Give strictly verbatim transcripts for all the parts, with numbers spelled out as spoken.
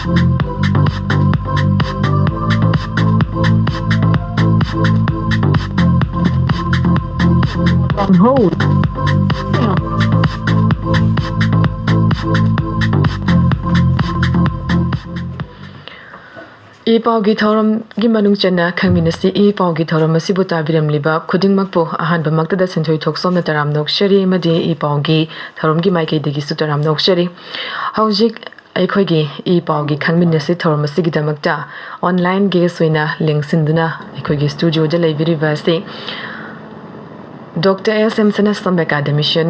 On hold. E ꯄꯥꯎꯒꯤ ꯊꯧꯔꯝꯒꯤ ꯃꯅꯨꯡ ꯆꯟꯅ ꯈꯪꯃꯤꯟꯅꯁꯤ꯫ ꯏ ꯄꯥꯎꯒꯤ ꯊꯧꯔꯝ ꯑꯁꯤꯕꯨ ꯇꯥꯕꯤꯔꯝꯂꯤꯕ ꯈꯨꯗꯤꯡꯃꯛꯄꯨ ꯑꯍꯥꯟꯕꯃꯛꯇꯗ ꯁꯤꯟꯊꯣꯏ ꯊꯣꯛꯆꯣꯝꯅ ꯇꯔꯥꯝꯅ ꯑꯣꯛꯆꯔꯤ ꯑꯃꯗꯤ ꯏ ꯄꯥꯎꯒꯤ ꯊꯧꯔꯝꯒꯤ ꯃꯥꯏꯀꯩꯗꯒꯤꯁꯨ ꯇꯔꯥꯝꯅ ꯑꯣꯛꯆꯔꯤ꯫ ꯍꯧꯖꯤꯛ ꯑꯩꯈꯣꯏꯒꯤ ꯏ ꯄꯥꯎꯒꯤ ꯈꯪꯃꯤꯟꯅꯁꯤ ꯊꯧꯔꯝ ꯑꯁꯤꯒꯤꯗꯃꯛꯇ online guest ꯑꯣꯏꯅ ꯂꯦꯡꯁꯤꯟꯗꯨꯅ ꯑꯩꯈꯣꯏꯒꯤ studioꯗ ꯂꯩꯕꯤꯔꯤꯕ ꯑꯁꯤ Doctor S M ꯁꯅꯥꯁꯝ Academician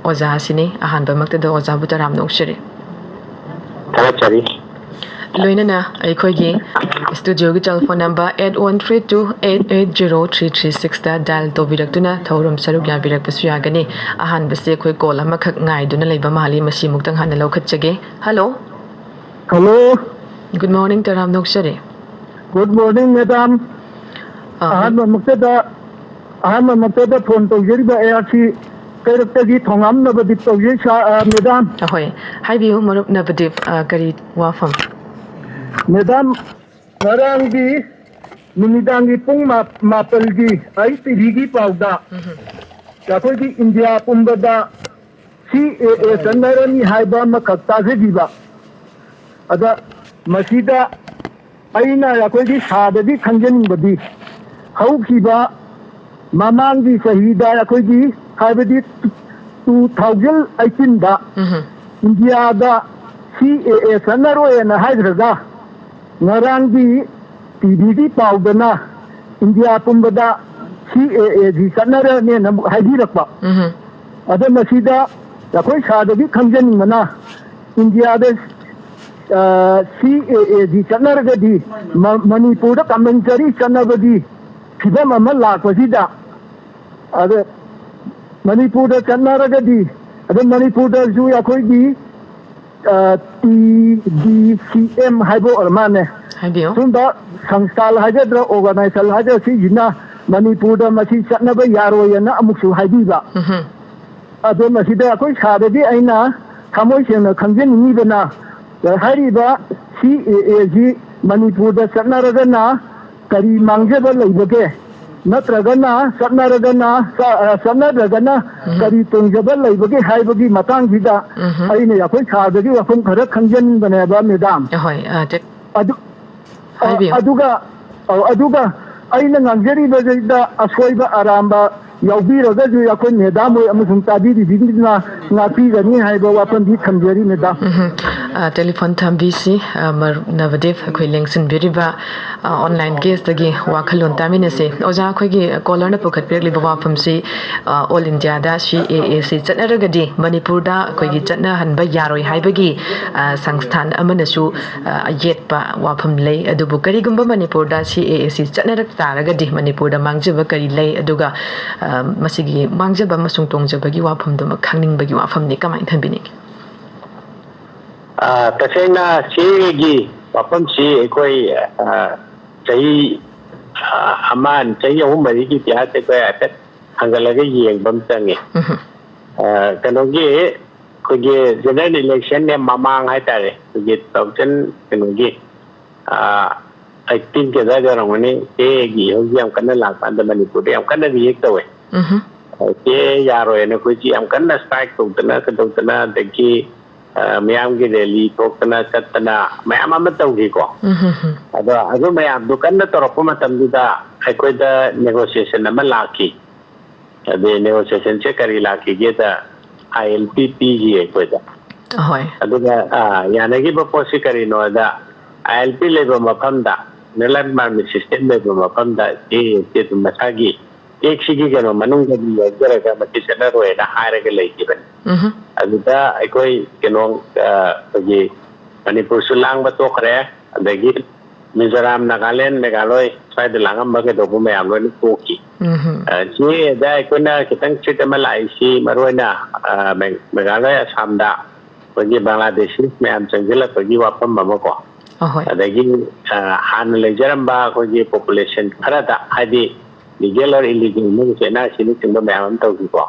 ꯑꯣꯖꯥ ꯑꯁꯤꯅꯤ꯫ ꯑꯍꯥꯟꯕꯃꯛꯇꯗ ꯑꯣꯖꯥꯕꯨ ꯇꯔꯥꯝꯅ ꯑꯣꯛꯆꯔꯤ꯫ ꯊꯥꯒꯠꯆꯔꯤ꯫ ꯂꯣꯏꯅꯅ ꯑꯩꯈꯣꯏꯒꯤ studioꯒꯤ telephone number eight one three two eight eight zero three three sixꯇ dial ꯇꯧꯕꯤꯔꯛꯇꯨꯅ ꯊꯧꯔꯝ ꯁꯔꯨꯛ ꯌꯥꯕꯤꯔꯛꯄꯁꯨ ꯌꯥꯒꯅꯤ꯫ ꯑꯍꯥꯟꯕꯁꯦ ꯑꯩꯈꯣꯏ call ꯑꯃꯈꯛ ꯉꯥꯏꯗꯨꯅ ꯂꯩꯕ ꯃꯥꯜꯂꯤ, ꯃꯁꯤꯃꯨꯛꯇꯪ ꯍꯥꯟꯅ ꯂꯧꯈꯠꯆꯒꯦ꯫ Hello꯫ Hello꯫ Good morning, ꯇꯔꯥꯝꯅ ꯑꯣꯛꯆꯔꯤ꯫ Good morning, madam꯫ ꯑ, ꯑꯍꯥꯟꯕꯃꯛꯇꯗ, ꯑꯍꯥꯟꯕꯃꯛꯇꯗ phone ꯇꯧꯖꯔꯤꯕ ꯑꯩꯍꯥꯛꯁꯤ ꯀꯩꯔꯛꯇꯒꯤ ꯊꯣꯉꯥꯝ ꯅꯕꯗꯤꯞ ꯇꯧꯖꯩ, ꯁꯥ-, ꯑ, madam꯫ ꯑꯍꯣꯏ, ꯍꯥꯏꯕꯤꯌꯨ ꯃꯔꯨꯞ ꯅꯕꯗꯤꯞ, ꯑ, ꯀꯔꯤ ꯋꯥꯐꯝ? Madam, ꯉꯔꯥꯡꯒꯤ ꯅꯨꯃꯤꯗꯥꯡꯒꯤ ꯄꯨꯡ ꯃꯥ-, ꯃꯥꯄꯜꯒꯤ ꯑꯩ ꯇꯤꯚꯤꯒꯤ ꯄꯥꯎꯗ ꯎꯝꯍꯨꯝ꯫ ꯑꯩꯈꯣꯏꯒꯤ ꯏꯟꯗꯤꯌꯥ ꯄꯨꯝꯕꯗ C A A ꯆꯠꯅꯔꯅꯤ ꯍꯥꯏꯕ ꯑꯃꯈꯛ ꯇꯥꯖꯈꯤꯕ꯫ ꯑꯗ ꯃꯁꯤꯗ ꯑꯩꯅ ꯑꯩꯈꯣꯏꯒꯤ ꯁꯥꯔꯗꯒꯤ ꯈꯪꯖꯅꯤꯡꯕꯗꯤ, ꯍꯧꯈꯤꯕ ꯃꯃꯥꯡꯒꯤ ꯆꯍꯤꯗ ꯑꯩꯈꯣꯏꯒꯤ, ꯍꯥꯏꯕꯗꯤ two thousand eighteenꯗ ꯎꯝꯍꯨꯝ꯫ ꯏꯟꯗꯤꯌꯥꯗ C A A ꯆꯠꯅꯔꯣꯏꯅ ꯍꯥꯏꯈ꯭ꯔꯒ, ꯉꯔꯥꯡꯒꯤ ꯇꯤꯚꯤꯒꯤ ꯄꯥꯎꯗꯅ ꯏꯟꯗꯤꯌꯥ ꯄꯨꯝꯕꯗ C A A ꯁꯤ ꯆꯠꯅꯔꯅꯦꯅ ꯑꯃꯨꯛ ꯍꯥꯏꯕꯤꯔꯛꯄ꯫ ꯎꯝꯍꯨꯝ꯫ ꯑꯗꯣ ꯃꯁꯤꯗ ꯑꯩꯈꯣꯏ ꯁꯥꯔꯗꯒꯤ ꯈꯪꯖꯅꯤꯡꯕꯅ, ꯏꯟꯗꯤꯌꯥꯗ, ꯑ, C A A ꯁꯤ ꯆꯠꯅꯔꯒꯗꯤ ꯃ-, ꯃꯅꯤꯄꯨꯔꯗ compulsory ꯆꯠꯅꯕꯒꯤ ꯐꯤꯕꯝ ꯑꯃ ꯂꯥꯛꯄꯁꯤꯗ, ꯑꯗ ꯃꯅꯤꯄꯨꯔꯗ ꯆꯠꯅꯔꯒꯗꯤ, ꯑꯗ ꯃꯅꯤꯄꯨꯔꯗꯁꯨ ꯑꯩꯈꯣꯏꯒꯤ, ꯑ, T D C M ꯍꯥꯏꯕ ꯑꯣꯏꯔ ꯃꯥꯜꯂꯦ꯫ ꯍꯥꯏꯕꯤꯌꯨ꯫ ꯁꯨꯝꯕ ꯁꯪꯁꯊꯥꯜ ꯍꯥꯏꯒꯗ꯭ꯔꯥ, organization ꯍꯥꯏꯒꯗ꯭ꯔꯥ, ꯁꯤꯁꯤꯅ ꯃꯅꯤꯄꯨꯔꯗ ꯃꯁꯤ ꯆꯠꯅꯕ ꯌꯥꯔꯣꯏꯅ ꯑꯃꯨꯛꯁꯨ ꯍꯥꯏꯕꯤꯕ꯫ ꯎꯝꯍꯨꯝ꯫ ꯑꯗꯣ ꯃꯁꯤꯗ ꯑꯩꯈꯣꯏ ꯁꯥꯔꯗꯒꯤ ꯑꯩꯅ ꯊꯃꯣꯏ ꯁꯦꯡꯅ ꯈꯪꯖꯅꯤꯡꯉꯤꯕꯅ, ꯍꯥꯏꯔꯤꯕ ꯁꯤ ꯑꯦ ꯑꯦꯁꯤ ꯃꯅꯤꯄꯨꯔꯗ ꯆꯠꯅꯔꯒꯅ ꯀꯔꯤ ꯃꯥꯡꯖꯕ ꯂꯩꯕꯒꯦ? ꯅꯠꯇ꯭ꯔꯒꯅ ꯆꯠꯅꯔꯒꯅ, ꯆ-, ꯑ, ꯆꯠꯅꯗ꯭ꯔꯒꯅ ꯎꯝ꯫ ꯀꯔꯤ ꯇꯣꯡꯖꯕ ꯂꯩꯕꯒꯦ ꯍꯥꯏꯕꯒꯤ ꯃꯇꯥꯡꯁꯤꯗ ꯎꯝ꯫ ꯑꯩꯅ ꯑꯩꯈꯣꯏ ꯁꯥꯔꯗꯒꯤ ꯋꯥꯐꯝ ꯈꯔ ꯈꯪꯖꯅꯤꯡꯕꯅꯦꯕ, ꯃꯦꯗꯥꯝ꯫ ꯍꯣꯏ, ꯑ, ꯇꯦ-, ꯑꯗꯨ, ꯑ, ꯍꯥꯏꯕꯤꯌꯨ꯫ ꯑꯗꯨꯒ, ꯑ, ꯑꯗꯨꯒ ꯑꯩꯅ ꯉꯥꯡꯖꯔꯤꯕꯁꯤꯗ ꯑꯁꯣꯏꯕ ꯑꯔꯥꯟꯕ ꯌꯥꯎꯕꯤꯔꯒꯁꯨ ꯑꯩꯈꯣꯏ ꯃꯦꯗꯥꯝ ꯍꯣꯏ ꯑꯃꯁꯨꯡ ꯇꯥꯕꯤꯔꯤꯕꯤꯅ ꯉꯥꯛꯄꯤꯒꯅꯤ ꯍꯥꯏꯕ ꯋꯥꯐꯝꯗꯤ ꯊꯝꯖꯔꯤ, ꯃꯦꯗꯥꯝ꯫ ꯎꯝ꯫ ꯑ, ꯇꯦꯂꯤꯐꯣꯟ ꯊꯝꯕꯤꯁꯤ, ꯑ, ꯃꯔꯨꯞ ꯅꯕꯗꯤꯞ, ꯑꯩꯈꯣꯏ ꯂꯦꯡꯁꯤꯟꯕꯤꯔꯤꯕ, ꯑ, online guest ꯇꯒꯤ ꯋꯥꯈꯜꯂꯣꯟ ꯇꯥꯃꯤꯟꯅꯁꯤ꯫ ꯑꯣꯖꯥ, ꯑꯩꯈꯣꯏꯒꯤ caller ꯅ ꯄꯨꯈꯠꯄꯤꯔꯛꯂꯤꯕ ꯋꯥꯐꯝꯁꯤ, ꯑ, All India the C A A ꯁꯤ ꯆꯠꯅꯔꯒꯗꯤ ꯃꯅꯤꯄꯨꯔꯗ ꯑꯩꯈꯣꯏꯒꯤ ꯆꯠꯅꯍꯟꯕ ꯌꯥꯔꯣꯏ ꯍꯥꯏꯕꯒꯤ, ꯑ, ꯁꯪꯁꯊꯥꯟ ꯑꯃꯅꯁꯨ, ꯑ, ꯌꯦꯠꯄ ꯋꯥꯐꯝ ꯂꯩ꯫ ꯑꯗꯨꯕꯨ ꯀꯔꯤꯒꯨꯝꯕ ꯃꯅꯤꯄꯨꯔꯗ C A A ꯁꯤ ꯆꯠꯅꯔꯛ ꯇꯥꯔꯒꯗꯤ ꯃꯅꯤꯄꯨꯔꯗ ꯃꯥꯡꯖꯕ ꯀꯔꯤ ꯂꯩ? ꯑꯗꯨꯒ, ꯑ, ꯃꯁꯤꯒꯤ ꯃꯥꯡꯖꯕ ꯑꯃꯁꯨꯡ ꯇꯣꯡꯖꯕꯒꯤ ꯋꯥꯐꯝꯗꯨꯃ ꯈꯪꯅꯤꯡꯕꯒꯤ ꯋꯥꯐꯝꯅꯤ꯫ ꯀꯃꯥꯏꯅ ꯊꯝꯕꯤꯅꯤꯡꯉꯤ? ꯑ, ꯇꯁꯦꯡꯅ ꯁꯤꯒꯤ ꯋꯥꯐꯝꯁꯤ ꯑꯩꯈꯣꯏ, ꯑ, ꯆꯍꯤ, ꯑ, ꯑꯃ, ꯆꯍꯤ ꯑꯍꯨꯝ ꯃꯔꯤꯒꯤ ꯏꯇꯤꯍꯥꯁ ꯑꯩꯈꯣꯏ ꯍꯥꯏꯐꯦꯠ ꯍꯪꯒꯠꯂꯒ ꯌꯦꯡꯕ ꯑꯃ ꯆꯪꯉꯤ꯫ ꯎꯝ꯫ ꯑ, ꯀꯩꯅꯣꯒꯤ, ꯑꯩꯈꯣꯏꯒꯤ general election ꯅꯦ ꯃꯃꯥꯡ ꯍꯥꯏꯇꯥꯔꯦ, ꯑꯩꯈꯣꯏꯒꯤ two thousand, ꯀꯩꯅꯣꯒꯤ, ꯑ, eighteen ꯀꯤ ꯑꯗꯨꯋꯥꯏꯗ ꯑꯣꯏꯔꯝꯒꯅꯤ, ꯆꯦꯒꯤ ꯏꯍꯧꯁꯤ ꯌꯥꯝ ꯀꯟꯅ ꯂꯥꯛꯄ ꯀꯥꯟꯗ ꯃꯅꯤꯄꯨꯔꯗ ꯌꯥꯝ ꯀꯟꯅ react ꯇꯧꯋꯦ꯫ ꯎꯝ꯫ ꯑ, ꯆꯦ ꯌꯥꯔꯣꯏꯅ ꯑꯩꯈꯣꯏꯁꯤ ꯌꯥꯝ ꯀꯟꯅ strike ꯇꯧꯗꯅ ꯀꯩꯗꯧꯗꯅ, ꯑꯗꯒꯤ, ꯑ, ꯃꯤꯌꯥꯝꯒꯤ rally ꯊꯣꯛꯇꯅ ꯆꯠꯇꯅ ꯃꯌꯥꯝ ꯑꯃ ꯇꯧꯈꯤꯀꯣ꯫ ꯎꯝ꯫ ꯑꯗꯣ ꯑꯗꯨ ꯃꯌꯥꯝꯗꯨ ꯀꯟꯅ ꯇꯧꯔꯛꯄ ꯃꯇꯝꯗꯨꯗ ꯑꯩꯈꯣꯏꯗ negotiation ꯑꯃ ꯂꯥꯛꯈꯤ꯫ ꯑꯗꯩ negotiation ꯁꯦ ꯀꯔꯤ ꯂꯥꯛꯈꯤꯒꯦꯗ, I L P ꯄꯤꯈꯤ ꯑꯩꯈꯣꯏꯗ꯫ ꯑꯍꯣꯏ꯫ ꯑꯗꯨꯒ, ꯑ, ꯌꯥꯅꯈꯤꯕ ꯄꯣꯠꯁꯤ ꯀꯔꯤꯅꯣꯗ, I L P ꯂꯩꯕ ꯃꯐꯝꯗ, inland permit system ꯂꯩꯕ ꯃꯐꯝꯗ ꯆꯦ, ꯆꯦ ꯑꯗꯨꯝ ꯃꯁꯥꯒꯤ ꯆꯦꯛꯁꯤꯒꯤ ꯀꯩꯅꯣ ꯃꯅꯨꯡꯗꯗꯤ ꯌꯥꯎꯖꯔꯒ ꯃꯁꯤ ꯆꯠꯅꯔꯣꯏꯅ ꯍꯥꯏꯔꯒ ꯂꯩꯈꯤꯕꯅꯤ꯫ ꯎꯝ꯫ ꯑꯗꯨꯗ ꯑꯩꯈꯣꯏ ꯀꯩꯅꯣ, ꯑ, ꯑꯩꯈꯣꯏꯒꯤ ꯃꯅꯤꯄꯨꯔꯁꯨ ꯂꯥꯡꯕ ꯇꯣꯛꯈ꯭ꯔꯦ, ꯑꯗꯒꯤ ꯃꯤꯖꯣꯔꯥꯝ, ꯅꯥꯒꯥꯂꯦꯟ, ꯃꯦꯘꯥꯂꯣꯏ ꯁ꯭ꯋꯥꯏꯗ ꯂꯥꯡꯉꯝꯕ ꯀꯩꯗꯧꯕ ꯃꯌꯥꯝ ꯂꯣꯏꯅ ꯇꯣꯛꯈꯤ꯫ ꯎꯝ꯫ ꯑ, ꯁꯤꯗ ꯑꯩꯈꯣꯏꯅ ꯈꯤꯇꯪ treat ꯑꯃ ꯂꯥꯛꯏꯁꯤ ꯃꯔꯨꯑꯣꯏꯅ, ꯑ, ꯃꯦ-, ꯃꯦꯘꯥꯂꯣꯏ, ꯑꯁꯥꯝꯗ ꯑꯩꯈꯣꯏꯒꯤ ꯕꯪꯒ꯭ꯂꯥꯗꯦꯁꯤ ꯃꯌꯥꯝ ꯆꯪꯁꯤꯜꯂꯛꯄꯒꯤ ꯋꯥꯐꯝ ꯑꯃꯀꯣ꯫ ꯑꯍꯣꯏ꯫ ꯑꯗꯒꯤ, ꯑ, ꯍꯥꯟꯅ ꯂꯩꯖꯔꯝꯕ ꯑꯩꯈꯣꯏꯒꯤ population ꯈꯔꯗ, ꯍꯥꯏꯗꯤ legal or illegal movement, N R C ꯅꯆꯤꯡꯕ ꯃꯌꯥꯝ ꯑꯃ ꯇꯧꯈꯤꯀꯣ꯫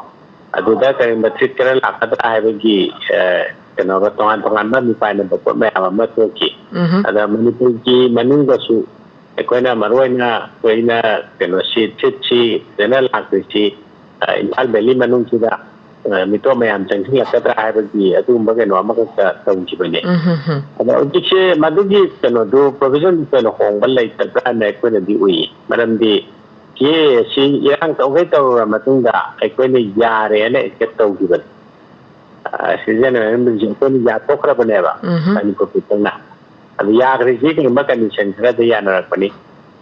ꯑꯗꯨꯗ ꯀꯔꯤꯒꯨꯝꯕ treat ꯈꯔ ꯂꯥꯛꯀꯗ꯭ꯔꯥ ꯍꯥꯏꯕꯒꯤ, ꯑ, ꯀꯩꯅꯣꯒ ꯇꯣꯉꯥꯟ ꯇꯣꯉꯥꯟꯕ ꯃꯤꯄꯥꯏꯅꯕ ꯄꯣꯠ ꯃꯌꯥꯝ ꯑꯃ ꯊꯣꯛꯈꯤ꯫ ꯎꯝ꯫ ꯑꯗ ꯃꯅꯤꯄꯨꯔꯒꯤ ꯃꯅꯨꯡꯗꯁꯨ ꯑꯩꯈꯣꯏꯅ ꯃꯔꯨ ꯑꯣꯏꯅ ꯑꯩꯈꯣꯏꯅ ꯀꯩꯅꯣꯁꯤ, ꯊ꯭ꯔꯤꯠꯁꯤ ꯐꯖꯅ ꯂꯥꯛꯇ꯭ꯔꯤꯁꯤ, ꯑ, ꯏꯝꯐꯥꯜ ꯚꯦꯂꯤ ꯃꯅꯨꯡꯁꯤꯗ, ꯑ, ꯃꯤꯇꯣꯞ ꯃꯌꯥꯝ ꯆꯪꯁꯤꯜꯂꯛꯀꯗ꯭ꯔꯥ ꯍꯥꯏꯕꯒꯤ ꯑꯗꯨꯒꯨꯝꯕ ꯀꯩꯅꯣ ꯑꯃꯈꯛꯇ ꯇꯧꯈꯤꯕꯅꯦ꯫ ꯎꯝ, ꯍꯝ, ꯍꯝ꯫ ꯑꯗꯣ ꯍꯧꯖꯤꯛꯁꯦ ꯃꯗꯨꯒꯤ ꯀꯩꯅꯣꯗꯨ, ꯄ꯭ꯔꯣꯚꯤꯖꯟꯗꯨ ꯀꯩꯅꯣ ꯍꯣꯡꯕ ꯂꯩꯇꯕ꯭ꯔꯥꯅ ꯑꯩꯈꯣꯏꯅꯗꯤ ꯎꯏ꯫ ꯃꯔꯝꯗꯤ ꯁꯤ ꯑꯦ ꯑꯦ ꯁꯤ ꯏꯔꯥꯡ ꯇꯧꯈꯩ ꯇꯧꯔꯨꯔ ꯃꯇꯨꯡꯗ ꯑꯩꯈꯣꯏꯅ ꯌꯥꯔꯦꯅ ꯑꯦꯛꯁꯦꯞ ꯇꯧꯈꯤꯕꯅꯤ꯫ ꯑ, ꯁꯤꯖꯟ ꯑꯣꯏꯔꯝꯕꯁꯦ ꯑꯩꯈꯣꯏꯅ ꯌꯥꯊꯣꯛꯈ꯭ꯔꯕꯅꯦꯕ, ꯎꯝ꯫ ꯃꯅꯤꯄꯨꯔ ꯄꯤꯄꯜꯅ꯫ ꯑꯗꯨ ꯌꯥꯈ꯭ꯔꯤꯁꯤ ꯀꯩꯒꯨꯝꯕ ꯀꯟꯗꯤꯁꯟ ꯈꯔꯗ ꯌꯥꯅꯔꯛꯄꯅꯤ꯫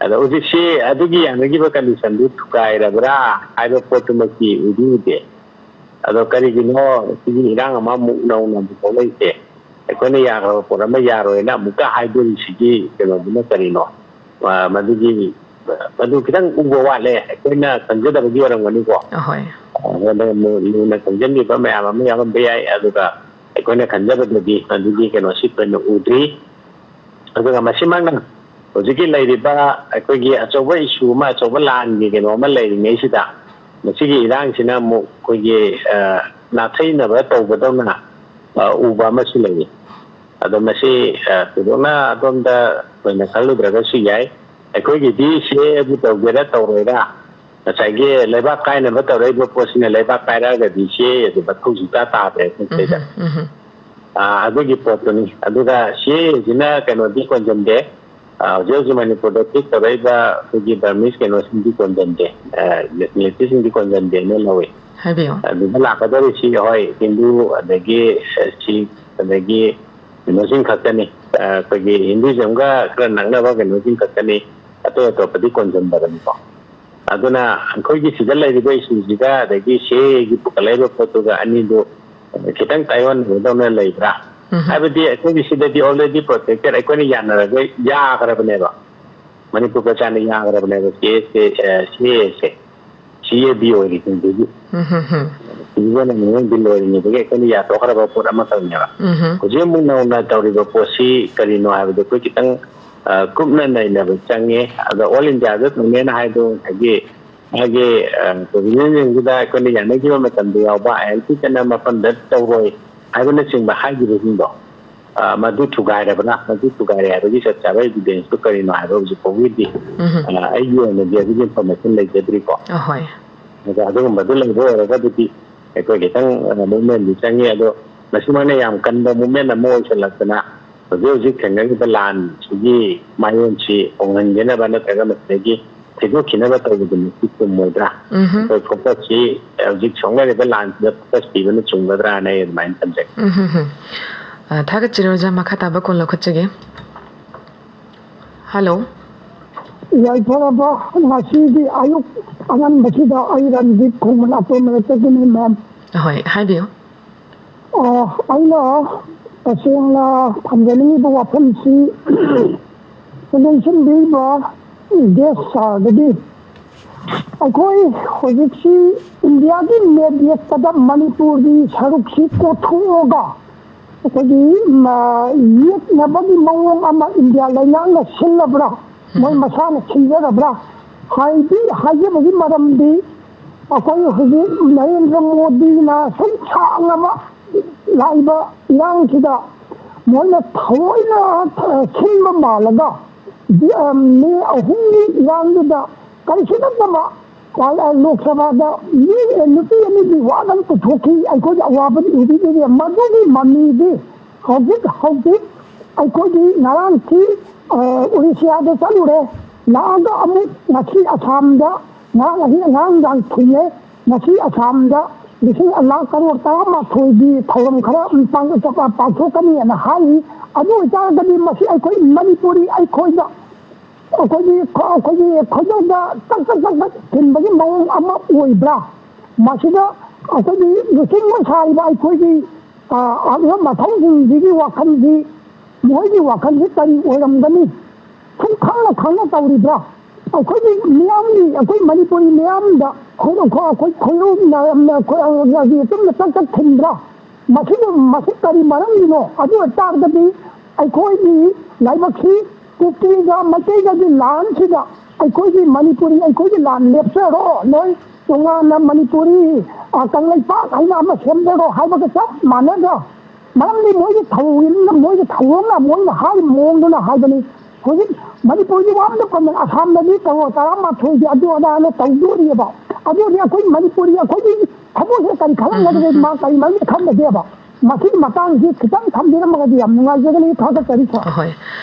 ꯑꯗꯣ ꯍꯧꯖꯤꯛꯁꯤ ꯑꯗꯨꯒꯤ ꯌꯥꯅꯈꯤꯕ ꯀꯟꯗꯤꯁꯟꯗꯨ ꯊꯨꯒꯥꯏꯔꯕ꯭ꯔꯥ ꯍꯥꯏꯕ ꯄꯣꯠꯇꯨꯃꯛꯇꯤ ꯎꯗꯤ ꯎꯗꯦ꯫ ꯑꯗꯣ ꯀꯔꯤꯒꯤꯅꯣ ꯁꯤꯒꯤ ꯏꯔꯥꯡ ꯑꯃꯃꯨꯛ ꯅꯧꯅ ꯑꯃꯨꯛ ꯊꯣꯛꯂꯛꯏꯁꯦ? ꯑꯩꯈꯣꯏꯅ ꯌꯥꯈ꯭ꯔꯕ ꯄꯣꯠ ꯑꯃ ꯌꯥꯔꯣꯏꯅ ꯑꯃꯨꯛꯀ ꯍꯥꯏꯗꯣꯔꯤꯁꯤꯒꯤ ꯀꯩꯅꯣꯗꯨꯅ ꯀꯔꯤꯅꯣ? ꯑ, ꯃꯗꯨꯒꯤ, ꯃꯗꯨ ꯈꯤꯇꯪ ꯎꯕ ꯋꯥꯠꯂꯦ꯫ ꯑꯩꯈꯣꯏꯅ ꯈꯪꯖꯗꯕꯒꯤ ꯑꯣꯏꯔꯝꯒꯅꯤꯀꯣ꯫ ꯑꯍꯣꯏ꯫ ꯑ, ꯃꯗꯨ ꯂꯨ-, ꯂꯨꯅ ꯈꯪꯖꯟꯕꯤꯕ ꯃꯌꯥꯝ ꯑꯃ ꯌꯥꯎꯔꯝꯕ ꯌꯥꯏ, ꯑꯗꯨꯒ ꯑꯩꯈꯣꯏꯅ ꯈꯟꯖꯕꯗꯗꯤ ꯃꯗꯨꯒꯤ ꯀꯩꯅꯣꯁꯤ ꯊꯣꯏꯅ ꯎꯗ꯭ꯔꯤ꯫ ꯑꯗꯨꯒ ꯃꯁꯤꯃꯛꯅ ꯍꯧꯖꯤꯛꯀꯤ ꯂꯩꯔꯤꯕ ꯑꯩꯈꯣꯏꯒꯤ ꯑꯆꯧꯕ ꯏꯁꯨ ꯑꯃ, ꯑꯆꯧꯕ ꯂꯥꯟꯒꯤ ꯀꯩꯅꯣ ꯑꯃ ꯂꯩꯔꯤꯉꯩꯁꯤꯗ, ꯃꯁꯤꯒꯤ ꯏꯔꯥꯡꯁꯤꯅ ꯑꯃꯨꯛ ꯑꯩꯈꯣꯏꯒꯤ, ꯑ, ꯅꯥꯊꯩꯅꯕ ꯇꯧꯕꯗꯧꯅ, ꯑ, ꯎꯕ ꯑꯃꯁꯨ ꯂꯩꯌꯦ꯫ ꯑꯗꯣ ꯃꯁꯤ, ꯑ, ꯊꯣꯏꯗꯣꯛꯅ ꯑꯗꯣꯝꯗ ꯊꯣꯏꯅ ꯈꯜꯂꯨꯗ꯭ꯔꯒꯁꯨ ꯌꯥꯏ꯫ ꯑꯩꯈꯣꯏꯒꯤꯗꯤ ꯁꯤ ꯑꯦ ꯑꯦꯕꯨ ꯇꯧꯒꯦꯔꯥ ꯇꯧꯔꯣꯏꯔꯥ, ꯉꯁꯥꯏꯒꯤ ꯂꯩꯕꯥꯛ ꯀꯥꯏꯅꯕ ꯇꯧꯔꯛꯏꯕ ꯄꯣꯠꯁꯤꯅ ꯂꯩꯕꯥꯛ ꯀꯥꯏꯔꯛꯑꯒꯗꯤ ꯁꯤ ꯑꯦ ꯑꯦ ꯑꯗꯨ ꯃꯊꯧ ꯁꯨꯡꯇꯥ ꯇꯥꯗ꯭ꯔꯦ ꯑꯩꯈꯣꯏ ꯁꯤꯗꯩꯗ꯫ ꯎꯝ, ꯎꯝ꯫ ꯑ, ꯑꯗꯨꯒꯤ ꯄꯣꯠꯇꯨꯅꯤ꯫ ꯑꯗꯨꯒ ꯁꯤ ꯑꯦ ꯑꯦꯁꯤꯅ ꯀꯩꯅꯣꯗꯤ ꯀꯣꯟꯁꯤꯟꯗꯦ꯫ ꯑ, ꯍꯧꯖꯤꯛ ꯍꯧꯖꯤꯛ ꯃꯅꯤꯄꯨꯔꯗ ꯇ꯭ꯔꯤꯠ ꯇꯧꯔꯛꯏꯕ ꯑꯩꯈꯣꯏꯒꯤ ꯕꯔꯃꯤꯁ ꯀꯩꯅꯣꯁꯤꯡꯗꯤ ꯀꯣꯟꯁꯤꯟꯗꯦ, ꯑ, ꯃꯤꯂꯤꯇ꯭ꯔꯤꯁꯤꯡꯗꯤ ꯀꯣꯟꯁꯤꯟꯗꯦꯅ ꯂꯧꯏ꯫ ꯍꯥꯏꯕꯤꯌꯨ꯫ ꯑꯗꯨꯗ ꯂꯥꯛꯀꯗꯧꯔꯤꯁꯤ, ꯍꯣꯏ, ꯍꯤꯟꯗꯨ, ꯑꯗꯒꯤ, ꯑ, ꯁꯤꯈ, ꯑꯗꯒꯤ ꯀꯩꯅꯣꯁꯤꯡ ꯈꯛꯇꯅꯤ꯫ ꯑ, ꯑꯩꯈꯣꯏꯒꯤ ꯍꯤꯟꯗꯨꯏꯖꯝꯒ ꯈꯔ ꯅꯛꯅꯕ ꯀꯩꯅꯣꯁꯤꯡ ꯈꯛꯇꯅꯤ꯫ ꯑꯇꯣꯞ ꯑꯇꯣꯞꯄꯗꯤ ꯀꯣꯟꯁꯤꯟꯗꯕꯅꯤꯀꯣ꯫ ꯑꯗꯨꯅ ꯑꯩꯈꯣꯏꯒꯤ ꯁꯤꯗ ꯂꯩꯔꯤꯕ ꯏꯁꯨꯁꯤꯒ ꯑꯗꯒꯤ ꯁꯤ ꯑꯦ ꯑꯦꯒꯤ ꯄꯨꯈꯠꯂꯛꯏꯕ ꯄꯣꯠꯇꯨꯒ ꯑꯅꯤꯗꯨ ꯈꯤꯇꯪ ꯇꯥꯏꯑꯣꯟꯅꯕꯗꯧꯅ ꯂꯩꯕ꯭ꯔꯥ? ꯎꯝ꯫ ꯍꯥꯏꯕꯗꯤ ꯑꯩꯈꯣꯏꯒꯤ ꯁꯤꯗꯗꯤ already protected, ꯑꯩꯈꯣꯏꯅ ꯌꯥꯅꯔꯒ ꯌꯥꯈ꯭ꯔꯕꯅꯦꯕ꯫ ꯃꯅꯤꯄꯨꯔ ꯄ꯭ꯔꯖꯥꯅ ꯌꯥꯈ꯭ꯔꯕꯅꯦꯕ ꯁꯤ ꯑꯦ ꯑꯦꯁꯦ, ꯑ, ꯁꯤ ꯑꯦ ꯑꯦꯁꯦ꯫ ꯁꯤ ꯑꯦ ꯕꯤ ꯑꯣꯏꯔꯤꯉꯩꯗꯒꯤ꯫ ꯎꯝ, ꯍꯝ, ꯍꯝ꯫ ꯁꯤꯇꯤꯖꯟ ꯑꯦꯃꯦꯟꯃꯦꯟ ꯕꯤꯜ ꯑꯣꯏꯔꯤꯉꯩꯗꯒꯤ ꯑꯩꯈꯣꯏꯅ ꯌꯥꯊꯣꯛꯈ꯭ꯔꯕ ꯄꯣꯠ ꯑꯃꯈꯛꯅꯦꯕ꯫ ꯎꯝ, ꯍꯝ꯫ ꯍꯧꯖꯤꯛ ꯑꯃꯨꯛ ꯅꯧꯅ ꯇꯧꯔꯤꯕ ꯄꯣꯠꯁꯤ ꯀꯔꯤꯅꯣ ꯍꯥꯏꯕꯗꯣ ꯑꯩꯈꯣꯏ ꯈꯤꯇꯪ, ꯑ, ꯀꯨꯞꯅ ꯅꯩꯅꯕ ꯆꯪꯉꯦ꯫ ꯑꯗꯣ ꯑꯣꯜ ꯏꯟꯗꯤꯌꯥꯗ ꯇꯧꯅꯦꯅ ꯍꯥꯏꯗꯣ ꯉꯁꯥꯏꯒꯤ ꯃꯥꯒꯤ, ꯑ, ꯄ꯭ꯔꯣꯚꯤꯖꯟꯁꯤꯡꯗꯨꯗ ꯑꯩꯈꯣꯏꯅ ꯌꯥꯅꯈꯤꯕ ꯃꯇꯝꯗ ꯌꯥꯎꯕ ꯑꯥꯏ ꯑꯦꯜ ꯄꯤ ꯆꯠꯅꯕ ꯃꯐꯝꯗ ꯇꯧꯔꯣꯏ꯫ ꯍꯥꯏꯕꯅꯆꯤꯡꯕ ꯍꯥꯏꯈꯤꯕꯁꯤꯡꯗꯣ, ꯑ, ꯃꯗꯨ ꯊꯨꯒꯥꯏꯔꯕ꯭ꯔꯥ, ꯃꯗꯨ ꯊꯨꯒꯥꯏꯔꯦ ꯍꯥꯏꯕꯒꯤ ꯆꯞ ꯆꯥꯕ evidence ꯇꯨ ꯀꯔꯤꯅꯣ ꯍꯥꯏꯕ ꯍꯧꯖꯤꯛ ꯐꯥꯎꯒꯤꯗꯤ, ꯎꯝ꯫ ꯑ, ꯑꯩꯒꯤ ꯑꯣꯏꯅꯗꯤ ꯑꯗꯨꯒꯤ information ꯂꯩꯖꯗ꯭ꯔꯤꯀꯣ꯫ ꯑꯍꯣꯏ꯫ ꯑꯗꯣ ꯑꯗꯨꯒꯨꯝꯕꯗꯨ ꯂꯩꯕ ꯑꯣꯏꯔꯒꯕꯨꯗꯤ ꯑꯩꯈꯣꯏ ꯈꯤꯇꯪ, ꯑ, movement ꯗꯤ ꯆꯪꯉꯤ꯫ ꯑꯗꯣ ꯃꯁꯤꯃꯛꯅ ꯌꯥꯝ ꯀꯟꯕ movement ꯑꯃ ꯑꯣꯏꯁꯤꯜꯂꯛꯇꯅ ꯍꯧꯖꯤꯛ ꯍꯧꯖꯤꯛ ꯊꯦꯡꯅꯔꯤꯕ ꯂꯥꯟꯁꯤꯒꯤ ꯃꯥꯏꯑꯣꯟꯁꯤ ꯍꯣꯡꯍꯟꯒꯅꯕ ꯅꯠꯇ꯭ꯔꯒ ꯃꯁꯤꯗꯒꯤ ꯊꯩꯗꯣꯛꯈꯤꯅꯕ ꯇꯧꯕꯗꯨꯃꯛꯇꯤ ꯆꯨꯝꯃꯣꯏꯗ꯭ꯔꯥ? ꯎꯝꯍꯨꯝ꯫ ꯑꯩꯈꯣꯏ focus ꯁꯤ ꯍꯧꯖꯤꯛ ꯁꯣꯛꯅꯔꯤꯕ ꯂꯥꯟꯁꯤꯗ focus ꯄꯤꯕꯅ ꯆꯨꯝꯒꯗ꯭ꯔꯥꯅ ꯑꯩ ꯑꯗꯨꯃꯥꯏꯅ ꯈꯟꯖꯩ꯫ ꯎꯝꯍꯨꯝ꯫ ꯑ, ꯊꯥꯒꯠꯆꯔꯤ ꯑꯣꯖꯥ, ꯃꯈꯥ ꯇꯥꯕ call ꯂꯧꯈꯠꯆꯒꯦ꯫ Hello꯫ ꯌꯥꯏꯐꯔꯕ ꯉꯁꯤꯒꯤ ꯑꯌꯨꯛ ꯑꯉꯟꯕꯁꯤꯗ ꯑꯩ ꯔꯟꯖꯤꯠ ꯈꯣꯡꯃꯟ ꯑꯇꯣꯝꯕꯗꯒꯤꯅꯤ, ma'am꯫ ꯍꯣꯏ, ꯍꯥꯏꯕꯤꯌꯨ꯫ ꯑ, ꯑꯩꯅ ꯇꯁꯦꯡꯅ ꯊꯝꯖꯅꯤꯡꯉꯤꯕ ꯋꯥꯐꯝꯁꯤ, ꯂꯦꯡꯁꯤꯟꯕꯤꯔꯤꯕ guest sir ꯗꯒꯤ ꯑꯩꯈꯣꯏ ꯍꯧꯖꯤꯛꯁꯤ ꯏꯟꯗꯤꯌꯥꯒꯤ map ꯌꯦꯛꯄꯗ ꯃꯅꯤꯄꯨꯔꯒꯤ ꯁꯔꯨꯛꯁꯤ ꯀꯣꯊꯣꯛꯑꯒ ꯑꯩꯈꯣꯏꯒꯤ, ꯃ, ꯌꯦꯛꯅꯕꯒꯤ ꯃꯑꯣꯡ ꯑꯃ ꯏꯟꯗꯤꯌꯥ ꯂꯩꯉꯥꯛꯅ ꯁꯤꯜꯂꯕ꯭ꯔꯥ, ꯃꯣꯏ ꯃꯁꯥꯅ ꯁꯤꯟꯖꯔꯕ꯭ꯔꯥ ꯍꯥꯏꯗꯤ, ꯍꯥꯏꯖꯕꯒꯤ ꯃꯔꯝꯗꯤ ꯑꯩꯈꯣꯏ ꯍꯧꯖꯤꯛ ꯅꯔꯦꯟꯗ꯭ꯔ ꯃꯣꯗꯤꯅ ꯁꯨꯝ ꯁꯥꯡꯂꯕ ꯂꯥꯛꯏꯕ ꯏꯔꯥꯡꯁꯤꯗ ꯃꯣꯏꯅ ꯊꯑꯣꯏꯅ, ꯑ, ꯁꯤꯟꯕ ꯃꯥꯜꯂꯒ ꯗꯤ-, ꯑ, ꯃꯦ ꯑꯍꯨꯝꯒꯤ ꯏꯔꯥꯡꯗꯨꯗ ꯀꯔꯤꯁꯨ ꯅꯠꯇꯕ ꯄꯥ-, ꯑ, ꯂꯣꯛ ꯁꯚꯥꯗ ꯃꯤ, ꯑ, ꯅꯨꯄꯤ ꯑꯅꯤꯒꯤ ꯋꯥꯗꯪ ꯄꯨꯊꯣꯛꯈꯤ꯫ ꯑꯩꯈꯣꯏꯒꯤ ꯑꯋꯥꯕꯗꯤ ꯎꯕꯤꯗꯦ꯫ ꯃꯗꯨꯒꯤ ꯃꯃꯤꯗꯤ ꯍꯧꯖꯤꯛ, ꯍꯧꯖꯤꯛ ꯑꯩꯈꯣꯏꯒꯤ ꯉꯔꯥꯡꯁꯤ, ꯑ, ꯎꯔꯤꯁꯤꯌꯥꯗ ꯆꯠꯂꯨꯔꯦ, ꯂꯥꯛꯑꯒ ꯑꯃꯨꯛ ꯉꯁꯤ ꯑꯁꯥꯝꯗ ꯉꯔꯥꯡ ꯑꯍꯤꯡ ꯑꯉꯥꯡ ꯅꯨꯡꯗꯥꯡ ꯊꯤꯡꯉꯦ꯫ ꯉꯁꯤ ꯑꯁꯥꯝꯗ ꯂꯤꯁꯤꯡ ꯂꯥꯈ ꯀꯔꯣꯔ ꯇꯔꯥꯃꯥꯊꯣꯏꯒꯤ ꯊꯧꯔꯝ ꯈꯔ ꯄꯥꯡ-, ꯄꯥꯡꯊꯣꯛꯀꯅꯤꯅ ꯍꯥꯏꯔꯤ꯫ ꯑꯗꯨ ꯑꯣꯏꯇꯥꯔꯒꯗꯤ ꯃꯁꯤ ꯑꯩꯈꯣꯏ ꯃꯅꯤꯄꯨꯔꯤ ꯑꯩꯈꯣꯏꯗ, ꯑꯩꯈꯣꯏꯒꯤ, ꯑꯩꯈꯣꯏꯒꯤ ꯈꯣꯏꯗꯧꯗ ꯇꯛ ꯇꯛ ꯇꯛ ꯇꯛ ꯊꯤꯟꯕꯒꯤ ꯃꯑꯣꯡ ꯑꯃ ꯑꯣꯏꯕ꯭ꯔꯥ? ꯃꯁꯤꯗ ꯑꯩꯈꯣꯏꯒꯤ ꯂꯨꯆꯤꯡꯕ ꯁꯥꯔꯤꯕ ꯑꯩꯈꯣꯏꯒꯤ, ꯑ, ꯑꯔꯤꯕ ꯃꯊꯧꯁꯤꯡꯁꯤꯒꯤ ꯋꯥꯈꯜꯁꯤ, ꯃꯈꯣꯏꯒꯤ ꯋꯥꯈꯜꯁꯤ ꯀꯔꯤ ꯑꯣꯏꯔꯝꯒꯅꯤ? ꯁꯨꯝ ꯈꯪꯅ ꯈꯪꯅ ꯇꯧꯔꯤꯕ꯭ꯔꯥ? ꯑꯩꯈꯣꯏꯒꯤ ꯃꯤꯌꯥꯝꯒꯤ, ꯑꯩꯈꯣꯏ ꯃꯅꯤꯄꯨꯔꯤ ꯃꯤꯌꯥꯝꯗ ꯈꯣꯏꯔꯧ-, ꯑꯩꯈꯣꯏ ꯈꯣꯏꯔꯧ ꯃꯌꯥꯝꯅ ꯑꯩꯈꯣꯏ ꯑꯆꯨꯝꯅ ꯇꯛ ꯇꯛ ꯊꯤꯟꯕ꯭ꯔꯥ? ꯃꯁꯤꯕꯨ, ꯃꯁꯤ ꯀꯔꯤ ꯃꯔꯝꯒꯤꯅꯣ? ꯑꯗꯨ ꯑꯣꯏꯇꯥꯔꯒꯗꯤ ꯑꯩꯈꯣꯏꯒꯤ ꯂꯥꯏꯕꯛꯁꯤ ꯀꯨꯀꯤꯒ ꯃꯩꯇꯩꯒꯒꯤ ꯂꯥꯟꯁꯤꯗ ꯑꯩꯈꯣꯏꯒꯤ ꯃꯅꯤꯄꯨꯔꯤ, ꯑꯩꯈꯣꯏꯒꯤ ꯂꯥꯟ ꯂꯦꯞꯆꯔꯣ, ꯅꯣꯏ ꯇꯣꯉꯥꯟꯅ ꯃꯅꯤꯄꯨꯔꯤ, ꯑ, ꯀꯪꯂꯩꯄꯥꯛ ꯍꯥꯏꯅ ꯑꯃ ꯁꯦꯝꯖꯔꯣ ꯍꯥꯏꯕꯒ ꯆꯞ ꯃꯥꯟꯅꯗ꯭ꯔꯣ? ꯃꯔꯝꯗꯤ ꯃꯣꯏꯒꯤ ꯊꯧꯑꯣꯡ, ꯃꯣꯏꯒꯤ ꯊꯧꯑꯣꯡꯅ ꯃꯣꯏꯅ ꯍꯥꯏꯔꯤꯕ ꯃꯑꯣꯡꯗꯨꯅ ꯍꯥꯏꯕꯅꯤ꯫ ꯍꯧꯖꯤꯛ ꯃꯅꯤꯄꯨꯔꯒꯤ ꯋꯥ ꯑꯃꯗ ꯄꯟꯕ, ꯑꯁꯥꯝꯗꯗꯤ ꯀꯔꯣꯔ ꯇꯔꯥꯃꯥꯊꯣꯏꯒꯤ ꯑꯗꯨ ꯑꯗꯥꯅ ꯇꯧꯗꯣꯔꯤꯑꯕ꯫ ꯑꯗꯨꯗꯤ ꯑꯩꯈꯣꯏ ꯃꯅꯤꯄꯨꯔꯒꯤ ꯑꯩꯈꯣꯏꯒꯤ ꯊꯃꯣꯏꯁꯤꯗ ꯀꯔꯤ ꯈꯜꯂꯝꯒꯗꯒꯦ? ꯎꯝ, ꯎꯝ, ꯎꯝ꯫ ꯃꯥ ꯀꯔꯤ ꯃꯔꯝꯒꯤ ꯈꯟꯒꯗꯒꯦꯕ? ꯃꯁꯤꯒꯤ ꯃꯇꯥꯡꯁꯤ ꯈꯤꯇꯪ ꯊꯝꯕꯤꯔꯝꯃꯒꯗꯤ ꯌꯥꯝ ꯅꯨꯡꯉꯥꯏꯖꯒꯅꯤ꯫ ꯊꯥꯒꯠꯆꯔꯤ, ꯁꯥꯔ꯫ ꯑꯍꯣꯏ꯫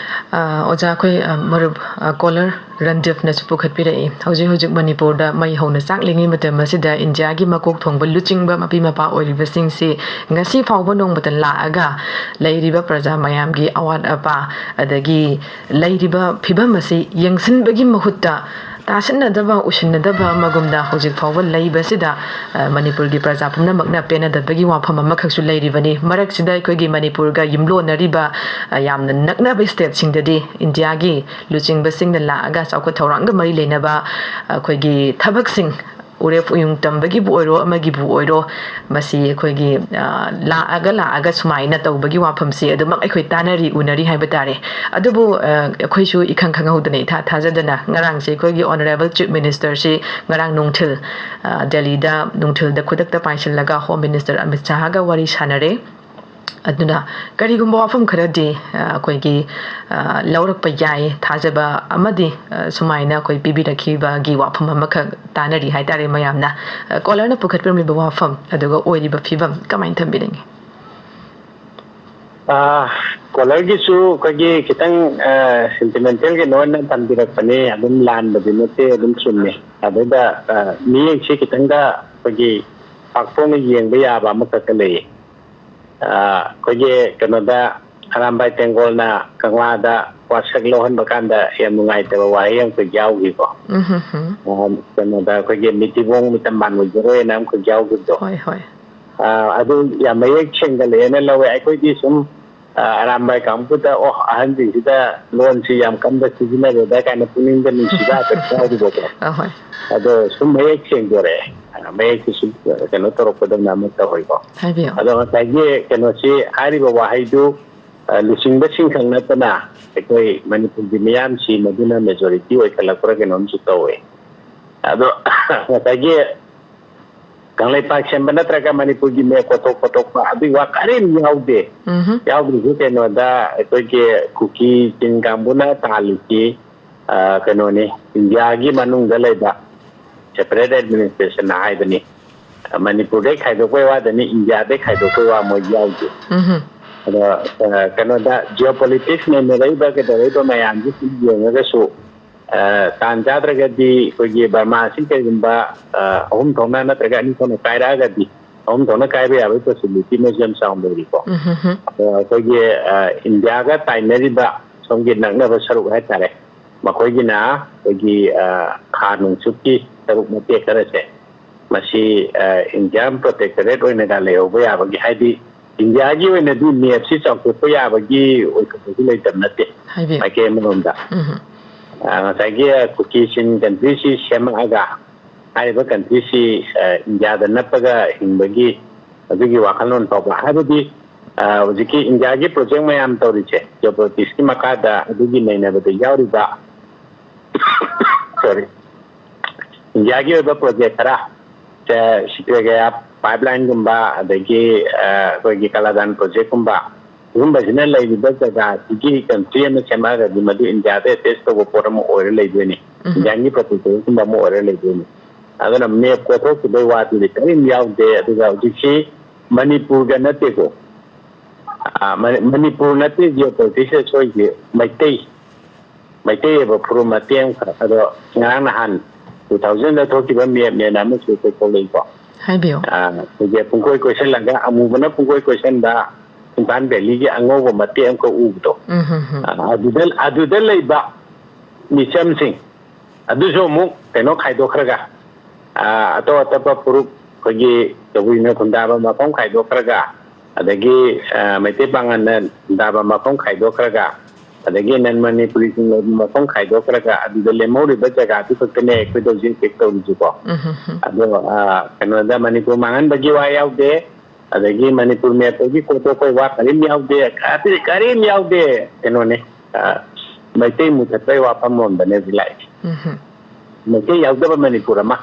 ꯑ, ꯑꯣꯖꯥ, ꯑꯩꯈꯣꯏ, ꯑ, ꯃꯔꯨꯞ, ꯑ, ꯀꯣꯂꯔ ꯔꯟꯗꯤꯞꯅꯁꯨ ꯄꯨꯈꯠꯄꯤꯔꯛꯏ꯫ ꯍꯧꯖꯤꯛ ꯍꯧꯖꯤꯛ ꯃꯅꯤꯄꯨꯔꯗ ꯃꯩ ꯍꯧꯅ ꯆꯥꯛꯂꯤꯉꯩ ꯃꯇꯝ ꯑꯁꯤꯗ ꯏꯟꯗꯤꯌꯥꯒꯤ ꯃꯀꯣꯛ ꯊꯣꯡꯕ ꯂꯨꯆꯤꯡꯕ ꯃꯄꯤ ꯃꯄꯥ ꯑꯣꯏꯔꯤꯕꯁꯤꯡꯁꯤ ꯉꯁꯤ ꯐꯥꯎꯕ ꯅꯣꯡꯃꯇ ꯂꯥꯛꯑꯒ ꯂꯩꯔꯤꯕ ꯄ꯭ꯔꯖꯥ ꯃꯌꯥꯝꯒꯤ ꯑꯋꯥꯠ ꯑꯄꯥ, ꯑꯗꯒꯤ ꯂꯩꯔꯤꯕ ꯐꯤꯕꯝ ꯑꯁꯤ ꯌꯦꯡꯁꯤꯟꯕꯒꯤ ꯃꯍꯨꯠꯇ ꯇꯥꯁꯤꯟꯅꯗꯕ, ꯎꯁꯤꯟꯅꯗꯕ ꯑꯃꯒꯨꯝꯗ ꯍꯧꯖꯤꯛ ꯐꯥꯎꯕ ꯂꯩꯕꯁꯤꯗ, ꯑ, ꯃꯅꯤꯄꯨꯔꯒꯤ ꯄ꯭ꯔꯖꯥ ꯄꯨꯝꯅꯃꯛꯅ ꯄꯦꯟꯅꯗꯕꯒꯤ ꯋꯥꯐꯝ ꯑꯃꯈꯛꯁꯨ ꯂꯩꯔꯤꯕꯅꯤ꯫ ꯃꯔꯛꯁꯤꯗ ꯑꯩꯈꯣꯏꯒꯤ ꯃꯅꯤꯄꯨꯔꯒ ꯌꯨꯝꯂꯣꯟꯅꯔꯤꯕ, ꯑ, ꯌꯥꯝꯅ ꯅꯛꯅꯕ ꯁ꯭ꯇꯦꯠꯁꯤꯡꯗꯗꯤ ꯏꯟꯗꯤꯌꯥꯒꯤ ꯂꯨꯆꯤꯡꯕꯁꯤꯡꯅ ꯂꯥꯛꯑꯒ ꯆꯥꯎꯈꯠ ꯊꯧꯔꯥꯡꯒ ꯃꯔꯤ ꯂꯩꯅꯕ ꯑꯩꯈꯣꯏꯒꯤ ꯊꯕꯛꯁꯤꯡ, ꯎꯔꯦꯞ ꯎꯌꯨꯡ ꯇꯝꯕꯒꯤꯕꯨ ꯑꯣꯏꯔꯣ, ꯑꯃꯒꯤꯕꯨ ꯑꯣꯏꯔꯣ, ꯃꯁꯤ ꯑꯩꯈꯣꯏꯒꯤ, ꯑ, ꯂꯥꯛꯑꯒ, ꯂꯥꯛꯑꯒ ꯁꯨꯃꯥꯏꯅ ꯇꯧꯕꯒꯤ ꯋꯥꯐꯝꯁꯤ ꯑꯗꯨꯃꯛ ꯑꯩꯈꯣꯏ ꯇꯥꯅꯔꯤ, ꯎꯅꯔꯤ ꯍꯥꯏꯕ ꯇꯥꯔꯦ꯫ ꯑꯗꯨꯕꯨ, ꯑ, ꯑꯩꯈꯣꯏꯁꯨ ꯏꯈꯪ ꯈꯪꯍꯧꯗꯅ, ꯏꯊꯥ ꯊꯥꯖꯗꯅ ꯉꯔꯥꯡꯁꯦ ꯑꯩꯈꯣꯏꯒꯤ Honourable Chief Minister ꯁꯤ ꯉꯔꯥꯡ ꯅꯨꯡꯊꯤꯜ, ꯑ, ꯗꯦꯜꯂꯤꯗ ꯅꯨꯡꯊꯤꯜꯗ ꯈꯨꯗꯛꯇ ꯄꯥꯏꯁꯤꯜꯂꯒ Home Minister ꯑꯃꯤꯠ ꯁꯥꯍꯒ ꯋꯥꯔꯤ ꯁꯥꯟꯅꯔꯦ꯫ ꯑꯗꯨꯅ ꯀꯔꯤꯒꯨꯝꯕ ꯋꯥꯐꯝ ꯈꯔꯗꯤ, ꯑ, ꯑꯩꯈꯣꯏꯒꯤ, ꯑ, ꯂꯧꯔꯛꯄ ꯌꯥꯏ, ꯊꯥꯖꯕ ꯑꯃꯗꯤ, ꯑ, ꯁꯨꯃꯥꯏꯅ ꯑꯩꯈꯣꯏ ꯄꯤꯕꯤꯔꯛꯈꯤꯕꯒꯤ ꯋꯥꯐꯝ ꯑꯃꯈꯛ ꯇꯥꯅꯔꯤ ꯍꯥꯏꯇꯥꯔꯦ ꯃꯌꯥꯝꯅ꯫ ꯑ, ꯀꯣꯂꯔꯅ ꯄꯨꯈꯠꯄꯤꯔꯝꯂꯤꯕ ꯋꯥꯐꯝ ꯑꯗꯨꯒ ꯑꯣꯏꯔꯤꯕ ꯐꯤꯕꯝ ꯀꯃꯥꯏꯅ ꯊꯝꯕꯤꯅꯤꯡꯉꯤ? ꯑ, ꯀꯣꯂꯔꯒꯤꯁꯨ ꯑꯩꯈꯣꯏꯒꯤ ꯈꯤꯇꯪ, ꯑ, ꯁꯦꯟꯇꯤꯃꯦꯟꯇꯦꯜ ꯀꯩꯅꯣ ꯑꯣꯏꯅ ꯊꯝꯕꯤꯔꯛꯄꯅꯤ꯫ ꯑꯗꯨꯝ ꯂꯥꯟꯕꯗꯤ ꯅꯠꯇꯦ, ꯑꯗꯨꯝ ꯆꯨꯝꯃꯤ꯫ ꯑꯗꯨꯗ, ꯑ, ꯃꯤꯠꯌꯦꯡꯁꯤ ꯈꯤꯇꯪꯒ ꯑꯩꯈꯣꯏꯒꯤ ꯄꯥꯛꯊꯣꯛꯅ ꯌꯦꯡꯕ ꯌꯥꯕ ꯑꯃꯈꯛꯀ ꯂꯩꯌꯦ꯫ ꯑ, ꯑꯩꯈꯣꯏꯒꯤ ꯀꯩꯅꯣꯗ, ꯑꯔꯥꯝꯕꯥꯏ ꯇꯦꯡꯒꯣꯜꯅ ꯀꯪꯂꯥꯗ ꯋꯥꯁꯛ ꯂꯧꯍꯟꯕ ꯀꯥꯟꯗ ꯌꯥꯝ ꯅꯨꯡꯉꯥꯏꯇꯕ ꯋꯥꯍꯩ ꯑꯃꯈꯛ ꯌꯥꯎꯈꯤꯀꯣ꯫ ꯎꯝ, ꯍꯝ, ꯍꯝ꯫ ꯑ, ꯀꯩꯅꯣꯗ, ꯑꯩꯈꯣꯏꯒꯤ ꯃꯤꯊꯤꯕꯣꯡ ꯃꯤꯇꯝꯕꯥꯟ ꯑꯣꯏꯖꯔꯣꯏꯅ ꯑꯃꯈꯛ ꯌꯥꯎꯈꯤꯕꯗꯣ꯫ ꯍꯣꯏ, ꯍꯣꯏ꯫ ꯑ, ꯑꯗꯨ ꯌꯥꯝ ꯃꯌꯦꯛ ꯁꯦꯡꯒꯠꯂꯛꯑꯦꯅ ꯂꯧꯋꯦ꯫ ꯑꯩꯈꯣꯏꯗꯤ ꯁꯨꯝ, ꯑ, ꯑꯔꯥꯝꯕꯥꯏ ꯀꯥꯡꯕꯨꯗ, "ꯑꯣ, ꯑꯍꯟꯁꯤꯡꯁꯤꯗ ꯂꯣꯟꯁꯤ ꯌꯥꯝ ꯀꯟꯕ ꯁꯤꯖꯤꯟꯅꯔꯦꯗ" ꯀꯥꯏꯅ ꯄꯨꯛꯅꯤꯡꯗ ꯅꯨꯡꯁꯤꯕ ꯍꯥꯏꯐꯦꯠ ꯌꯥꯎꯔꯤꯕꯀꯣ꯫ ꯑꯍꯣꯏ꯫ ꯑꯗꯣ ꯁꯨꯝ ꯃꯌꯦꯛ ꯁꯦꯡꯗꯣꯔꯛꯑꯦ꯫ ꯑ, ꯃꯌꯦꯛꯁꯤ ꯁꯨꯝ ꯀꯩꯅꯣ ꯇꯧꯔꯛꯄꯗꯧꯅ ꯑꯃ ꯇꯧꯋꯤꯀꯣ꯫ ꯍꯥꯏꯕꯤꯌꯨ꯫ ꯑꯗꯣ ꯉꯁꯥꯏꯒꯤ ꯀꯩꯅꯣꯁꯤ, ꯍꯥꯏꯔꯤꯕ ꯋꯥꯍꯩꯗꯨ, ꯑ, ꯂꯨꯆꯤꯡꯕꯁꯤꯡꯈꯛ ꯅꯠꯇꯅ ꯑꯩꯈꯣꯏ ꯃꯅꯤꯄꯨꯔꯒꯤ ꯃꯤꯌꯥꯝꯁꯤ ꯃꯗꯨꯅ ꯃꯦꯖꯣꯔꯤꯇꯤ ꯑꯣꯏꯈꯠꯂꯛꯄ꯭ꯔꯥ ꯀꯩꯅꯣꯝꯁꯨ ꯇꯧꯋꯦ꯫ ꯑꯗꯣ ꯉꯁꯥꯏꯒꯤ ꯀꯪꯂꯩꯄꯥꯛ ꯁꯦꯝꯕ ꯅꯠꯇ꯭ꯔꯒ ꯃꯅꯤꯄꯨꯔꯒꯤ ꯃꯦꯞ ꯀꯣꯠꯊꯣꯛ ꯈꯣꯠꯇꯣꯛꯄ ꯑꯗꯨꯒꯤ ꯋꯥ ꯀꯔꯤꯝ ꯌꯥꯎꯗꯦ꯫ ꯎꯝꯍꯨꯝ꯫ ꯌꯥꯎꯗ꯭ꯔꯤꯁꯦ ꯀꯩꯅꯣꯗ ꯑꯩꯈꯣꯏꯒꯤ ꯀꯨꯀꯤ ꯆꯤꯡ ꯀꯥꯡꯕꯨꯅ ꯇꯥꯜꯂꯤꯁꯤ, ꯑ, ꯀꯩꯅꯣꯅꯤ, ꯏꯟꯗꯤꯌꯥꯒꯤ ꯃꯅꯨꯡꯗ ꯂꯩꯕ separate administration ꯍꯥꯏꯕꯅꯤ꯫ ꯃꯅꯤꯄꯨꯔꯗꯩ ꯈꯥꯏꯗꯣꯛꯄꯩ ꯋꯥꯗꯅꯤ, ꯏꯟꯗꯤꯌꯥꯗꯩ ꯈꯥꯏꯗꯣꯛꯄꯩ ꯋꯥ ꯃꯣꯏ ꯌꯥꯎꯗꯦ꯫ ꯎꯝꯍꯨꯝ꯫ ꯑꯗꯣ, ꯑ, ꯀꯩꯅꯣꯗ geopolitics ꯅꯩꯅꯔꯛꯏꯕ ꯀꯩꯗꯧꯔꯛꯏꯕ ꯃꯌꯥꯝꯁꯤ ꯁꯨꯝ ꯌꯦꯡꯉꯒꯁꯨ, ꯑ, ꯇꯥꯟ ꯆꯥꯗ꯭ꯔꯒꯗꯤ ꯑꯩꯈꯣꯏꯒꯤ ꯕꯔꯃꯥꯁꯤ ꯀꯩꯒꯨꯝꯕ, ꯑ, ꯑꯍꯨꯝ ꯊꯣꯛꯅ ꯅꯠꯇ꯭ꯔꯒ ꯑꯅꯤ ꯊꯣꯛꯅ ꯀꯥꯏꯔꯛꯑꯒꯗꯤ ꯑꯍꯨꯝ ꯊꯣꯛꯅ ꯀꯥꯏꯕ ꯌꯥꯕꯒꯤ possibility ꯃꯣꯏꯁꯨ ꯌꯥꯝ ꯆꯥꯎꯅ ꯂꯩꯔꯤꯀꯣ꯫ ꯎꯝꯍꯨꯝ꯫ ꯑꯗꯣ ꯑꯩꯈꯣꯏꯒꯤ, ꯑ, ꯏꯟꯗꯤꯌꯥꯒ ꯇꯥꯏꯅꯔꯤꯕ ꯁꯣꯝꯒꯤ ꯅꯛꯅꯕ ꯁꯔꯨꯛ ꯍꯥꯏꯇꯥꯔꯦ, ꯃꯈꯣꯏꯒꯤꯅ ꯑꯩꯈꯣꯏꯒꯤ, ꯑ, ꯈꯥ ꯅꯣꯡꯆꯨꯞꯀꯤ ꯁꯔꯨꯛ ꯃꯇꯦꯛ ꯈꯔꯁꯦ, ꯃꯁꯤ, ꯑ, Indian protectorate ꯑꯣꯏꯅꯒ ꯂꯩꯍꯧꯕ ꯌꯥꯕꯒꯤ, ꯍꯥꯏꯗꯤ ꯏꯟꯗꯤꯌꯥꯒꯤ ꯑꯣꯏꯅꯗꯤ ꯃꯦꯞꯁꯤ ꯆꯥꯎꯊꯣꯛꯄ ꯌꯥꯕꯒꯤ ꯑꯣꯏꯊꯣꯛꯄꯁꯨ ꯂꯩꯇꯕ ꯅꯠꯇꯦ꯫ ꯍꯥꯏꯕꯤꯌꯨ꯫ ꯃꯥꯏꯀꯩ ꯑꯃꯔꯣꯝꯗ꯫ ꯎꯝꯍꯨꯝ꯫ ꯑ, ꯉꯁꯥꯏꯒꯤ ꯀꯨꯀꯤ ꯆꯤꯟ countryꯁꯤ ꯁꯦꯝꯃꯛꯑꯒ ꯍꯥꯏꯔꯤꯕ countryꯁꯤ, ꯑ, ꯏꯟꯗꯤꯌꯥꯗ ꯅꯞꯄꯒ ꯍꯤꯡꯕꯒꯤ ꯑꯗꯨꯒꯤ ꯋꯥꯈꯜꯂꯣꯟ ꯐꯥꯎꯕ, ꯍꯥꯏꯕꯗꯤ, ꯑ, ꯍꯧꯖꯤꯛꯀꯤ ꯏꯟꯗꯤꯌꯥꯒꯤ project ꯃꯌꯥꯝ ꯇꯧꯔꯤꯁꯦ geopoliticsꯀꯤ ꯃꯈꯥꯗ ꯑꯗꯨꯒꯤ ꯅꯩꯅꯕꯗ ꯌꯥꯎꯔꯤꯕ, sorry, ꯏꯟꯗꯤꯌꯥꯒꯤ ꯑꯣꯏꯕ project ꯈꯔ, ꯁꯦ, ꯁꯤꯀ꯭ꯔꯦꯒꯌꯥ pipelineꯒꯨꯝꯕ, ꯑꯗꯒꯤ, ꯑ, ꯑꯩꯈꯣꯏꯒꯤ ꯀꯂꯥꯗꯥꯟ projectꯀꯨꯝꯕ, ꯁꯤꯒꯨꯝꯕꯁꯤꯅ ꯂꯩꯔꯤꯕ ꯖꯒꯥꯁꯤꯒꯤ country ꯑꯃ ꯁꯦꯝꯃꯛꯑꯒꯗꯤ ꯃꯗꯨ ꯏꯟꯗꯤꯌꯥꯗ attach ꯇꯧꯕ ꯄꯣꯠ ꯑꯃ ꯑꯣꯏꯔ ꯂꯩꯗꯣꯏꯅꯤ꯫ ꯎꯝ꯫ ꯏꯟꯗꯤꯌꯥꯒꯤ protectorate ꯀꯨꯝꯕ ꯑꯃ ꯑꯣꯏꯔ ꯂꯩꯗꯣꯏꯅꯤ꯫ ꯑꯗꯨꯅ ꯃꯦꯞ ꯀꯣꯠꯊꯣꯛꯈꯤꯕꯒꯤ ꯋꯥꯗꯨꯗꯤ ꯀꯔꯤꯝ ꯌꯥꯎꯗꯦ꯫ ꯑꯗꯨꯒ ꯍꯧꯖꯤꯛꯁꯤ ꯃꯅꯤꯄꯨꯔꯒ ꯅꯠꯇꯦꯀꯣ, ꯑ, ꯃꯅꯤ-, ꯃꯅꯤꯄꯨꯔ ꯅꯠꯇꯦ geopoliticsꯇ ꯁꯣꯏꯁꯦ, ꯃꯩꯇꯩ, ꯃꯩꯇꯩ ꯑꯣꯏꯕ ꯐꯨꯔꯨꯞ ꯃꯇꯦꯛ ꯑꯃꯈꯛ꯫ ꯑꯗꯣ ꯉꯔꯥꯡ ꯅꯍꯥꯟ two thousandꯗ ꯊꯣꯛꯈꯤꯕ ꯃꯦꯞꯅꯦꯅ ꯑꯃꯁꯨ ꯑꯩꯈꯣꯏ ꯊꯣꯛꯂꯛꯏꯀꯣ꯫ ꯍꯥꯏꯕꯤꯌꯨ꯫ ꯑ, ꯑꯩꯈꯣꯏꯒꯤ ꯄꯨꯡꯀꯣꯏ ꯀꯣꯏꯁꯤꯜꯂꯒ, ꯑꯃꯨꯕꯅ ꯄꯨꯡꯀꯣꯏ ꯀꯣꯏꯁꯤꯟꯕ ꯏꯝꯐꯥꯜ valleyꯒꯤ ꯑꯉꯧꯕ ꯃꯇꯦꯛ ꯑꯃꯈꯛ ꯎꯕꯗꯣ, ꯎꯝ, ꯍꯝ, ꯍꯝ꯫ ꯑ, ꯑꯗꯨꯗ, ꯑꯗꯨꯗ ꯂꯩꯕ ꯃꯤꯆꯝꯁꯤꯡ ꯑꯗꯨꯁꯨ ꯑꯃꯨꯛ ꯀꯩꯅꯣ ꯈꯥꯏꯗꯣꯛꯈ꯭ꯔꯒ, ꯑ, ꯑꯇꯣꯞ ꯑꯇꯣꯞꯄ ꯐꯨꯔꯨꯞ, ꯑꯩꯈꯣꯏꯒꯤ ꯀꯕꯨꯏꯅ ꯈꯨꯟꯗꯥꯕ ꯃꯐꯝ ꯈꯥꯏꯗꯣꯛꯈ꯭ꯔꯒ, ꯑꯗꯒꯤ, ꯑ, ꯃꯩꯇꯩ ꯄꯥꯉꯜꯅ ꯈꯨꯟꯗꯥꯕ ꯃꯐꯝ ꯈꯥꯏꯗꯣꯛꯈ꯭ꯔꯒ, ꯑꯗꯒꯤ non Manipuriꯁꯤꯡ ꯂꯩꯕ ꯃꯐꯝ ꯈꯥꯏꯗꯣꯛꯈ꯭ꯔꯒ, ꯑꯗꯨꯗ ꯂꯦꯝꯍꯧꯔꯤꯕ ꯖꯒꯥꯗꯨ ꯈꯛꯇꯅꯦ ꯑꯩꯈꯣꯏꯗ ꯍꯧꯖꯤꯛ attack ꯇꯧꯔꯤꯁꯤꯀꯣ꯫ ꯎꯝ, ꯍꯝ, ꯍꯝ꯫ ꯑꯗꯣ, ꯑ, ꯀꯩꯅꯣꯗ ꯃꯅꯤꯄꯨꯔ ꯃꯥꯡꯍꯟꯕꯒꯤ ꯋꯥ ꯌꯥꯎꯗꯦ, ꯑꯗꯒꯤ ꯃꯅꯤꯄꯨꯔ ꯃꯦꯞꯇꯒꯤ ꯀꯣꯠꯊꯣꯛꯄꯩ ꯋꯥ ꯀꯔꯤꯝ ꯌꯥꯎꯗꯦ, ꯀꯔꯤ-, ꯀꯔꯤꯝ ꯌꯥꯎꯗꯦ꯫ ꯀꯩꯅꯣꯅꯦ, ꯑ, ꯃꯩꯇꯩ ꯃꯨꯊꯠꯄꯩ ꯋꯥꯐꯝ ꯂꯣꯝꯗꯅꯦ ꯍꯧꯖꯤꯛ ꯂꯥꯛꯏꯁꯦ꯫ ꯎꯝ, ꯍꯝ꯫ ꯃꯩꯇꯩ ꯌꯥꯎꯗꯕ ꯃꯅꯤꯄꯨꯔ ꯑꯃ,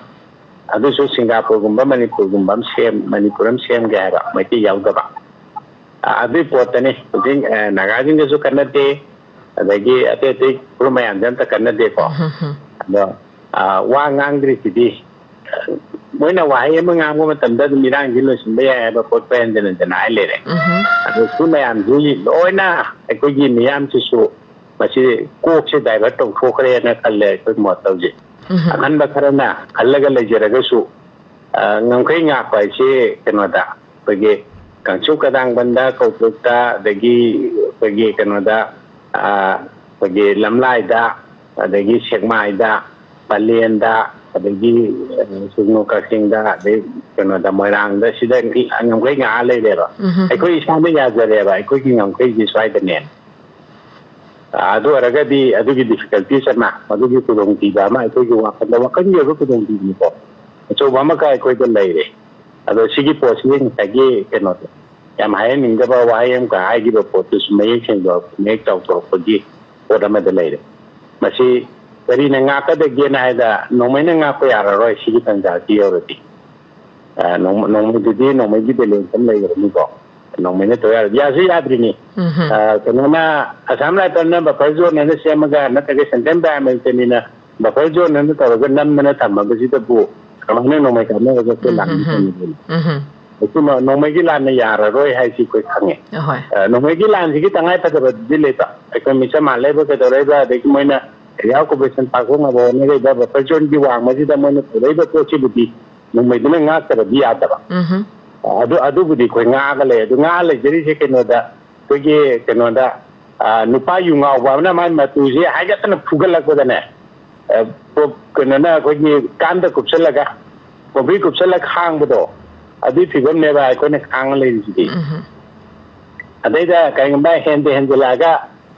ꯑꯗꯨꯁꯨ ꯁꯤꯡꯒꯥꯄꯨꯔꯒꯨꯝꯕ ꯃꯅꯤꯄꯨꯔꯒꯨꯝꯕ ꯑꯃ ꯁꯦꯝ ꯃꯅꯤꯄꯨꯔ ꯑꯃ ꯁꯦꯝꯒꯦ ꯍꯥꯏꯕ, ꯃꯩꯇꯩ ꯌꯥꯎꯗꯕ꯫ ꯑ, ꯑꯗꯨꯒꯤ ꯄꯣꯠꯇꯅꯤ ꯍꯧꯖꯤꯛ, ꯑ, ꯅꯥꯒꯥꯁꯤꯡꯒꯁꯨ ꯈꯠꯅꯗꯦ, ꯑꯗꯒꯤ ꯑꯇꯩ ꯑꯇꯩ ꯐꯨꯔꯨꯞ ꯃꯌꯥꯝꯁꯦ ꯑꯝꯇ ꯈꯠꯅꯗꯦꯀꯣ꯫ ꯑꯗꯣ, ꯑ, ꯋꯥ ꯉꯥꯡꯗ꯭ꯔꯤꯁꯤꯗꯤ, ꯑ, ꯃꯣꯏꯅ ꯋꯥꯍꯩ ꯑꯃ ꯉꯥꯡꯕ ꯃꯇꯝꯗ ꯑꯗꯨꯝ ꯏꯔꯥꯡꯁꯤ ꯂꯣꯏꯁꯤꯟꯕ ꯌꯥꯏ ꯍꯥꯏꯕ ꯄꯣꯠꯇꯣ ꯍꯟꯖꯤꯟ ꯍꯟꯖꯤꯟ ꯍꯥꯏ ꯂꯩꯔꯦ꯫ ꯑꯗꯣ ꯁꯤ ꯃꯌꯥꯝꯁꯤ ꯂꯣꯏꯅ ꯑꯩꯈꯣꯏꯒꯤ ꯃꯤꯌꯥꯝꯁꯤꯁꯨ ꯃꯁꯤ ꯀꯣꯛꯁꯦ divert ꯇꯧꯊꯣꯛꯈ꯭ꯔꯦꯅ ꯈꯜꯂꯦ ꯑꯩꯈꯣꯏ ꯃꯣꯠꯇ ꯍꯧꯖꯤꯛ꯫ ꯑꯈꯟꯕ ꯈꯔꯅ ꯈꯜꯂꯒ ꯂꯩꯖꯔꯒꯁꯨ, ꯑ, ꯉꯝꯈꯩ ꯉꯥꯛꯄ ꯍꯥꯏꯁꯤ ꯀꯩꯅꯣꯗ, ꯑꯩꯈꯣꯏꯒꯤ ꯀꯥꯡꯆꯨ ꯀꯗꯥꯡꯕꯟꯗ, ꯀꯧꯕ꯭ꯔꯨꯛꯇ, ꯑꯗꯒꯤ ꯑꯩꯈꯣꯏꯒꯤ ꯀꯩꯅꯣꯗ, ꯑ, ꯑꯩꯈꯣꯏꯒꯤ ꯂꯝꯂꯥꯏꯗ, ꯑꯗꯒꯤ ꯁꯦꯛꯃꯥꯏꯗ, ꯄꯂꯦꯟꯗ, ꯑꯗꯒꯤ, ꯑ, ꯁꯨꯒꯅꯨ ꯀꯛꯆꯤꯡꯗ, ꯑꯗꯩ ꯀꯩꯅꯣꯗ, ꯃꯣꯏꯔꯥꯡꯗ, ꯁꯤꯗ ꯉꯝꯈꯩ ꯉꯥꯛꯑ ꯂꯩꯔꯦꯕ꯫ ꯑꯩꯈꯣꯏ ꯏꯁꯥꯅ ꯌꯥꯖꯔꯦꯕ, ꯑꯩꯈꯣꯏꯒꯤ ꯉꯝꯈꯩꯁꯤ ꯁ꯭ꯋꯥꯏꯗꯅꯦ꯫ ꯑꯗꯨ ꯑꯣꯏꯔꯒꯗꯤ ꯑꯗꯨꯒꯤ difficulties ꯑꯃ, ꯃꯗꯨꯒꯤ ꯈꯨꯗꯣꯡꯊꯤꯕ ꯑꯃ ꯑꯩꯈꯣꯏꯒꯤ ꯋꯥꯈꯜꯗ, ꯋꯥꯈꯜꯒꯤ ꯑꯣꯏꯕ ꯈꯨꯗꯣꯡꯊꯤꯕꯅꯤꯀꯣ, ꯑꯆꯧꯕ ꯑꯃꯈꯛ ꯑꯩꯈꯣꯏꯗ ꯂꯩꯔꯦ꯫ ꯑꯗꯣ ꯁꯤꯒꯤ ꯄꯣꯠꯁꯤꯗꯤ ꯉꯁꯥꯏꯒꯤ ꯀꯩꯅꯣꯗꯣ, ꯌꯥꯝ ꯍꯥꯏꯍꯟꯅꯤꯡꯗꯕ ꯋꯥꯍꯩ ꯑꯃꯈꯛ ꯍꯥꯏꯈꯤꯕ ꯄꯣꯠꯇꯨꯁꯨ ꯃꯌꯦꯛ ꯁꯦꯡꯗꯣꯔꯛꯄ, ꯃꯌꯦꯛ ꯆꯥꯎꯊꯣꯔꯛꯄꯒꯤ ꯄꯣꯠ ꯑꯃꯗ ꯂꯩꯔꯦ꯫ ꯃꯁꯤ ꯀꯔꯤꯅ ꯉꯥꯛꯀꯗꯒꯦꯅ ꯍꯥꯏꯗ, ꯅꯣꯡꯃꯩꯅ ꯉꯥꯛꯄ ꯌꯥꯔꯔꯣꯏ ꯁꯤꯒꯤ ꯇꯥꯟꯖꯥꯁꯤ ꯌꯧꯔꯗꯤ꯫ ꯑ, ꯅꯣꯡ-, ꯅꯣꯡꯃꯩꯗꯨꯗꯤ ꯅꯣꯡꯃꯩꯒꯤ balance ꯑꯃ ꯂꯩꯈ꯭ꯔꯅꯤꯀꯣ꯫ ꯅꯣꯡꯃꯩꯅ ꯇꯧ ꯌꯥꯔꯣꯏ꯫ ꯌꯥꯁꯨ ꯌꯥꯗ꯭ꯔꯤꯅꯤ꯫ ꯑ, ꯀꯩꯅꯣꯅ, Assam Rifle ꯅ buffer zone ꯑꯅ ꯁꯦꯝꯃꯒ, ꯅꯠꯇ꯭ꯔꯒ central paramilitary ꯅ buffer zone ꯑꯅ ꯇꯧꯔꯒ ꯅꯝꯗꯅ ꯊꯝꯃꯕꯁꯤꯗꯕꯨ ꯀꯃꯥꯏꯅ ꯅꯣꯡꯃꯩ ꯀꯥꯞꯅꯔꯒ ꯑꯩꯈꯣꯏ ꯂꯥꯟ ꯇꯧꯅꯤ? ꯑꯗꯨꯅ ꯅꯣꯡꯃꯩꯒꯤ ꯂꯥꯟꯅ ꯌꯥꯔꯔꯣꯏ ꯍꯥꯏꯁꯤ ꯑꯩꯈꯣꯏ ꯈꯪꯉꯦ꯫ ꯑ, ꯅꯣꯡꯃꯩꯒꯤ ꯂꯥꯟꯁꯤꯒꯤ ꯇꯉꯥꯏ ꯐꯗꯕꯗꯨꯗꯤ ꯂꯩꯇ꯫ ꯑꯩꯈꯣꯏ ꯃꯤꯆꯝ ꯍꯥꯠꯂꯛꯏꯕ ꯀꯩꯗꯧꯔꯛꯏꯕ, ꯑꯗꯒꯤ ꯃꯣꯏꯅ area occupation ꯄꯥꯛꯊꯣꯛꯅꯕ ꯍꯣꯠꯅꯔꯤꯕ, buffer zone ꯒꯤ ꯋꯥꯡꯃꯁꯤꯗ ꯃꯣꯏꯅ ꯇꯧꯔꯛꯏꯕ ꯄꯣꯠꯁꯤꯕꯨꯗꯤ ꯅꯣꯡꯃꯩꯗꯨꯅ ꯉꯥꯛꯇꯕꯗꯤ ꯌꯥꯗꯕ꯫ ꯑꯗꯨ, ꯑꯗꯨꯕꯨꯗꯤ ꯑꯩꯈꯣꯏ ꯉꯥꯛꯑꯒ ꯂꯩ꯫ ꯑꯗꯨ ꯉꯥꯛꯑ ꯂꯩꯖꯔꯤꯁꯦ ꯀꯩꯅꯣꯗ, ꯑꯩꯈꯣꯏꯒꯤ ꯀꯩꯅꯣꯗ, ꯑ, ꯅꯨꯄꯥ ꯌꯨ ꯉꯥꯎꯕ ꯑꯃꯅ ꯃꯥꯏ ꯃꯇꯨꯁꯦ ꯍꯥꯏꯒꯠꯇꯅ ꯐꯨꯒꯠꯂꯛꯄꯗꯅꯦ, ꯑ, ꯄꯣ-, ꯀꯩꯅꯣꯅ ꯑꯩꯈꯣꯏꯒꯤ ꯀꯥꯟꯗ ꯀꯨꯞꯁꯜꯂꯒ, ꯀꯣꯝꯄ꯭ꯔꯤ ꯀꯨꯞꯁꯜꯂꯒ ꯈꯥꯡꯕꯗꯣ, ꯑꯗꯨꯒꯤ ꯐꯤꯕꯝꯅꯦꯕ ꯑꯩꯈꯣꯏꯅ ꯈꯥꯡꯉ ꯂꯩꯔꯤꯁꯤꯗꯤ꯫ ꯑꯗꯩꯗ ꯀꯩꯒꯨꯝꯕ ꯍꯦꯟꯗ ꯍꯦꯟꯖꯜꯂꯛꯑꯒ,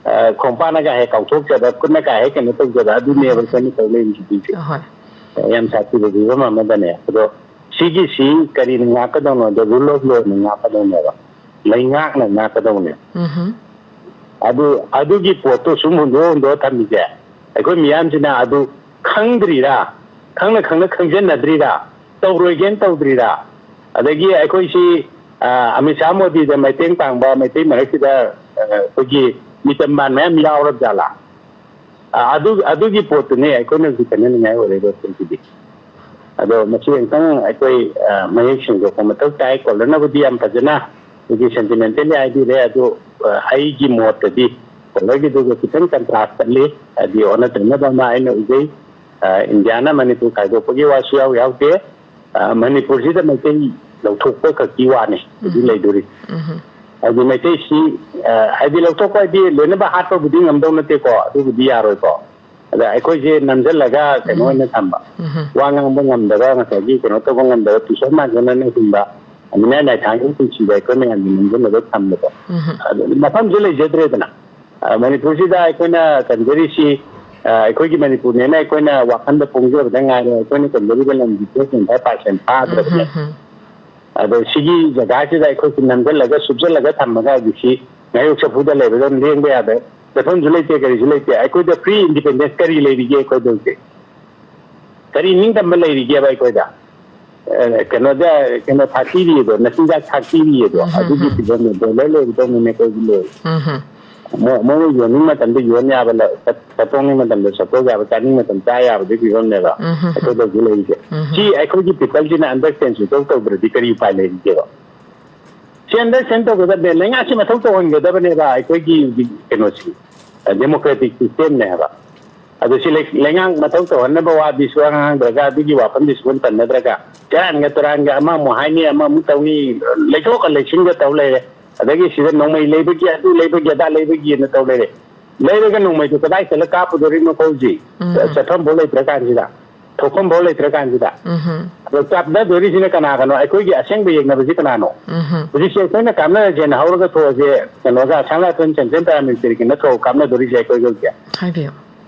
ꯑ, ꯈꯣꯡꯄꯥꯛꯅꯒ ꯍꯦꯛ ꯀꯥꯎꯊꯣꯛꯆꯕ, ꯈꯨꯠꯅꯒ ꯍꯦꯛ ꯀꯩꯅꯣ ꯇꯧꯖꯕ, ꯑꯗꯨꯅꯦꯕ ꯑꯩꯈꯣꯏꯅ ꯇꯧ ꯂꯩꯔꯤꯁꯤꯗꯤ꯫ ꯌꯥꯝ ꯁꯥꯊꯤꯕ ꯐꯤꯕꯝ ꯑꯃꯗꯅꯦ꯫ ꯑꯗꯣ ꯁꯤꯒꯤꯁꯤ ꯀꯔꯤꯅ ꯉꯥꯛꯀꯗꯧꯅꯣꯗ, rule of law ꯅ ꯉꯥꯛꯀꯗꯧꯅꯦꯕ, ꯂꯩꯉꯥꯛꯅ ꯉꯥꯛꯀꯗꯧꯅꯦ꯫ ꯑꯗꯨ, ꯑꯗꯨꯒꯤ ꯄꯣꯠꯇꯣ ꯁꯨꯝ ꯍꯨꯟꯗꯣꯛ ꯍꯨꯟꯗꯣꯛꯑ ꯊꯝꯃꯤꯁꯦ, ꯑꯩꯈꯣꯏ ꯃꯤꯌꯥꯝꯁꯤꯅ ꯑꯗꯨ ꯈꯪꯗ꯭ꯔꯤꯔꯥ, ꯈꯪꯅ ꯈꯪꯅ ꯈꯪꯖꯟꯅꯗ꯭ꯔꯤꯔꯥ, ꯇꯧꯔꯣꯏꯒꯦꯅ ꯇꯧꯗ꯭ꯔꯤꯔꯥ? ꯑꯗꯒꯤ ꯑꯩꯈꯣꯏꯁꯤ, ꯑ, ꯑꯃꯤꯠ ꯁꯥꯍ ꯃꯣꯗꯤꯗ ꯃꯇꯦꯡ ꯄꯥꯡꯕ ꯃꯩꯇꯩ ꯃꯔꯛꯁꯤꯗ, ꯑ, ꯑꯩꯈꯣꯏꯒꯤ ꯃꯤꯇꯝꯕꯥꯟ ꯃꯌꯥꯝ ꯌꯥꯎꯔꯕ ꯖꯥꯠꯂꯥ? ꯑ, ꯑꯗꯨ, ꯑꯗꯨꯒꯤ ꯄꯣꯠꯇꯨꯅꯦ ꯑꯩꯈꯣꯏꯅ ꯍꯧꯖꯤꯛ ꯈꯟꯅꯅꯤꯡꯉꯥꯏ ꯑꯣꯏꯔꯤꯕ ꯄꯣꯠꯇꯨꯗꯤ꯫ ꯑꯗꯣ ꯃꯁꯤ ꯑꯃꯨꯛꯇꯪ ꯑꯩꯈꯣꯏ, ꯑ, ꯃꯌꯦꯛ ꯁꯦꯡꯗꯣꯛꯄ ꯃꯊꯧ ꯇꯥꯏ꯫ ꯀꯣꯂꯔꯅꯕꯨꯗꯤ ꯌꯥꯝ ꯐꯖꯅ ꯑꯩꯈꯣꯏꯒꯤ ꯁꯦꯟꯇꯤꯃꯦꯟꯇꯦꯜꯂꯤ ꯍꯥꯏꯕꯤꯔꯦ, ꯑꯗꯨ, ꯑ, ꯑꯩꯒꯤ ꯃꯣꯠꯇꯗꯤ ꯀꯣꯂꯔꯒꯤꯗꯨꯒ ꯈꯤꯇꯪ ꯀꯟꯇ꯭ꯔꯥꯁ ꯆꯠꯂꯤ꯫ ꯍꯥꯏꯗꯤ ꯑꯣꯟꯅ ꯇꯩꯅꯕ ꯑꯃ ꯑꯩꯅ ꯎꯖꯩ꯫ ꯑ, ꯏꯟꯗꯤꯌꯥꯅ ꯃꯅꯤꯄꯨꯔ ꯈꯥꯏꯗꯣꯛꯄꯒꯤ ꯋꯥꯁꯨ ꯌꯥꯎ ꯌꯥꯎꯗꯦ꯫ ꯑ, ꯃꯅꯤꯄꯨꯔꯁꯤꯗ ꯃꯩꯇꯩ ꯂꯧꯊꯣꯛꯄ ꯈꯛꯀꯤ ꯋꯥꯅꯤ ꯍꯧꯖꯤꯛ ꯎꯝ꯫ ꯂꯩꯗꯣꯔꯤ꯫ ꯎꯝ꯫ ꯍꯥꯏꯗꯤ ꯃꯩꯇꯩꯁꯤ, ꯑ, ꯍꯥꯏꯗꯤ ꯂꯧꯊꯣꯛꯄ ꯍꯥꯏꯗꯤ ꯂꯣꯏꯅꯃꯛ ꯍꯥꯠꯄꯕꯨꯗꯤ ꯉꯝꯗꯧ ꯅꯠꯇꯦꯀꯣ, ꯑꯗꯨꯕꯨꯗꯤ ꯌꯥꯔꯣꯏꯀꯣ꯫ ꯑꯗ ꯑꯩꯈꯣꯏꯁꯦ ꯅꯝꯁꯤꯜꯂꯒ ꯀꯩꯅꯣ ꯎꯝ꯫ ꯑꯣꯏꯅ ꯊꯝꯕ, ꯎꯝ꯫ ꯋꯥ ꯉꯥꯡꯕ ꯉꯝꯗꯕ, ꯉꯁꯥꯏꯒꯤ ꯀꯩꯅꯣ ꯇꯧꯕ ꯉꯝꯗꯕ, ꯇꯨꯏꯁꯟ ꯃꯥꯟꯖꯅꯅ ꯍꯤꯡꯕ, ꯃꯤꯅꯥꯏ ꯂꯥꯏꯊꯥꯡꯒꯤ ꯄꯨꯟꯁꯤꯗ ꯑꯩꯈꯣꯏ ꯃꯌꯥꯝꯒꯤ ꯅꯝꯁꯤꯜꯂꯒ ꯊꯝꯕꯗꯣ꯫ ꯎꯝ꯫ ꯑꯗꯨ ꯃꯐꯝꯁꯨ ꯂꯩꯖꯗ꯭ꯔꯦꯗꯅ꯫ ꯑ, ꯃꯅꯤꯄꯨꯔꯁꯤꯗ ꯑꯩꯈꯣꯏꯅ ꯀꯟꯖꯔꯤꯁꯤ, ꯑ, ꯑꯩꯈꯣꯏꯒꯤ ꯃꯅꯤꯄꯨꯔꯅꯦꯅ ꯑꯩꯈꯣꯏꯅ ꯋꯥꯈꯜꯗ ꯐꯣꯡꯖꯕꯗ ꯉꯥꯏꯔꯦ꯫ ꯑꯩꯈꯣꯏꯅ ꯀꯟꯖꯔꯤꯕ ꯂꯝꯁꯤ twenty five percent ꯐꯥꯗ꯭ꯔꯕꯅꯦ꯫ ꯎꯝ, ꯎꯝ꯫ ꯑꯗꯣ ꯁꯤꯒꯤ ꯖꯒꯥꯁꯤꯗ ꯑꯩꯈꯣꯏꯁꯤ ꯅꯝꯁꯤꯜꯂꯒ, ꯁꯨꯞꯆꯜꯂꯒ ꯊꯝꯃꯒ ꯍꯧꯖꯤꯛꯁꯤ ꯉꯥꯌꯣꯛ ꯆꯐꯨꯗ ꯂꯩꯕꯗ ꯂꯦꯡꯕ ꯌꯥꯗ, ꯆꯠꯐꯝꯁꯨ ꯂꯩꯇꯦ, ꯀꯔꯤꯁꯨ ꯂꯩꯇꯦ꯫ ꯑꯩꯈꯣꯏꯗ free independence ꯀꯔꯤ ꯂꯩꯔꯤꯒꯦ ꯑꯩꯈꯣꯏꯗ ꯍꯧꯖꯤꯛ? ꯀꯔꯤ ꯅꯤꯡꯇꯝꯕ ꯂꯩꯔꯤꯒꯦꯕ ꯑꯩꯈꯣꯏꯗ? ꯑ, ꯀꯩꯅꯣꯗ, ꯀꯩꯅꯣ ꯊꯥꯛꯄꯤꯔꯤꯗꯣ, ꯅꯆꯤꯟꯖꯥꯛ ꯊꯥꯛꯄꯤꯔꯤꯗꯣ, ꯎꯝ, ꯎꯝ, ꯑꯗꯨꯒꯤ ꯎꯝ꯫ ꯐꯤꯕꯝꯅꯦ꯫ ꯕꯣꯏꯂꯔ ꯂꯣꯏꯒꯗꯧꯅꯤꯅꯦ ꯑꯩꯈꯣꯏꯒꯤ ꯂꯣꯏ꯫ ꯎꯝ, ꯎꯝ꯫ ꯃꯣꯏ, ꯃꯣꯏꯅ ꯌꯣꯟꯅꯤꯡ ꯃꯇꯝꯗ ꯌꯣꯟ ꯌꯥꯕ, ꯂ-, ꯆꯠ-, ꯆꯠꯊꯣꯛꯅꯤꯡ ꯃꯇꯝꯗ ꯆꯠꯊꯣꯛ ꯌꯥꯕ, ꯆꯥꯅꯤꯡ ꯃꯇꯝ ꯆꯥ ꯌꯥꯕꯒꯤ ꯐꯤꯕꯝꯅꯦꯕ ꯎꯝ, ꯎꯝ, ꯎꯝ꯫ ꯑꯩꯈꯣꯏꯗ ꯍꯧꯖꯤꯛ ꯂꯩꯔꯤꯁꯦ꯫ ꯎꯝ, ꯎꯝ꯫ ꯁꯤ ꯑꯩꯈꯣꯏꯒꯤ ꯄꯤꯄꯜꯁꯤꯅ ꯑꯟꯗꯔꯁꯇꯦꯟ ꯁꯨꯡꯇꯧ ꯇꯧꯗ꯭ꯔꯗꯤ ꯀꯔꯤ ꯎꯄꯥꯏ ꯂꯩꯔꯤꯒꯦꯕ? ꯁꯤ ꯑꯟꯗꯔꯁꯇꯦꯟ ꯇꯧꯒꯗꯕꯅꯦ, ꯂꯩꯉꯥꯛꯁꯤ ꯃꯊꯧ ꯇꯧꯍꯟꯒꯗꯕꯅꯦꯕ ꯑꯩꯈꯣꯏꯒꯤ ꯍꯧꯖꯤꯛ ꯀꯩꯅꯣꯁꯤ, ꯗꯦꯃꯣꯀ꯭ꯔꯦꯇꯤꯛ ꯁꯤꯁꯇꯦꯝꯅꯦ ꯍꯥꯏꯕ꯫ ꯑꯗꯨ ꯁꯤ ꯂꯩ-, ꯂꯩꯉꯥꯛ ꯃꯊꯧ ꯇꯧꯍꯟꯅꯕ ꯋꯥꯗꯤ ꯁꯨꯉꯥꯡ ꯉꯥꯡꯗ꯭ꯔꯒ, ꯑꯗꯨꯒꯤ ꯋꯥꯐꯝꯗꯤ ꯁꯨꯡꯄꯟ ꯄꯟꯅꯗ꯭ꯔꯒ, ꯁꯦꯔꯥꯟꯒ ꯇꯨꯔꯥꯟꯒ ꯑꯃ ꯑꯃꯨꯛ ꯍꯥꯏꯅꯤ, ꯑꯃ ꯑꯃꯨꯛ ꯇꯧꯅꯤ, ꯂꯩꯊꯣꯛꯀ ꯂꯩꯁꯤꯟꯒ ꯇꯧ ꯂꯩꯔꯦ꯫ ꯑꯗꯒꯤ ꯁꯤꯗ ꯅꯣꯡꯃꯩ ꯂꯩꯕꯒꯤ, ꯑꯗꯨ ꯂꯩꯕꯒꯤ, ꯑꯗꯥ ꯂꯩꯕꯒꯤꯅ ꯇꯧ ꯂꯩꯔꯦ꯫ ꯂꯩꯔꯒ ꯅꯣꯡꯃꯩꯗꯨ ꯀꯗꯥꯏ ꯆꯠꯂ ꯀꯥꯞꯄꯨꯗꯣꯔꯤꯅꯣ ꯍꯧꯖꯤꯛ? ꯎꯝ꯫ ꯆꯠꯐꯝꯐꯥꯎ ꯂꯩꯇ꯭ꯔ ꯀꯥꯟꯁꯤꯗ, ꯊꯣꯛꯐꯝꯐꯥꯎ ꯂꯩꯇ꯭ꯔ ꯀꯥꯟꯁꯤꯗ꯫ ꯎꯝ꯫ ꯑꯗꯣ ꯀꯥꯞꯅꯗꯣꯔꯤꯁꯤꯅ ꯀꯅꯥ ꯀꯅꯣ? ꯑꯩꯈꯣꯏꯒꯤ ꯑꯁꯦꯡꯕ ꯌꯦꯛꯅꯕꯁꯤ ꯀꯅꯥꯅꯣ? ꯎꯝ꯫ ꯍꯧꯖꯤꯛꯁꯦ ꯑꯩꯈꯣꯏꯅ ꯀꯥꯞꯅꯔꯁꯦꯅ ꯍꯧꯔꯒ ꯊꯣꯛꯑꯁꯦ, ꯀꯩꯅꯣꯒ, ꯑꯁꯥꯝ ꯔꯥꯏꯐꯜ, ꯁꯦꯟꯇ꯭ꯔꯦꯜ ꯄꯦꯔꯥꯃꯤꯂꯤꯇꯔꯤꯒꯤ ꯅꯠꯇ꯭ꯔꯣ ꯀꯥꯞꯅꯗꯣꯔꯤꯁꯦ ꯑꯩꯈꯣꯏꯒ ꯍꯧꯖꯤꯛ? ꯍꯥꯏꯕꯤꯌꯨ꯫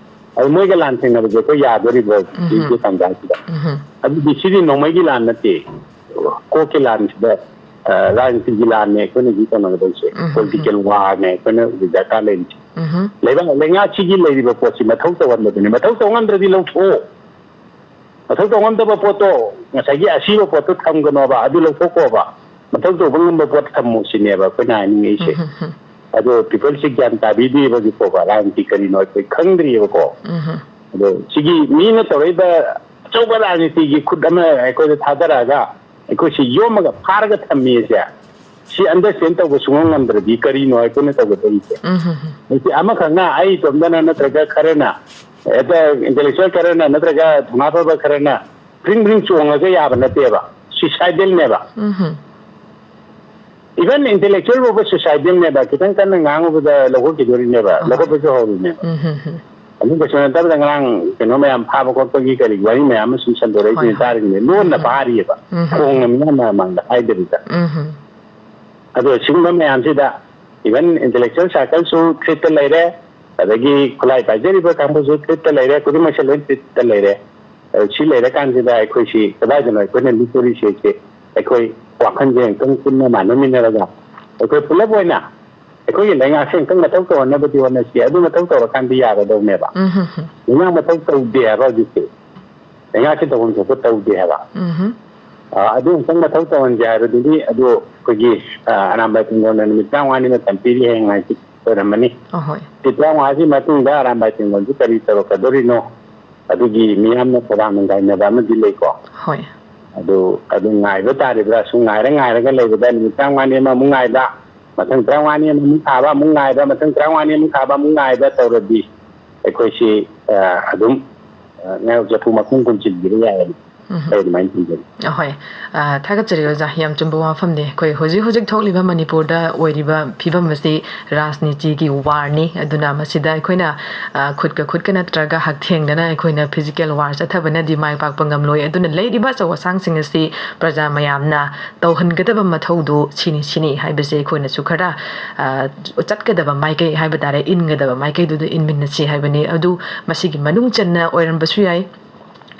ꯑꯗꯨ ꯃꯣꯏꯒ ꯂꯥꯟ ꯊꯦꯡꯅꯕꯁꯦ ꯑꯩꯈꯣꯏ ꯌꯥꯗꯣꯔꯤꯕ꯭ꯔꯣ ꯎꯝ꯫ ꯍꯧꯖꯤꯛꯀꯤ ꯇꯥꯟꯖꯥꯁꯤꯗ? ꯎꯝ꯫ ꯑꯗꯨꯗꯤ ꯁꯤꯗꯤ ꯅꯣꯡꯃꯩꯒꯤ ꯂꯥꯟ ꯅꯠꯇꯦ, ꯀꯣꯛꯀꯤ ꯂꯥꯟꯁꯤꯗ, ꯑ, ꯔꯥꯖꯅꯤꯇꯤꯒꯤ ꯂꯥꯟꯅꯦ ꯑꯩꯈꯣꯏꯅ ꯍꯧꯖꯤꯛ ꯇꯧꯅꯒꯗꯧꯔꯤꯁꯦ꯫ ꯎꯝ꯫ ꯄꯣꯂꯤꯇꯤꯀꯦꯜ ꯋꯥꯔꯅꯦ ꯑꯩꯈꯣꯏꯅ ꯍꯧꯖꯤꯛ ꯗꯔꯀꯥꯔ ꯂꯩꯔꯤꯁꯦ꯫ ꯎꯝꯍꯨꯝ꯫ ꯂꯩꯕꯥꯛ ꯂꯩꯉꯥꯛꯁꯤꯒꯤ ꯂꯩꯔꯤꯕ ꯄꯣꯠꯁꯤ ꯃꯊꯧ ꯇꯧꯍꯟꯕꯗꯨꯅꯤ꯫ ꯃꯊꯧ ꯇꯧ ꯉꯝꯗ꯭ꯔꯗꯤ ꯂꯧꯊꯣꯛꯑꯣ꯫ ꯃꯊꯧ ꯇꯧ ꯉꯝꯗꯕ ꯄꯣꯠꯇꯣ, ꯉꯁꯥꯏꯒꯤ ꯑꯁꯤꯕ ꯄꯣꯠꯇꯣ ꯊꯝꯒꯅꯣꯕ, ꯑꯗꯨ ꯂꯧꯊꯣꯛꯈꯣꯕ꯫ ꯃꯊꯧ ꯇꯧꯕ ꯉꯝꯕ ꯄꯣꯠ ꯊꯝꯃꯨ ꯁꯤꯅꯦꯕ ꯑꯩꯈꯣꯏꯅ ꯍꯥꯏꯅꯤꯡꯉꯛꯏꯁꯦ꯫ ꯎꯝꯍꯨꯝ꯫ ꯑꯗꯣ people ꯁꯤ ꯒ꯭ꯌꯥꯟ ꯇꯥꯕꯤꯗꯦꯕ ꯍꯧꯖꯤꯛ ꯐꯥꯎꯕ ꯔꯥꯖꯅꯤꯇꯤ ꯀꯔꯤꯅꯣ ꯑꯩꯈꯣꯏ ꯈꯪꯗ꯭ꯔꯤꯑꯕꯀꯣ꯫ ꯎꯝꯍꯨꯝ꯫ ꯑꯗꯣ ꯁꯤꯒꯤ ꯃꯤꯅ ꯇꯧꯔꯛꯏꯕ ꯑꯆꯧꯕ ꯔꯥꯖꯅꯤꯇꯤꯒꯤ ꯈꯨꯠ ꯑꯃ ꯑꯩꯈꯣꯏꯗ ꯊꯥꯗꯔꯛꯑꯒ ꯑꯩꯈꯣꯏꯁꯤ ꯌꯣꯝꯃꯒ ꯐꯥꯔꯒ ꯊꯝꯃꯤꯁꯦ, ꯁꯤ understand ꯇꯧꯕ ꯁꯨꯡꯉꯝ ꯉꯝꯗ꯭ꯔꯗꯤ ꯀꯔꯤꯅꯣ ꯑꯩꯈꯣꯏꯅ ꯇꯧꯒꯗꯧꯔꯤꯁꯦ? ꯎꯝ, ꯍꯝ, ꯍꯝ꯫ ꯍꯧꯖꯤꯛꯇꯤ ꯑꯃꯈꯛꯅ, ꯑꯩ ꯏꯇꯣꯝꯗꯅ ꯅꯠꯇ꯭ꯔꯒ ꯈꯔꯅ, ꯍꯦꯛꯇ intellectual ꯈꯔꯅ ꯅꯠꯇ꯭ꯔꯒ ꯊꯧꯅꯥ ꯐꯕ ꯈꯔꯅ ꯐ꯭ꯔꯤꯡ ꯐ꯭ꯔꯤꯡ ꯆꯣꯡꯉꯒ ꯌꯥꯕ ꯅꯠꯇꯦꯕ, suicidalꯅꯦꯕ꯫ ꯎꯝ, ꯍꯝ꯫ Even intellectual ꯐꯥꯎꯕ suicidalꯅꯦꯕ, ꯈꯤꯇꯪ ꯀꯟꯅ ꯉꯥꯡꯉꯨꯕꯗ ꯂꯧꯈꯠꯈꯤꯗꯣꯔꯤꯅꯦꯕ, ꯑꯍꯣꯏ꯫ ꯂꯧꯈꯠꯄꯁꯨ ꯍꯧꯔꯤꯅꯦꯕ꯫ ꯎꯝ, ꯍꯝ, ꯍꯝ꯫ ꯑꯗꯨ ꯀꯩꯁꯨ ꯅꯠꯇꯕꯗ ꯉꯔꯥꯡ ꯀꯩꯅꯣ ꯃꯌꯥꯝ ꯐꯥꯕ ꯈꯣꯠꯄꯒꯤ ꯀꯔꯤ ꯋꯥꯔꯤ ꯃꯌꯥꯝ ꯑꯃ ꯁꯨꯝ ꯁꯟꯗꯣꯔꯛꯏꯁꯤꯅ ꯍꯣꯏ, ꯍꯣꯏ꯫ ꯇꯥꯔꯤꯕꯅꯦ, ꯂꯣꯟꯅ ꯎꯝ, ꯍꯝ꯫ ꯐꯥꯔꯤꯑꯕ, ꯎꯝ, ꯍꯝ꯫ ꯈꯣꯡꯅ ꯃꯤꯌꯥꯝ ꯃꯌꯥꯝ ꯃꯥꯡꯗ ꯍꯥꯏꯗꯕꯤꯗ꯫ ꯎꯝ, ꯍꯝ꯫ ꯑꯗꯣ ꯁꯤꯒꯨꯝꯕ ꯃꯌꯥꯝꯁꯤꯗ even intellectual circleꯁꯨ threatꯇ ꯂꯩꯔꯦ, ꯑꯗꯒꯤ ꯈꯨꯠꯂꯥꯏ ꯄꯥꯏꯖꯔꯤꯕ ꯀꯥꯡꯕꯨꯁꯨ threatꯇ ꯂꯩꯔꯦ, ꯈꯨꯗꯤꯡꯃꯛꯁꯦ ꯂꯣꯏ threatꯇ ꯂꯩꯔꯦ꯫ ꯑꯗꯣ ꯁꯤ ꯂꯩꯔꯀꯥꯟꯁꯤꯗ ꯑꯩꯈꯣꯏꯁꯤ ꯀꯗꯥꯏꯗꯅꯣ ꯑꯩꯈꯣꯏꯅ ꯂꯤꯠꯇꯣꯔꯤꯁꯦ? ꯑꯩꯈꯣꯏ ꯋꯥꯈꯜꯁꯦ ꯑꯃꯨꯛꯇꯪ ꯄꯨꯟꯅ ꯃꯥꯟꯅꯃꯤꯟꯅꯔꯒ ꯑꯩꯈꯣꯏ ꯄꯨꯂꯞ ꯑꯣꯏꯅ ꯑꯩꯈꯣꯏꯒꯤ ꯂꯩꯉꯥꯛꯁꯦ ꯑꯃꯨꯛꯇꯪ ꯃꯊꯧ ꯇꯧꯍꯟꯅꯕꯗꯤ ꯍꯣꯠꯅꯁꯤ꯫ ꯑꯗꯨ ꯃꯊꯧ ꯇꯧꯔꯀꯥꯟꯗ ꯌꯥꯒꯗꯧꯅꯦꯕ꯫ ꯎꯝ, ꯍꯝ, ꯍꯝ꯫ ꯂꯩꯉꯥꯛ ꯃꯊꯧ ꯇꯧꯗꯦ ꯍꯥꯏꯕ ꯍꯧꯖꯤꯛꯁꯦ꯫ ꯂꯩꯉꯥꯛꯁꯤ ꯇꯧꯐꯝ ꯊꯣꯛꯄ ꯇꯧꯗꯦ ꯍꯥꯏꯕ꯫ ꯎꯝ, ꯍꯝ꯫ ꯑ, ꯑꯗꯨ ꯑꯃꯨꯛꯇꯪ ꯃꯊꯧ ꯇꯧꯍꯟꯁꯦ ꯍꯥꯏꯕꯗꯨꯗꯤ ꯑꯗꯨ ꯑꯩꯈꯣꯏꯒꯤ, ꯑ, ꯑꯔꯥꯝꯕꯥꯏ ꯇꯦꯡꯒꯣꯜꯅ ꯅꯨꯃꯤꯠ ꯇꯔꯥꯃꯉꯥꯅꯤ ꯃꯇꯝ ꯄꯤꯔꯤ, ꯍꯌꯦꯡ ꯍꯪꯆꯤꯠ ꯑꯣꯏꯔꯝꯃꯅꯤ꯫ ꯑꯍꯣꯏ꯫ ꯅꯨꯃꯤꯠ ꯇꯔꯥꯃꯉꯥꯁꯤ ꯃꯇꯨꯡꯗ ꯑꯔꯥꯝꯕꯥꯏ ꯇꯦꯡꯒꯣꯜꯁꯤ ꯀꯔꯤ ꯇꯧꯔꯛꯀꯗꯣꯔꯤꯅꯣ? ꯑꯗꯨꯒꯤ ꯃꯤꯌꯥꯝꯅ ꯊꯧꯔꯥꯡ ꯅꯤꯡꯈꯥꯏꯅꯕ ꯑꯃꯗꯤ ꯂꯩꯀꯣ꯫ ꯍꯣꯏ꯫ ꯑꯗꯨ, ꯑꯗꯨ ꯉꯥꯏꯕ ꯇꯥꯔꯤꯕ꯭ꯔꯥ? ꯁꯨꯝ ꯉꯥꯏꯔ ꯉꯥꯏꯔꯒ ꯂꯩꯕꯗ ꯅꯨꯃꯤꯠ ꯇꯔꯥꯃꯉꯥꯅꯤ ꯑꯃꯃꯨꯛ ꯉꯥꯏꯕ, ꯃꯊꯪ ꯇꯔꯥꯃꯉꯥꯅꯤ ꯑꯃꯃꯨꯛ ꯊꯥꯕ ꯑꯃꯨꯛ ꯉꯥꯏꯕ, ꯃꯊꯪ ꯇꯔꯥꯃꯉꯥꯅꯤ ꯑꯃꯨꯛ ꯊꯥꯕ ꯑꯃꯨꯛ ꯉꯥꯏꯕ ꯇꯧꯔꯗꯤ ꯑꯩꯈꯣꯏꯁꯤ, ꯑ, ꯑꯗꯨꯝ, ꯑ, ꯉꯥꯌꯣꯛ ꯆꯐꯨ ꯃꯈꯨꯝ ꯀꯨꯟꯁꯤꯟꯈꯤꯕ ꯌꯥꯏꯌꯦꯅ ꯎꯝ꯫ ꯑꯩ ꯑꯗꯨꯃꯥꯏꯅ ꯊꯝꯖꯒꯦ꯫ ꯑꯍꯣꯏ꯫ ꯑ, ꯊꯥꯒꯠꯆꯔꯤ ꯑꯣꯖꯥ, ꯌꯥꯝ ꯆꯨꯝꯕ ꯋꯥꯐꯝꯅꯤ꯫ ꯑꯩꯈꯣꯏ ꯍꯧꯖꯤꯛ ꯍꯧꯖꯤꯛ ꯊꯣꯛꯂꯤꯕ ꯃꯅꯤꯄꯨꯔꯗ ꯑꯣꯏꯔꯤꯕ ꯐꯤꯕꯝ ꯑꯁꯤ ꯔꯥꯖꯅꯤꯇꯤꯒꯤ ꯋꯥꯔꯅꯤ꯫ ꯑꯗꯨꯅ ꯃꯁꯤꯗ ꯑꯩꯈꯣꯏꯅ, ꯑ, ꯈꯨꯠꯀ ꯈꯨꯠꯀ ꯅꯠꯇ꯭ꯔꯒ ꯍꯛꯊꯦꯡꯅꯅ ꯑꯩꯈꯣꯏꯅ physical war ꯆꯠꯊꯕꯅꯗꯤ ꯃꯥꯏ ꯄꯥꯛꯄ ꯉꯝꯂꯣꯏ꯫ ꯑꯗꯨꯅ ꯂꯩꯔꯤꯕ ꯑꯆꯧ ꯑꯁꯥꯡꯁꯤꯡ ꯑꯁꯤ ꯄ꯭ꯔꯖꯥ ꯃꯌꯥꯝꯅ ꯇꯧꯍꯟꯒꯗꯕ ꯃꯊꯧꯗꯨ ꯁꯤꯅꯤ, ꯁꯤꯅꯤ ꯍꯥꯏꯕꯁꯦ ꯑꯩꯈꯣꯏꯅꯁꯨ ꯈꯔ, ꯑ, ꯆꯠꯀꯗꯕ ꯃꯥꯏꯀꯩ ꯍꯥꯏꯕ ꯇꯥꯔꯦ, ꯏꯟꯒꯗꯕ ꯃꯥꯏꯀꯩꯗꯨꯗ ꯏꯟꯃꯤꯟꯅꯁꯤ ꯍꯥꯏꯕꯅꯤ꯫ ꯑꯗꯨ ꯃꯁꯤꯒꯤ ꯃꯅꯨꯡ ꯆꯟꯅ ꯑꯣꯏꯔꯝꯕꯁꯨ ꯌꯥꯏ꯫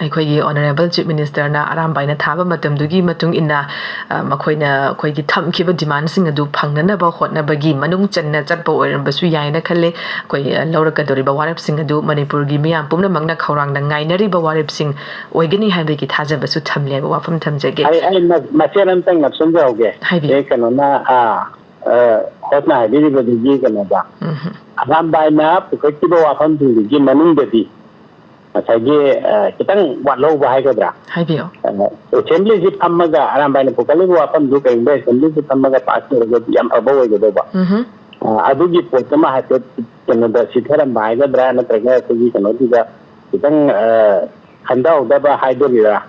ꯑꯩꯈꯣꯏꯒꯤ Honourable Chief Minister ꯅ ꯑꯔꯥꯝꯕꯥꯏꯅ ꯊꯥꯕ ꯃꯇꯝꯗꯨꯒꯤ ꯃꯇꯨꯡ ꯏꯟꯅ, ꯑ, ꯃꯈꯣꯏꯅ ꯑꯩꯈꯣꯏꯒꯤ ꯊꯝꯈꯤꯕ demand ꯁꯤꯡ ꯑꯗꯨ ꯐꯪꯅꯅꯕ ꯍꯣꯠꯅꯕꯒꯤ ꯃꯅꯨꯡ ꯆꯟꯅ ꯆꯠꯄ ꯑꯣꯏꯔꯝꯕꯁꯨ ꯌꯥꯏꯅ ꯈꯜꯂꯤ꯫ ꯑꯩꯈꯣꯏ, ꯑ, ꯂꯧꯔꯛꯀꯗꯧꯔꯤꯕ ꯋꯥꯔꯦꯞꯁꯤꯡ ꯑꯗꯨ ꯃꯅꯤꯄꯨꯔꯒꯤ ꯃꯤꯌꯥꯝ ꯄꯨꯝꯅꯃꯛꯅ ꯈꯧꯔꯥꯡꯅ ꯉꯥꯏꯅꯔꯤꯕ ꯋꯥꯔꯦꯞꯁꯤꯡ ꯑꯣꯏꯒꯅꯤ ꯍꯥꯏꯕꯒꯤ ꯊꯥꯖꯕꯁꯨ ꯊꯝꯂꯦ ꯍꯥꯏꯕ ꯋꯥꯐꯝ ꯊꯝꯖꯒꯦ꯫ ꯑꯩ, ꯑꯩ ꯃ-, ꯃꯆꯦꯠ ꯑꯝꯇꯪ ꯅꯞꯁꯤꯟꯖꯍꯧꯒꯦ꯫ ꯍꯥꯏꯕꯤꯌꯨ꯫ ꯑꯦ, ꯀꯩꯅꯣꯅ, ꯑ, ꯑ, ꯍꯣꯁꯅ ꯍꯥꯏꯕꯤꯔꯤꯕꯗꯨꯒꯤ ꯀꯩꯅꯣꯗ, ꯎꯝ꯫ ꯑꯔꯥꯝꯕꯥꯏꯅ ꯄꯨꯈꯠꯈꯤꯕ ꯋꯥꯐꯝꯁꯤꯡꯗꯨꯒꯤ ꯃꯅꯨꯡꯗꯗꯤ ꯉꯁꯥꯏꯒꯤ, ꯑ, ꯈꯤꯇꯪ ꯋꯥꯠꯍꯧꯕ ꯍꯥꯏꯒꯗ꯭ꯔꯥ? ꯍꯥꯏꯕꯤꯌꯨ꯫ ꯑ, assembly ꯁꯤ ꯐꯝꯃꯒ ꯑꯔꯥꯝꯕꯥꯏꯅ ꯄꯨꯈꯠꯂꯤꯕ ꯋꯥꯐꯝꯗꯨ ꯀꯔꯤꯒꯨꯝꯕ assembly ꯁꯤ ꯐꯝꯃꯒ pass ꯇꯧꯔꯒꯗꯤ ꯌꯥꯝ ꯐꯕ ꯑꯣꯏꯒꯗꯧꯕ꯫ ꯎꯝ꯫ ꯑ, ꯑꯗꯨꯒꯤ ꯄꯣꯠꯇꯨꯃ ꯍꯥꯏꯐꯦꯠ ꯀꯩꯅꯣꯗ ꯆꯤꯊꯔꯝꯕ ꯍꯥꯏꯒꯗ꯭ꯔꯥ, ꯅꯠꯇ꯭ꯔꯒ ꯑꯩꯈꯣꯏꯒꯤ ꯀꯩꯅꯣꯗꯨꯗ ꯈꯤꯇꯪ, ꯑ, ꯈꯟꯊꯍꯧꯗꯕ ꯍꯥꯏꯗꯣꯔꯤꯔꯥ,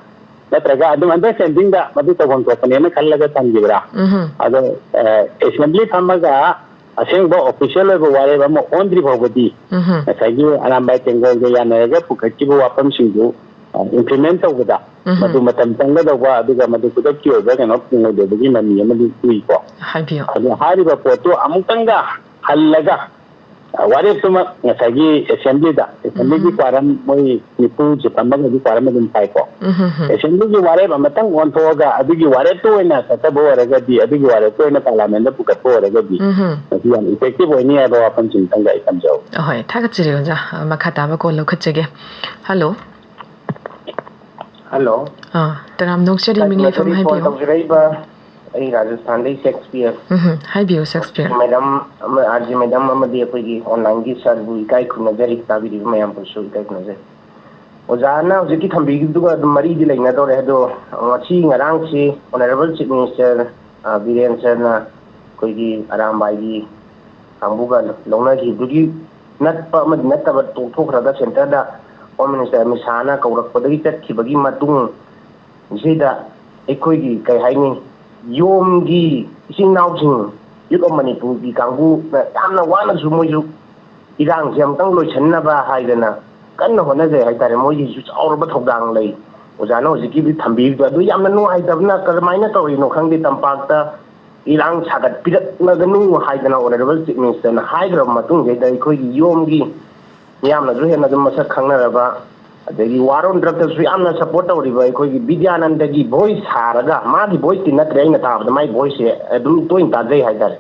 ꯅꯠꯇ꯭ꯔꯒ ꯑꯗꯨꯝ understanding ꯗ ꯃꯗꯨ ꯇꯧꯐꯝ ꯊꯣꯛꯄꯅꯦꯅ ꯈꯜꯂꯒ ꯊꯝꯈꯤꯕ꯭ꯔꯥ? ꯎꯝ꯫ ꯑꯗꯣ, ꯑ, assembly ꯐꯝꯃꯒ ꯑꯁꯦꯡꯕ official ꯑꯣꯏꯕ ꯋꯥꯔꯦꯞ ꯑꯃ ꯑꯣꯟꯗ꯭ꯔꯤ ꯐꯥꯎꯕꯗꯤ ꯎꯝ꯫ ꯉꯁꯥꯏꯒꯤ ꯑꯔꯥꯝꯕꯥꯏ ꯇꯦꯡꯒꯣꯜꯒ ꯌꯥꯅꯔꯒ ꯄꯨꯈꯠꯈꯤꯕ ꯋꯥꯐꯝꯁꯤꯡꯗꯨ, ꯑ, implement ꯇꯧꯕꯗ ꯎꯝ꯫ ꯃꯗꯨ ꯃꯇꯝ ꯆꯪꯒꯗꯧꯕ, ꯑꯗꯨꯒ ꯃꯗꯨ ꯈꯨꯗꯛꯀꯤ ꯑꯣꯏꯕ ꯀꯩꯅꯣ ꯐꯪꯉꯣꯏꯗꯕꯒꯤ ꯃꯃꯤ ꯑꯃꯗꯤ ꯎꯏꯀꯣ꯫ ꯍꯥꯏꯕꯤꯌꯨ꯫ ꯑꯗꯣ ꯍꯥꯏꯔꯤꯕ ꯄꯣꯠꯇꯨ ꯑꯃꯨꯛꯇꯪꯒ ꯍꯜꯂꯒ, ꯑ, ꯋꯥꯔꯦꯞꯇꯨꯃꯛ ꯉꯁꯥꯏꯒꯤ assembly ꯗ, assembly ꯒꯤ ꯎꯝ꯫ quorum ꯃꯣꯏ ꯅꯤꯐꯨꯁꯦ ꯐꯝꯃꯒꯗꯤ quorum ꯑꯗꯨꯝ ꯐꯥꯏꯀꯣ꯫ ꯎꯝ꯫ Assembly ꯒꯤ ꯋꯥꯔꯦꯞ ꯑꯃꯇꯪ ꯑꯣꯟꯊꯣꯛꯑꯒ ꯑꯗꯨꯒꯤ ꯋꯥꯔꯦꯞꯇꯨ ꯑꯣꯏꯅ ꯆꯠꯊꯕ ꯑꯣꯏꯔꯒꯗꯤ, ꯑꯗꯨꯒꯤ ꯋꯥꯔꯦꯞꯇꯨ ꯑꯣꯏꯅ parliament ꯗ ꯄꯨꯈꯠꯄ ꯑꯣꯏꯔꯒꯗꯤ, ꯎꯝ꯫ ꯃꯁꯤ ꯌꯥꯝ effective ꯑꯣꯏꯅꯤ ꯍꯥꯏꯕ ꯋꯥꯐꯝꯁꯤꯡꯇꯪꯒ ꯑꯩ ꯊꯝꯖꯍꯧꯒꯦ꯫ ꯑꯍꯣꯏ, ꯊꯥꯒꯠꯆꯔꯤ ꯑꯣꯖꯥ꯫ ꯑ, ꯃꯈꯥ ꯇꯥꯕ call ꯂꯧꯈꯠꯆꯒꯦ꯫ Hello꯫ Hello꯫ ꯑꯥ, ꯇꯔꯥꯝꯅ ꯑꯣꯛꯆꯔꯤ, ꯃꯤꯡ ꯂꯩꯐꯝ ꯀꯛꯆꯤꯡꯗꯒꯤ phone ꯍꯥꯏꯕꯤꯌꯨ꯫ ꯇꯧꯖꯔꯛꯏꯕ ꯑꯩ ꯔꯥꯖꯁꯊꯥꯟꯗꯒꯤ ꯁꯦꯛꯁꯄꯤꯌꯔ꯫ ꯎꯝ, ꯍꯥꯏꯕꯤꯌꯨ, ꯁꯦꯛꯁꯄꯤꯌꯔ꯫ ꯃꯦꯗꯥꯝ ꯑꯃ, ꯑꯥꯔ ꯖꯤ ꯃꯦꯗꯥꯝ ꯑꯃꯗꯤ ꯑꯩꯈꯣꯏꯒꯤ online ꯒꯤ sir ꯕꯨ ꯏꯀꯥꯏ ꯈꯨꯝꯅꯖꯔꯤ, ꯇꯥꯕꯤꯔꯤꯕ ꯃꯌꯥꯝꯕꯨꯁꯨ ꯏꯀꯥꯏ ꯈꯨꯝꯅꯖꯔꯤ꯫ ꯑꯣꯖꯥꯅ ꯍꯧꯖꯤꯛꯀꯤ ꯊꯝꯕꯤꯈꯤꯕꯗꯨꯒ ꯑꯗꯨꯝ ꯃꯔꯤꯗꯤ ꯂꯩꯅꯗꯧꯔꯦ, ꯑꯗꯣ ꯉꯁꯤ ꯉꯔꯥꯡꯁꯤ Honourable Chief Minister, ꯑ, ꯕꯤꯔꯦꯟ sir ꯅ ꯑꯩꯈꯣꯏꯒꯤ ꯑꯔꯥꯝꯕꯥꯏꯒꯤ ꯀꯥꯡꯕꯨꯒ ꯂꯧꯅꯈꯤꯕꯗꯨꯒꯤ ꯅꯠꯄ ꯑꯃꯗꯤ ꯅꯠꯇꯕ ꯇꯣꯛꯊꯣꯛꯈ꯭ꯔꯒ centre ꯗ Home Minister ꯑꯃꯤꯠ ꯁꯥꯍꯅ ꯀꯧꯔꯛꯄꯗꯒꯤ ꯆꯠꯈꯤꯕꯒꯤ ꯃꯇꯨꯡ ꯁꯤꯗ ꯑꯩꯈꯣꯏꯒꯤ ꯀꯩ ꯍꯥꯏꯅꯤ, ꯌꯣꯝꯒꯤ ꯏꯆꯤꯟ ꯏꯅꯥꯎꯁꯤꯡ, Youth of ꯃꯅꯤꯄꯨꯔꯒꯤ ꯀꯥꯡꯕꯨꯅ ꯌꯥꯝꯅ ꯋꯥꯅꯁꯨ ꯃꯣꯏꯁꯨ ꯏꯔꯥꯡꯁꯦ ꯑꯃꯨꯛꯇꯪ ꯂꯣꯏꯁꯤꯟꯅꯕ ꯍꯥꯏꯗꯅ ꯀꯟꯅ ꯍꯣꯠꯅꯖꯩ ꯍꯥꯏꯇꯥꯔꯦ꯫ ꯃꯣꯏꯒꯤꯁꯨ ꯆꯥꯎꯔꯕ ꯊꯧꯗꯥꯡ ꯂꯩ꯫ ꯑꯣꯖꯥꯅ ꯍꯧꯖꯤꯛꯀꯤꯗꯤ ꯊꯝꯕꯤꯕꯗꯣ ꯑꯗꯨ ꯌꯥꯝꯅ ꯅꯨꯡꯉꯥꯏꯇꯕꯅ ꯀꯔꯝꯍꯥꯏꯅ ꯇꯧꯔꯤꯅꯣ ꯈꯪꯗꯦ, ꯇꯝꯄꯥꯛꯇ ꯏꯔꯥꯡ ꯁꯥꯒꯠꯄꯤꯔꯛꯂꯒꯅꯨ ꯍꯥꯏꯗꯅ Honourable Chief Minister ꯅ ꯍꯥꯏꯈ꯭ꯔꯕ ꯃꯇꯨꯡꯁꯤꯗ ꯑꯩꯈꯣꯏꯒꯤ ꯌꯣꯝꯒꯤ ꯃꯤꯌꯥꯝꯅꯁꯨ ꯍꯦꯟꯅ ꯑꯗꯨꯝ ꯃꯁꯛ ꯈꯪꯅꯔꯕ, ꯑꯗꯒꯤ ꯋꯥꯔ ꯑꯣꯟ ꯗ꯭ꯔꯛꯇꯁꯨ ꯌꯥꯝꯅ ꯁꯞꯄꯣꯔꯠ ꯇꯧꯔꯤꯕ ꯑꯩꯈꯣꯏꯒꯤ ꯕꯤꯗ꯭ꯌꯥꯅꯟꯗꯒꯤ ꯚꯣꯏꯁ ꯁꯥꯔꯒ, ꯃꯥꯒꯤ ꯚꯣꯏꯁꯇꯤ ꯅꯠꯇ꯭ꯔꯦ ꯑꯩꯅ ꯇꯥꯕꯗ, ꯃꯥꯒꯤ ꯚꯣꯏꯁꯁꯦ ꯑꯗꯨꯝ ꯇꯣꯏꯅ ꯇꯥꯖꯩ ꯍꯥꯏꯇꯥꯔꯦ꯫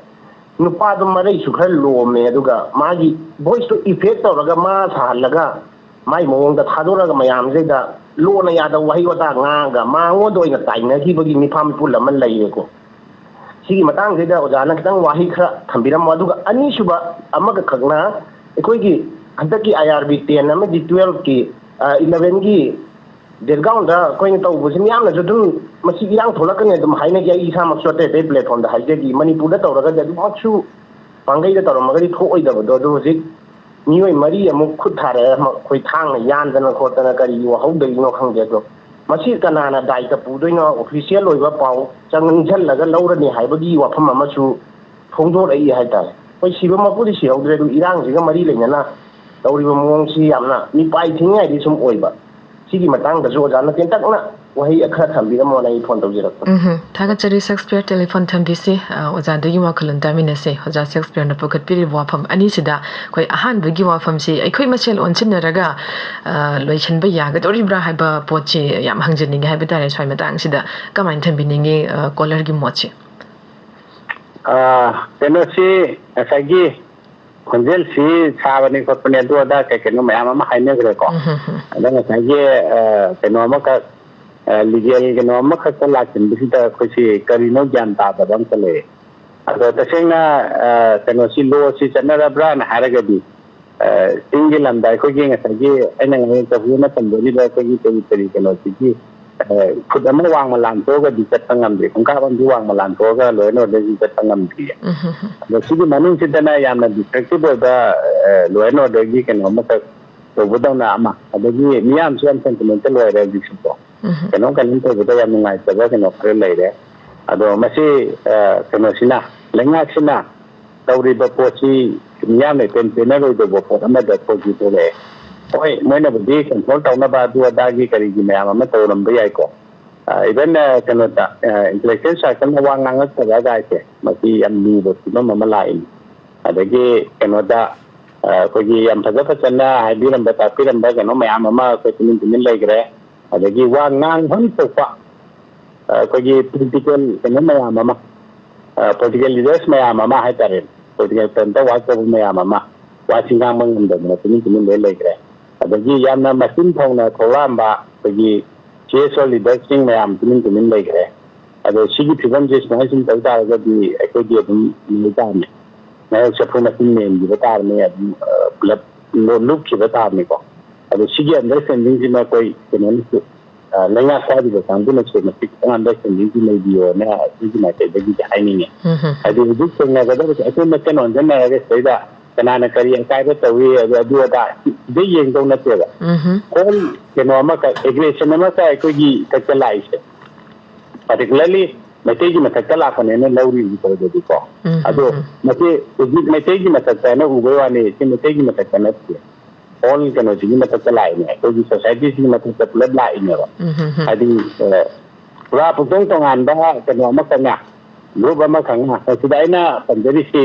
ꯅꯨꯄꯥꯗꯣ ꯃꯔꯩꯁꯨ ꯈꯔ ꯂꯣꯝꯃꯦ, ꯑꯗꯨꯒ ꯃꯥꯒꯤ ꯚꯣꯏꯁꯇꯣ ꯏꯐꯦꯛ ꯇꯧꯔꯒ ꯃꯥ ꯁꯥꯍꯜꯂꯒ ꯃꯥꯏ ꯃꯑꯣꯡꯗ ꯊꯥꯗꯣꯔꯛꯑꯒ ꯃꯌꯥꯝꯁꯤꯗ ꯂꯣꯟꯅ ꯌꯥꯗꯕ ꯋꯥꯍꯩ ꯋꯥꯇꯥ ꯉꯥꯡꯉꯒ ꯃꯉꯣꯟꯗ ꯑꯣꯏꯅ ꯇꯥꯏꯅꯈꯤꯕꯒꯤ ꯃꯤꯐꯥ ꯃꯤꯄꯨꯜ ꯑꯃ ꯂꯩꯔꯦꯀꯣ꯫ ꯁꯤꯒꯤ ꯃꯇꯥꯡꯁꯤꯗ ꯑꯣꯖꯥꯅ ꯈꯤꯇꯪ ꯋꯥꯍꯩ ꯈꯔ ꯊꯝꯕꯤꯔꯝꯃꯣ꯫ ꯑꯗꯨꯒ ꯑꯅꯤꯁꯨꯕ ꯑꯃꯈꯛꯅ ꯑꯩꯈꯣꯏꯒꯤ ꯍꯟꯗꯛꯀꯤ ꯑꯥꯏ ꯑꯥꯔ ꯕꯤ ꯇꯦꯟ ꯑꯃꯗꯤ ꯇꯨꯋꯦꯜꯐꯀꯤ ꯏꯂꯚꯦꯟꯒꯤ ꯕꯦꯛꯒ꯭ꯔꯥꯎꯟꯗ ꯑꯩꯈꯣꯏꯅ ꯇꯧꯕꯁꯤ ꯃꯤꯌꯥꯝꯅꯁꯨ ꯑꯗꯨꯝ ꯃꯁꯤ ꯏꯔꯥꯡ ꯊꯣꯛꯂꯛꯀꯅꯤ ꯑꯗꯨꯝ ꯍꯥꯏꯅꯒꯤ꯫ ꯑꯩ ꯏꯁꯥꯃꯛꯁꯨ ꯑꯇꯩ ꯑꯇꯩ ꯄ꯭ꯂꯦꯠꯐꯣꯝꯗ ꯍꯥꯏꯖꯒꯤ, ꯃꯅꯤꯄꯨꯔꯗ ꯇꯧꯔꯒꯗꯤ ꯑꯗꯨꯃꯛꯁꯨ ꯄꯥꯡꯒꯩꯗ ꯇꯧꯔꯝꯃꯒꯗꯤ ꯊꯣꯛꯑꯣꯏꯗꯕꯗꯣ꯫ ꯑꯗꯨ ꯍꯧꯖꯤꯛ ꯃꯤꯑꯣꯏ ꯃꯔꯤ ꯑꯃꯨꯛ ꯈꯨꯠ ꯊꯥꯔꯛꯑꯦ, ꯑꯩꯈꯣꯏ ꯊꯥꯡꯅ ꯌꯥꯟꯗꯅ ꯈꯣꯠꯇꯅ ꯀꯔꯤ ꯋꯥꯍꯧꯗꯒꯤꯅꯣ ꯈꯪꯗꯦ꯫ ꯑꯗꯣ ꯃꯁꯤ ꯀꯅꯥꯅ ꯗꯥꯏꯇ ꯄꯨꯗꯣꯏꯅꯣ? ꯑꯣꯐꯤꯁꯤꯌꯦꯜ ꯑꯣꯏꯕ ꯄꯥꯎ ꯆꯪꯁꯤꯜꯂꯒ ꯂꯧꯔꯅꯤ ꯍꯥꯏꯕꯒꯤ ꯋꯥꯐꯝ ꯑꯃꯁꯨ ꯐꯣꯡꯗꯣꯔꯛꯏ ꯍꯥꯏꯇꯥꯔꯦ꯫ ꯍꯣꯏ, ꯁꯤꯕꯃꯛꯄꯨꯗꯤ ꯁꯤꯍꯧꯗ꯭ꯔꯦ, ꯑꯗꯨ ꯏꯔꯥꯡꯁꯤꯒ ꯃꯔꯤ ꯂꯩꯅꯅ ꯇꯧꯔꯤꯕ ꯃꯑꯣꯡꯁꯤ ꯌꯥꯝꯅ ꯃꯤꯄꯥꯏ ꯊꯤꯅꯤꯡꯉꯥꯏꯗꯤ ꯁꯨꯝ ꯑꯣꯏꯕ꯫ ꯁꯤꯒꯤ ꯃꯇꯥꯡꯗꯁꯨ ꯑꯣꯖꯥꯅ ꯇꯦꯟꯇꯛꯅ ꯋꯥꯍꯩ ꯈꯔ ꯊꯝꯕꯤꯔꯝꯃꯣꯅ ꯑꯩ ꯐꯣꯟ ꯇꯧꯖꯔꯛꯄꯅꯤ꯫ ꯎꯝ, ꯊꯥꯒꯠꯆꯔꯤ ꯁꯦꯛꯁꯄꯤꯌꯔ꯫ ꯇꯦꯂꯤꯐꯣꯟ ꯊꯝꯕꯤꯁꯤ꯫ ꯑ, ꯑꯣꯖꯥꯗꯒꯤ ꯋꯥꯈꯜꯂꯣꯟ ꯇꯥꯃꯤꯟꯅꯁꯦ꯫ ꯑꯣꯖꯥ ꯁꯦꯛꯁꯄꯤꯌꯔꯅ ꯄꯨꯈꯠꯄꯤꯔꯤꯕ ꯋꯥꯐꯝ ꯑꯅꯤꯁꯤꯗ ꯑꯩꯈꯣꯏ ꯑꯍꯥꯟꯕꯒꯤ ꯋꯥꯐꯝꯁꯤ ꯑꯩꯈꯣꯏ ꯃꯁꯦꯜ ꯑꯣꯟꯁꯤꯟꯅꯔꯒ, ꯑ, ꯂꯣꯏꯁꯤꯟꯕ ꯌꯥꯒꯗꯧꯔꯤꯕ꯭ꯔꯥ ꯍꯥꯏꯕ ꯄꯣꯠꯁꯤ ꯌꯥꯝ ꯍꯪꯖꯅꯤꯡꯉꯦ ꯍꯥꯏꯕ ꯇꯥꯔꯦ꯫ ꯁ꯭ꯋꯥꯏ ꯃꯇꯥꯡꯁꯤꯗ ꯀꯃꯥꯏꯅ ꯊꯝꯕꯤꯅꯤꯡꯉꯤ, ꯑ, ꯀꯣꯂꯔꯒꯤ ꯃꯣꯠꯁꯦ? ꯑ, ꯀꯩꯅꯣꯁꯤ ꯉꯁꯥꯏꯒꯤ ꯈꯣꯟꯖꯦꯜꯁꯤ ꯁꯥꯕꯅꯤ ꯈꯣꯠꯄꯅꯤ ꯑꯗꯨ ꯑꯗꯥ ꯀꯩ ꯀꯩꯅꯣ ꯃꯌꯥꯝ ꯑꯃ ꯍꯥꯏꯅꯈ꯭ꯔꯦꯀꯣ꯫ ꯎꯝ, ꯍꯝ, ꯍꯝ꯫ ꯑꯗ ꯉꯁꯥꯏꯒꯤ, ꯑ, ꯀꯩꯅꯣ ꯑꯃꯈꯛ, ꯑ, ꯂꯤꯒꯦꯜ ꯀꯩꯅꯣ ꯑꯃꯈꯛꯇ ꯂꯥꯛꯁꯤꯟꯕꯁꯤꯗ ꯑꯩꯈꯣꯏꯁꯤ ꯀꯔꯤꯅꯣ ꯒ꯭ꯌꯥꯟ ꯇꯥꯗꯕ ꯑꯃꯈꯛ ꯂꯩꯔꯦ꯫ ꯑꯗꯣ ꯇꯁꯦꯡꯅ, ꯑ, ꯀꯩꯅꯣꯁꯤ, ꯂꯣꯁꯤ ꯆꯠꯅꯔꯕ꯭ꯔꯥꯅ ꯍꯥꯏꯔꯒꯗꯤ, ꯑ, ꯆꯤꯡꯒꯤ ꯂꯝꯗ ꯑꯩꯈꯣꯏꯒꯤ ꯉꯁꯥꯏꯒꯤ ꯑꯩꯅ ꯉꯁꯥꯏ ꯆꯐꯨꯅ ꯄꯟꯖꯔꯤꯕ ꯑꯩꯈꯣꯏꯒꯤ ꯀꯔꯤ ꯀꯔꯤ ꯀꯩꯅꯣꯁꯤꯒꯤ, ꯑ, ꯐꯨꯠ ꯑꯃ ꯋꯥꯡꯃ ꯂꯥꯟꯊꯣꯛꯑꯒꯗꯤ ꯆꯠꯄ ꯉꯝꯗꯦ, ꯈꯣꯡꯀꯥꯞ ꯑꯃꯗꯤ ꯋꯥꯡꯃ ꯂꯥꯟꯊꯣꯛꯑꯒ ꯂꯣ ꯑꯦꯟ ꯑꯣꯔꯗꯔꯁꯤ ꯆꯠꯄ ꯉꯝꯗ꯭ꯔꯤꯌꯦ꯫ ꯎꯝ, ꯍꯝ, ꯍꯝ꯫ ꯑꯗꯣ ꯁꯤꯒꯤ ꯃꯅꯨꯡꯁꯤꯗꯅ ꯌꯥꯝꯅ ꯗꯤꯁꯇ꯭ꯔꯛꯇꯤꯞ ꯑꯣꯏꯕ, ꯑ, ꯂꯣ ꯑꯦꯟ ꯑꯣꯔꯗꯔꯒꯤ ꯀꯩꯅꯣ ꯑꯃꯈꯛ ꯇꯧꯕꯗꯧꯅ ꯑꯃ, ꯑꯗꯒꯤ ꯃꯤꯌꯥꯝꯁꯨ ꯌꯥꯝ ꯁꯦꯟꯇꯤꯃꯦꯟꯇꯦꯜ ꯑꯣꯏꯔꯦ ꯍꯧꯖꯤꯛꯁꯤꯀꯣ꯫ ꯎꯝ, ꯍꯝ꯫ ꯀꯩꯅꯣꯝ ꯀꯩꯅꯣꯝ ꯇꯧꯕꯗ ꯌꯥꯝ ꯅꯨꯡꯉꯥꯏꯇꯕ ꯀꯩꯅꯣ ꯈꯔ ꯂꯩꯔꯦ꯫ ꯑꯗꯣ ꯃꯁꯤ, ꯑ, ꯀꯩꯅꯣꯁꯤꯅ, ꯂꯩꯉꯥꯛꯁꯤꯅ ꯇꯧꯔꯤꯕ ꯄꯣꯠꯁꯤ ꯃꯤꯌꯥꯝꯅ ꯏꯄꯦꯟ ꯄꯦꯟꯅꯔꯣꯏꯗꯧꯕ ꯄꯣꯠ ꯑꯃꯗ ꯊꯣꯛꯇꯤ ꯊꯣꯛꯂꯛꯑꯦ꯫ ꯍꯣꯏ, ꯃꯣꯏꯅꯕꯨꯗꯤ ꯀꯟꯇ꯭ꯔꯣꯜ ꯇꯧꯅꯕ ꯑꯗꯨ ꯑꯗꯥꯒꯤ ꯀꯔꯤꯒꯤ ꯃꯌꯥꯝ ꯑꯃ ꯇꯧꯔꯝꯕ ꯌꯥꯏꯀꯣ꯫ ꯏꯚꯟ ꯀꯩꯅꯣꯗ, ꯏꯟꯇꯂꯦꯛꯆꯨꯋꯦꯜ ꯁꯥꯔꯀꯜꯅ ꯋꯥ ꯉꯥꯡꯉꯛꯇꯕ ꯀꯥꯏꯁꯦ, ꯃꯁꯤ ꯌꯥꯝ ꯂꯨꯕ ꯐꯤꯕꯝ ꯑꯃ ꯂꯥꯛꯏꯅꯤ꯫ ꯑꯗꯒꯤ ꯀꯩꯅꯣꯗ, ꯑ, ꯑꯩꯈꯣꯏꯒꯤ ꯌꯥꯝ ꯐꯖ ꯐꯖꯅ ꯍꯥꯏꯕꯤꯔꯝꯕ, ꯇꯥꯛꯄꯤꯔꯝꯕ ꯀꯩꯅꯣ ꯃꯌꯥꯝ ꯑꯃ ꯑꯩꯈꯣꯏ ꯇꯨꯃꯤꯟ ꯇꯨꯃꯤꯟ ꯂꯩꯈ꯭ꯔꯦ꯫ ꯑꯗꯒꯤ ꯋꯥ ꯉꯥꯡꯐꯝ ꯊꯣꯛꯄ, ꯑ, ꯑꯩꯈꯣꯏꯒꯤ ꯄꯣꯂꯤꯇꯤꯀꯦꯜ ꯀꯩꯅꯣ ꯃꯌꯥꯝ ꯑꯃ, ꯑ, ꯄꯣꯂꯤꯇꯤꯀꯦꯜ ꯂꯤꯗꯔꯁ ꯃꯌꯥꯝ ꯑꯃ ꯍꯥꯏꯇꯥꯔꯦ, ꯄꯣꯂꯤꯇꯤꯀꯦꯜ ꯐ꯭ꯔꯟꯇ ꯋꯥꯔꯛ ꯇꯧꯕ ꯃꯌꯥꯝ ꯑꯃ ꯋꯥꯁꯤ ꯉꯥꯡꯕ ꯉꯝꯗꯗꯅ ꯇꯨꯃꯤꯟ ꯇꯨꯃꯤꯟ ꯂꯣꯏ ꯂꯩꯈ꯭ꯔꯦ꯫ ꯑꯗꯒꯤ ꯌꯥꯝꯅ ꯃꯆꯤꯟ ꯊꯧꯅ ꯊꯣꯛꯂꯛꯑꯝꯕ ꯑꯩꯈꯣꯏꯒꯤ ꯁꯤ ꯑꯦꯁ ꯑꯣ ꯂꯤꯗꯔꯁꯤꯡ ꯃꯌꯥꯝ ꯇꯨꯃꯤꯟ ꯇꯨꯃꯤꯟ ꯂꯩꯈ꯭ꯔꯦ꯫ ꯑꯗꯣ ꯁꯤꯒꯤ ꯐꯤꯕꯝꯁꯦ ꯁꯨꯃꯥꯏꯅ ꯁꯨꯝ ꯇꯧ ꯇꯥꯔꯒꯗꯤ ꯑꯩꯈꯣꯏꯗꯤ ꯑꯗꯨꯝ ꯂꯩ ꯇꯥꯕꯅꯤ, ꯃꯍꯩ ꯆꯐꯨ ꯃꯆꯤꯟ ꯃꯦꯟꯈꯤꯕ ꯇꯥꯕꯅꯤ, ꯑꯗꯨꯝ, ꯑ, ꯄꯨꯂꯞ ꯂꯣ-, ꯂꯨꯞꯈꯤꯕ ꯇꯥꯕꯅꯤꯀꯣ꯫ ꯑꯗꯣ ꯁꯤꯒꯤ ꯑꯟꯗꯔꯁꯇꯦꯟꯗꯤꯡꯁꯤꯃ ꯑꯩꯈꯣꯏ ꯀꯩꯅꯣꯅꯁꯨ, ꯑ, ꯂꯩꯉꯥꯛ ꯄꯥꯏꯔꯤꯕ ꯀꯥꯡꯕꯨꯅꯁꯨ ꯃꯁꯤ ꯈꯤꯇꯪ ꯑꯟꯗꯔꯁꯇꯦꯟꯗꯤꯡꯁꯤ ꯂꯩꯕꯤꯌꯣꯅ ꯑꯩꯈꯣꯏꯒꯤ ꯃꯥꯏꯀꯩꯗꯒꯤꯗꯤ ꯍꯥꯏꯅꯤꯡꯉꯦ꯫ ꯎꯝ ꯍꯝ꯫ ꯍꯥꯏꯗꯤ ꯍꯧꯖꯤꯛ ꯊꯦꯡꯅꯒꯗꯕꯁꯦ ꯑꯩꯈꯣꯏ ꯃꯁꯦꯟ ꯑꯣꯟꯁꯤꯟꯅꯔꯒ ꯁꯤꯗꯩꯗ ꯀꯅꯥꯅ ꯀꯔꯤ ꯑꯀꯥꯏꯕ ꯇꯧꯏ, ꯑꯗꯨ, ꯑꯗꯨ ꯑꯗꯥ ꯁꯤꯗ ꯌꯦꯡꯗꯧ ꯅꯠꯇꯦꯕ꯫ ꯎꯝ ꯍꯝ꯫ ꯍꯣꯜ ꯀꯩꯅꯣ ꯑꯃꯈꯛ, ꯑꯦꯒ꯭ꯔꯦꯁꯟ ꯑꯃꯈꯛ ꯑꯩꯈꯣꯏꯒꯤ ꯏꯊꯛꯇ ꯂꯥꯛꯏꯁꯦ, ꯄꯥꯔꯇꯤꯀꯨꯂꯔꯂꯤ ꯃꯩꯇꯩꯒꯤ ꯃꯊꯛꯇ ꯂꯥꯛꯄꯅꯦꯅ ꯂꯧꯔꯤ ꯎꯕꯗꯗꯤꯀꯣ꯫ ꯎꯝ ꯍꯝ ꯑꯗꯣ ꯍꯝ꯫ ꯃꯁꯤ ꯍꯧꯖꯤꯛ ꯃꯩꯇꯩꯒꯤ ꯃꯊꯛꯇ ꯍꯥꯏꯅ ꯎꯕꯩ ꯋꯥꯅꯤ, ꯁꯤ ꯃꯩꯇꯩꯒꯤ ꯃꯊꯛꯇ ꯅꯠꯇꯦ꯫ ꯍꯣꯜ ꯀꯩꯅꯣꯁꯤꯒꯤ ꯃꯊꯛꯇ ꯂꯥꯛꯏꯅꯦ, ꯑꯩꯈꯣꯏꯒꯤ ꯁꯣꯁꯥꯏꯇꯤꯁꯤꯒꯤ ꯃꯊꯛꯇ ꯄꯨꯂꯞ ꯂꯥꯛꯏꯅꯦꯕ꯫ ꯎꯝ ꯍꯝ ꯍꯝ꯫ ꯍꯥꯏꯗꯤ, ꯑ, ꯄꯨꯔꯥ ꯄꯨꯡꯇꯣꯡ ꯇꯣꯉꯥꯟꯕ ꯀꯩꯅꯣ ꯑꯃꯈꯛꯅ, ꯒ꯭ꯔꯨꯞ ꯑꯃꯈꯛꯅ, ꯃꯁꯤꯗ ꯑꯩꯅ ꯄꯟꯖꯔꯤꯁꯤ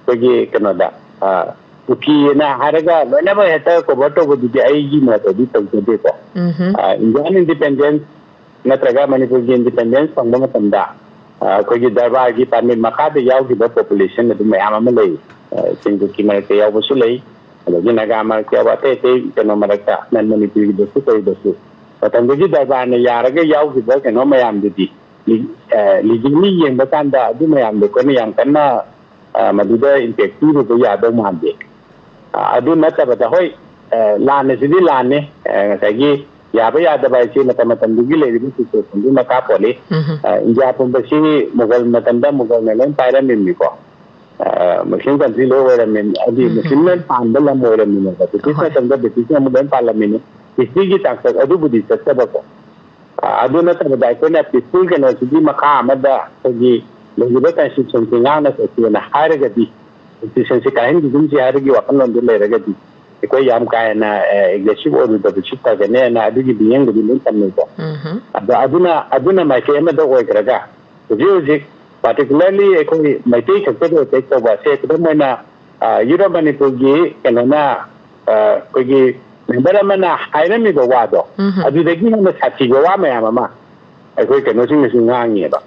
ꯑꯩꯈꯣꯏꯒꯤ ꯀꯩꯅꯣꯗ, ꯑ, ꯀꯨꯀꯤꯅ ꯍꯥꯏꯔꯒ ꯂꯣꯏꯅꯃꯛ ꯍꯦꯛꯇ ꯀꯣꯚꯔ ꯇꯧꯕꯗꯨꯗꯤ ꯑꯩꯒꯤ ꯃꯣꯠꯇꯗꯤ ꯇꯧꯖꯗꯦꯀꯣ꯫ ꯎꯝ ꯍꯝ꯫ ꯑ, ꯏꯟꯗꯤꯌꯥꯟ ꯏꯟꯗꯤꯄꯦꯟꯗꯦꯟꯁ ꯅꯠꯇ꯭ꯔꯒ ꯃꯅꯤꯄꯨꯔꯒꯤ ꯏꯟꯗꯤꯄꯦꯟꯗꯦꯟꯁ ꯐꯪꯕ ꯃꯇꯝꯗ, ꯑ, ꯑꯩꯈꯣꯏꯒꯤ ꯗꯔꯕꯥꯔꯒꯤ ꯄꯥꯔꯃꯤꯠ ꯃꯈꯥꯗ ꯌꯥꯎꯈꯤꯕ ꯄꯣꯄꯨꯂꯦꯁꯟ ꯑꯗꯨꯝ ꯃꯌꯥꯝ ꯑꯃ ꯂꯩ꯫ ꯑ, ꯁꯤꯡꯒꯨꯀꯤ ꯃꯔꯛꯇ ꯌꯥꯎꯕꯁꯨ ꯂꯩ, ꯑꯗꯒꯤ ꯅꯥꯒꯥ ꯃꯔꯛꯇ ꯌꯥꯎꯕ, ꯑꯇꯩ ꯑꯇꯩ ꯀꯩꯅꯣ ꯃꯔꯛꯇ, ꯅꯟ ꯃꯅꯤꯄꯨꯔꯤꯒꯤꯗꯁꯨ ꯀꯩꯗꯁꯨ꯫ ꯃꯇꯝꯗꯨꯒꯤ ꯗꯔꯕꯥꯔꯅ ꯌꯥꯔꯒ ꯌꯥꯎꯈꯤꯕ ꯀꯩꯅꯣ ꯃꯌꯥꯝꯗꯨꯗꯤ, ꯂꯤ-, ꯑ, ꯂꯤꯒꯦꯜꯂꯤ ꯌꯦꯡꯕ ꯀꯥꯟꯗ ꯑꯗꯨ ꯃꯌꯥꯝꯗꯣ ꯑꯩꯈꯣꯏꯅ ꯌꯥꯝ ꯀꯟꯅ, ꯑ, ꯃꯗꯨꯗ ꯏꯝꯄꯦꯛ ꯄꯤꯔꯨꯕ ꯌꯥꯗꯧ ꯃꯥꯟꯗꯦ꯫ ꯑ, ꯑꯗꯨ ꯅꯠꯇꯕꯗ, ꯍꯣꯏ, ꯑ, ꯂꯥꯟꯅꯁꯤꯗꯤ ꯂꯥꯟꯅꯤ꯫ ꯑ, ꯉꯁꯥꯏꯒꯤ ꯌꯥꯕ ꯌꯥꯗꯕ ꯍꯥꯏꯁꯤ ꯃꯇꯝ ꯃꯇꯝꯗꯨꯒꯤ ꯂꯩꯔꯤꯕ ꯁꯤꯆꯨꯋꯦꯁꯟꯗꯨꯒꯤ ꯃꯈꯥ ꯄꯣꯜꯂꯤ꯫ ꯎꯝ ꯍꯝ꯫ ꯑ, ꯏꯟꯗꯤꯌꯥ ꯄꯨꯝꯕꯁꯤ ꯃꯨꯒꯜ ꯃꯇꯝꯗ ꯃꯨꯒꯜꯅ ꯂꯣꯏ ꯄꯥꯏꯔꯝꯃꯤꯕꯅꯤꯀꯣ꯫ ꯑ, ꯃꯨꯁꯂꯤꯝ ꯀꯟꯇ꯭ꯔꯤ ꯂꯣꯏ ꯑꯣꯏꯔꯝꯃꯤ, ꯍꯥꯏꯗꯤ ꯎꯝ ꯍꯝ꯫ ꯃꯨꯁꯂꯤꯝꯅ ꯄꯥꯟꯕ ꯂꯝ ꯑꯣꯏꯔꯝꯃꯤꯅꯦꯕ꯫ ꯕ꯭ꯔꯤꯇꯤꯁ ꯍꯣꯏ꯫ ꯃꯇꯝꯗ ꯕ꯭ꯔꯤꯇꯤꯁꯅ ꯑꯃꯨꯛ ꯂꯣꯏ ꯄꯥꯜꯂꯝꯃꯤꯅꯤ꯫ ꯍꯤꯁꯇ꯭ꯔꯤꯒꯤ ꯇꯥꯡꯀꯛ ꯑꯗꯨꯕꯨꯗꯤ ꯆꯠꯆꯕꯀꯣ꯫ ꯑ, ꯑꯗꯨ ꯅꯠꯇꯕꯗ ꯑꯩꯈꯣꯏꯅ ꯄꯤꯁꯐꯨꯜ ꯀꯩꯅꯣꯁꯤꯒꯤ ꯃꯈꯥ ꯑꯃꯗ ꯑꯩꯈꯣꯏꯒꯤ ꯂꯩꯔꯤꯕ ꯀꯟꯁꯇꯤꯇ꯭ꯌꯨꯁꯟꯁꯤ ꯉꯥꯛꯅ ꯆꯠꯁꯦꯅ ꯍꯥꯏꯔꯒꯗꯤ, ꯀꯟꯁꯇꯤꯇ꯭ꯌꯨꯁꯟꯁꯤ ꯀꯥꯏꯍꯟꯈꯤꯒꯨꯝꯁꯤ ꯍꯥꯏꯕꯒꯤ ꯋꯥꯈꯜꯂꯣꯟꯗꯨ ꯂꯩꯔꯒꯗꯤ, ꯑꯩꯈꯣꯏ ꯌꯥꯝ ꯀꯥ ꯍꯦꯟꯅ, ꯑ, ꯑꯦꯒ꯭ꯔꯦꯁꯤꯞ ꯑꯣꯏꯔꯨꯗꯕꯁꯨ ꯐꯒꯅꯦꯅ ꯑꯗꯨꯒꯤ ꯃꯤꯠꯌꯦꯡꯗꯨꯗꯤ ꯂꯣꯏ ꯊꯝꯅꯩꯀꯣ꯫ ꯎꯝ ꯍꯝ꯫ ꯑꯗꯣ ꯑꯗꯨꯅ, ꯑꯗꯨꯅ ꯃꯥꯏꯀꯩ ꯑꯃꯗ ꯑꯣꯏꯈ꯭ꯔꯒ, ꯍꯧꯖꯤꯛ ꯍꯧꯖꯤꯛ ꯄꯥꯔꯇꯤꯀꯨꯂꯔꯂꯤ ꯑꯩꯈꯣꯏ ꯃꯩꯇꯩ ꯈꯛꯇꯗ ꯑꯦꯇꯦꯛ ꯇꯧꯕ ꯑꯁꯦ, ꯈꯨꯗꯝ ꯑꯣꯏꯅ, ꯌꯨꯔꯣꯞ ꯃꯅꯤꯄꯨꯔꯒꯤ ꯀꯩꯅꯣꯅ, ꯑ, ꯑꯩꯈꯣꯏꯒꯤ ꯃꯦꯝꯕꯔ ꯑꯃꯅ ꯍꯥꯏꯔꯝꯃꯤꯕ ꯋꯥꯗꯣ, ꯎꯝ꯫ ꯑꯗꯨꯗꯒꯤ ꯍꯦꯟꯅ ꯁꯥꯊꯤꯕ ꯋꯥ ꯃꯌꯥꯝ ꯑꯃ ꯑꯩꯈꯣꯏ ꯀꯩꯅꯣꯁꯤꯡꯅꯁꯨ ꯉꯥꯡꯉꯦꯕ,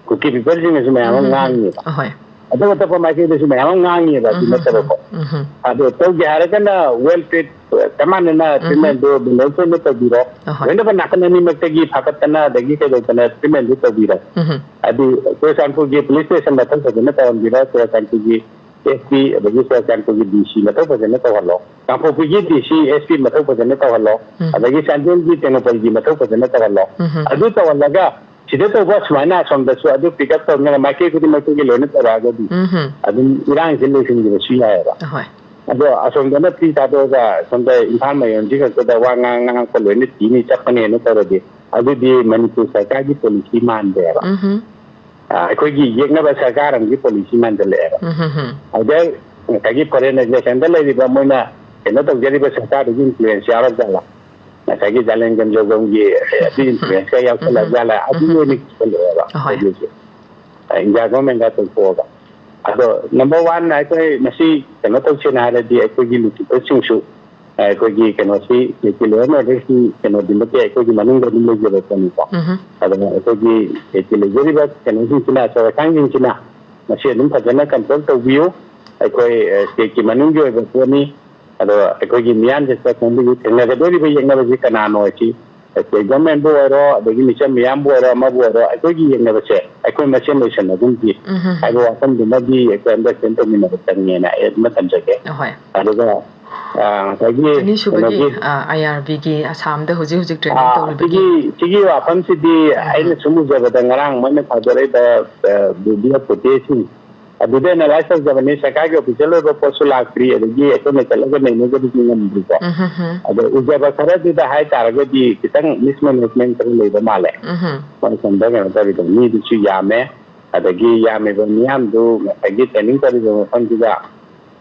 ꯀꯨꯀꯤ ꯄꯤꯄꯜꯁꯤꯡꯅꯁꯨ ꯃꯌꯥꯝ ꯑꯃ ꯎꯝ꯫ ꯉꯥꯡꯉꯦꯕ꯫ ꯑꯍꯣꯏ꯫ ꯑꯗꯨ ꯑꯇꯣꯞꯄ ꯃꯥꯏꯀꯩꯗꯁꯨ ꯃꯌꯥꯝ ꯑꯃ ꯉꯥꯡꯉꯦꯕ, ꯑꯗꯨ ꯎꯝ꯫ ꯅꯠꯇꯕꯀꯣ꯫ ꯎꯝ꯫ ꯑꯗꯣ ꯇꯧꯒꯦ ꯍꯥꯏꯔꯒꯅ ꯋꯦꯜ ꯇ꯭ꯔꯤꯠ, ꯆꯞ ꯃꯥꯟꯅꯅ ꯎꯝ꯫ ꯇ꯭ꯔꯤꯠꯃꯦꯟꯗꯨ ꯕꯦꯂꯦꯟꯁ ꯑꯣꯏꯅ ꯇꯧꯕꯤꯔꯣ꯫ ꯑꯍꯣꯏ꯫ ꯂꯣꯏꯅꯃꯛ ꯅꯥꯀꯟ ꯑꯅꯤꯃꯛꯇꯒꯤ ꯐꯥꯒꯠꯇꯅ ꯑꯗꯒꯤ ꯀꯩꯗꯧꯗꯅ ꯇ꯭ꯔꯤꯠꯃꯦꯟꯗꯨ ꯇꯧꯕꯤꯔꯣ꯫ ꯎꯝ꯫ ꯑꯗꯨ ꯆꯨꯔꯆꯥꯟꯄꯨꯔꯒꯤ ꯄꯨꯂꯤꯁ ꯁ꯭ꯇꯦꯁꯟ ꯃꯊꯧ ꯐꯖꯅ ꯇꯧꯍꯟꯕꯤꯔꯣ, ꯆꯨꯔꯆꯥꯟꯄꯨꯔꯒꯤ ꯑꯦꯁ ꯄꯤ, ꯑꯗꯒꯤ ꯆꯨꯔꯆꯥꯟꯄꯨꯔꯒꯤ ꯗꯤ ꯁꯤ ꯃꯊꯧ ꯐꯖꯅ ꯇꯧꯍꯜꯂꯣ, ꯀꯥꯡꯄꯣꯛꯄꯤꯒꯤ ꯗꯤ ꯁꯤ, ꯑꯦꯁ ꯄꯤ ꯃꯊꯧ ꯐꯖꯅ ꯇꯧꯍꯜꯂꯣ, ꯎꯝ꯫ ꯑꯗꯒꯤ ꯆꯥꯟꯗꯦꯜꯒꯤ ꯇꯦꯡꯅꯧꯄꯜꯒꯤ ꯃꯊꯧ ꯐꯖꯅ ꯇꯧꯍꯜꯂꯣ꯫ ꯎꯝ꯫ ꯑꯗꯨ ꯇꯧꯍꯜꯂꯒ ꯁꯤꯗ ꯇꯧꯕ ꯁꯨꯃꯥꯏꯅ ꯑꯁꯣꯝꯗꯁꯨ ꯑꯗꯨ ꯄꯤꯛ ꯑꯞ ꯇꯧꯅꯤꯡꯉꯥꯏ ꯃꯥꯏꯀꯩ ꯈꯨꯗꯤꯡꯃꯛꯇꯒꯤ ꯂꯣꯏꯅ ꯇꯧꯔꯛꯑꯒꯗꯤ ꯎꯝ꯫ ꯑꯗꯨꯝ ꯏꯔꯥꯡꯁꯤ ꯂꯣꯏꯁꯤꯟꯈꯤꯕꯁꯨ ꯌꯥꯏꯑꯕ꯫ ꯑꯍꯣꯏ꯫ ꯑꯗꯣ ꯑꯁꯣꯝꯗꯅ ꯐ꯭ꯔꯤ ꯊꯥꯗꯣꯛꯑꯒ ꯁꯣꯝꯗ ꯏꯝꯐꯥꯜ ꯃꯌꯣꯟꯁꯤ ꯈꯛꯇꯗ ꯋꯥ ꯉꯥꯡ ꯉꯥꯡꯉꯛꯄ ꯂꯣꯏꯅ ꯊꯤꯅꯤ ꯆꯠꯄꯅꯦꯅ ꯇꯧꯔꯗꯤ ꯑꯗꯨꯗꯤ ꯃꯅꯤꯄꯨꯔ ꯁꯔꯀꯥꯔꯒꯤ ꯄꯣꯂꯤꯁꯤ ꯃꯥꯟꯗꯦꯕ꯫ ꯎꯝ꯫ ꯑ, ꯑꯩꯈꯣꯏꯒꯤ ꯌꯦꯛꯅꯕ ꯁꯔꯀꯥꯔ ꯑꯃꯒꯤ ꯄꯣꯂꯤꯁꯤ ꯃꯥꯟꯁꯤꯜꯂꯛꯑꯦꯕ꯫ ꯎꯝ, ꯎꯝ, ꯎꯝ꯫ ꯑꯗ ꯉꯁꯥꯏꯒꯤ ꯐꯣꯔꯦꯟ ꯑꯦꯖꯦꯟꯁꯟꯗ ꯂꯩꯔꯤꯕ ꯃꯣꯏꯅ ꯀꯩꯅꯣ ꯇꯧꯖꯔꯤꯕ ꯁꯔꯀꯥꯔꯗꯨꯒꯤ ꯏꯟꯐ꯭ꯂꯨꯌꯦꯟꯁ ꯌꯥꯎꯔ ꯖꯥꯠꯂꯥ? ꯉꯁꯥꯏꯒꯤ ꯖꯥꯂꯦꯟ ꯒꯝꯖꯧꯒꯝꯒꯤ, ꯑꯦ, ꯑꯗꯨ ꯏꯟꯐ꯭ꯂꯨꯌꯦꯟꯁꯀ ꯌꯥꯎꯁꯜꯂꯛ ꯖꯥꯠꯂꯥ? ꯑꯗꯨ ꯎꯝ, ꯎꯝ꯫ ꯑꯣꯏꯅ ꯀꯤꯁꯜꯂꯛꯑꯦꯕ ꯑꯍꯣꯏ꯫ ꯍꯧꯖꯤꯛ ꯍꯧꯖꯤꯛ꯫ ꯑ, ꯏꯟꯗꯤꯌꯥ ꯒꯣꯔꯃꯦꯟꯒ ꯇꯧꯊꯣꯛꯑꯒ꯫ ꯑꯗꯣ ꯅꯝꯕꯔ ꯋꯥꯟ ꯑꯩꯈꯣꯏ ꯃꯁꯤ ꯀꯩꯅꯣ ꯇꯧꯁꯦꯅ ꯍꯥꯏꯔꯗꯤ ꯑꯩꯈꯣꯏꯒꯤ ꯂꯨꯆꯤꯡꯕꯁꯤꯡꯁꯨ ꯑꯩꯈꯣꯏꯒꯤ ꯀꯩꯅꯣꯁꯤ ꯂꯣ ꯑꯦꯟ ꯑꯣꯔꯗꯔꯁꯤ ꯀꯩꯅꯣꯗꯤ ꯅꯠꯇꯦ, ꯑꯩꯈꯣꯏꯒꯤ ꯃꯅꯨꯡꯗ ꯑꯗꯨꯝ ꯂꯩꯖꯕ ꯄꯣꯠꯅꯤꯀꯣ꯫ ꯎꯝ꯫ ꯑꯗꯨꯅ ꯑꯩꯈꯣꯏꯒꯤ ꯂꯩꯖꯔꯤꯕ ꯀꯩꯅꯣꯁꯤꯡꯁꯤꯅ, ꯑꯆꯧ ꯑꯁꯥꯡꯁꯤꯡꯁꯤꯅ ꯃꯁꯤ ꯑꯗꯨꯝ ꯐꯖꯅ ꯀꯟꯇ꯭ꯔꯣꯜ ꯇꯧꯕꯤꯌꯨ꯫ ꯑꯩꯈꯣꯏ, ꯑ, ꯁ꯭ꯇꯦꯠꯀꯤ ꯃꯅꯨꯡꯒꯤ ꯑꯣꯏꯕ ꯄꯣꯠꯅꯤ꯫ ꯑꯗꯣ ꯑꯩꯈꯣꯏꯒꯤ ꯃꯤꯌꯥꯝꯁꯤꯗ ꯈꯪꯕꯤꯌꯨ, ꯊꯦꯡꯅꯒꯗꯧꯔꯤꯕ ꯌꯦꯛꯅꯕꯁꯤ ꯀꯅꯥꯅꯣ ꯍꯥꯏꯁꯤ, ꯁ꯭ꯇꯦꯠ ꯒꯣꯔꯃꯦꯟꯕꯨ ꯑꯣꯏꯔꯣ, ꯑꯗꯒꯤ ꯃꯤꯆꯝ ꯃꯤꯌꯥꯝꯕꯨ ꯑꯣꯏꯔꯣ, ꯑꯃꯕꯨ ꯑꯣꯏꯔꯣ, ꯑꯩꯈꯣꯏꯒꯤ ꯌꯦꯛꯅꯕꯁꯦ ꯑꯩꯈꯣꯏ ꯃꯁꯦꯟ ꯂꯣꯏꯁꯟꯅꯒꯨꯝꯁꯤ ꯎꯝ, ꯎꯝ, ꯎꯝ꯫ ꯍꯥꯏꯕ ꯋꯥꯐꯝꯗꯨꯃꯗꯤ ꯑꯩꯈꯣꯏ ꯑꯟꯗꯔꯁ꯭ꯇꯦꯟ ꯇꯧꯃꯤꯟꯅꯕ ꯆꯪꯉꯦꯅ ꯑꯩ ꯑꯗꯨꯃ ꯊꯝꯖꯒꯦ꯫ ꯑꯍꯣꯏ꯫ ꯑꯗꯨꯒ, ꯑ, ꯉꯁꯥꯏꯒꯤ ꯑꯅꯤꯁꯨꯕꯒꯤ, ꯀꯩꯅꯣꯒꯤ ꯑ, ꯑꯥꯏ ꯑꯥꯔ ꯕꯤꯒꯤ ꯑꯁꯥꯝꯗ ꯍꯧꯖꯤꯛ ꯍꯧꯖꯤꯛ ꯇ꯭ꯔꯦꯅꯤꯡ ꯑꯥ, ꯇꯧꯔꯤꯕꯒꯤ ꯁꯤꯒꯤ, ꯁꯤꯒꯤ ꯋꯥꯐꯝꯁꯤꯗꯤ ꯎꯝ꯫ ꯑꯩꯅ ꯁꯨꯝ ꯎꯖꯕꯗ ꯉꯔꯥꯡ ꯃꯣꯏꯅ ꯊꯥꯗꯣꯔꯛꯏꯕ, ꯑ, ꯚꯤꯗꯤꯑꯣ ꯐꯨꯇꯦꯖꯁꯤꯡ ꯑꯗꯨꯗ ꯑꯦꯅꯥꯂꯥꯏꯁ ꯇꯧꯖꯕꯅꯤ꯫ ꯁꯔꯀꯥꯔꯒꯤ ꯑꯣꯐꯤꯁꯤꯌꯦꯜ ꯑꯣꯏꯕ ꯄꯣꯠꯁꯨ ꯂꯥꯛꯇ꯭ꯔꯤ, ꯑꯗꯒꯤ ꯑꯩꯈꯣꯏꯅ ꯆꯠꯂꯒ ꯅꯩꯅꯕꯗꯨꯁꯨ ꯉꯝꯗ꯭ꯔꯤꯀꯣ꯫ ꯎꯝ, ꯎꯝ, ꯎꯝ꯫ ꯑꯗꯣ ꯎꯖꯕ ꯈꯔꯗꯨꯗ ꯍꯥꯏꯇꯥꯔꯒꯗꯤ ꯈꯤꯇꯪ ꯃꯤꯁꯃꯦꯅꯦꯖꯃꯦꯟ ꯈꯔ ꯂꯩꯕ ꯃꯥꯜꯂꯦ꯫ ꯎꯝ, ꯎꯝ꯫ ꯃꯣꯏ ꯁꯣꯝꯗ ꯀꯩꯅꯣ ꯇꯧꯔꯤꯕ ꯃꯤꯗꯨꯁꯨ ꯌꯥꯝꯃꯦ, ꯑꯗꯒꯤ ꯌꯥꯝꯃꯤꯕ ꯃꯤꯌꯥꯝꯗꯨ ꯉꯁꯥꯏꯒꯤ ꯇ꯭ꯔꯦꯅꯤꯡ ꯇꯧꯔꯤꯕ ꯃꯐꯝꯗꯨꯗ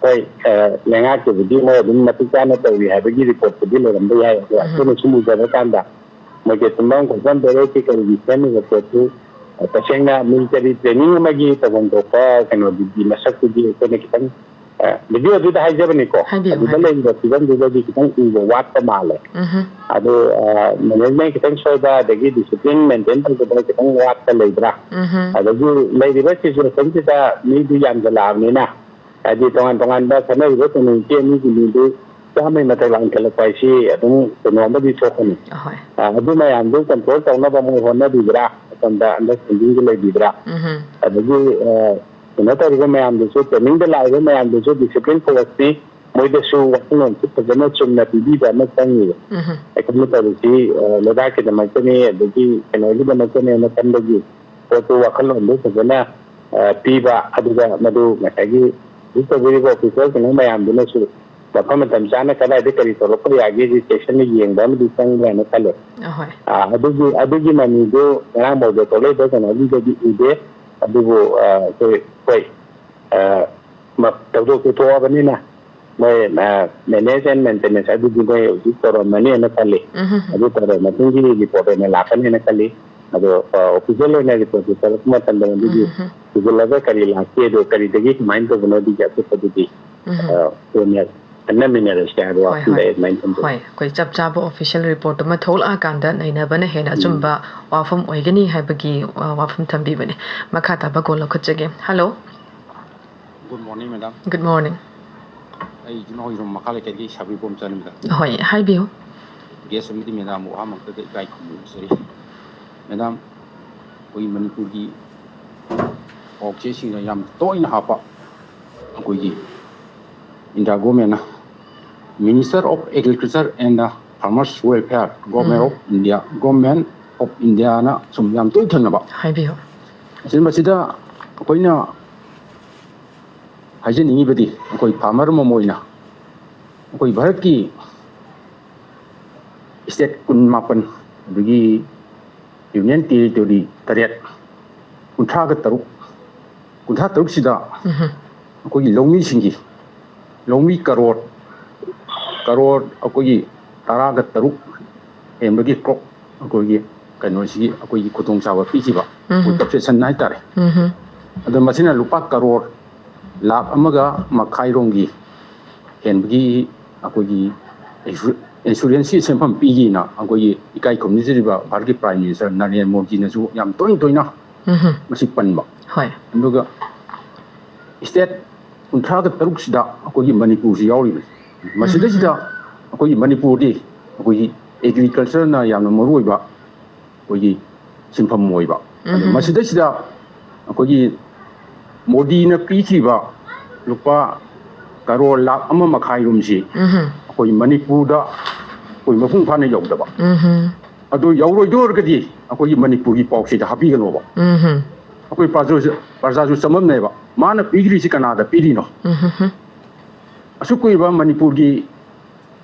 ꯍꯣꯏ, ꯑ, ꯂꯩꯉꯥꯛꯀꯤꯕꯨꯗꯤ ꯃꯣꯏ ꯑꯗꯨꯝ ꯃꯇꯤꯛ ꯆꯥꯅ ꯇꯧꯔꯤ ꯍꯥꯏꯕꯒꯤ ꯔꯤꯄꯣꯔꯠꯄꯨꯗꯤ ꯂꯩꯔꯝꯕ ꯌꯥꯏ, ꯑꯗꯣ ꯎꯝ꯫ ꯑꯩꯈꯣꯏꯅ ꯁꯨꯝ ꯎꯖꯕ ꯀꯥꯟꯗ ꯃꯣꯏꯒꯤ ꯇꯨꯝꯐꯝ ꯈꯣꯠꯐꯝ ꯇꯣꯏꯂꯦꯠꯀꯤ ꯀꯔꯤꯒꯤ ꯁꯦꯝꯃꯤꯕ ꯄꯣꯠꯇꯨ, ꯑ, ꯇꯁꯦꯡꯅ ꯃꯤꯂꯤꯇꯔꯤ ꯇ꯭ꯔꯦꯅꯤꯡ ꯑꯃꯒꯤ ꯇꯧꯐꯝ ꯊꯣꯛꯄ ꯀꯩꯅꯣꯗꯨꯗꯤ ꯃꯁꯛꯇꯨꯗꯤ ꯑꯩꯈꯣꯏꯅ ꯈꯤꯇꯪ ꯚꯤꯗꯤꯑꯣꯗꯨꯗ ꯍꯥꯏꯖꯕꯅꯤꯀꯣ꯫ ꯍꯥꯏꯕꯤꯌꯨ, ꯑꯗꯨꯗ ꯍꯥꯏꯕꯤꯌꯨ꯫ ꯂꯩꯔꯤꯕ ꯐꯤꯕꯝꯗꯨꯗꯗꯤ ꯈꯤꯇꯪ ꯎꯕ ꯋꯥꯠꯄ ꯃꯥꯜꯂꯦ꯫ ꯎꯝꯍꯨꯝ꯫ ꯑꯗꯨ, ꯑ, management ꯈꯤꯇꯪ ꯁꯣꯏꯕ, ꯑꯗꯒꯤ discipline maintain ꯇꯧꯕꯗ ꯈꯤꯇꯪ ꯋꯥꯠꯄ ꯂꯩꯕ꯭ꯔꯥ? ꯎꯝꯍꯨꯝ꯫ ꯑꯗꯒꯤ ꯂꯩꯔꯤꯕ situationꯁꯤꯗ ꯃꯤꯗꯨ ꯌꯥꯝꯖꯜꯂꯛꯑꯕꯅꯤꯅ, ꯍꯥꯏꯗꯤ ꯇꯣꯉꯥꯟ ꯇꯣꯉꯥꯟꯕ ꯈꯠꯅꯔꯤꯕ community ꯑꯅꯤꯒꯤ ꯃꯤꯗꯨ ꯆꯥꯝꯃꯩ ꯃꯊꯛ ꯂꯥꯟꯈꯠꯂꯛꯄ ꯍꯥꯏꯁꯤ ꯑꯗꯨꯝ ꯀꯩꯅꯣ ꯑꯃꯗꯤ ꯊꯣꯛꯀꯅꯤ꯫ ꯑꯍꯣꯏ꯫ ꯑ, ꯑꯗꯨ ꯃꯌꯥꯝꯗꯨ control ꯇꯧꯅꯕ ꯃꯣꯏ ꯍꯣꯠꯅꯕꯤꯕ꯭ꯔꯥ? ꯑꯁꯣꯝꯗ understandingꯗꯨ ꯂꯩꯕꯤꯕ꯭ꯔꯥ? ꯎꯝꯍꯨꯝ꯫ ꯑꯗꯒꯤ, ꯑ, ꯀꯩꯅꯣ ꯇꯧꯔꯤꯕ ꯃꯌꯥꯝꯗꯨꯁꯨ, trainingꯗ ꯂꯥꯛꯏꯕ ꯃꯌꯥꯝꯗꯨꯁꯨ discipline forceꯅꯤ, ꯃꯣꯏꯗꯁꯨ ꯋꯥꯈꯜꯂꯣꯟꯁꯤ ꯐꯖꯅ ꯆꯨꯝꯅ ꯄꯤꯕꯤꯕ ꯑꯃ ꯆꯪꯉꯤꯕ꯫ ꯎꯝꯍꯨꯝ꯫ ꯑꯩꯈꯣꯏꯅ ꯇꯧꯔꯤꯁꯤ, ꯑ, ꯂꯩꯕꯥꯛꯀꯤꯗꯃꯛꯇꯅꯤ, ꯑꯗꯒꯤ ꯀꯩꯅꯣꯒꯤꯗꯃꯛꯇꯅꯦꯅ ꯈꯟꯕꯒꯤ ꯄꯣꯠꯇꯨ, ꯋꯥꯈꯜꯂꯣꯟꯗꯨ ꯐꯖꯅ, ꯑ, ꯄꯤꯕ, ꯑꯗꯨꯒ ꯃꯗꯨ ꯉꯁꯥꯏꯒꯤ ꯍꯧꯖꯤꯛ ꯇꯧꯕꯤꯔꯤꯕ officer ꯀꯩꯅꯣ ꯃꯌꯥꯝꯗꯨꯅꯁꯨ ꯃꯐꯝ ꯃꯇꯝ ꯆꯥꯅ ꯀꯗꯥꯏꯗ ꯀꯔꯤ ꯇꯧꯔꯛꯄ ꯌꯥꯒꯦꯁꯤ ꯆꯦꯛꯁꯤꯟꯅ ꯌꯦꯡꯕ ꯑꯃꯗꯤ ꯆꯪꯕ꯭ꯔꯥꯅ ꯈꯜꯂꯦ꯫ ꯑꯍꯣꯏ꯫ ꯑ, ꯑꯗꯨꯒꯤ, ꯑꯗꯨꯒꯤ ꯃꯃꯤꯗꯨ ꯉꯔꯥꯡ ꯐꯥꯎꯗ ꯊꯣꯛꯂꯛꯏꯕ ꯀꯩꯅꯣꯒꯤꯗꯗꯤ ꯎꯗꯦ, ꯑꯗꯨꯕꯨ, ꯑ, ꯑꯩꯈꯣꯏ, ꯍꯣꯏ, ꯑ, ꯃ-, ꯊꯧꯗꯣꯛꯇꯨ ꯊꯣꯛꯑꯕꯅꯤꯅ ꯃꯣꯏ, ꯑ, manage and maintenance ꯑꯗꯨꯗꯤ ꯃꯣꯏ ꯍꯧꯖꯤꯛ ꯇꯧꯔꯝꯃꯅꯤꯅ ꯈꯜꯂꯤ꯫ ꯎꯝꯍꯨꯝ꯫ ꯑꯗꯨ ꯇꯧꯔꯕ ꯃꯇꯨꯡꯒꯤ report ꯑꯣꯏꯅ ꯂꯥꯛꯀꯅꯤꯅ ꯈꯜꯂꯤ꯫ ꯑꯗꯣ, ꯑ, official ꯑꯣꯏꯅ reportꯇꯨ ꯊꯣꯛꯂꯛꯄ ꯃꯇꯝꯗ ꯃꯗꯨꯒꯤ ꯎꯝꯍꯨꯝ꯫ ꯊꯤꯖꯤꯜꯂꯒ ꯀꯔꯤ ꯂꯥꯛꯀꯦ, ꯑꯗꯣ ꯀꯔꯤꯗꯒꯤ ꯀꯃꯥꯏꯅ ꯇꯧꯕꯅꯣ, ꯑꯗꯨꯒꯤ ꯑꯀꯨꯞꯄꯗꯨꯗꯤ, ꯎꯝꯍꯨꯝ꯫ ꯑ, ꯀꯣꯟꯅ ꯈꯟꯅꯃꯤꯟꯅꯔꯁꯦ ꯍꯥꯏꯕ ꯍꯣꯏ, ꯋꯥꯐꯝꯗ ꯍꯣꯏ꯫ ꯑꯩ ꯑꯗꯨꯃꯥꯏꯅ ꯊꯝꯖꯒꯦ꯫ ꯍꯣꯏ, ꯑꯩꯈꯣꯏ ꯆꯞ ꯆꯥꯕ official reportꯇꯨꯃ ꯊꯣꯛꯂꯛꯑꯀꯥꯟꯗ ꯅꯩꯅꯕꯅ ꯍꯦꯟꯅ ꯎꯝ꯫ ꯑꯆꯨꯝꯕ ꯋꯥꯐꯝ ꯑꯣꯏꯒꯅꯤ ꯍꯥꯏꯕꯒꯤ, ꯑ, ꯋꯥꯐꯝ ꯊꯝꯕꯤꯕꯅꯦ꯫ ꯃꯈꯥ ꯇꯥꯕ call ꯂꯧꯈꯠꯆꯒꯦ꯫ Hello꯫ Good morning, madam. Good morning. ꯑꯩ ꯏꯆꯤꯟ ꯏꯅꯥꯎ ꯌꯨꯝ ꯃꯈꯥ ꯂꯩꯀꯥꯏꯗꯒꯤ ꯁꯥꯕꯤꯕꯣꯝ ꯆꯥꯅꯤꯡꯗ꯫ ꯍꯣꯏ, ꯍꯥꯏꯕꯤꯌꯨ꯫ Guest ꯑꯃꯗꯤ madam ꯑꯍꯥꯟꯕꯃꯛꯇꯗ ꯏꯀꯥꯏ ꯈꯨꯝꯅꯖꯔꯤ꯫ Madam, ꯑꯩꯈꯣꯏ ꯃꯅꯤꯄꯨꯔꯒꯤ ꯄꯥꯎꯆꯦꯁꯤꯡꯗ ꯌꯥꯝ ꯇꯣꯏꯅ ꯍꯥꯞꯄ ꯑꯩꯈꯣꯏꯒꯤ India governmentꯅ Minister of Agriculture and Farmers Welfare, Government um. Of India, Government of Indiaꯅ ꯁꯨꯝ ꯌꯥꯝ ꯇꯣꯏꯅ ꯊꯦꯡꯅꯕ꯫ ꯍꯥꯏꯕꯤꯌꯨ꯫ ꯑꯁꯤ ꯃꯁꯤꯗ ꯑꯩꯈꯣꯏꯅ ꯍꯥꯏꯖꯅꯤꯡꯉꯤꯕꯗꯤ ꯑꯩꯈꯣꯏ farmer ꯑꯃꯃꯝ ꯑꯣꯏꯅ ꯑꯩꯈꯣꯏ ꯚꯥꯔꯠꯀꯤ state ꯀꯨꯟꯃꯥꯄꯟ, ꯑꯗꯒꯤ Union Territory ꯇꯔꯦꯠ, ꯀꯨꯟꯊ꯭ꯔꯥꯒ ꯇꯔꯨꯛ, ꯀꯨꯟꯊ꯭ꯔꯥ ꯇꯔꯨꯛꯁꯤꯗ ꯎꯝꯍꯨꯝ꯫ ꯑꯩꯈꯣꯏꯒꯤ ꯂꯧꯃꯤꯁꯤꯡꯒꯤ, ꯂꯧꯃꯤ ꯀꯔꯣꯔ, ꯀꯔꯣꯔ ꯑꯩꯈꯣꯏꯒꯤ ꯇꯔꯥꯒ ꯇꯔꯨꯛ ꯍꯦꯟꯕꯒꯤ crop ꯑꯩꯈꯣꯏꯒꯤ ꯀꯩꯅꯣꯁꯤꯒꯤ ꯑꯩꯈꯣꯏꯒꯤ ꯈꯨꯗꯣꯡꯆꯥꯕ ꯄꯤꯈꯤꯕ, ꯎꯝꯍꯨꯝ꯫ Concession ꯍꯥꯏꯇꯥꯔꯦ꯫ ꯎꯝꯍꯨꯝ꯫ ꯑꯗꯣ ꯃꯁꯤꯅ ꯂꯨꯄꯥ ꯀꯔꯣꯔ ꯂꯥꯈ ꯑꯃꯒ ꯃꯈꯥꯏꯔꯣꯝꯒꯤ ꯍꯦꯟꯕꯒꯤ ꯑꯩꯈꯣꯏꯒꯤ insurance ꯀꯤ ꯁꯦꯟꯐꯝ ꯄꯤꯒꯦꯅ ꯑꯩꯈꯣꯏꯒꯤ ꯏꯀꯥꯏ ꯈꯨꯝꯅꯖꯔꯤꯕ ꯚꯥꯔꯠꯀꯤ Prime Minister ꯅꯔꯦꯟꯗ꯭ꯔ ꯃꯣꯗꯤꯅꯁꯨ ꯌꯥꯝ ꯇꯣꯏ ꯇꯣꯏꯅ ꯎꯝꯍꯨꯝ꯫ ꯃꯁꯤ ꯄꯟꯕ꯫ ꯍꯣꯏ꯫ ꯑꯗꯨꯒ state ꯀꯨꯟꯊ꯭ꯔꯥꯒ ꯇꯔꯨꯛꯁꯤꯗ ꯑꯩꯈꯣꯏꯒꯤ ꯃꯅꯤꯄꯨꯔꯁꯤ ꯌꯥꯎꯔꯤꯕꯅꯤ꯫ ꯃꯁꯤꯗꯩꯁꯤꯗ ꯎꯝꯍꯨꯝ꯫ ꯑꯩꯈꯣꯏꯒꯤ ꯃꯅꯤꯄꯨꯔꯗꯤ ꯑꯩꯈꯣꯏꯒꯤ agriculture ꯅ ꯌꯥꯝꯅ ꯃꯔꯨ ꯑꯣꯏꯕ ꯑꯩꯈꯣꯏꯒꯤ ꯁꯤꯟꯐꯝ ꯑꯣꯏꯕ꯫ ꯑꯗꯣ ꯎꯝꯍꯨꯝ꯫ ꯃꯁꯤꯗꯩꯁꯤꯗ ꯑꯩꯈꯣꯏꯒꯤ ꯃꯣꯗꯤꯅ ꯄꯤꯈꯤꯕ ꯂꯨꯄꯥ ꯀꯔꯣꯔ ꯂꯥꯈ ꯑꯃ ꯃꯈꯥꯏꯔꯣꯝꯁꯤ ꯎꯝꯍꯨꯝ꯫ ꯑꯩꯈꯣꯏ ꯃꯅꯤꯄꯨꯔꯗ ꯑꯩꯈꯣꯏ ꯃꯄꯨꯡ ꯐꯥꯅ ꯌꯧꯗꯕ꯫ ꯎꯝꯍꯨꯝ꯫ ꯑꯗꯨ ꯌꯧꯔꯣꯏꯗꯣꯏ ꯑꯣꯏꯔꯒꯗꯤ ꯑꯩꯈꯣꯏꯒꯤ ꯃꯅꯤꯄꯨꯔꯒꯤ ꯄꯥꯎꯆꯦꯗ ꯍꯥꯞꯄꯤꯒꯅꯣꯕ꯫ ꯎꯝꯍꯨꯝ꯫ ꯑꯩꯈꯣꯏ ꯄ꯭ꯔꯖꯥꯁꯨ, ꯄ꯭ꯔꯖꯥꯁꯨ ꯆꯃꯝꯅꯩꯕ꯫ ꯃꯥꯅ ꯄꯤꯈ꯭ꯔꯤꯁꯤ ꯀꯅꯥꯗ ꯄꯤꯔꯤꯅꯣ? ꯎꯝꯍꯨꯝ꯫ ꯑꯁꯨꯛ ꯀꯨꯏꯕ ꯃꯅꯤꯄꯨꯔꯒꯤ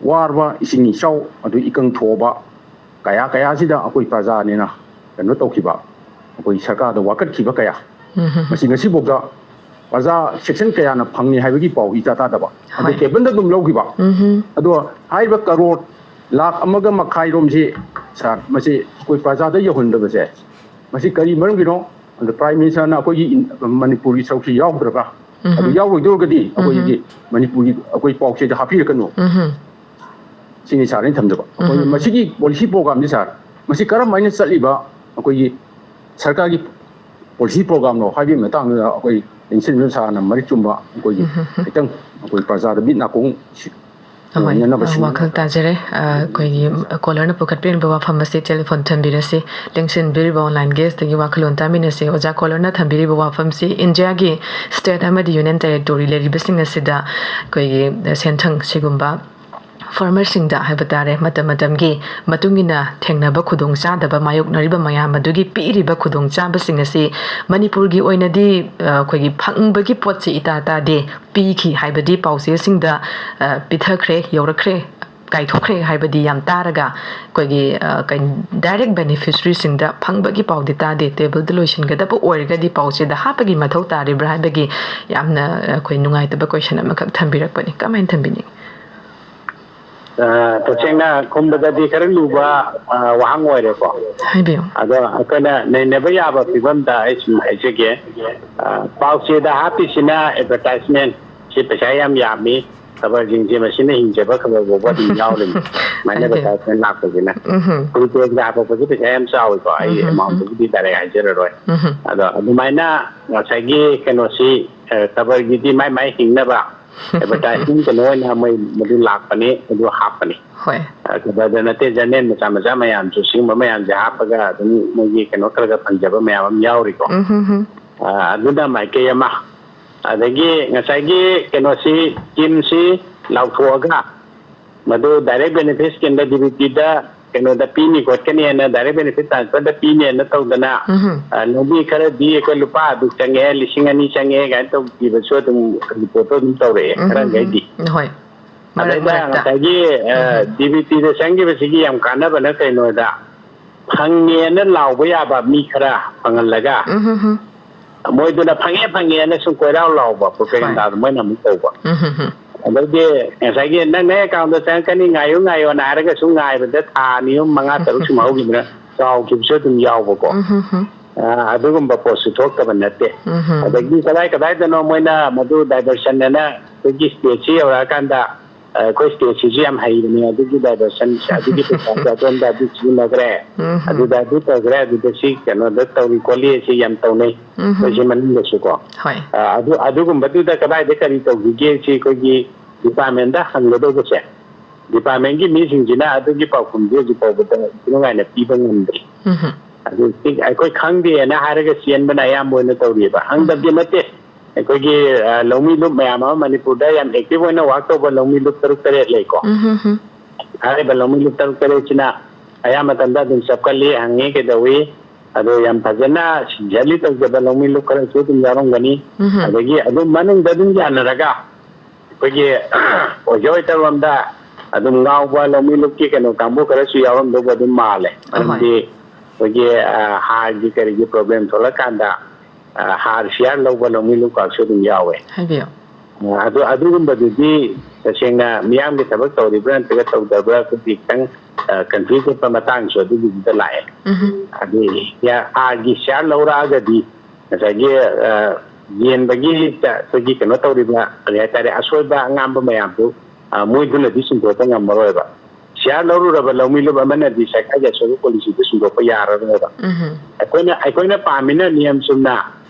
ꯋꯥꯔꯕ, ꯏꯁꯤꯡ ꯏꯆꯥꯎ, ꯑꯗꯨ ꯏꯀꯪ ꯊꯣꯛꯑꯕ ꯀꯌꯥ ꯀꯌꯥꯁꯤꯗ ꯑꯩꯈꯣꯏ ꯄ꯭ꯔꯖꯥꯅꯦꯅ ꯀꯩꯅꯣ ꯇꯧꯈꯤꯕ, ꯑꯩꯈꯣꯏ ꯁꯔꯀꯥꯔꯗ ꯋꯥꯀꯠꯈꯤꯕ ꯀꯌꯥ, ꯎꯝꯍꯨꯝ꯫ ꯃꯁꯤ ꯉꯁꯤꯐꯥꯎꯗ ꯄ꯭ꯔꯖꯥ section ꯀꯌꯥꯅ ꯐꯪꯉꯤ ꯍꯥꯏꯕꯒꯤ ꯄꯥꯎ ꯏꯇꯥ ꯇꯥꯗꯕ꯫ ꯑꯗꯨ ꯍꯣꯏ꯫ Table ꯗ ꯑꯗꯨꯝ ꯂꯧꯈꯤꯕ꯫ ꯎꯝꯍꯨꯝ꯫ ꯑꯗꯣ ꯍꯥꯏꯔꯤꯕ ꯀꯔꯣꯔ ꯂꯥꯈ ꯑꯃꯒ ꯃꯈꯥꯏꯔꯣꯝꯁꯤ, ꯁꯥꯔ, ꯃꯁꯤ ꯑꯩꯈꯣꯏ ꯄ꯭ꯔꯖꯥꯗ ꯌꯧꯍꯟꯗꯕꯁꯦ, ꯃꯁꯤ ꯀꯔꯤ ꯃꯔꯝꯒꯤꯅꯣ? ꯑꯗꯣ Prime Minister ꯅ ꯑꯩꯈꯣꯏꯒꯤ ꯏꯟ-, ꯃꯅꯤꯄꯨꯔꯒꯤ ꯁꯔꯨꯛꯁꯤ ꯌꯥꯎꯗ꯭ꯔꯒ, ꯑꯗꯨ ꯎꯝꯍꯨꯝ꯫ ꯌꯥꯎꯔꯣꯏꯗꯧꯔꯒꯗꯤ ꯑꯩꯈꯣꯏꯒꯤ ꯎꯝꯍꯨꯝ꯫ ꯃꯅꯤꯄꯨꯔꯒꯤ ꯑꯩꯈꯣꯏ ꯄꯥꯎꯆꯦꯗ ꯍꯥꯞꯄꯤꯔꯛꯀꯅꯨ꯫ ꯎꯝꯍꯨꯝ꯫ ꯁꯤꯅꯤ ꯁꯥꯔ ꯑꯩꯅ ꯊꯝꯖꯕ꯫ ꯑꯩꯈꯣꯏ ꯎꯝꯍꯨꯝ꯫ ꯃꯁꯤꯒꯤ policy program ꯁꯤ, ꯁꯥꯔ, ꯃꯁꯤ ꯀꯔꯝ ꯍꯥꯏꯅ ꯆꯠꯂꯤꯕ ꯑꯩꯈꯣꯏꯒꯤ ꯁꯔꯀꯥꯔꯒꯤ policy program ꯅꯣ ꯍꯥꯏꯕꯒꯤ ꯃꯇꯥꯡꯗ ꯑꯩꯈꯣꯏ ꯂꯦꯡꯁꯤꯟꯕꯤꯔꯤꯕ ꯁꯥꯔꯅ ꯃꯔꯤꯛ ꯆꯨꯝꯕ ꯑꯩꯈꯣꯏꯒꯤ ꯎꯝꯍꯨꯝ꯫ ꯈꯤꯇꯪ ꯑꯩꯈꯣꯏ ꯄ꯭ꯔꯖꯥꯗ ꯃꯤꯠ ꯅꯥꯀꯣꯡ ꯍꯣꯏ, ꯁꯤꯡꯅꯅꯕ ꯑ, ꯁꯤꯟꯕꯤꯌꯨ꯫ ꯋꯥꯈꯜ ꯇꯥꯖꯔꯦ꯫ ꯑ, ꯑꯩꯈꯣꯏꯒꯤ caller ꯅ ꯄꯨꯈꯠꯄꯤꯔꯝꯕ ꯋꯥꯐꯝ ꯑꯁꯤ telephone ꯊꯝꯕꯤꯔꯁꯤ꯫ ꯂꯦꯡꯁꯤꯟꯕꯤꯔꯤꯕ online guest ꯇꯒꯤ ꯋꯥꯈꯜꯂꯣꯟ ꯇꯥꯃꯤꯟꯅꯁꯤ꯫ ꯑꯣꯖꯥ caller ꯅ ꯊꯝꯕꯤꯔꯤꯕ ꯋꯥꯐꯝꯁꯤ ꯏꯟꯗꯤꯌꯥꯒꯤ state ꯑꯃꯗꯤ union territory ꯂꯩꯔꯤꯕꯁꯤꯡ ꯑꯁꯤꯗ ꯑꯩꯈꯣꯏꯒꯤ ꯁꯦꯟꯊꯪ ꯁꯤꯒꯨꯝꯕ farmer ꯁꯤꯡꯗ ꯍꯥꯏꯕ ꯇꯥꯔꯦ, ꯃꯇꯝ ꯃꯇꯝꯒꯤ ꯃꯇꯨꯡ ꯏꯟꯅ ꯊꯦꯡꯅꯕ ꯈꯨꯗꯣꯡꯆꯥꯗꯕ ꯃꯥꯌꯣꯛꯅꯔꯤꯕ ꯃꯌꯥꯝ ꯑꯗꯨꯒꯤ ꯄꯤꯔꯤꯕ ꯈꯨꯗꯣꯡꯆꯥꯕꯁꯤꯡ ꯑꯁꯤ ꯃꯅꯤꯄꯨꯔꯒꯤ ꯑꯣꯏꯅꯗꯤ, ꯑ, ꯑꯩꯈꯣꯏꯒꯤ ꯐꯪꯕꯒꯤ ꯄꯣꯠꯁꯤ ꯏꯇꯥ ꯇꯥꯗꯦ꯫ ꯄꯤꯈꯤ ꯍꯥꯏꯕꯗꯤ ꯄꯥꯎꯆꯦꯁꯤꯡꯗ, ꯑ, ꯄꯤꯊꯈ꯭ꯔꯦ, ꯌꯧꯔꯛꯈ꯭ꯔꯦ, ꯀꯥꯏꯊꯣꯛꯈ꯭ꯔꯦ ꯍꯥꯏꯕꯗꯤ ꯌꯥꯝ ꯇꯥꯔꯒ ꯑꯩꯈꯣꯏꯒꯤ, ꯑ, ꯀꯩ-, direct beneficiary ꯁꯤꯡꯗ ꯐꯪꯕꯒꯤ ꯄꯥꯎꯗꯤ ꯇꯥꯗꯦ꯫ Table ꯗ ꯂꯣꯏꯁꯤꯟꯒꯗꯕ ꯑꯣꯏꯔꯒꯗꯤ ꯄꯥꯎꯆꯦꯗ ꯍꯥꯞꯄꯒꯤ ꯃꯊꯧ ꯇꯥꯔꯤꯕ꯭ꯔꯥ ꯍꯥꯏꯕꯒꯤ ꯌꯥꯝꯅ, ꯑ, ꯑꯩꯈꯣꯏ ꯅꯨꯡꯉꯥꯏꯇꯕ question ꯑꯃꯈꯛ ꯊꯝꯕꯤꯔꯛꯄꯅꯤ꯫ ꯀꯃꯥꯏꯅ ꯊꯝꯕꯤꯅꯤꯡꯉꯤ? ꯑ, ꯇꯁꯦꯡꯅ ꯈꯨꯝꯕꯗꯗꯤ ꯈꯔ ꯂꯨꯕ, ꯑ, ꯋꯥꯍꯪ ꯑꯣꯏꯔꯦꯀꯣ꯫ ꯍꯥꯏꯕꯤꯌꯨ꯫ ꯑꯗꯣ ꯑꯩꯈꯣꯏꯅ ꯅꯩꯅꯕ ꯌꯥꯕ ꯐꯤꯕꯝꯗ ꯑꯩ ꯁꯨꯝ ꯍꯥꯏꯖꯒꯦ꯫ ꯑ, ꯄꯥꯎꯆꯦꯗ ꯍꯥꯞꯄꯤꯁꯤꯅ advertisement ꯁꯤ ꯄꯩꯁꯥ ꯌꯥꯝ ꯌꯥꯝꯃꯤ꯫ ꯈꯕꯔꯁꯤꯡꯁꯦ ꯃꯁꯤꯅ ꯍꯤꯡꯖꯕ ꯈꯕꯔ ꯐꯥꯎꯕ ꯑꯗꯨꯝ ꯌꯥꯎꯔꯤꯅꯤ꯫ ꯁꯨꯃꯥꯏꯅ ꯍꯥꯏꯕꯤꯌꯨ꯫ Advertisement ꯂꯥꯛꯄꯁꯤꯅ꯫ ꯎꯝ꯫ Full page ꯍꯥꯞꯄꯛꯄꯁꯦ ꯄꯩꯁꯥ ꯌꯥꯝ ꯆꯥꯎꯋꯤꯀꯣ꯫ ꯑꯩ ꯎꯝ꯫ Amount ꯇꯨꯕꯨꯗꯤ direct ꯍꯥꯏꯖꯔꯔꯣꯏ꯫ ꯎꯝ꯫ ꯑꯗꯣ ꯑꯗꯨꯃꯥꯏꯅ ꯉꯁꯥꯏꯒꯤ ꯀꯩꯅꯣꯁꯤ, ꯑ, ꯈꯕꯔꯒꯤꯗꯤ ꯃꯥꯏ ꯃꯥꯏ ꯍꯤꯡꯅꯕ advertisement ꯀꯩꯅꯣ ꯑꯣꯏꯅ ꯃꯣꯏ ꯃꯗꯨ ꯂꯥꯛꯄꯅꯤ, ꯃꯗꯨ ꯍꯥꯞꯄꯅꯤ꯫ ꯍꯣꯏ꯫ ꯑ, ꯈꯕꯔꯗ ꯅꯠꯇꯦ, journal ꯃꯆꯥ ꯃꯆꯥ ꯃꯌꯥꯝꯁꯨ ꯁꯤꯒꯨꯝꯕ ꯃꯌꯥꯝꯁꯦ ꯍꯥꯞꯄꯒ ꯑꯗꯨꯝ ꯃꯣꯏꯒꯤ ꯀꯩꯅꯣ ꯈꯔ ꯈꯔ ꯐꯪꯖꯕ ꯃꯌꯥꯝ ꯑꯃ ꯌꯥꯎꯔꯤꯀꯣ꯫ ꯎꯝ, ꯍꯝ, ꯍꯝ꯫ ꯑ, ꯑꯗꯨꯅ ꯃꯥꯏꯀꯩ ꯑꯃ꯫ ꯑꯗꯒꯤ ꯉꯁꯥꯏꯒꯤ ꯀꯩꯅꯣꯁꯤ, schemeꯁꯤ ꯂꯥꯎꯊꯣꯛꯑꯒ ꯃꯗꯨ direct benefit scheme ꯗ, D B T ꯗ ꯀꯩꯅꯣꯗ ꯄꯤꯅꯤ ꯈꯣꯠꯀꯅꯤꯅ, direct benefit transfer ꯗ ꯄꯤꯅꯦꯅ ꯇꯧꯗꯅ, ꯎꯝ꯫ ꯑ, ꯂꯧꯃꯤ ꯈꯔꯗꯤ ꯑꯩꯈꯣꯏ ꯂꯨꯄꯥ ꯑꯗꯨ ꯆꯪꯉꯛꯑꯦ, ꯂꯤꯁꯤꯡ ꯑꯅꯤ ꯆꯪꯉꯛꯑꯦ ꯀꯥꯏꯅ ꯇꯧꯈꯤꯕꯁꯨ ꯑꯗꯨꯝ report ꯇꯣ ꯑꯗꯨꯝ ꯇꯧꯔꯛꯑꯦ, ꯎꯝ꯫ ꯈꯔꯈꯩꯗꯤ꯫ ꯍꯣꯏ꯫ ꯃꯔꯛ ꯑꯗꯩꯗ ꯃꯔꯛꯇ꯫ ꯉꯁꯥꯏꯒꯤ, ꯑ, ꯎꯝ꯫ D B T ꯗ ꯆꯪꯈꯤꯕꯁꯤꯒꯤ ꯌꯥꯝ ꯀꯥꯟꯅꯕꯅ ꯀꯩꯅꯣꯗ, ꯐꯪꯉꯦꯅ ꯂꯥꯎꯕ ꯌꯥꯕ ꯃꯤ ꯈꯔ ꯐꯪꯍꯜꯂꯒ, ꯎꯝ, ꯍꯝ, ꯍꯝ꯫ ꯃꯣꯏꯗꯨꯅ ꯐꯪꯉꯦ, ꯐꯪꯉꯦꯅ ꯁꯨꯝ ꯀꯣꯏꯔꯥꯎ ꯂꯥꯎꯕ, propaganda ꯗꯣ ꯍꯣꯏ꯫ ꯃꯣꯏꯅ ꯑꯃꯨꯛ ꯇꯧꯕ꯫ ꯎꯝ, ꯍꯝ, ꯍꯝ꯫ ꯑꯗꯩꯗꯤ ꯉꯁꯥꯏꯒꯤ "ꯅꯪ ꯅꯪ account ꯗ ꯆꯪꯉꯛꯀꯅꯤ, ꯉꯥꯏꯌꯨ, ꯉꯥꯏꯌꯣꯅ" ꯍꯥꯏꯔꯒ ꯁꯨꯝ ꯉꯥꯏꯕꯗ ꯊꯥ ꯑꯅꯤ ꯑꯍꯨꯝ, ꯃꯉꯥ, ꯇꯔꯨꯛ ꯁꯨꯝ ꯍꯧꯈꯤꯕꯅ ꯆꯥꯎꯈꯤꯕꯁꯨ ꯑꯗꯨꯝ ꯌꯥꯎꯕꯀꯣ꯫ ꯎꯝ, ꯍꯝ, ꯍꯝ꯫ ꯑ, ꯑꯗꯨꯒꯨꯝꯕ ꯄꯣꯠꯁꯨ ꯊꯣꯛꯇꯕ ꯅꯠꯇꯦ꯫ ꯎꯝ, ꯍꯝ꯫ ꯑꯗꯒꯤ ꯀꯗꯥꯏ ꯀꯗꯥꯏꯗꯅꯣ ꯃꯣꯏꯅ ꯃꯗꯨ diversion ꯑꯅ ꯑꯩꯈꯣꯏꯒꯤ state ꯁꯤ ꯌꯧꯔꯛꯑꯀꯥꯟꯗ, ꯑ, ꯑꯩꯈꯣꯏ state ꯁꯤꯁꯨ ꯌꯥꯝ ꯍꯩꯕꯅꯦ, ꯑꯗꯨꯒꯤ diversion, ꯑꯗꯨꯒꯤ ꯄꯩꯁꯥꯁꯦ ꯑꯗꯣꯝꯗ ꯑꯗꯨ ꯁꯤꯖꯤꯟꯅꯈ꯭ꯔꯦ, ꯎꯝ, ꯍꯝ꯫ ꯑꯗꯨꯗ ꯑꯗꯨ ꯇꯧꯈ꯭ꯔꯦ, ꯑꯗꯨꯗ ꯁꯤ ꯀꯩꯅꯣꯗ ꯇꯧꯔꯤ ꯈꯣꯠꯂꯤ, ꯁꯤ ꯌꯥꯝ ꯇꯧꯅꯩ꯫ ꯎꯝ, ꯍꯝ꯫ ꯑꯩꯈꯣꯏ ꯁꯤ ꯃꯅꯨꯡꯗꯁꯨꯀꯣ꯫ ꯍꯣꯏ꯫ ꯑ, ꯑꯗꯨ, ꯑꯗꯨꯒꯨꯝꯕꯗꯨꯗ ꯀꯗꯥꯏꯗ ꯀꯔꯤ ꯇꯧꯈꯤꯒꯦ ꯁꯤ ꯑꯩꯈꯣꯏꯒꯤ department ꯇ ꯍꯪꯒꯗꯧꯕꯁꯦ, department ꯀꯤ ꯃꯤꯁꯤꯡꯁꯤꯅ ꯑꯗꯨꯒꯤ ꯄꯥꯎꯈꯨꯝꯁꯦ ꯍꯧꯖꯤꯛ ꯐꯥꯎꯕꯗ ꯏꯟꯊꯤ ꯅꯨꯡꯉꯥꯏꯅ ꯄꯤꯕ ꯉꯝꯗ꯭ꯔꯤ꯫ ꯎꯝ, ꯍꯝ꯫ ꯑꯗꯨ ꯑꯩꯈꯣꯏ ꯈꯪꯗꯦꯅ ꯍꯥꯏꯔꯒ ꯆꯦꯟꯕꯅ ꯑꯌꯥꯝꯕ ꯑꯣꯏꯅ ꯇꯧꯔꯤꯑꯕ꯫ ꯍꯪꯗꯕꯗꯤ ꯎꯝ꯫ ꯅꯠꯇꯦ꯫ ꯑꯩꯈꯣꯏꯒꯤ, ꯑ, ꯂꯧꯃꯤ ꯂꯨꯞ ꯃꯌꯥꯝ ꯑꯃ ꯃꯅꯤꯄꯨꯔꯗ ꯌꯥꯝ active ꯑꯣꯏꯅ work ꯇꯧꯕ ꯂꯧꯃꯤ ꯂꯨꯞ ꯇꯔꯨꯛ ꯇꯔꯦꯠ ꯂꯩꯀꯣ꯫ ꯎꯝ, ꯍꯝ, ꯍꯝ꯫ ꯍꯥꯏꯔꯤꯕ ꯂꯧꯃꯤ ꯂꯨꯞ ꯇꯔꯨꯛ ꯇꯔꯦꯠꯁꯤꯅ ꯑꯌꯥꯝꯕ ꯃꯇꯝꯗ ꯑꯗꯨꯝ ꯆꯞꯀꯜꯂꯤ, ꯍꯪꯉꯤ, ꯀꯩꯗꯧꯏ꯫ ꯑꯗꯣ ꯌꯥꯝ ꯐꯖꯅ sincerely ꯇꯧꯖꯕ ꯂꯧꯃꯤ ꯂꯨꯞ ꯈꯔꯁꯨ ꯑꯗꯨꯝ ꯌꯥꯎꯔꯝꯒꯅꯤ꯫ ꯎꯝ, ꯍꯝ꯫ ꯑꯗꯒꯤ ꯑꯗꯨꯝ ꯃꯅꯨꯡꯗ ꯑꯗꯨꯝ ꯌꯥꯅꯔꯒ ꯑꯩꯈꯣꯏꯒꯤ ꯑꯣꯏꯖ ꯑꯣꯏꯇꯔꯣꯝꯗ ꯑꯗꯨꯝ ꯉꯥꯎꯕ ꯂꯧꯃꯤ ꯂꯨꯞꯀꯤ ꯀꯩꯅꯣ ꯀꯥꯡꯕꯨ ꯈꯔꯁꯨ ꯌꯥꯎꯔꯝꯗꯧꯕ ꯑꯗꯨꯝ ꯃꯥꯜꯂꯦ꯫ ꯑꯍꯣꯏ꯫ ꯃꯔꯝꯗꯤ ꯑꯩꯈꯣꯏꯒꯤ, ꯑ, ꯍꯥꯔꯒꯤ ꯀꯔꯤꯒꯤ problem ꯊꯣꯛꯂꯛꯀꯥꯟꯗ, ꯑ, ꯍꯥꯔ ꯁꯤꯌꯥꯔ ꯂꯧꯕ ꯂꯧꯃꯤ ꯂꯨꯞ ꯀꯥꯡꯁꯨ ꯑꯗꯨꯝ ꯌꯥꯎꯋꯦ꯫ ꯍꯥꯏꯕꯤꯌꯨ꯫ ꯑ, ꯑꯗꯨ, ꯑꯗꯨꯒꯨꯝꯕꯗꯨꯗꯤ ꯇꯁꯦꯡꯅ ꯃꯤꯌꯥꯝꯒꯤ ꯊꯕꯛ ꯇꯧꯔꯤꯕ꯭ꯔꯥ ꯅꯠꯇ꯭ꯔꯒ ꯇꯧꯗꯕ꯭ꯔꯥ, ꯑꯩꯈꯣꯏꯒꯤ ꯈꯤꯇꯪ, ꯑ, confuse ꯆꯠꯄ ꯃꯇꯥꯡꯁꯨ ꯑꯗꯨꯒꯤꯗꯨꯗ ꯂꯥꯛꯑꯦ꯫ ꯎꯝꯍꯨꯝ꯫ ꯑꯗꯨ ꯌꯥ-, ꯍꯥꯔꯒꯤ share ꯂꯧꯔꯛꯑꯒꯗꯤ ꯉꯁꯥꯏꯒꯤ, ꯑ, ꯌꯦꯟꯕꯒꯤ ꯇ-, ꯑꯩꯈꯣꯏꯒꯤ ꯀꯩꯅꯣ ꯇꯧꯔꯤꯕ, ꯀꯔꯤ ꯍꯥꯏꯇꯥꯔꯦ, ꯑꯁꯣꯏꯕ ꯑꯉꯥꯝꯕ ꯃꯌꯥꯝꯗꯨ, ꯑ, ꯃꯣꯏꯗꯨꯅꯗꯤ ꯆꯨꯝꯊꯣꯛꯄ ꯉꯝꯃꯔꯣꯏꯕ꯫ Share ꯂꯧꯔꯨꯔꯕ ꯂꯧꯃꯤ ꯂꯨꯞ ꯑꯃꯅꯗꯤ ꯁꯔꯀꯥꯔꯒꯤ ꯑꯁꯣꯏꯕ policyꯗꯨ ꯆꯨꯝꯊꯣꯛꯄ ꯌꯥꯔꯔꯣꯏꯕ꯫ ꯎꯝꯍꯨꯝ꯫ ꯑꯩꯈꯣꯏꯅ, ꯑꯩꯈꯣꯏꯅ ꯄꯥꯝꯃꯤꯅ ꯅꯤꯌꯝ ꯆꯨꯝꯅ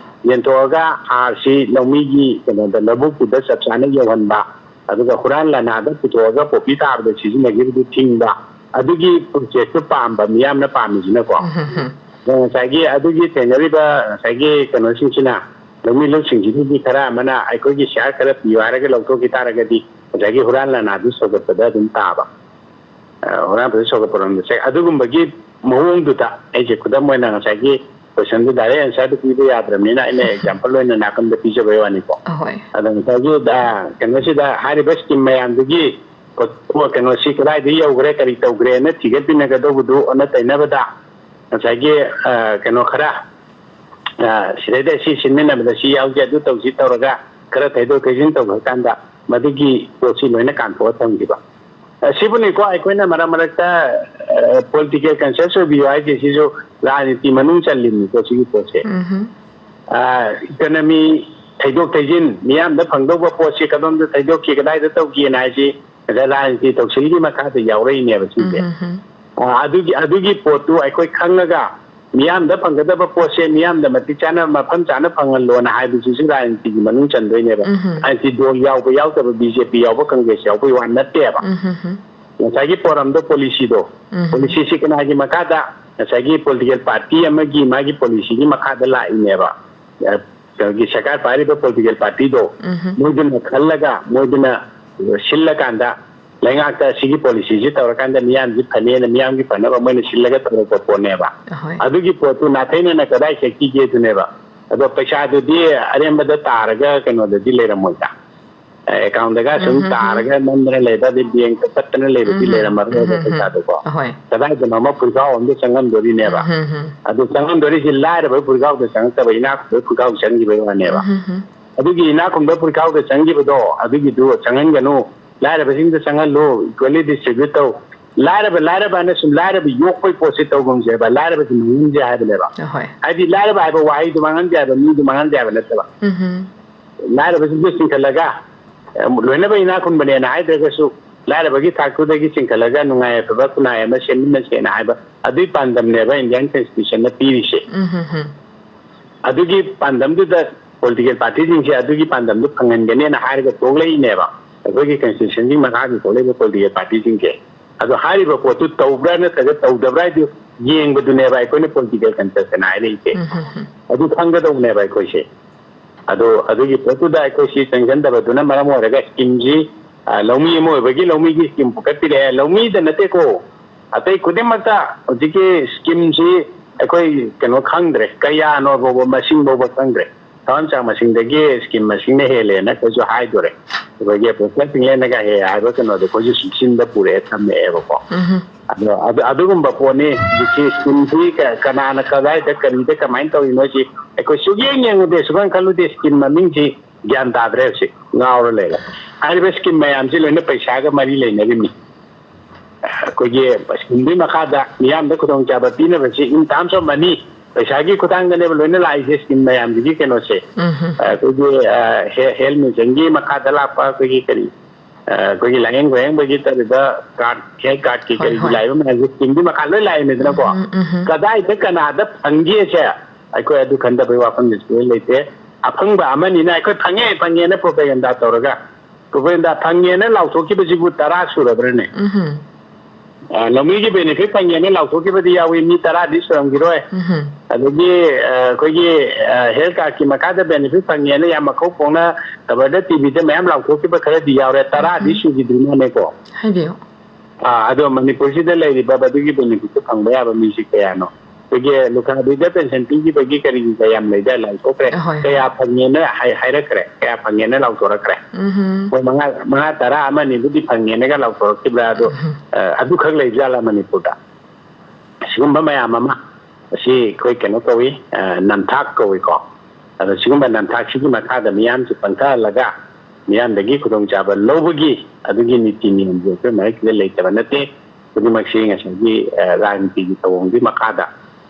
ꯌꯦꯟꯊꯣꯛꯑꯒ ꯍꯥꯔꯁꯤ ꯂꯧꯃꯤꯒꯤ ꯀꯩꯅꯣꯗ, ꯂꯧꯕꯨꯛꯇꯨꯗ ꯆꯞ ꯆꯥꯅ ꯌꯧꯍꯟꯕ, ꯑꯗꯨꯒ ꯍꯨꯔꯥꯟ ꯂꯥꯟꯅꯥꯗ ꯄꯨꯊꯣꯛꯑꯒ ꯄꯣꯄꯤ ꯊꯥꯕꯗ ꯁꯤꯖꯤꯟꯅꯈꯤꯕꯗꯨ ꯊꯤꯡꯕ, ꯑꯗꯨꯒꯤ processꯇꯨ ꯄꯥꯝꯕ ꯃꯤꯌꯥꯝꯅ ꯄꯥꯝꯃꯤꯁꯤꯅꯀꯣ꯫ ꯎꯝ, ꯍꯝ, ꯍꯝ꯫ ꯑꯗꯣ ꯉꯁꯥꯏꯒꯤ ꯑꯗꯨꯒꯤ ꯊꯦꯡꯅꯔꯤꯕ ꯉꯁꯥꯏꯒꯤ ꯀꯩꯅꯣꯁꯤꯡꯁꯤꯅ, ꯂꯧꯃꯤ ꯂꯨꯞꯁꯤꯡꯁꯤꯗꯒꯤ ꯈꯔ ꯑꯃꯅ ꯑꯩꯈꯣꯏꯒꯤ share ꯈꯔ ꯄꯤꯌꯨ ꯍꯥꯏꯔꯒ ꯂꯧꯊꯣꯛꯈꯤ ꯇꯥꯔꯒꯗꯤ ꯉꯁꯥꯏꯒꯤ ꯍꯨꯔꯥꯟ ꯂꯥꯟꯅꯥꯗꯨ ꯁꯧꯒꯠꯄꯗ ꯑꯗꯨꯝ ꯇꯥꯕ꯫ ꯑ, ꯍꯨꯔꯥꯟꯕꯗ ꯁꯧꯒꯠꯄꯔꯣꯝꯗ ꯆꯠ-, ꯑꯗꯨꯒꯨꯝꯕꯒꯤ ꯃꯑꯣꯡꯗꯨꯗ ꯑꯩꯁꯦ ꯈꯨꯗꯝ ꯑꯣꯏꯅ ꯉꯁꯥꯏꯒꯤ questionꯗꯨ direct answerꯗꯨ ꯄꯤꯕ ꯌꯥꯗ꯭ꯔꯕꯅꯤꯅ ꯑꯩꯅ example ꯑꯣꯏꯅ ꯅꯥꯀꯟꯗ ꯄꯤꯖꯕꯩ ꯋꯥꯅꯤꯀꯣ꯫ ꯑꯍꯣꯏ꯫ ꯑꯗꯣ ꯉꯁꯥꯏꯒꯤ, ꯑ, ꯀꯩꯅꯣꯁꯤꯗ ꯍꯥꯏꯔꯤꯕ scheme ꯃꯌꯥꯝꯗꯨꯒꯤ ꯄꯣꯠ-, ꯀꯩꯅꯣꯁꯤ ꯀꯗꯥꯏꯗ ꯌꯧꯈ꯭ꯔꯦ, ꯀꯔꯤ ꯇꯧꯈ꯭ꯔꯦꯅ ꯊꯤꯒꯠꯄꯤꯅꯒꯗꯧꯕꯗꯨ ꯑꯣꯟꯅ ꯇꯩꯅꯕꯗ ꯉꯁꯥꯏꯒꯤ, ꯑ, ꯀꯩꯅꯣ ꯈꯔ, ꯑ, ꯁꯤꯗꯩꯗ ꯁꯤ ꯁꯤꯟꯃꯤꯟꯅꯕꯗ ꯁꯤ ꯌꯥꯎꯁꯤ, ꯑꯗꯨ ꯇꯧꯁꯤ ꯇꯧꯔꯒ ꯈꯔ ꯊꯩꯗꯣꯛ ꯊꯩꯖꯤꯟ ꯇꯧꯈ꯭ꯔꯀꯥꯟꯗ ꯃꯗꯨꯒꯤ ꯄꯣꯠꯁꯤ ꯂꯣꯏꯅ ꯀꯥꯟꯊꯣꯛꯑ ꯊꯝꯈꯤꯕ꯫ ꯑ, ꯁꯤꯕꯨꯅꯤꯀꯣ ꯑꯩꯈꯣꯏꯅ ꯃꯔꯛ ꯃꯔꯛꯇ, ꯑ, political conscious ꯑꯣꯏꯕꯤꯌꯨ ꯍꯥꯏꯁꯦ, ꯁꯤꯁꯨ ꯔꯥꯖꯅꯤꯇꯤ ꯃꯅꯨꯡ ꯆꯜꯂꯤꯕꯅꯤꯀꯣ ꯁꯤꯒꯤ ꯄꯣꯠꯁꯦ꯫ ꯎꯝꯍꯨꯝ꯫ ꯑ, economy ꯊꯩꯗꯣꯛ ꯊꯩꯖꯤꯟ, ꯃꯤꯌꯥꯝꯗ ꯐꯪꯗꯧꯕ ꯄꯣꯠꯁꯤ ꯀꯗꯣꯝꯗ ꯊꯩꯗꯣꯛꯈꯤ, ꯀꯗꯥꯏꯗ ꯇꯧꯈꯤꯅ ꯍꯥꯏꯁꯤ ꯔꯥꯖꯅꯤꯇꯤ ꯊꯧꯁꯤꯜꯒꯤ ꯃꯈꯥꯗ ꯌꯥꯎꯔꯛꯏꯅꯦꯕ ꯁꯤꯁꯦ꯫ ꯎꯝꯍꯨꯝ꯫ ꯑ, ꯑꯗꯨꯒꯤ, ꯑꯗꯨꯒꯤ ꯄꯣꯠꯇꯨ ꯑꯩꯈꯣꯏ ꯈꯪꯉꯒ ꯃꯤꯌꯥꯝꯗ ꯐꯪꯒꯗꯕ ꯄꯣꯠꯁꯦ ꯃꯤꯌꯥꯝꯗ ꯃꯇꯤꯛ ꯆꯥꯅ, ꯃꯐꯝ ꯆꯥꯅ ꯐꯪꯍꯜꯂꯣꯅ ꯍꯥꯏꯕꯁꯤꯁꯨ ꯔꯥꯖꯅꯤꯇꯤꯒꯤ ꯃꯅꯨꯡ ꯆꯟꯗꯣꯏꯅꯦꯕ꯫ ꯎꯝꯍꯨꯝ꯫ ꯍꯥꯏꯗꯤ ꯗꯣꯜ ꯌꯥꯎꯕ ꯌꯥꯎꯗꯕ, BJP ꯌꯥꯎꯕ, Congress ꯌꯥꯎꯕꯒꯤ ꯋꯥ ꯅꯠꯇꯦꯕ꯫ ꯎꯝꯍꯨꯝ꯫ ꯉꯁꯥꯏꯒꯤ ꯄꯣꯔꯝꯗꯣ, policyꯗꯣ, ꯎꯝꯍꯨꯝ꯫ Policyꯁꯤ ꯀꯅꯥꯒꯤ ꯃꯈꯥꯗ? ꯉꯁꯥꯏꯒꯤ political party ꯑꯃꯒꯤ ꯃꯥꯒꯤ policyꯒꯤ ꯃꯈꯥꯗ ꯂꯥꯛꯏꯅꯦꯕ꯫ ꯑ, ꯑꯩꯈꯣꯏꯒꯤ ꯁꯔꯀꯥꯔ ꯄꯥꯏꯔꯤꯕ political partyꯗꯣ, ꯎꯝꯍꯨꯝ꯫ ꯃꯣꯏꯗꯨꯅ ꯈꯜꯂꯒ, ꯃꯣꯏꯗꯨꯅ ꯁꯤꯜꯂꯀꯥꯟꯗ, ꯂꯩꯉꯥꯛꯇ ꯁꯤꯒꯤ policyꯁꯤ ꯇꯧꯔꯀꯥꯟꯗ ꯃꯤꯌꯥꯝꯁꯤ ꯐꯅꯦꯅ ꯃꯤꯌꯥꯝꯒꯤ ꯐꯅꯕ ꯃꯣꯏꯅ ꯁꯤꯜꯂꯒ ꯇꯧꯔꯛꯄ ꯄꯣꯠꯅꯦꯕ꯫ ꯑꯍꯣꯏ꯫ ꯑꯗꯨꯒꯤ ꯄꯣꯠꯇꯨ ꯅꯥꯊꯩꯅꯅ ꯀꯗꯥꯏ ꯆꯠꯈꯤꯒꯦ ꯑꯗꯨꯅꯦꯕ꯫ ꯑꯗꯣ ꯄꯩꯁꯥꯗꯨꯗꯤ ꯑꯔꯦꯝꯕꯗ ꯇꯥꯔꯒ ꯀꯩꯅꯣꯗꯗꯤ ꯂꯩꯔꯝꯃꯣꯏꯗ꯫ ꯑꯦꯀꯥꯎꯟꯗꯒ ꯁꯨꯝ ꯎꯝ, ꯎꯝ, ꯎꯝ꯫ ꯇꯥꯔꯒ ꯅꯝꯗꯅ ꯂꯩꯕ, ꯑꯗꯩ ꯕꯦꯡꯛꯇ ꯄꯠꯇꯅ ꯂꯩꯕꯗꯤ ꯎꯝ, ꯎꯝ, ꯂꯩꯔꯝꯃꯔꯣꯏꯕ ꯎꯝ, ꯎꯝ꯫ ꯄꯩꯁꯥꯗꯨꯀꯣ꯫ ꯑꯍꯣꯏ꯫ ꯀꯗꯥꯏꯗꯅꯣ ꯑꯃ ꯐꯨꯔꯤꯈꯥꯎ ꯑꯃꯗ ꯆꯪꯉꯝꯗꯣꯔꯤꯅꯦꯕ꯫ ꯎꯝ, ꯎꯝ, ꯎꯝ꯫ ꯑꯗꯨ ꯆꯪꯉꯝꯗꯣꯔꯤꯁꯤ ꯂꯥꯏꯔꯕꯒꯤ ꯐꯨꯔꯤꯈꯥꯎꯗ ꯆꯪꯉꯛꯇꯕ, ꯏꯅꯥꯛ ꯈꯨꯟꯕꯒꯤ ꯐꯨꯔꯤꯈꯥꯎ ꯆꯪꯈꯤꯕꯒꯤ ꯋꯥꯅꯦꯕ꯫ ꯎꯝ, ꯎꯝ, ꯎꯝ꯫ ꯑꯗꯨꯒꯤ ꯏꯅꯥꯛ ꯈꯨꯟꯕ ꯄꯨꯔꯤꯈꯥꯎꯗ ꯆꯪꯈꯤꯕꯗꯣ ꯑꯗꯨꯒꯤꯗꯨ ꯆꯪꯍꯟꯒꯅꯨ, ꯂꯥꯏꯔꯕꯁꯤꯡꯗ ꯆꯪꯍꯜꯂꯨ, equally distribute ꯇꯧ꯫ ꯂꯥꯏꯔꯕ ꯂꯥꯏꯔꯕ ꯍꯥꯏꯅ ꯁꯨꯝ ꯂꯥꯏꯔꯕ ꯌꯣꯛꯄꯩ ꯄꯣꯠꯁꯤ ꯇꯧꯒꯨꯝꯁꯦꯕ, ꯂꯥꯏꯔꯕꯁꯤ ꯃꯥꯡꯍꯟꯁꯦ ꯍꯥꯏꯕꯅꯦꯕ꯫ ꯑꯍꯣꯏ꯫ ꯍꯥꯏꯗꯤ ꯂꯥꯏꯔꯕ ꯍꯥꯏꯕ ꯋꯥꯍꯩꯗꯨ ꯃꯥꯡꯍꯟꯁꯦ ꯍꯥꯏꯕ, ꯃꯤꯗꯨ ꯃꯥꯡꯍꯟꯁꯦ ꯍꯥꯏꯕ ꯅꯠꯇꯕ꯫ ꯎꯝꯍꯨꯝ꯫ ꯂꯥꯏꯔꯕꯁꯤꯡꯗꯨ ꯆꯤꯡꯈꯠꯂꯒ, ꯑ, ꯂꯣꯏꯅꯕ ꯏꯅꯥꯛ ꯈꯨꯟꯕꯅꯦꯅ ꯍꯥꯏꯗ꯭ꯔꯒꯁꯨ, ꯂꯥꯏꯔꯕꯒꯤ ꯊꯥꯛꯇꯨꯗꯒꯤ ꯆꯤꯡꯈꯠꯂꯒ ꯅꯨꯡꯉꯥꯏ ꯌꯥꯏꯐꯕ ꯈꯨꯟꯅꯥꯏ ꯑꯃ ꯁꯦꯝꯃꯤꯟꯅꯁꯦꯅ ꯍꯥꯏꯕ ꯑꯗꯨꯒꯤ ꯄꯥꯟꯗꯝꯅꯦꯕ Indian Constitution ꯅ ꯄꯤꯔꯤꯁꯦ꯫ ꯎꯝꯍꯨꯝꯍꯨꯝ꯫ ꯑꯗꯨꯒꯤ ꯄꯥꯟꯗꯝꯗꯨꯗ political party ꯁꯤꯡꯁꯦ ꯑꯗꯨꯒꯤ ꯄꯥꯟꯗꯝꯗꯨ ꯐꯪꯍꯟꯒꯅꯦꯅ ꯍꯥꯏꯔꯒ ꯊꯣꯛꯂꯛꯏꯅꯦꯕ꯫ ꯑꯩꯈꯣꯏꯒꯤ Constitution ꯒꯤ ꯃꯈꯥꯒꯤ ꯊꯣꯛꯂꯛꯏꯕ political party ꯁꯤꯡꯁꯦ꯫ ꯑꯗꯣ ꯍꯥꯏꯔꯤꯕ ꯄꯣꯠꯇꯨ ꯇꯧꯕ꯭ꯔꯥ ꯅꯠꯇ꯭ꯔꯒ ꯇꯧꯗꯕ꯭ꯔꯥ ꯍꯥꯏꯗꯨ ꯌꯦꯡꯕꯗꯨꯅꯦꯕ ꯑꯩꯈꯣꯏꯅ political consultation ꯍꯥꯏꯔꯛꯏꯁꯦ꯫ ꯎꯝꯍꯨꯝꯍꯨꯝ꯫ ꯑꯗꯨ ꯈꯪꯒꯗꯧꯕꯅꯦꯕ ꯑꯩꯈꯣꯏꯁꯦ꯫ ꯑꯗꯣ ꯑꯗꯨꯒꯤ ꯄꯣꯠꯇꯨꯗ ꯑꯩꯈꯣꯏ ꯁꯤ ꯆꯪꯁꯤꯟꯗꯕꯗꯨꯅ ꯃꯔꯝ ꯑꯣꯏꯔꯒ scheme ꯁꯤ, ꯑ, ꯂꯧꯃꯤ ꯑꯃ ꯑꯣꯏꯕꯒꯤ ꯂꯧꯃꯤꯒꯤ scheme ꯄꯨꯈꯠꯄꯤꯔꯛꯑꯦ꯫ ꯂꯧꯃꯤꯗ ꯅꯠꯇꯦꯀꯣ, ꯑꯇꯩ ꯈꯨꯗꯤꯡꯃꯛꯇ ꯍꯧꯖꯤꯛꯀꯤ scheme ꯁꯤ ꯑꯩꯈꯣꯏ ꯀꯩꯅꯣ ꯈꯪꯗ꯭ꯔꯦ, ꯀꯌꯥꯅꯣ ꯐꯥꯎꯕ ꯃꯁꯤꯡ ꯐꯥꯎꯕ ꯈꯪꯗ꯭ꯔꯦ꯫ ꯊꯋꯥꯟꯃꯤꯆꯥꯛ ꯃꯁꯤꯡꯗꯒꯤ scheme ꯃꯁꯤꯡꯅ ꯍꯦꯜꯂꯦꯅ ꯑꯩꯈꯣꯏꯁꯨ ꯍꯥꯏꯗꯣꯔꯦ꯫ ꯑꯩꯈꯣꯏꯒꯤ ꯄꯣꯁꯇꯔ ꯄꯤꯡꯂꯦꯟꯅꯒ ꯍꯦꯛ ꯍꯥꯏꯕ ꯀꯩꯅꯣꯗꯣ ꯑꯩꯈꯣꯏꯁꯨ ꯆꯤꯟꯗ ꯄꯨꯔꯛꯑꯦ ꯊꯝꯃꯛꯑꯦꯕꯀꯣ꯫ ꯎꯝꯍꯨꯝ꯫ ꯑꯗꯣ ꯑꯗꯨ-, ꯑꯗꯨꯒꯨꯝꯕ ꯄꯣꯠꯅꯤ꯫ ꯍꯧꯖꯤꯛꯁꯤ scheme ꯁꯤ ꯀ-, ꯀꯅꯥꯅ ꯀꯗꯥꯏꯗ ꯀꯔꯤꯗ ꯀꯃꯥꯏꯅ ꯇꯧꯔꯤꯅꯣ ꯁꯤ ꯑꯩꯈꯣꯏ ꯁꯨꯛꯌꯦꯡ ꯌꯦꯡꯉꯨꯗꯦ, ꯁꯨꯛꯈꯟ ꯈꯜꯂꯨꯗꯦ꯫ Scheme ꯃꯃꯤꯡꯁꯤ ꯒ꯭ꯌꯥꯟ ꯇꯥꯗ꯭ꯔꯦ ꯍꯧꯖꯤꯛ, ꯉꯥꯎꯔ ꯂꯩꯔꯦ꯫ ꯍꯥꯏꯔꯤꯕ scheme ꯃꯌꯥꯝꯁꯤ ꯂꯣꯏꯅ ꯄꯩꯁꯥꯒ ꯃꯔꯤ ꯂꯩꯅꯔꯤꯕꯅꯤ꯫ ꯑꯩꯈꯣꯏꯒꯤ scheme ꯗꯨꯒꯤ ꯃꯈꯥꯗ ꯃꯤꯌꯥꯝꯗ ꯈꯨꯗꯣꯡꯆꯥꯕ ꯄꯤꯅꯕꯁꯤ in terms of money, ꯄꯩꯁꯥꯒꯤ ꯈꯨꯊꯥꯡꯗꯅꯦꯕ ꯂꯣꯏꯅ ꯂꯥꯛꯏꯁꯦ scheme ꯃꯌꯥꯝꯁꯤꯒꯤ ꯀꯩꯅꯣꯁꯦ꯫ ꯎꯝꯍꯨꯝ꯫ ꯑꯩꯈꯣꯏꯒꯤ, ꯑ, ꯍꯦ-, health mission ꯒꯤ ꯃꯈꯥꯗ ꯂꯥꯛꯄ ꯑꯩꯈꯣꯏꯒꯤ ꯀꯔꯤ, ꯑ, ꯑꯩꯈꯣꯏꯒꯤ ꯂꯥꯏꯌꯦꯡ ꯈꯣꯌꯦꯡꯕꯒꯤ ꯇꯧꯔꯤꯕ card, health card ꯀꯤ ꯍꯣꯏ, ꯀꯔꯤꯒꯤ ꯍꯣꯏ꯫ ꯂꯥꯛꯏꯕ ꯃꯌꯥꯝꯁꯦ scheme ꯗꯨꯒꯤ ꯃꯈꯥ ꯂꯣꯏ ꯂꯥꯛꯏꯅꯤꯗꯅꯀꯣ꯫ ꯎꯝꯍꯨꯝ, ꯎꯝꯍꯨꯝ꯫ ꯀꯗꯥꯏꯗ ꯀꯅꯥꯗ ꯐꯪꯒꯦꯁꯦ ꯑꯩꯈꯣꯏ ꯑꯗꯨ ꯈꯟꯗꯕꯒꯤ ꯋꯥꯐꯝꯗꯤ ꯁꯨꯡꯂꯩ ꯂꯩꯇꯦ꯫ ꯑꯐꯪꯕ ꯑꯃꯅꯤꯅ ꯑꯩꯈꯣꯏ ꯐꯪꯉꯦ ꯐꯪꯉꯦꯅ propaganda ꯇꯧꯔꯒ, propaganda ꯐꯪꯉꯦꯅ ꯂꯥꯎꯊꯣꯛꯈꯤꯕꯁꯤꯕꯨ ꯇꯔꯥ ꯁꯨꯔꯕ꯭ꯔꯅꯦ? ꯎꯝꯍꯨꯝ꯫ ꯑ, ꯂꯧꯃꯤꯒꯤ benefit ꯐꯪꯉꯦꯅ ꯂꯥꯎꯊꯣꯛꯈꯤꯕꯗꯤ ꯌꯥꯎꯏ, ꯃꯤ ꯇꯔꯥꯗꯤ ꯁꯨꯔꯝꯈꯤꯔꯣꯏ꯫ ꯎꯝꯍꯨꯝ꯫ ꯑꯗꯒꯤ, ꯑ, ꯑꯩꯈꯣꯏꯒꯤ, ꯑ, health card ꯀꯤ ꯃꯈꯥꯗ benefit ꯐꯪꯉꯦꯅ ꯌꯥꯝ ꯃꯈꯧ ꯐꯣꯡꯅ ꯈꯕꯔꯗ, ꯇꯤꯚꯤꯗ ꯃꯌꯥꯝ ꯂꯥꯎꯊꯣꯛꯈꯤꯕ ꯈꯔꯗꯤ ꯌꯥꯎꯔꯦ, ꯇꯔꯥꯗꯤ ꯎꯝ꯫ ꯁꯨꯈꯤꯗ꯭ꯔꯤ ꯃꯥꯜꯂꯦꯀꯣ꯫ ꯍꯥꯏꯕꯤꯌꯨ꯫ ꯑꯥ, ꯑꯗꯣ ꯃꯅꯤꯄꯨꯔꯁꯤꯗ ꯂꯩꯔꯤꯕ ꯃꯗꯨꯒꯤ benefit ꯇꯨ ꯐꯪꯕ ꯌꯥꯕ ꯃꯤꯁꯤ ꯀꯌꯥꯅꯣ? ꯑꯩꯈꯣꯏꯒꯤ ꯂꯨꯈ꯭ꯔꯥꯕꯤꯗ pension ꯄꯤꯈꯤꯕꯒꯤ ꯀꯔꯤꯒꯤ ꯀꯌꯥꯝ ꯂꯩꯗꯥꯏ, ꯂꯥꯎꯊꯣꯛꯈ꯭ꯔꯦ꯫ ꯑꯍꯣꯏ, ꯀꯌꯥ ꯍꯣꯏ꯫ ꯐꯪꯉꯦꯅ ꯍꯥꯏ-, ꯍꯥꯏꯔꯛꯈ꯭ꯔꯦ, ꯀꯌꯥ ꯐꯪꯉꯦꯅ ꯂꯥꯎꯊꯣꯔꯛꯈ꯭ꯔꯦ꯫ ꯎꯝꯍꯨꯝ꯫ ꯃꯣꯏ ꯃꯉꯥ, ꯃꯉꯥ ꯇꯔꯥ ꯑꯃꯅꯤꯕꯨꯗꯤ ꯐꯪꯉꯦꯅꯒ ꯂꯥꯎꯊꯣꯔꯛꯈꯤꯕ꯭ꯔꯥ? ꯑꯗꯣ, ꯎꯝꯍꯨꯝ꯫ ꯑ, ꯑꯗꯨꯈꯛ ꯂꯩꯕꯖꯥꯠꯂꯥ ꯃꯅꯤꯄꯨꯔꯗ? ꯑꯁꯤꯒꯨꯝꯕ ꯃꯌꯥꯝ ꯑꯃ, ꯑꯁꯤ ꯑꯩꯈꯣꯏ ꯀꯩꯅꯣ ꯀꯧꯏ, ꯑ, ꯅꯝꯊꯥꯛ ꯀꯧꯏꯀꯣ꯫ ꯑꯗꯣ ꯁꯤꯒꯨꯝꯕ ꯅꯝꯊꯥꯛꯁꯤꯒꯤ ꯃꯈꯥꯗ ꯃꯤꯌꯥꯝꯁꯤ ꯄꯪꯊꯍꯜꯂꯒ ꯃꯤꯌꯥꯝꯗꯒꯤ ꯈꯨꯗꯣꯡꯆꯥꯕ ꯂꯧꯕꯒꯤ ꯑꯗꯨꯒꯤ ꯅꯤꯇꯤ ꯅꯤꯌꯣꯝꯁꯦ ꯑꯩꯈꯣꯏ ꯃꯥꯏꯀꯩꯗ ꯂꯩꯇꯕ ꯅꯠꯇꯦ꯫ ꯈꯨꯗꯤꯡꯃꯛꯁꯤ ꯉꯁꯥꯏꯒꯤ, ꯑ, ꯔꯥꯖꯅꯤꯇꯤꯒꯤ ꯊꯧꯑꯣꯡꯒꯤ ꯃꯈꯥꯗ,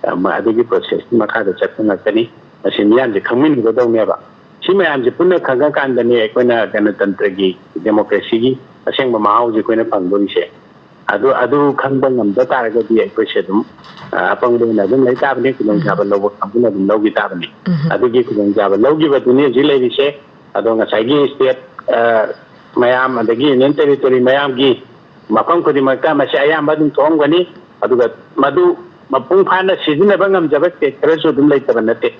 ꯑ, ꯃ-, ꯑꯗꯨꯒꯤ ꯄ꯭ꯔꯣꯁꯦꯁꯀꯤ ꯃꯈꯥꯗ ꯆꯠꯄ ꯉꯥꯛꯇꯅꯤ꯫ ꯃꯁꯤ ꯃꯤꯌꯥꯝꯁꯦ ꯈꯪꯃꯤꯟꯅꯒꯗꯧꯅꯦꯕ꯫ ꯁꯤ ꯃꯌꯥꯝꯁꯦ ꯄꯨꯟꯅ ꯈꯪꯉꯀꯥꯟꯗꯅꯤ ꯑꯩꯈꯣꯏꯅ ꯒꯅꯇꯟꯇ꯭ꯔꯒꯤ, ꯗꯦꯃꯣꯀ꯭ꯔꯦꯁꯤꯒꯤ ꯑꯁꯦꯡꯕ ꯃꯍꯥꯎꯁꯦ ꯑꯩꯈꯣꯏꯅ ꯐꯪꯗꯣꯔꯤꯁꯦ꯫ ꯑꯗꯨ, ꯑꯗꯨ ꯈꯪꯕ ꯉꯝꯗ ꯇꯥꯔꯒꯗꯤ ꯑꯩꯈꯣꯏꯁꯦ ꯑꯗꯨꯝ, ꯑ, ꯑꯄꯪꯕ ꯑꯣꯏꯅ ꯑꯗꯨꯝ ꯂꯩ ꯇꯥꯕꯅꯤ, ꯈꯨꯗꯣꯡꯆꯥꯕ ꯎꯝ꯫ ꯂꯧꯕ ꯀꯥꯡꯕꯨꯅ ꯑꯗꯨꯝ ꯂꯧꯈꯤ ꯇꯥꯕꯅꯤ꯫ ꯎꯝ꯫ ꯑꯗꯨꯒꯤ ꯈꯨꯗꯣꯡꯆꯥꯕ ꯂꯧꯈꯤꯕꯗꯨꯅꯤ ꯍꯧꯖꯤꯛ ꯂꯩꯔꯤꯁꯦ꯫ ꯑꯗꯣ ꯉꯁꯥꯏꯒꯤ state, ꯑ, ꯃꯌꯥꯝ, ꯑꯗꯒꯤ union territory ꯃꯌꯥꯝꯒꯤ ꯃꯐꯝ ꯈꯨꯗꯤꯡꯃꯛꯇ ꯃꯁꯤ ꯑꯌꯥꯝꯕ ꯑꯗꯨꯝ ꯊꯣꯛꯑꯝꯒꯅꯤ꯫ ꯑꯗꯨꯒ ꯃꯗꯨ ꯃꯄꯨꯡ ꯐꯥꯅ ꯁꯤꯖꯤꯟꯅꯕ ꯉꯝꯖꯕ state ꯈꯔꯁꯨ ꯑꯗꯨꯝ ꯂꯩꯇꯕ ꯅꯠꯇꯦ꯫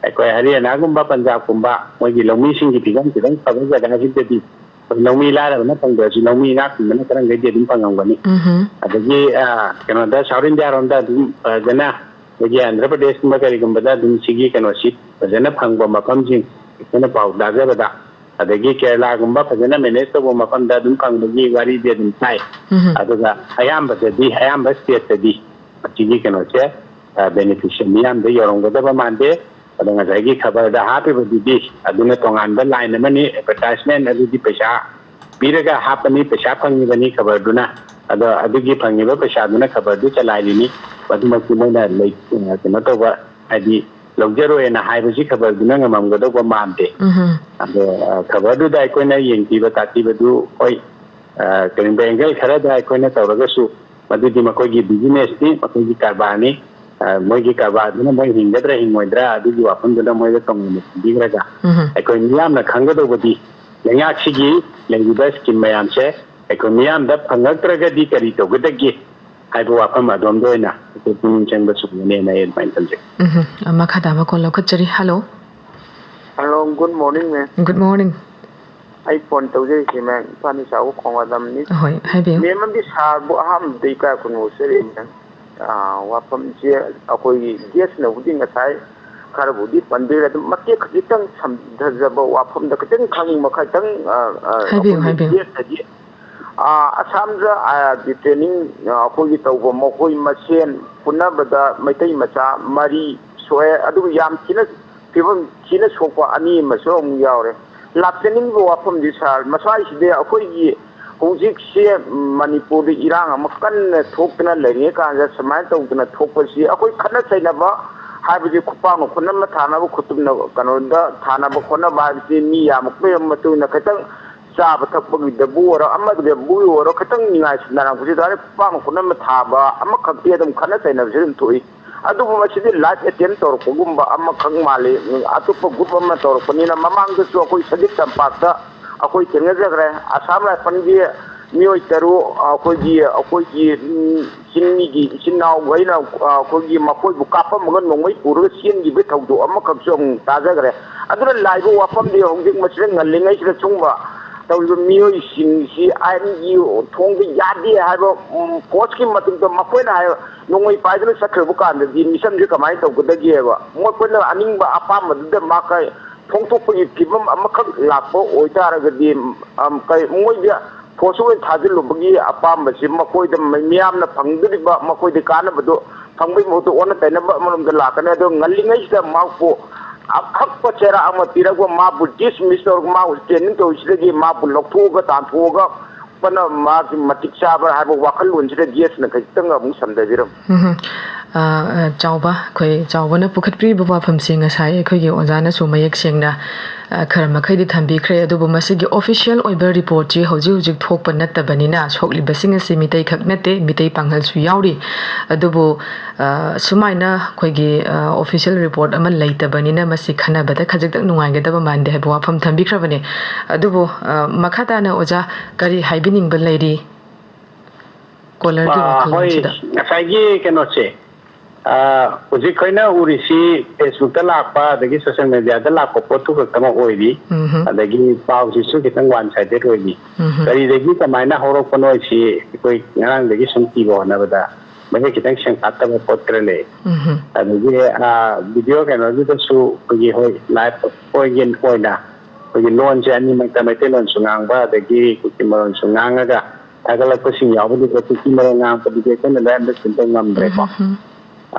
ꯑꯩꯈꯣꯏ ꯍꯔꯤꯌꯥꯅꯥꯒꯨꯝꯕ, ꯄꯟꯖꯥꯕꯀꯨꯝꯕ, ꯃꯣꯏꯒꯤ ꯂꯧꯃꯤꯁꯤꯡꯒꯤ ꯐꯤꯕꯝ ꯈꯤꯇꯪ ꯐꯕ ꯖꯒꯥꯁꯤꯡꯗꯗꯤ ꯑꯩꯈꯣꯏ ꯂꯧꯃꯤ ꯂꯥꯏꯔꯕꯅ ꯐꯪꯗ꯭ꯔꯁꯨ ꯂꯧꯃꯤ ꯏꯅꯥꯛ ꯈꯨꯟꯕꯅ ꯈꯔ ꯃꯈꯩꯗꯤ ꯑꯗꯨꯝ ꯐꯪꯉꯝꯒꯅꯤ꯫ ꯎꯝꯍꯨꯝ꯫ ꯑꯗꯒꯤ, ꯑ, ꯀꯩꯅꯣꯗ, South India ꯔꯣꯝꯗ ꯑꯗꯨꯝ ꯐꯖꯅ, ꯑꯩꯈꯣꯏꯒꯤ ꯑꯟꯙ꯭ꯔ ꯄ꯭ꯔꯗꯦꯁꯀꯨꯝꯕ ꯀꯔꯤꯒꯨꯝꯕꯗ ꯑꯗꯨꯝ ꯁꯤꯒꯤ ꯀꯩꯅꯣꯁꯤ ꯐꯖꯅ ꯐꯪꯕ ꯃꯐꯝꯁꯤꯡ ꯑꯩꯈꯣꯏꯅ ꯄꯥꯎ ꯇꯥꯖꯕꯗ, ꯑꯗꯒꯤ ꯀꯦꯔꯂꯥꯒꯨꯝꯕ ꯐꯖꯅ manage ꯇꯧꯕ ꯃꯐꯝꯗ ꯑꯗꯨꯝ ꯐꯪꯕꯒꯤ ꯋꯥꯔꯤꯗꯤ ꯑꯗꯨꯝ ꯇꯥꯏ꯫ ꯎꯝꯍꯨꯝ꯫ ꯑꯗꯨꯒ ꯑꯌꯥꯝꯕꯗꯗꯤ, ꯑꯌꯥꯝꯕ stateꯇꯗꯤ ꯃꯁꯤꯒꯤ ꯀꯩꯅꯣꯁꯦ, ꯑ, beneficiary ꯃꯤꯌꯥꯝꯗ ꯌꯧꯔꯝꯒꯗꯕ ꯃꯥꯟꯗꯦ꯫ ꯑꯗꯣ ꯉꯁꯥꯏꯒꯤ ꯈꯕꯔꯗ ꯍꯥꯞꯄꯤꯕꯗꯨꯗꯤ ꯑꯗꯨꯅ ꯇꯣꯉꯥꯟꯕ line ꯑꯃꯅꯤ, advertisement ꯑꯗꯨꯗꯤ ꯄꯩꯁꯥ ꯄꯤꯔꯒ ꯍꯥꯞꯄꯅꯤ, ꯄꯩꯁꯥ ꯐꯪꯉꯤꯕꯅꯤ ꯈꯕꯔꯗꯨꯅ꯫ ꯑꯗꯣ ꯑꯗꯨꯒꯤ ꯐꯪꯉꯤꯕ ꯄꯩꯁꯥꯗꯨꯅ ꯈꯕꯔꯗꯨ ꯆꯂꯥꯏꯔꯤꯅꯤ꯫ ꯃꯗꯨꯃꯛꯇꯤ ꯃꯣꯏꯅ ꯂꯩ-, ꯀꯩꯅꯣ ꯇꯧꯕ, ꯍꯥꯏꯗꯤ ꯂꯧꯖꯔꯣꯏꯅ ꯍꯥꯏꯕꯁꯤ ꯈꯕꯔꯗꯨꯅ ꯉꯝꯃꯝꯒꯗꯧꯕ ꯃꯥꯟꯗꯦ꯫ ꯎꯝꯍꯨꯝ꯫ ꯑꯗꯣ, ꯑ, ꯈꯕꯔꯗꯨꯗ ꯑꯩꯈꯣꯏꯅ ꯌꯦꯡꯕꯤꯕ ꯇꯥꯛꯄꯤꯕꯗꯨ, ꯍꯣꯏ, ꯑ, ꯀꯔꯤꯒꯨꯝꯕ angle ꯈꯔꯗ ꯑꯩꯈꯣꯏꯅ ꯇꯧꯔꯒꯁꯨ ꯃꯗꯨꯗꯤ ꯃꯈꯣꯏꯒꯤ businessꯅꯤ, ꯃꯈꯣꯏꯒꯤ ꯀꯔꯕꯥꯔꯅꯤ꯫ ꯑ, ꯃꯣꯏꯒꯤ ꯀꯔꯕꯥꯔꯗꯨꯅ ꯃꯣꯏ ꯍꯤꯡꯒꯗ꯭ꯔꯥ ꯍꯤꯡꯉꯣꯏꯗ꯭ꯔꯥ ꯑꯗꯨꯒꯤ ꯋꯥꯐꯝꯗꯨꯅ ꯃꯣꯏꯗ ꯇꯣꯉꯥꯟꯅ ꯊꯝꯕꯤꯈ꯭ꯔꯒ, ꯎꯝꯍꯨꯝ꯫ ꯑꯩꯈꯣꯏ ꯃꯤꯌꯥꯝꯅ ꯈꯪꯒꯗꯧꯕꯗꯤ ꯂꯩꯉꯥꯛꯁꯤꯒꯤ ꯂꯩꯔꯤꯕ scheme ꯃꯌꯥꯝꯁꯦ ꯑꯩꯈꯣꯏ ꯃꯤꯌꯥꯝꯗ ꯐꯪꯉꯛꯇ꯭ꯔꯒꯗꯤ ꯀꯔꯤ ꯇꯧꯒꯗꯒꯦ ꯍꯥꯏꯕ ꯋꯥꯐꯝ ꯑꯗꯣꯝꯗ ꯑꯣꯏꯅ ꯑꯩꯈꯣꯏ ꯄꯨꯛꯅꯤꯡ ꯆꯪꯕ ꯁꯨꯝꯕꯅꯦꯅ ꯑꯩ ꯑꯗꯨꯃꯥꯏꯅ ꯊꯝꯖꯒꯦ꯫ ꯎꯝꯍꯨꯝ꯫ ꯑ, ꯃꯈꯥ ꯇꯥꯕ call ꯂꯧꯈꯠꯆꯔꯤ꯫ Hello꯫ Hello, good morning, ma'am. Good morning꯫ ꯑꯩ phone ꯇꯧꯖꯔꯤꯁꯤ, ma'am, ꯏꯝꯐꯥꯜ ꯅꯤꯁꯥꯎ ꯈꯣꯡꯕꯥꯖꯝꯅꯤ꯫ ꯍꯣꯏ, ꯍꯥꯏꯕꯤꯌꯨ꯫ Ma'am ꯑꯃꯗꯤ ꯁꯥꯔꯕꯨ ꯑꯍꯥꯟꯕꯗ ꯏꯀꯥꯏ ꯈꯨꯝꯅꯕ ꯆꯠꯂꯤ, ma'am꯫ ꯑꯥ, ꯋꯥꯐꯝꯁꯦ ꯑꯩꯈꯣꯏꯒꯤ guestꯅꯕꯨꯗꯤ ꯉꯁꯥꯏ ꯈꯔꯕꯨꯗꯤ ꯄꯟꯕꯤꯔꯦ, ꯑꯗꯨꯝ ꯃꯇꯦꯛ ꯈꯖꯤꯛꯇꯪ ꯁꯝꯊꯖꯕ ꯋꯥꯐꯝꯗ ꯈꯤꯇꯪ ꯈꯪꯅꯤꯡꯕ ꯈꯤꯇꯪ, ꯑꯥ, ꯑꯥ, ꯍꯥꯏꯕꯤꯌꯨ, ꯑꯩꯈꯣꯏꯒꯤ ꯍꯥꯏꯕꯤꯌꯨ꯫ Guestꯅꯗꯤ, ꯑꯥ, ꯑꯁꯥꯝꯗ, ꯑꯥ, ꯗꯤ training, ꯑꯥ, ꯑꯩꯈꯣꯏꯒꯤ ꯇꯧꯕ ꯃꯈꯣꯏ ꯃꯁꯦꯟ ꯄꯨꯟꯅꯕꯗ ꯃꯩꯇꯩ ꯃꯆꯥ ꯃꯔꯤ ꯁꯣꯛꯑꯦ, ꯑꯗꯨꯒ ꯌꯥꯝ ꯊꯤꯅ ꯐꯤꯕꯝ ꯊꯤꯅ ꯁꯣꯛꯄ ꯑꯅꯤ ꯑꯃꯁꯨ ꯑꯃꯨꯛ ꯌꯥꯎꯔꯦ꯫ ꯂꯥꯛꯆꯅꯤꯡꯕ ꯋꯥꯐꯝꯗꯤ ꯁꯥꯔ, ꯃꯁ꯭ꯋꯥꯏꯁꯤꯗꯤ ꯑꯩꯈꯣꯏꯒꯤ ꯍꯧꯖꯤꯛꯁꯦ ꯃꯅꯤꯄꯨꯔꯗ ꯏꯔꯥꯡ ꯑꯃ ꯀꯟꯅ ꯊꯣꯛꯇꯅ ꯂꯩꯔꯤꯉꯩ ꯀꯥꯟꯗ ꯁꯨꯃꯥꯏꯅ ꯇꯧꯗꯅ ꯊꯣꯛꯄꯁꯤ, ꯑꯩꯈꯣꯏ ꯈꯠꯅ ꯆꯩꯅꯕ ꯍꯥꯏꯕꯗꯤ ꯈꯨꯄꯥꯛꯅ ꯈꯨꯠ ꯑꯃ ꯊꯥꯅꯕ, ꯈꯨꯇꯨꯝꯅ ꯀꯩꯅꯣꯗ ꯊꯥꯅꯕ ꯈꯣꯠꯅꯕ ꯍꯥꯏꯕꯁꯤ ꯃꯤ ꯌꯥꯝꯃꯛꯄꯒꯤ ꯃꯇꯨꯡ ꯏꯟꯅ ꯈꯤꯇꯪ ꯆꯥꯕ ꯊꯛꯄꯒꯤꯗꯕꯨ ꯑꯣꯏꯔꯣ, ꯑꯃꯒꯤꯗꯕꯨ ꯑꯣꯏꯔꯣ, ꯈꯤꯇꯪ ꯅꯤꯡꯉꯥꯏ ꯁꯤꯡꯅꯔꯛꯄꯁꯤ ꯇꯥꯔꯦ, ꯈꯨꯄꯥꯛꯅ ꯈꯨꯠ ꯑꯃ ꯊꯥꯕ ꯑꯃꯈꯛꯇꯤ ꯑꯗꯨꯝ ꯈꯠꯅ ꯆꯩꯅꯕꯁꯤ ꯑꯗꯨꯝ ꯊꯣꯛꯏ꯫ ꯑꯗꯨꯕꯨ ꯃꯁꯤꯗꯤ live attempt ꯇꯧꯔꯛꯄꯒꯨꯝꯕ ꯑꯃꯈꯛ ꯃꯥꯜꯂꯤ꯫ ꯑꯇꯣꯞꯄ group ꯑꯃ ꯇꯧꯔꯛꯄꯅꯤꯅ, ꯃꯃꯥꯡꯗꯁꯨ ꯑꯩꯈꯣꯏ ꯁꯖꯤꯛ ꯇꯝꯄꯥꯛꯇ ꯑꯩꯈꯣꯏ ꯊꯦꯡꯅꯖꯈ꯭ꯔꯦ꯫ ꯑꯁꯥꯝ ꯔꯥꯏꯐꯜꯒꯤ ꯃꯤꯑꯣꯏ ꯇꯔꯨꯛ ꯑꯩꯈꯣꯏꯒꯤ, ꯑꯩꯈꯣꯏꯒꯤ, ꯎꯝ, ꯆꯤꯡꯃꯤꯒꯤ ꯏꯆꯤꯟ ꯏꯅꯥꯎꯈꯩꯅ, ꯑ, ꯑꯩꯈꯣꯏꯒꯤ ꯃꯈꯣꯏꯕꯨ ꯀꯥꯞꯄꯝꯃꯒ ꯅꯣꯡꯃꯩ ꯄꯨꯔꯒ ꯆꯦꯟꯈꯤꯕꯒꯤ ꯊꯧꯗꯣꯛ ꯑꯃꯈꯛꯁꯨ ꯑꯃꯨꯛ ꯇꯥꯖꯈ꯭ꯔꯦ꯫ ꯑꯗꯨꯅ ꯂꯥꯛꯏꯕ ꯋꯥꯐꯝꯗꯤ ꯍꯧꯖꯤꯛ ꯃꯁꯤꯗ ꯉꯜꯂꯤꯉꯩꯁꯤꯗ ꯁꯨꯝꯕ ꯇꯧꯔꯤꯕ ꯃꯤꯑꯣꯏꯁꯤꯡꯁꯤ ꯑꯥꯏꯟꯒꯤ ꯊꯣꯡꯗ ꯌꯥꯗꯦ ꯍꯥꯏꯕ, ꯎꯝ, force ꯀꯤ ꯃꯇꯨꯡꯗ ꯃꯈꯣꯏꯅ ꯍꯥꯏ ꯅꯣꯡꯃꯩ ꯄꯥꯏꯗꯨꯅ ꯆꯠꯈ꯭ꯔꯕ ꯀꯥꯟꯗꯗꯤ ꯃꯤꯆꯝꯁꯦ ꯀꯃꯥꯏꯅ ꯇꯧꯒꯗꯒꯦꯕ? ꯃꯈꯣꯏꯅ ꯑꯅꯤꯡꯕ ꯑꯄꯥꯝꯕꯗꯨꯗ ꯃꯥ ꯀꯩ ꯐꯣꯡꯗꯣꯛꯄꯒꯤ ꯐꯤꯕꯝ ꯑꯃꯈꯛ ꯂꯥꯛꯄ ꯑꯣꯏꯇꯥꯔꯒꯗꯤ, ꯑꯝ, ꯀꯩ ꯃꯣꯏꯗ force ꯑꯣꯏꯅ ꯊꯥꯖꯤꯜꯂꯨꯕꯒꯤ ꯑꯄꯥꯝꯕꯁꯤ ꯃꯈꯣꯏꯗ ꯃꯤ-, ꯃꯤꯌꯥꯝꯅ ꯐꯪꯗꯣꯔꯤꯕ ꯃꯈꯣꯏꯗ ꯀꯥꯟꯅꯕꯗꯨ ꯐꯪꯕꯒꯤ ꯃꯍꯨꯠꯇ ꯑꯣꯟꯅ ꯇꯩꯅꯕ ꯑꯃꯔꯣꯝꯗ ꯂꯥꯛꯀꯅꯤ꯫ ꯑꯗꯣ ꯉꯜꯂꯤꯉꯩꯁꯤꯗ ꯃꯍꯥꯛꯄꯨ ꯑꯀꯛꯄ ꯆꯩꯔꯥꯛ ꯑꯃ ꯄꯤꯔꯒ ꯃꯥꯕꯨ dismiss ꯇꯧꯔꯒ ꯃꯥꯕꯨ training ꯇꯧꯔꯤꯁꯤꯗꯒꯤ ꯃꯥꯕꯨ ꯂꯧꯊꯣꯛꯑꯒ ꯇꯥꯟꯊꯣꯛꯑꯒ ꯄꯅ ꯃꯥꯒꯤ ꯃꯇꯤꯛ ꯆꯥꯕ꯭ꯔꯥ ꯍꯥꯏꯕ ꯋꯥꯈꯜꯂꯣꯟꯁꯤꯗ ꯒꯦꯁꯅ ꯈꯖꯤꯛꯇꯪ ꯑꯃꯨꯛ ꯁꯝꯊꯕꯤꯔꯝꯃꯤ꯫ ꯎꯝ꯫ ꯑ, ꯑ, ꯆꯥꯎꯕ, ꯑꯩꯈꯣꯏ ꯆꯥꯎꯕꯅ ꯄꯨꯈꯠꯄꯤꯔꯤꯕ ꯋꯥꯐꯝꯁꯤ ꯉꯁꯥꯏ ꯑꯩꯈꯣꯏꯒꯤ ꯑꯣꯖꯥꯅꯁꯨ ꯃꯌꯦꯛ ꯁꯦꯡꯅ, ꯑ, ꯈꯔ ꯃꯈꯩꯗꯤ ꯊꯝꯕꯤꯈ꯭ꯔꯦ꯫ ꯑꯗꯨꯕꯨ ꯃꯁꯤꯒꯤ official ꯑꯣꯏꯕ report ꯁꯤ ꯍꯧꯖꯤꯛ ꯍꯧꯖꯤꯛ ꯊꯣꯛꯄ ꯅꯠꯇꯕꯅꯤꯅ ꯁꯣꯛꯂꯤꯕꯁꯤꯡ ꯑꯁꯤ ꯃꯤꯇꯩ ꯈꯛ ꯅꯠꯇꯦ, ꯃꯤꯇꯩ ꯄꯥꯡꯒꯜꯁꯨ ꯌꯥꯎꯔꯤ꯫ ꯑꯗꯨꯕꯨ, ꯑ, ꯁꯨꯃꯥꯏꯅ ꯑꯩꯈꯣꯏꯒꯤ, ꯑ, official report ꯑꯃ ꯂꯩꯇꯕꯅꯤꯅ ꯃꯁꯤ ꯈꯟꯅꯕꯗ ꯈꯖꯤꯛꯇꯪ ꯅꯨꯡꯉꯥꯏꯒꯗꯕ ꯃꯥꯟꯗꯦ ꯍꯥꯏꯕ ꯋꯥꯐꯝ ꯊꯝꯕꯤꯈ꯭ꯔꯕꯅꯦ꯫ ꯑꯗꯨꯕꯨ, ꯑ, ꯃꯈꯥ ꯇꯥꯅ ꯑꯣꯖꯥ ꯀꯔꯤ ꯍꯥꯏꯕꯤꯅꯤꯡꯕ ꯂꯩꯔꯤ? Caller ꯒꯤ ꯑꯥ, ꯍꯣꯏ, ꯋꯥꯈꯜꯂꯣꯟꯁꯤꯗ꯫ ꯉꯁꯥꯏꯒꯤ ꯀꯩꯅꯣꯁꯦ, ꯑꯥ, ꯍꯧꯖꯤꯛ ꯑꯩꯈꯣꯏꯅ ꯎꯔꯤꯁꯤ Facebook ꯇ ꯂꯥꯛꯄ ꯑꯗꯒꯤ social media ꯗ ꯂꯥꯛꯄ ꯄꯣꯠꯇꯨ ꯈꯛꯇꯃꯛ ꯑꯣꯏꯔꯤ꯫ ꯎꯝꯍꯨꯝ꯫ ꯑꯗꯒꯤ ꯄꯥꯎꯁꯤꯁꯨ ꯈꯤꯇꯪ one sided ꯑꯣꯏꯔꯤ꯫ ꯎꯝꯍꯨꯝ꯫ ꯀꯔꯤꯗꯒꯤ ꯀꯃꯥꯏꯅ ꯍꯧꯔꯛꯄꯅꯣ ꯍꯥꯏꯁꯤ ꯑꯩꯈꯣꯏ ꯉꯔꯥꯡꯗꯒꯤ ꯁꯨꯝ ꯊꯤꯕ ꯍꯣꯠꯅꯕꯗ ꯃꯁꯤ ꯈꯤꯇꯪ ꯁꯦꯡꯐꯥꯠꯇꯕ ꯄꯣꯠ ꯈꯔ ꯂꯩ꯫ ꯎꯝꯍꯨꯝ꯫ ꯑꯗꯒꯤ, ꯑꯥ, video ꯀꯩꯅꯣꯗꯨꯗꯁꯨ ꯑꯩꯈꯣꯏꯒꯤ, ꯍꯣꯏ, live ꯑꯣꯏꯒꯦ-, ꯑꯣꯏꯅ ꯑꯩꯈꯣꯏꯒꯤ ꯂꯣꯟꯁꯦ ꯑꯅꯤꯃꯛꯇ ꯃꯩꯇꯩꯂꯣꯟꯁꯨ ꯉꯥꯡꯕ ꯑꯗꯒꯤ ꯀꯨꯀꯤ ꯃꯔꯣꯟꯁꯨ ꯉꯥꯡꯉꯒ ꯊꯥꯒꯠꯂꯛꯄꯁꯤꯡ ꯌꯥꯎꯕꯗꯨꯗ ꯀꯨꯀꯤ ꯃꯔꯣꯟ ꯉꯥꯡꯉꯛꯄꯗꯨꯗꯤ ꯑꯩꯈꯣꯏꯅ ꯂꯣꯏ understand ꯇꯧ ꯉꯝꯗ꯭ꯔꯦꯀꯣ꯫ ꯎꯝ, ꯎꯝ꯫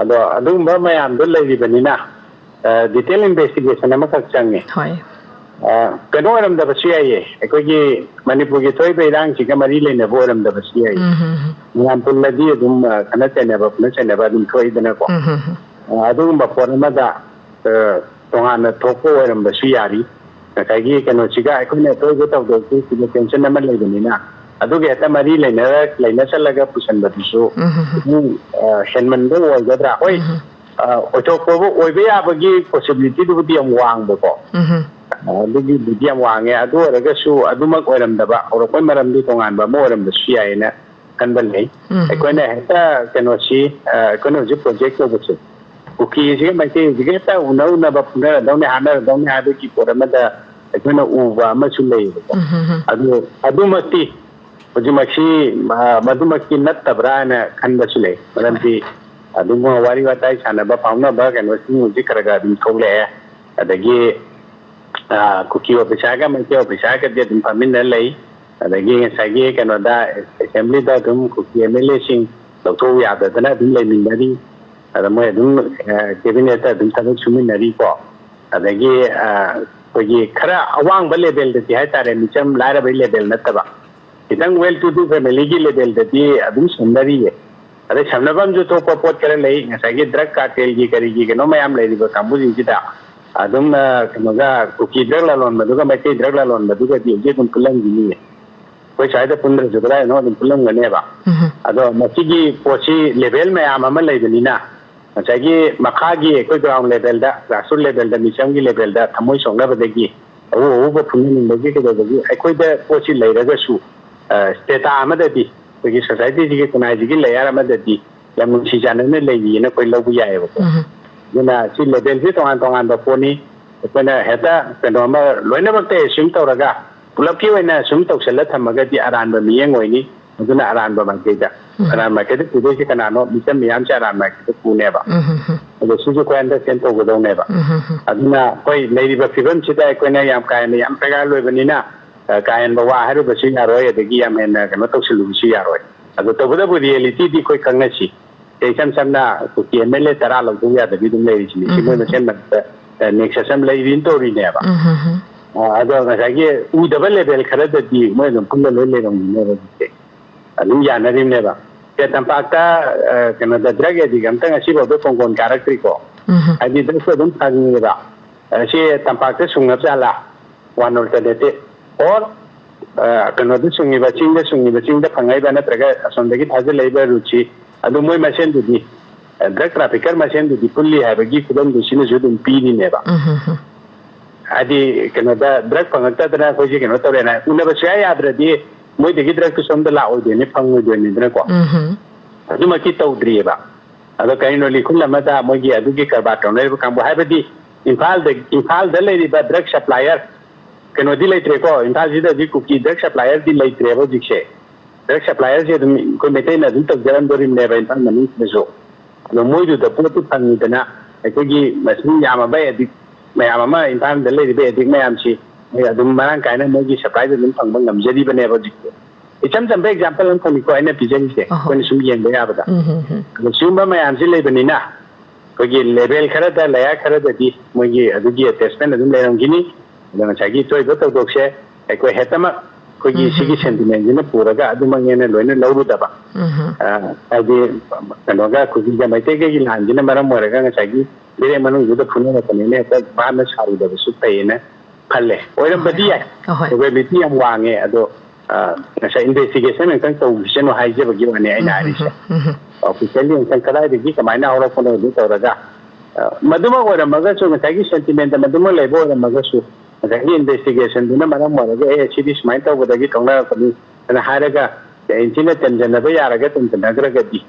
ꯑꯗꯣ ꯑꯗꯨꯒꯨꯝꯕ ꯃꯌꯥꯝꯗꯣ ꯂꯩꯔꯤꯕꯅꯤꯅ ꯗꯤꯇꯦꯜ ꯏꯟꯚꯦꯁꯇꯤꯒꯦꯁꯟ ꯑꯃꯈꯛ ꯆꯪꯉꯦ꯫ ꯍꯣꯏ꯫ ꯑ, ꯀꯩꯅꯣ ꯑꯣꯏꯔꯝꯗꯕꯁꯨ ꯌꯥꯏꯌꯦ, ꯑꯩꯈꯣꯏꯒꯤ ꯃꯅꯤꯄꯨꯔꯒꯤ ꯊꯣꯛꯏꯕ ꯏꯔꯥꯡꯁꯤꯒ ꯃꯔꯤ ꯂꯩꯅꯕ ꯑꯣꯏꯔꯝꯗꯕꯁꯨ ꯌꯥꯏꯌꯦ꯫ ꯎꯝ, ꯎꯝ, ꯎꯝ꯫ ꯃꯌꯥꯝ ꯄꯨꯜꯂꯗꯤ ꯑꯗꯨꯝ ꯑ, ꯈꯠꯅ ꯆꯩꯅꯕ ꯐꯨꯅ ꯆꯩꯅꯕ ꯑꯗꯨꯝ ꯊꯣꯛꯏꯗꯅꯀꯣ꯫ ꯎꯝ, ꯎꯝ, ꯎꯝ꯫ ꯑ, ꯑꯗꯨꯒꯨꯝꯕ ꯄꯣꯠ ꯑꯃꯗ ꯑ, ꯇꯣꯉꯥꯟꯅ ꯊꯣꯛꯄ ꯑꯣꯏꯔꯝꯕꯁꯨ ꯌꯥꯔꯤ꯫ ꯉꯁꯥꯏꯒꯤ ꯀꯩꯅꯣꯁꯤꯒ ꯑꯩꯈꯣꯏꯅ ꯇꯣꯏꯕ ꯇꯧꯗꯕꯁꯨ ꯁꯤꯗ ꯇꯦꯟꯁꯟ ꯑꯃ ꯂꯩꯕꯅꯤꯅ ꯑꯗꯨꯒ ꯍꯦꯛꯇ ꯃꯔꯤ ꯂꯩꯅꯔ ꯂꯩꯅ ꯆꯠꯂꯒ ꯄꯨꯁꯟꯕꯗꯨꯁꯨ ꯎꯝ, ꯎꯝ, ꯎꯝ꯫ ꯑꯗꯨꯝ ꯑ, ꯍꯦꯟꯃꯟꯕ ꯑꯣꯏꯒꯗ꯭ꯔꯥ? ꯍꯣꯏ, ꯎꯝ꯫ ꯑ, ꯑꯣꯏꯊꯣꯛꯄꯕꯨ ꯑꯣꯏꯕ ꯌꯥꯕꯒꯤ ꯄꯣꯁꯤꯕꯤꯂꯤꯇꯤꯗꯨꯕꯨꯗꯤ ꯌꯥꯝ ꯋꯥꯡꯕꯀꯣ꯫ ꯎꯝ, ꯎꯝ꯫ ꯑ, ꯑꯗꯨꯒꯤꯕꯨꯗꯤ ꯌꯥꯝ ꯋꯥꯡꯉꯦ꯫ ꯑꯗꯨ ꯑꯣꯏꯔꯒꯁꯨ ꯑꯗꯨꯃꯛ ꯑꯣꯏꯔꯝꯗꯕ, ꯍꯧꯔꯛꯄꯩ ꯃꯔꯝꯗꯨ ꯇꯣꯉꯥꯟꯕ ꯑꯃ ꯑꯣꯏꯔꯝꯕꯁꯨ ꯌꯥꯏꯅ ꯈꯟꯕ ꯂꯩ꯫ ꯎꯝ꯫ ꯑꯩꯈꯣꯏꯅ ꯍꯦꯛꯇ ꯀꯩꯅꯣꯁꯤ, ꯑ, ꯑꯩꯈꯣꯏꯅ ꯍꯧꯖꯤꯛ ꯄ꯭ꯔꯣꯖꯦꯛ ꯇꯧꯕꯁꯦ ꯀꯨꯀꯤꯁꯤꯒ ꯃꯩꯇꯩꯁꯤꯒ ꯍꯦꯛꯇ ꯎꯅ ꯎꯅꯕ ꯐꯨꯅꯔꯗꯧꯅꯤ, ꯍꯥꯠꯅꯔꯗꯧꯅꯤ ꯍꯥꯏꯕꯒꯤ ꯄꯣꯠ ꯑꯃꯗ ꯑꯩꯈꯣꯏꯅ ꯎꯕ ꯑꯃꯁꯨ ꯂꯩꯌꯦꯕꯀꯣ꯫ ꯎꯝ, ꯎꯝ, ꯎꯝ꯫ ꯑꯗꯨ ꯑꯗꯨꯃꯛꯇꯤ ꯍꯧꯖꯤꯛꯃꯛꯁꯤ, ꯑ, ꯃꯗꯨꯃꯛꯇꯤ ꯅꯠꯇꯕ꯭ꯔꯥ ꯍꯥꯏꯅ ꯈꯟꯕꯁꯨ ꯂꯩ꯫ ꯃꯔꯝꯗꯤ ꯑꯗꯨꯝ ꯋꯥꯔꯤ ꯋꯥꯇꯥꯏ ꯁꯥꯟꯅꯕ ꯐꯥꯎꯅꯕ ꯀꯩꯅꯣꯁꯤꯡ ꯍꯧꯖꯤꯛ ꯈꯔ ꯈꯔ ꯑꯗꯨꯝ ꯊꯣꯛꯂꯛꯑꯦ꯫ ꯑꯗꯒꯤ, ꯑ, ꯀꯨꯀꯤ ꯑꯣꯐꯤꯁꯥꯔꯒ ꯃꯩꯇꯩ ꯑꯣꯐꯤꯁꯥꯔꯒꯗꯤ ꯑꯗꯨꯝ ꯐꯝꯃꯤꯟꯅ ꯂꯩ꯫ ꯑꯗꯒꯤ ꯉꯁꯥꯏꯒꯤ ꯀꯩꯅꯣꯗ, ꯑꯦꯁꯦꯝꯕ꯭ꯂꯤꯗ ꯑꯗꯨꯝ ꯀꯨꯀꯤ ꯑꯦꯝ ꯑꯦꯜ ꯑꯦꯁꯤꯡ ꯂꯧꯊꯣꯛꯎ ꯌꯥꯗꯗꯅ ꯑꯗꯨꯝ ꯂꯩꯃꯤꯟꯅꯔꯤ꯫ ꯑꯗ ꯃꯣꯏ ꯑꯗꯨꯝ, ꯑ, ꯀꯦꯕꯤꯅꯦꯠꯇ ꯑꯗꯨꯝ ꯊꯕꯛ ꯁꯨꯃꯤꯟꯅꯔꯤꯀꯣ꯫ ꯑꯗꯒꯤ, ꯑ, ꯑꯩꯈꯣꯏꯒꯤ ꯈꯔ ꯑꯋꯥꯡꯕ ꯂꯦꯚꯦꯜꯗꯗꯤ ꯍꯥꯏꯇꯥꯔꯦ, ꯃꯤꯆꯝ ꯂꯥꯏꯔꯕꯒꯤ ꯂꯦꯚꯦꯜ ꯅꯠꯇꯕ, ꯈꯤꯇꯪ ꯋꯦꯜ ꯇꯨ ꯗꯨ ꯐꯦꯃꯤꯂꯤꯒꯤ ꯂꯦꯚꯦꯜꯗꯗꯤ ꯑꯗꯨꯝ ꯁꯝꯅꯔꯤꯌꯦ꯫ ꯑꯗꯩ ꯁꯝꯅꯐꯝꯁꯨ ꯊꯣꯛꯄ ꯄꯣꯠ ꯈꯔ ꯂꯩ, ꯉꯁꯥꯏꯒꯤ ꯗ꯭ꯔꯒ ꯀꯥꯔꯇꯦꯜꯒꯤ ꯀꯔꯤꯒꯤ ꯀꯩꯅꯣ ꯃꯌꯥꯝ ꯂꯩꯔꯤꯕ ꯀꯥꯡꯕꯨꯁꯤꯡꯁꯤꯗ ꯑꯗꯨꯝ, ꯑ, ꯀꯩꯅꯣꯒ, ꯀꯨꯀꯤ ꯗ꯭ꯔꯒ ꯂꯂꯣꯟꯕꯗꯨꯒ ꯃꯩꯇꯩ ꯗ꯭ꯔꯒ ꯂꯂꯣꯟꯕꯗꯨꯒꯗꯤ ꯍꯧꯖꯤꯛ ꯑꯗꯨꯝ ꯄꯨꯜꯂꯝꯈꯤꯅꯤꯌꯦ꯫ ꯑꯩꯈꯣꯏ ꯁ꯭ꯋꯥꯏꯗ ꯄꯨꯟꯗ꯭ꯔꯁꯨ ꯀꯗꯥꯏꯗꯅꯣ ꯑꯗꯨꯝ ꯄꯨꯜꯂꯝꯒꯅꯦꯕ꯫ ꯎꯝ꯫ ꯑꯗꯣ ꯃꯁꯤꯒꯤ ꯄꯣꯠꯁꯤ ꯂꯦꯚꯦꯜ ꯃꯌꯥꯝ ꯑꯃ ꯂꯩꯕꯅꯤꯅ, ꯉꯁꯥꯏꯒꯤ ꯃꯈꯥꯒꯤ ꯑꯩꯈꯣꯏ ꯒ꯭ꯔꯥꯎꯟ ꯂꯦꯚꯦꯜꯗ, ꯒ꯭ꯔꯥꯁꯔꯨꯠ ꯂꯦꯚꯦꯜꯗ, ꯃꯤꯆꯝꯒꯤ ꯂꯦꯚꯦꯜꯗ ꯊꯃꯣꯏ ꯁꯣꯛꯅꯕꯗꯒꯤ, ꯑꯎ ꯑꯎꯕ ꯐꯨꯅꯅꯤꯡꯕꯒꯤ ꯀꯩꯗꯧꯕꯒꯤ ꯑꯩꯈꯣꯏꯗ ꯄꯣꯠꯁꯤ ꯂꯩꯔꯒꯁꯨ, ꯑ, ꯁ꯭ꯇꯦꯇꯥ ꯑꯃꯗꯗꯤ, ꯑꯩꯈꯣꯏꯒꯤ ꯁꯣꯁꯥꯏꯇꯤꯁꯤꯒꯤ ꯈꯨꯟꯅꯥꯏꯁꯤꯒꯤ ꯂꯦꯌꯔ ꯑꯃꯗꯗꯤ ꯌꯥꯝ ꯅꯨꯡꯁꯤ ꯆꯥꯟꯅꯅ ꯂꯩꯔꯤꯑꯅ ꯑꯩꯈꯣꯏ ꯂꯧꯕ ꯌꯥꯏꯑꯕꯀꯣ꯫ ꯎꯝ꯫ ꯑꯗꯨꯅ ꯁꯤ ꯂꯦꯚꯦꯜꯁꯤ ꯇꯣꯉꯥꯟ ꯇꯣꯉꯥꯟꯕ ꯄꯣꯠꯅꯤ꯫ ꯑꯩꯈꯣꯏꯅ ꯍꯦꯛꯇ ꯀꯩꯅꯣ ꯑꯃ ꯂꯣꯏꯅꯃꯛꯇ ꯑꯦꯁ꯭ꯌꯨꯝ ꯇꯧꯔꯒ ꯄꯨꯂꯞꯀꯤ ꯑꯣꯏꯅ ꯑꯦꯁ꯭ꯌꯨꯝ ꯇꯧꯁꯜꯂ ꯊꯝꯃꯒꯗꯤ ꯑꯔꯥꯟꯕ ꯃꯤꯠꯌꯦꯡ ꯑꯣꯏꯅꯤ꯫ ꯑꯗꯨꯅ ꯑꯔꯥꯟꯕ ꯃꯥꯏꯀꯩꯗ, ꯎꯝ꯫ ꯑꯔꯥꯟꯕ ꯃꯥꯏꯀꯩꯗ ꯄꯨꯗꯣꯏꯁꯦ ꯀꯅꯥꯅꯣ? ꯃꯤꯆꯝ ꯃꯤꯌꯥꯝꯁꯦ ꯑꯔꯥꯟꯕ ꯃꯥꯏꯀꯩꯗ ꯄꯨꯅꯦꯕ꯫ ꯎꯝ, ꯎꯝ, ꯎꯝ꯫ ꯑꯗꯣ ꯁꯤꯁꯨ ꯑꯩꯈꯣꯏ ꯑꯟꯗꯔꯁ꯭ꯇꯦꯟ ꯇꯧꯒꯗꯧꯅꯦꯕ꯫ ꯎꯝ, ꯎꯝ, ꯎꯝ꯫ ꯑꯗꯨꯅ ꯑꯩꯈꯣꯏ ꯂꯩꯔꯤꯕ ꯐꯤꯕꯝꯁꯤꯗ ꯑꯩꯈꯣꯏꯅ ꯌꯥꯝ ꯀꯥ ꯍꯦꯟꯅ ꯌꯥꯝ ꯗꯔꯀꯥꯔ ꯑꯣꯏꯕꯅꯤꯅ, ꯑ, ꯀꯥ ꯍꯦꯟꯕ ꯋꯥ ꯍꯥꯏꯔꯨꯕꯁꯨ ꯌꯥꯔꯣꯏ, ꯑꯗꯒꯤ ꯌꯥꯝ ꯍꯦꯟꯅ ꯀꯩꯅꯣ ꯇꯧꯁꯤꯜꯂꯨꯕꯁꯨ ꯌꯥꯔꯣꯏ꯫ ꯑꯗꯣ ꯇꯧꯕꯇꯕꯨ ꯔꯤꯌꯦꯂꯤꯇꯤꯗꯤ ꯑꯩꯈꯣꯏ ꯈꯪꯅꯁꯤ꯫ ꯁꯦ ꯏꯁꯝ ꯁꯝꯅ ꯀꯨꯀꯤ ꯑꯦꯝ ꯑꯦꯜ ꯑꯦ ꯇꯔꯥ ꯂꯧꯊꯣꯛ ꯌꯥꯗꯕꯤ ꯑꯗꯨꯝ ꯂꯩꯔꯤꯁꯤꯅꯤ꯫ ꯁꯤ ꯃꯣꯏ ꯎꯝ꯫ ꯃꯁꯦꯟ ꯃꯔꯛꯇ, ꯑ, ꯅꯦꯛꯁꯁ ꯑꯃ ꯂꯩꯔꯤꯅ ꯇꯧꯔꯤꯅꯦꯕ꯫ ꯎꯝ, ꯎꯝ, ꯎꯝ꯫ ꯑ, ꯑꯗꯣ ꯉꯁꯥꯏꯒꯤ ꯎꯗꯕ ꯂꯦꯚꯦꯜ ꯈꯔꯗꯗꯤ ꯃꯣꯏ ꯑꯗꯨꯝ ꯄꯨꯜꯂ ꯂꯣꯏ ꯂꯩꯔꯝꯒꯅꯦꯕ ꯍꯧꯖꯤꯛꯁꯦ꯫ ꯑꯗꯨꯝ ꯌꯥꯅꯔꯤꯕꯅꯦꯕ꯫ ꯁꯦ ꯇꯝꯄꯥꯛꯇ, ꯑ, ꯀꯩꯅꯣꯗ ꯗ꯭ꯔꯒ ꯑꯦꯗꯤꯛ ꯑꯝꯇ ꯉꯁꯤꯐꯥꯎꯗ ꯀꯣꯡꯒꯣꯟ ꯀꯥꯔꯛꯇ꯭ꯔꯤꯀꯣ꯫ ꯎꯝ꯫ ꯍꯥꯏꯗꯤ ꯗ꯭ꯔꯒꯁꯨ ꯑꯗꯨꯝ ꯐꯪꯉꯦꯕ꯫ ꯑ, ꯁꯤ ꯇꯝꯄꯥꯛꯇ ꯁꯨꯡꯉꯕ ꯖꯥꯠꯂꯥ? One alternative꯫ Or, ꯑ, ꯀꯩꯅꯣꯗ ꯁꯨꯡꯉꯤꯕ, ꯆꯤꯡꯗ ꯁꯨꯡꯉꯤꯕ, ꯆꯤꯡꯗ ꯐꯪꯉꯛꯏꯕ ꯅꯠꯇ꯭ꯔꯒ ꯑꯁꯣꯝꯗꯒꯤ ꯊꯥꯖꯤꯜꯂꯛꯏꯕ ꯔꯨꯠꯁꯤ ꯑꯗꯨ ꯃꯣꯏ ꯃꯁꯦꯟꯗꯨꯗꯤ, ꯑ, ꯗ꯭ꯔꯒ ꯇ꯭ꯔꯥꯐꯤꯀꯔ ꯃꯁꯦꯟꯗꯨꯗꯤ ꯄꯨꯜꯂꯤ ꯍꯥꯏꯕꯒꯤ ꯈꯨꯗꯝꯗꯨ ꯁꯤꯅꯁꯨ ꯑꯗꯨꯝ ꯄꯤꯔꯤꯅꯦꯕ꯫ ꯎꯝ, ꯍꯝ, ꯍꯝ꯫ ꯍꯥꯏꯗꯤ ꯀꯩꯅꯣꯗ ꯗ꯭ꯔꯒ ꯐꯪꯉꯛꯇꯗꯅ ꯑꯩꯈꯣꯏꯁꯦ ꯀꯩꯅꯣ ꯇꯧꯔꯦꯅ ꯎꯅꯕ ꯁꯨꯡꯌꯥ ꯌꯥꯗ꯭ꯔꯗꯤ ꯃꯣꯏꯗꯒꯤ ꯗ꯭ꯔꯒꯇꯨ ꯁꯣꯝꯗ ꯂꯥꯛꯑꯣꯏꯗꯣꯏꯅꯤ, ꯐꯪꯉꯣꯏꯗꯣꯏꯅꯤꯗꯅꯀꯣ꯫ ꯎꯝ, ꯍꯝ꯫ ꯑꯗꯨꯃꯛꯇꯤ ꯇꯧꯗ꯭ꯔꯤꯑꯕ꯫ ꯑꯗꯣ ꯀꯔꯤꯅꯣ ꯂꯤꯈꯨꯜ ꯑꯃꯗ ꯃꯣꯏꯒꯤ ꯑꯗꯨꯒꯤ ꯀꯔꯕꯥꯔ ꯇꯧꯅꯔꯤꯕ ꯀꯥꯡꯕꯨ ꯍꯥꯏꯕꯗꯤ ꯏꯝꯐꯥꯜꯗ, ꯏꯝꯐꯥꯜꯗ ꯂꯩꯔꯤꯕ ꯗ꯭ꯔꯒ ꯁꯄ꯭ꯂꯥꯏꯌꯔ ꯀꯩꯅꯣꯗꯤ ꯂꯩꯇ꯭ꯔꯦꯀꯣ, ꯏꯝꯐꯥꯜꯁꯤꯗ ꯍꯧꯖꯤꯛ ꯀꯨꯀꯤ ꯗ꯭ꯔꯒ ꯁꯄ꯭ꯂꯥꯏꯌꯔꯗꯤ ꯂꯩꯇ꯭ꯔꯦꯕ ꯍꯧꯖꯤꯛꯁꯦ꯫ ꯗ꯭ꯔꯒ ꯁꯄ꯭ꯂꯥꯏꯌꯔꯁꯦ ꯑꯗꯨꯝ ꯑꯩꯈꯣꯏ ꯃꯩꯇꯩꯅ ꯑꯗꯨꯝ ꯇꯧꯖꯔꯝꯗꯣꯔꯤꯕꯅꯦꯕ ꯏꯝꯐꯥꯜ ꯃꯅꯨꯡꯁꯤꯗꯁꯨ꯫ ꯑꯗꯣ ꯃꯣꯏꯗꯨꯗ ꯄꯣꯠꯇꯨ ꯐꯪꯉꯤꯗꯅ ꯑꯩꯈꯣꯏꯒꯤ ꯃꯁꯤꯡ ꯌꯥꯝꯃꯕ ꯑꯦꯗꯤꯛ ꯃꯌꯥꯝ ꯑꯃ ꯏꯝꯐꯥꯜꯗ ꯂꯩꯔꯤꯕ ꯑꯦꯗꯤꯛ ꯃꯌꯥꯝꯁꯤ ꯃꯣꯏ ꯑꯗꯨꯝ ꯃꯔꯥꯡ ꯀꯥꯏꯅ ꯃꯣꯏꯒꯤ ꯁꯄ꯭ꯂꯥꯏꯗ ꯑꯗꯨꯝ ꯐꯪꯕ ꯉꯝꯖꯔꯤꯕꯅꯦꯕ ꯍꯧꯖꯤꯛꯁꯦ꯫ ꯏꯆꯝ ꯆꯝꯕ ꯑꯦꯛꯖꯥꯝꯄꯜ ꯑꯃꯈꯛꯅꯤꯀꯣ ꯑꯩꯅ ꯄꯤꯖꯔꯤꯁꯦ, ꯑꯍꯣꯏ꯫ ꯑꯩꯈꯣꯏꯅ ꯁꯨꯝ ꯌꯦꯡꯕ ꯌꯥꯕꯗ꯫ ꯎꯝ, ꯍꯝ, ꯍꯝ꯫ ꯑꯗꯣ ꯁꯤꯒꯨꯝꯕ ꯃꯌꯥꯝꯁꯤ ꯂꯩꯕꯅꯤꯅ ꯑꯩꯈꯣꯏꯒꯤ ꯂꯦꯚꯦꯜ ꯈꯔꯗ, ꯂꯦꯌꯔ ꯈꯔꯗꯗꯤ ꯃꯣꯏꯒꯤ ꯑꯗꯨꯒꯤ ꯑꯦꯇꯦꯆꯃꯦꯟ ꯑꯗꯨꯝ ꯂꯩꯔꯝꯈꯤꯅꯤ꯫ ꯑꯗꯣ ꯉꯁꯥꯏꯒꯤ ꯊꯣꯛꯏꯕ ꯊꯧꯗꯣꯛꯁꯦ ꯑꯩꯈꯣꯏ ꯍꯦꯛꯇꯃꯛ ꯑꯩꯈꯣꯏꯒꯤ ꯎꯝ, ꯁꯤꯒꯤ ꯎꯝ, ꯎꯝ꯫ ꯁꯦꯟꯇꯤꯃꯦꯟꯁꯤꯅ ꯄꯨꯔꯒ ꯑꯗꯨꯃꯛꯅꯦꯅ ꯂꯣꯏꯅ ꯂꯧꯔꯨꯗꯕ꯫ ꯎꯝ, ꯎꯝ꯫ ꯑ, ꯍꯥꯏꯗꯤ ꯀꯩꯅꯣꯒ ꯀꯨꯀꯤꯒ ꯃꯩꯇꯩꯒꯒꯤ ꯂꯥꯟꯁꯤꯅ ꯃꯔꯝ ꯑꯣꯏꯔꯒ ꯉꯁꯥꯏꯒꯤ ꯕ꯭ꯔꯦꯛ ꯃꯅꯨꯡꯗꯨꯗ ꯐꯨꯅꯔꯛꯄꯅꯤꯅ ꯍꯦꯛꯇ ꯚꯥꯞꯅ ꯁꯥꯔꯨꯗꯕꯁꯨ ꯐꯩꯌꯦꯅ ꯈꯜꯂꯦ꯫ ꯑꯣꯏꯔꯝꯕꯗꯤ ꯍꯣꯏ, ꯌꯥꯏ꯫ ꯍꯣꯏ꯫ ꯄ꯭ꯔꯣꯕꯦꯕꯤꯂꯤꯇꯤ ꯌꯥꯝ ꯋꯥꯡꯉꯦ꯫ ꯑꯗꯣ, ꯑ, ꯉꯁꯥꯏ ꯏꯟꯚꯦꯁꯇꯤꯒꯦꯁꯟ ꯑꯃꯨꯛꯇꯪ ꯇꯧꯈꯤꯁꯅꯨ ꯍꯥꯏꯖꯕꯒꯤ ꯋꯥꯅꯤ ꯑꯩꯅ ꯎꯝ, ꯍꯥꯏꯔꯤꯁꯦ꯫ ꯎꯝ, ꯎꯝ꯫ ꯑꯣꯐꯤꯁꯤꯌꯦꯜꯂꯤ ꯑꯃꯨꯛꯇꯪ ꯀꯗꯥꯏꯗꯒꯤ ꯀꯃꯥꯏꯅ ꯍꯧꯔꯛꯄꯅꯣ ꯑꯗꯨ ꯇꯧꯔꯒ, ꯑ, ꯃꯗꯨꯃꯛ ꯑꯣꯏꯔꯝꯃꯒꯁꯨ ꯉꯁꯥꯏꯒꯤ ꯁꯦꯟꯇꯤꯃꯦꯟꯗ ꯃꯗꯨꯃꯛ ꯂꯩꯕ ꯑꯣꯏꯔꯝꯃꯒꯁꯨ ꯉꯁꯥꯏꯒꯤ ꯏꯟꯚꯦꯁꯇꯤꯒꯦꯁꯟꯗꯨꯅ ꯃꯔꯝ ꯑꯣꯏꯔꯒ, "ꯑꯦ, ꯁꯤꯗꯤ ꯁꯨꯃꯥꯏꯅ ꯇꯧꯕꯗꯒꯤ ꯊꯣꯛꯅꯔꯛꯄꯅꯤ" ꯍꯥꯏꯅ ꯍꯥꯏꯔꯒ ꯏꯟꯊꯤꯅ ꯇꯦꯝꯖꯟꯅꯕ ꯌꯥꯔꯒ ꯇꯦꯝꯖꯟꯅꯈ꯭ꯔꯒꯗꯤ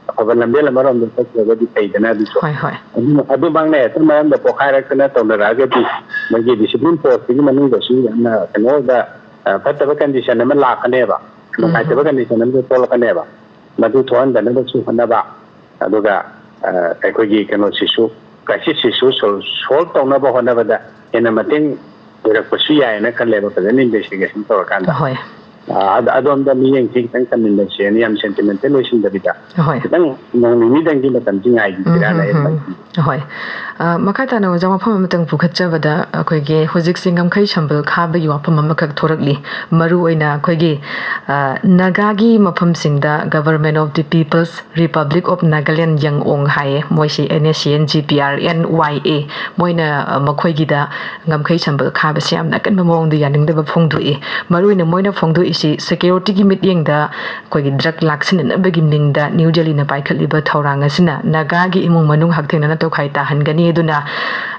ꯑꯐꯕ ꯂꯝꯕꯦꯜ ꯑꯃꯔꯣꯝꯗ ꯆꯠꯈ꯭ꯔꯒꯗꯤ ꯐꯩꯗꯅ ꯑꯗꯨꯁꯨ꯫ ꯍꯣꯏ, ꯍꯣꯏ꯫ ꯑꯗꯨ-, ꯑꯗꯨꯃꯛꯅ ꯍꯦꯛꯇ ꯃꯔꯝꯗ ꯄꯣꯛꯈꯥꯏꯔꯛꯇꯅ ꯇꯧꯅꯔꯛꯑꯒꯗꯤ ꯃꯣꯏꯒꯤ ꯗꯤꯁꯤꯄ꯭ꯂꯤꯟ ꯐꯣꯔꯁꯇꯨꯒꯤ ꯃꯅꯨꯡꯗꯁꯨ ꯌꯥꯝꯅ ꯀꯩꯅꯣ ꯑꯣꯏꯕ, ꯑ, ꯐꯠꯇꯕ ꯀꯟꯗꯤꯁꯟ ꯑꯃ ꯂꯥꯛꯀꯅꯦꯕ, ꯎꯝ, ꯅꯨꯡꯉꯥꯏꯇꯕ ꯎꯝ꯫ ꯀꯟꯗꯤꯁꯟ ꯑꯃꯗ ꯊꯣꯛꯂꯛꯀꯅꯦꯕ꯫ ꯃꯗꯨ ꯊꯣꯛꯍꯟꯗꯅꯕꯁꯨ ꯍꯣꯠꯅꯕ, ꯑꯗꯨꯒ, ꯑ, ꯑꯩꯈꯣꯏꯒꯤ ꯀꯩꯅꯣꯁꯤꯁꯨ, ꯀ꯭ꯔꯥꯏꯁꯤꯁꯁꯤꯁꯨ ꯁꯣꯜ-, ꯁꯣꯜꯕ ꯇꯧꯅꯕ ꯍꯣꯠꯅꯕꯗ ꯍꯦꯟꯅ ꯃꯇꯦꯡ ꯑꯣꯏꯔꯛꯄꯁꯨ ꯌꯥꯏꯌꯦꯅ ꯈꯜꯂꯦꯕ, ꯐꯖꯅ ꯏꯟꯚꯦꯁꯇꯤꯒꯦꯁꯟ ꯇꯧꯔꯀꯥꯟꯗ꯫ ꯍꯣꯏ꯫ ꯑ, ꯑꯗ-, ꯑꯗꯣꯝꯗ ꯃꯤꯠꯌꯦꯡꯁꯤ ꯈꯤꯇꯪ ꯀꯟꯃꯤꯟꯅꯁꯦꯅ ꯌꯥꯝ sentimental ꯑꯣꯏꯁꯤꯟꯗꯕꯤꯗ, ꯍꯣꯏ꯫ ꯈꯤꯇꯪ ꯅꯣꯡ ꯅꯤꯅꯤꯗꯪꯒꯤ ꯃꯇꯝꯁꯤ ꯉꯥꯏꯈꯤꯁꯤꯔꯥꯅ ꯎꯝ, ꯑꯩ ꯎꯝ, ꯎꯝ꯫ ꯍꯣꯏ꯫ ꯑ, ꯃꯈꯥ ꯇꯥꯅ ꯑꯣꯖꯥ, ꯋꯥꯐꯝ ꯑꯃꯇꯪ ꯄꯨꯈꯠꯆꯕꯗ, ꯑꯩꯈꯣꯏꯒꯤ ꯍꯧꯖꯤꯛꯁꯦ ꯉꯝꯈꯩ ꯁꯝꯕꯜ ꯈꯥꯕꯒꯤ ꯋꯥꯐꯝ ꯑꯃꯈꯛ ꯊꯣꯔꯛꯂꯤ꯫ ꯃꯔꯨ ꯑꯣꯏꯅ ꯑꯩꯈꯣꯏꯒꯤ, ꯑ, ꯅꯥꯒꯥꯒꯤ ꯃꯐꯝꯁꯤꯡꯗ Government of the People's Republic of Nagaland ꯌꯪꯑꯣꯡ ꯍꯥꯏꯌꯦ, ꯃꯣꯏꯁꯤ N S C N G P R N Y A, ꯃꯣꯏꯅ, ꯑ, ꯃꯈꯣꯏꯒꯤꯗ ꯉꯝꯈꯩ ꯁꯝꯕꯜ ꯈꯥꯕꯁꯤ ꯌꯥꯝꯅ ꯑꯀꯟꯕ ꯃꯑꯣꯡꯗ ꯌꯥꯅꯤꯡꯗꯕ ꯐꯣꯡꯗꯣꯛꯏ꯫ ꯃꯔꯨ ꯑꯣꯏꯅ ꯃꯣꯏꯅ ꯐꯣꯡꯗꯣꯛꯏꯁꯤ security ꯒꯤ ꯃꯤꯠꯌꯦꯡꯗ ꯑꯩꯈꯣꯏꯒꯤ drug ꯂꯥꯛꯁꯤꯟꯅꯅꯕꯒꯤ ꯅꯤꯡꯗ ꯅ꯭ꯌꯨ ꯗꯦꯜꯂꯤꯅ ꯄꯥꯏꯈꯠꯂꯤꯕ ꯊꯧꯔꯥꯡ ꯑꯁꯤꯅ ꯅꯥꯒꯥꯒꯤ ꯏꯃꯨꯡ ꯃꯅꯨꯡ ꯍꯛꯊꯦꯡꯅꯅ ꯇꯣꯈꯥꯏ ꯇꯥꯍꯟꯒꯅꯤ, ꯑꯗꯨꯅ,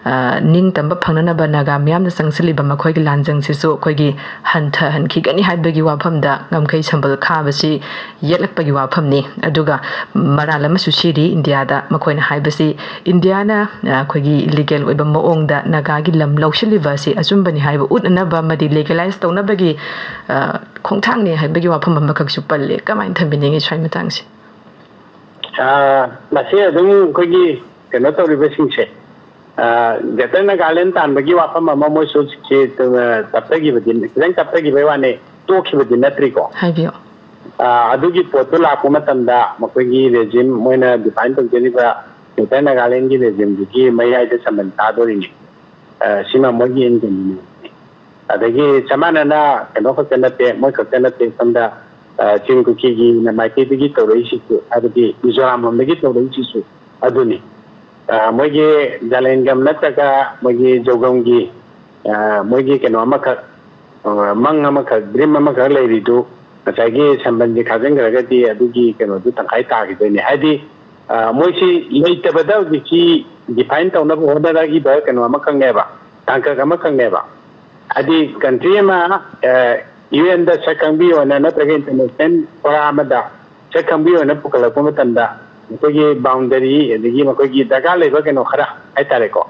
ꯑ, ꯅꯤꯡꯇꯝꯕ ꯐꯪꯅꯅꯕ ꯅꯥꯒꯥ ꯃꯤꯌꯥꯝꯅ ꯆꯪꯁꯤꯜꯂꯤꯕ ꯃꯈꯣꯏꯒꯤ ꯂꯥꯟꯖꯪꯁꯤꯁꯨ ꯑꯩꯈꯣꯏꯒꯤ ꯍꯟꯊꯍꯟꯈꯤꯒꯅꯤ ꯍꯥꯏꯕꯒꯤ ꯋꯥꯐꯝꯗ ꯉꯝꯈꯩ ꯁꯝꯕꯜ ꯈꯥꯕꯁꯤ ꯌꯦꯠꯂꯛꯄꯒꯤ ꯋꯥꯐꯝꯅꯤ꯫ ꯑꯗꯨꯒ ꯃꯔꯥꯜ ꯑꯃꯁꯨ ꯁꯤꯔꯤ ꯏꯟꯗꯤꯌꯥꯗ꯫ ꯃꯈꯣꯏꯅ ꯍꯥꯏꯕꯁꯤ ꯏꯟꯗꯤꯌꯥꯅ, ꯑ, ꯑꯩꯈꯣꯏꯒꯤ illegal ꯑꯣꯏꯕ ꯃꯑꯣꯡꯗ ꯅꯥꯒꯥꯒꯤ ꯂꯝ ꯂꯧꯁꯤꯜꯂꯤꯕ ꯑꯁꯤ ꯑꯆꯨꯝꯕꯅꯤ ꯍꯥꯏꯕ ꯎꯠꯅꯅꯕ ꯑꯃꯗꯤ legalize ꯇꯧꯅꯕꯒꯤ, ꯑ, ꯈꯣꯡꯊꯥꯡꯅꯤ ꯍꯥꯏꯕꯒꯤ ꯋꯥꯐꯝ ꯑꯃꯈꯛꯁꯨ ꯄꯜꯂꯦ꯫ ꯀꯃꯥꯏꯅ ꯊꯝꯕꯤꯅꯤꯡꯉꯤ ꯁ꯭ꯋꯥꯏ ꯃꯇꯥꯡꯁꯦ? ꯑ, ꯃꯁꯤ ꯑꯗꯨꯝ ꯑꯩꯈꯣꯏꯒꯤ ꯀꯩꯅꯣ ꯇꯧꯔꯤꯕꯁꯤꯡꯁꯦ, ꯑ, Greater Nagaland ꯇꯥꯟꯕꯒꯤ ꯋꯥꯐꯝ ꯑꯃ ꯃꯣꯏꯁꯨ ꯁꯤ, ꯑ, ꯇꯞꯊꯈꯤꯕꯗꯤ, ꯈꯤꯇꯪ ꯇꯞꯊꯈꯤꯕꯩ ꯋꯥꯅꯤ, ꯇꯣꯛꯈꯤꯕꯗꯤ ꯅꯠꯇ꯭ꯔꯤꯀꯣ꯫ ꯍꯥꯏꯕꯤꯌꯨ꯫ ꯑ, ꯑꯗꯨꯒꯤ ꯄꯣꯠꯇꯨ ꯂꯥꯛꯄ ꯃꯇꯝꯗ ꯃꯈꯣꯏꯒꯤ regime, ꯃꯣꯏꯅ define ꯇꯧꯖꯔꯤꯕ Greater Nagaland ꯒꯤ regime ꯗꯨꯒꯤ ꯃꯌꯥꯏꯗ ꯁꯝꯕꯜ ꯊꯥꯗꯣꯔꯤꯅꯤ꯫ ꯑ, ꯁꯤꯃ ꯃꯣꯏꯒꯤ inconvenience ꯅꯤ꯫ ꯑꯗꯒꯤ ꯆꯞ ꯃꯥꯟꯅꯅ ꯀꯩꯅꯣ ꯈꯛꯇ ꯅꯠꯇꯦ, ꯃꯣꯏ ꯈꯛꯇ ꯅꯠꯇꯦ, ꯁꯣꯝꯗ, ꯑ, ꯆꯤꯡ ꯀꯨꯀꯤꯒꯤ ꯃꯥꯏꯀꯩꯗꯒꯤ ꯇꯧꯔꯛꯏꯁꯤꯁꯨ, ꯍꯥꯏꯕꯗꯤ ꯃꯤꯖꯣꯔꯥꯝ ꯂꯣꯝꯗꯒꯤ ꯇꯧꯔꯛꯏꯁꯤꯁꯨ ꯑꯗꯨꯅꯤ꯫ ꯑ, ꯃꯣꯏꯒꯤ ꯖꯂꯦꯟꯒꯝ ꯅꯠꯇ꯭ꯔꯒ ꯃꯣꯏꯒꯤ ꯖꯧꯒꯝꯒꯤ, ꯑ, ꯃꯣꯏꯒꯤ ꯀꯩꯅꯣ ꯑꯃꯈꯛ, ꯑ, ꯃꯪ ꯑꯃꯈꯛ, dream ꯑꯃꯈꯛ ꯂꯩꯔꯤꯗꯨ ꯉꯁꯥꯏꯒꯤ ꯁꯝꯕꯜꯁꯦ ꯈꯥꯖꯤꯟꯈ꯭ꯔꯒꯗꯤ ꯑꯗꯨꯒꯤ ꯀꯩꯅꯣꯗꯨ ꯇꯪꯈꯥꯏ ꯇꯥꯈꯤꯗꯣꯏꯅꯦ꯫ ꯍꯥꯏꯗꯤ, ꯑ, ꯃꯣꯏꯁꯤ ꯂꯩꯇꯕꯗ ꯍꯧꯖꯤꯛꯁꯤ define ꯇꯧꯅꯕ ꯍꯣꯠꯅꯔꯛꯏꯕ ꯀꯩꯅꯣ ꯑꯃꯈꯛꯅꯦꯕ, ꯇꯥꯡꯀꯛ ꯑꯃꯈꯛꯅꯦꯕ꯫ ꯍꯥꯏꯗꯤ country ꯑꯃ, ꯑ, U N ꯗ ꯁꯛ ꯈꯪꯕꯤꯌꯣꯅ ꯅꯠꯇ꯭ꯔꯒ international ꯐꯣꯔꯥ ꯑꯃꯗ ꯁꯛ ꯈꯪꯕꯤꯌꯣꯅ ꯄꯨꯈꯠꯂꯛꯄ ꯃꯇꯝꯗ ꯃꯈꯣꯏꯒꯤ boundary ꯑꯗꯒꯤ ꯃꯈꯣꯏꯒꯤ ꯗꯔꯀꯥꯔ ꯂꯩꯕ ꯀꯩꯅꯣ ꯈꯔ ꯍꯥꯏꯇꯥꯔꯦꯀꯣ,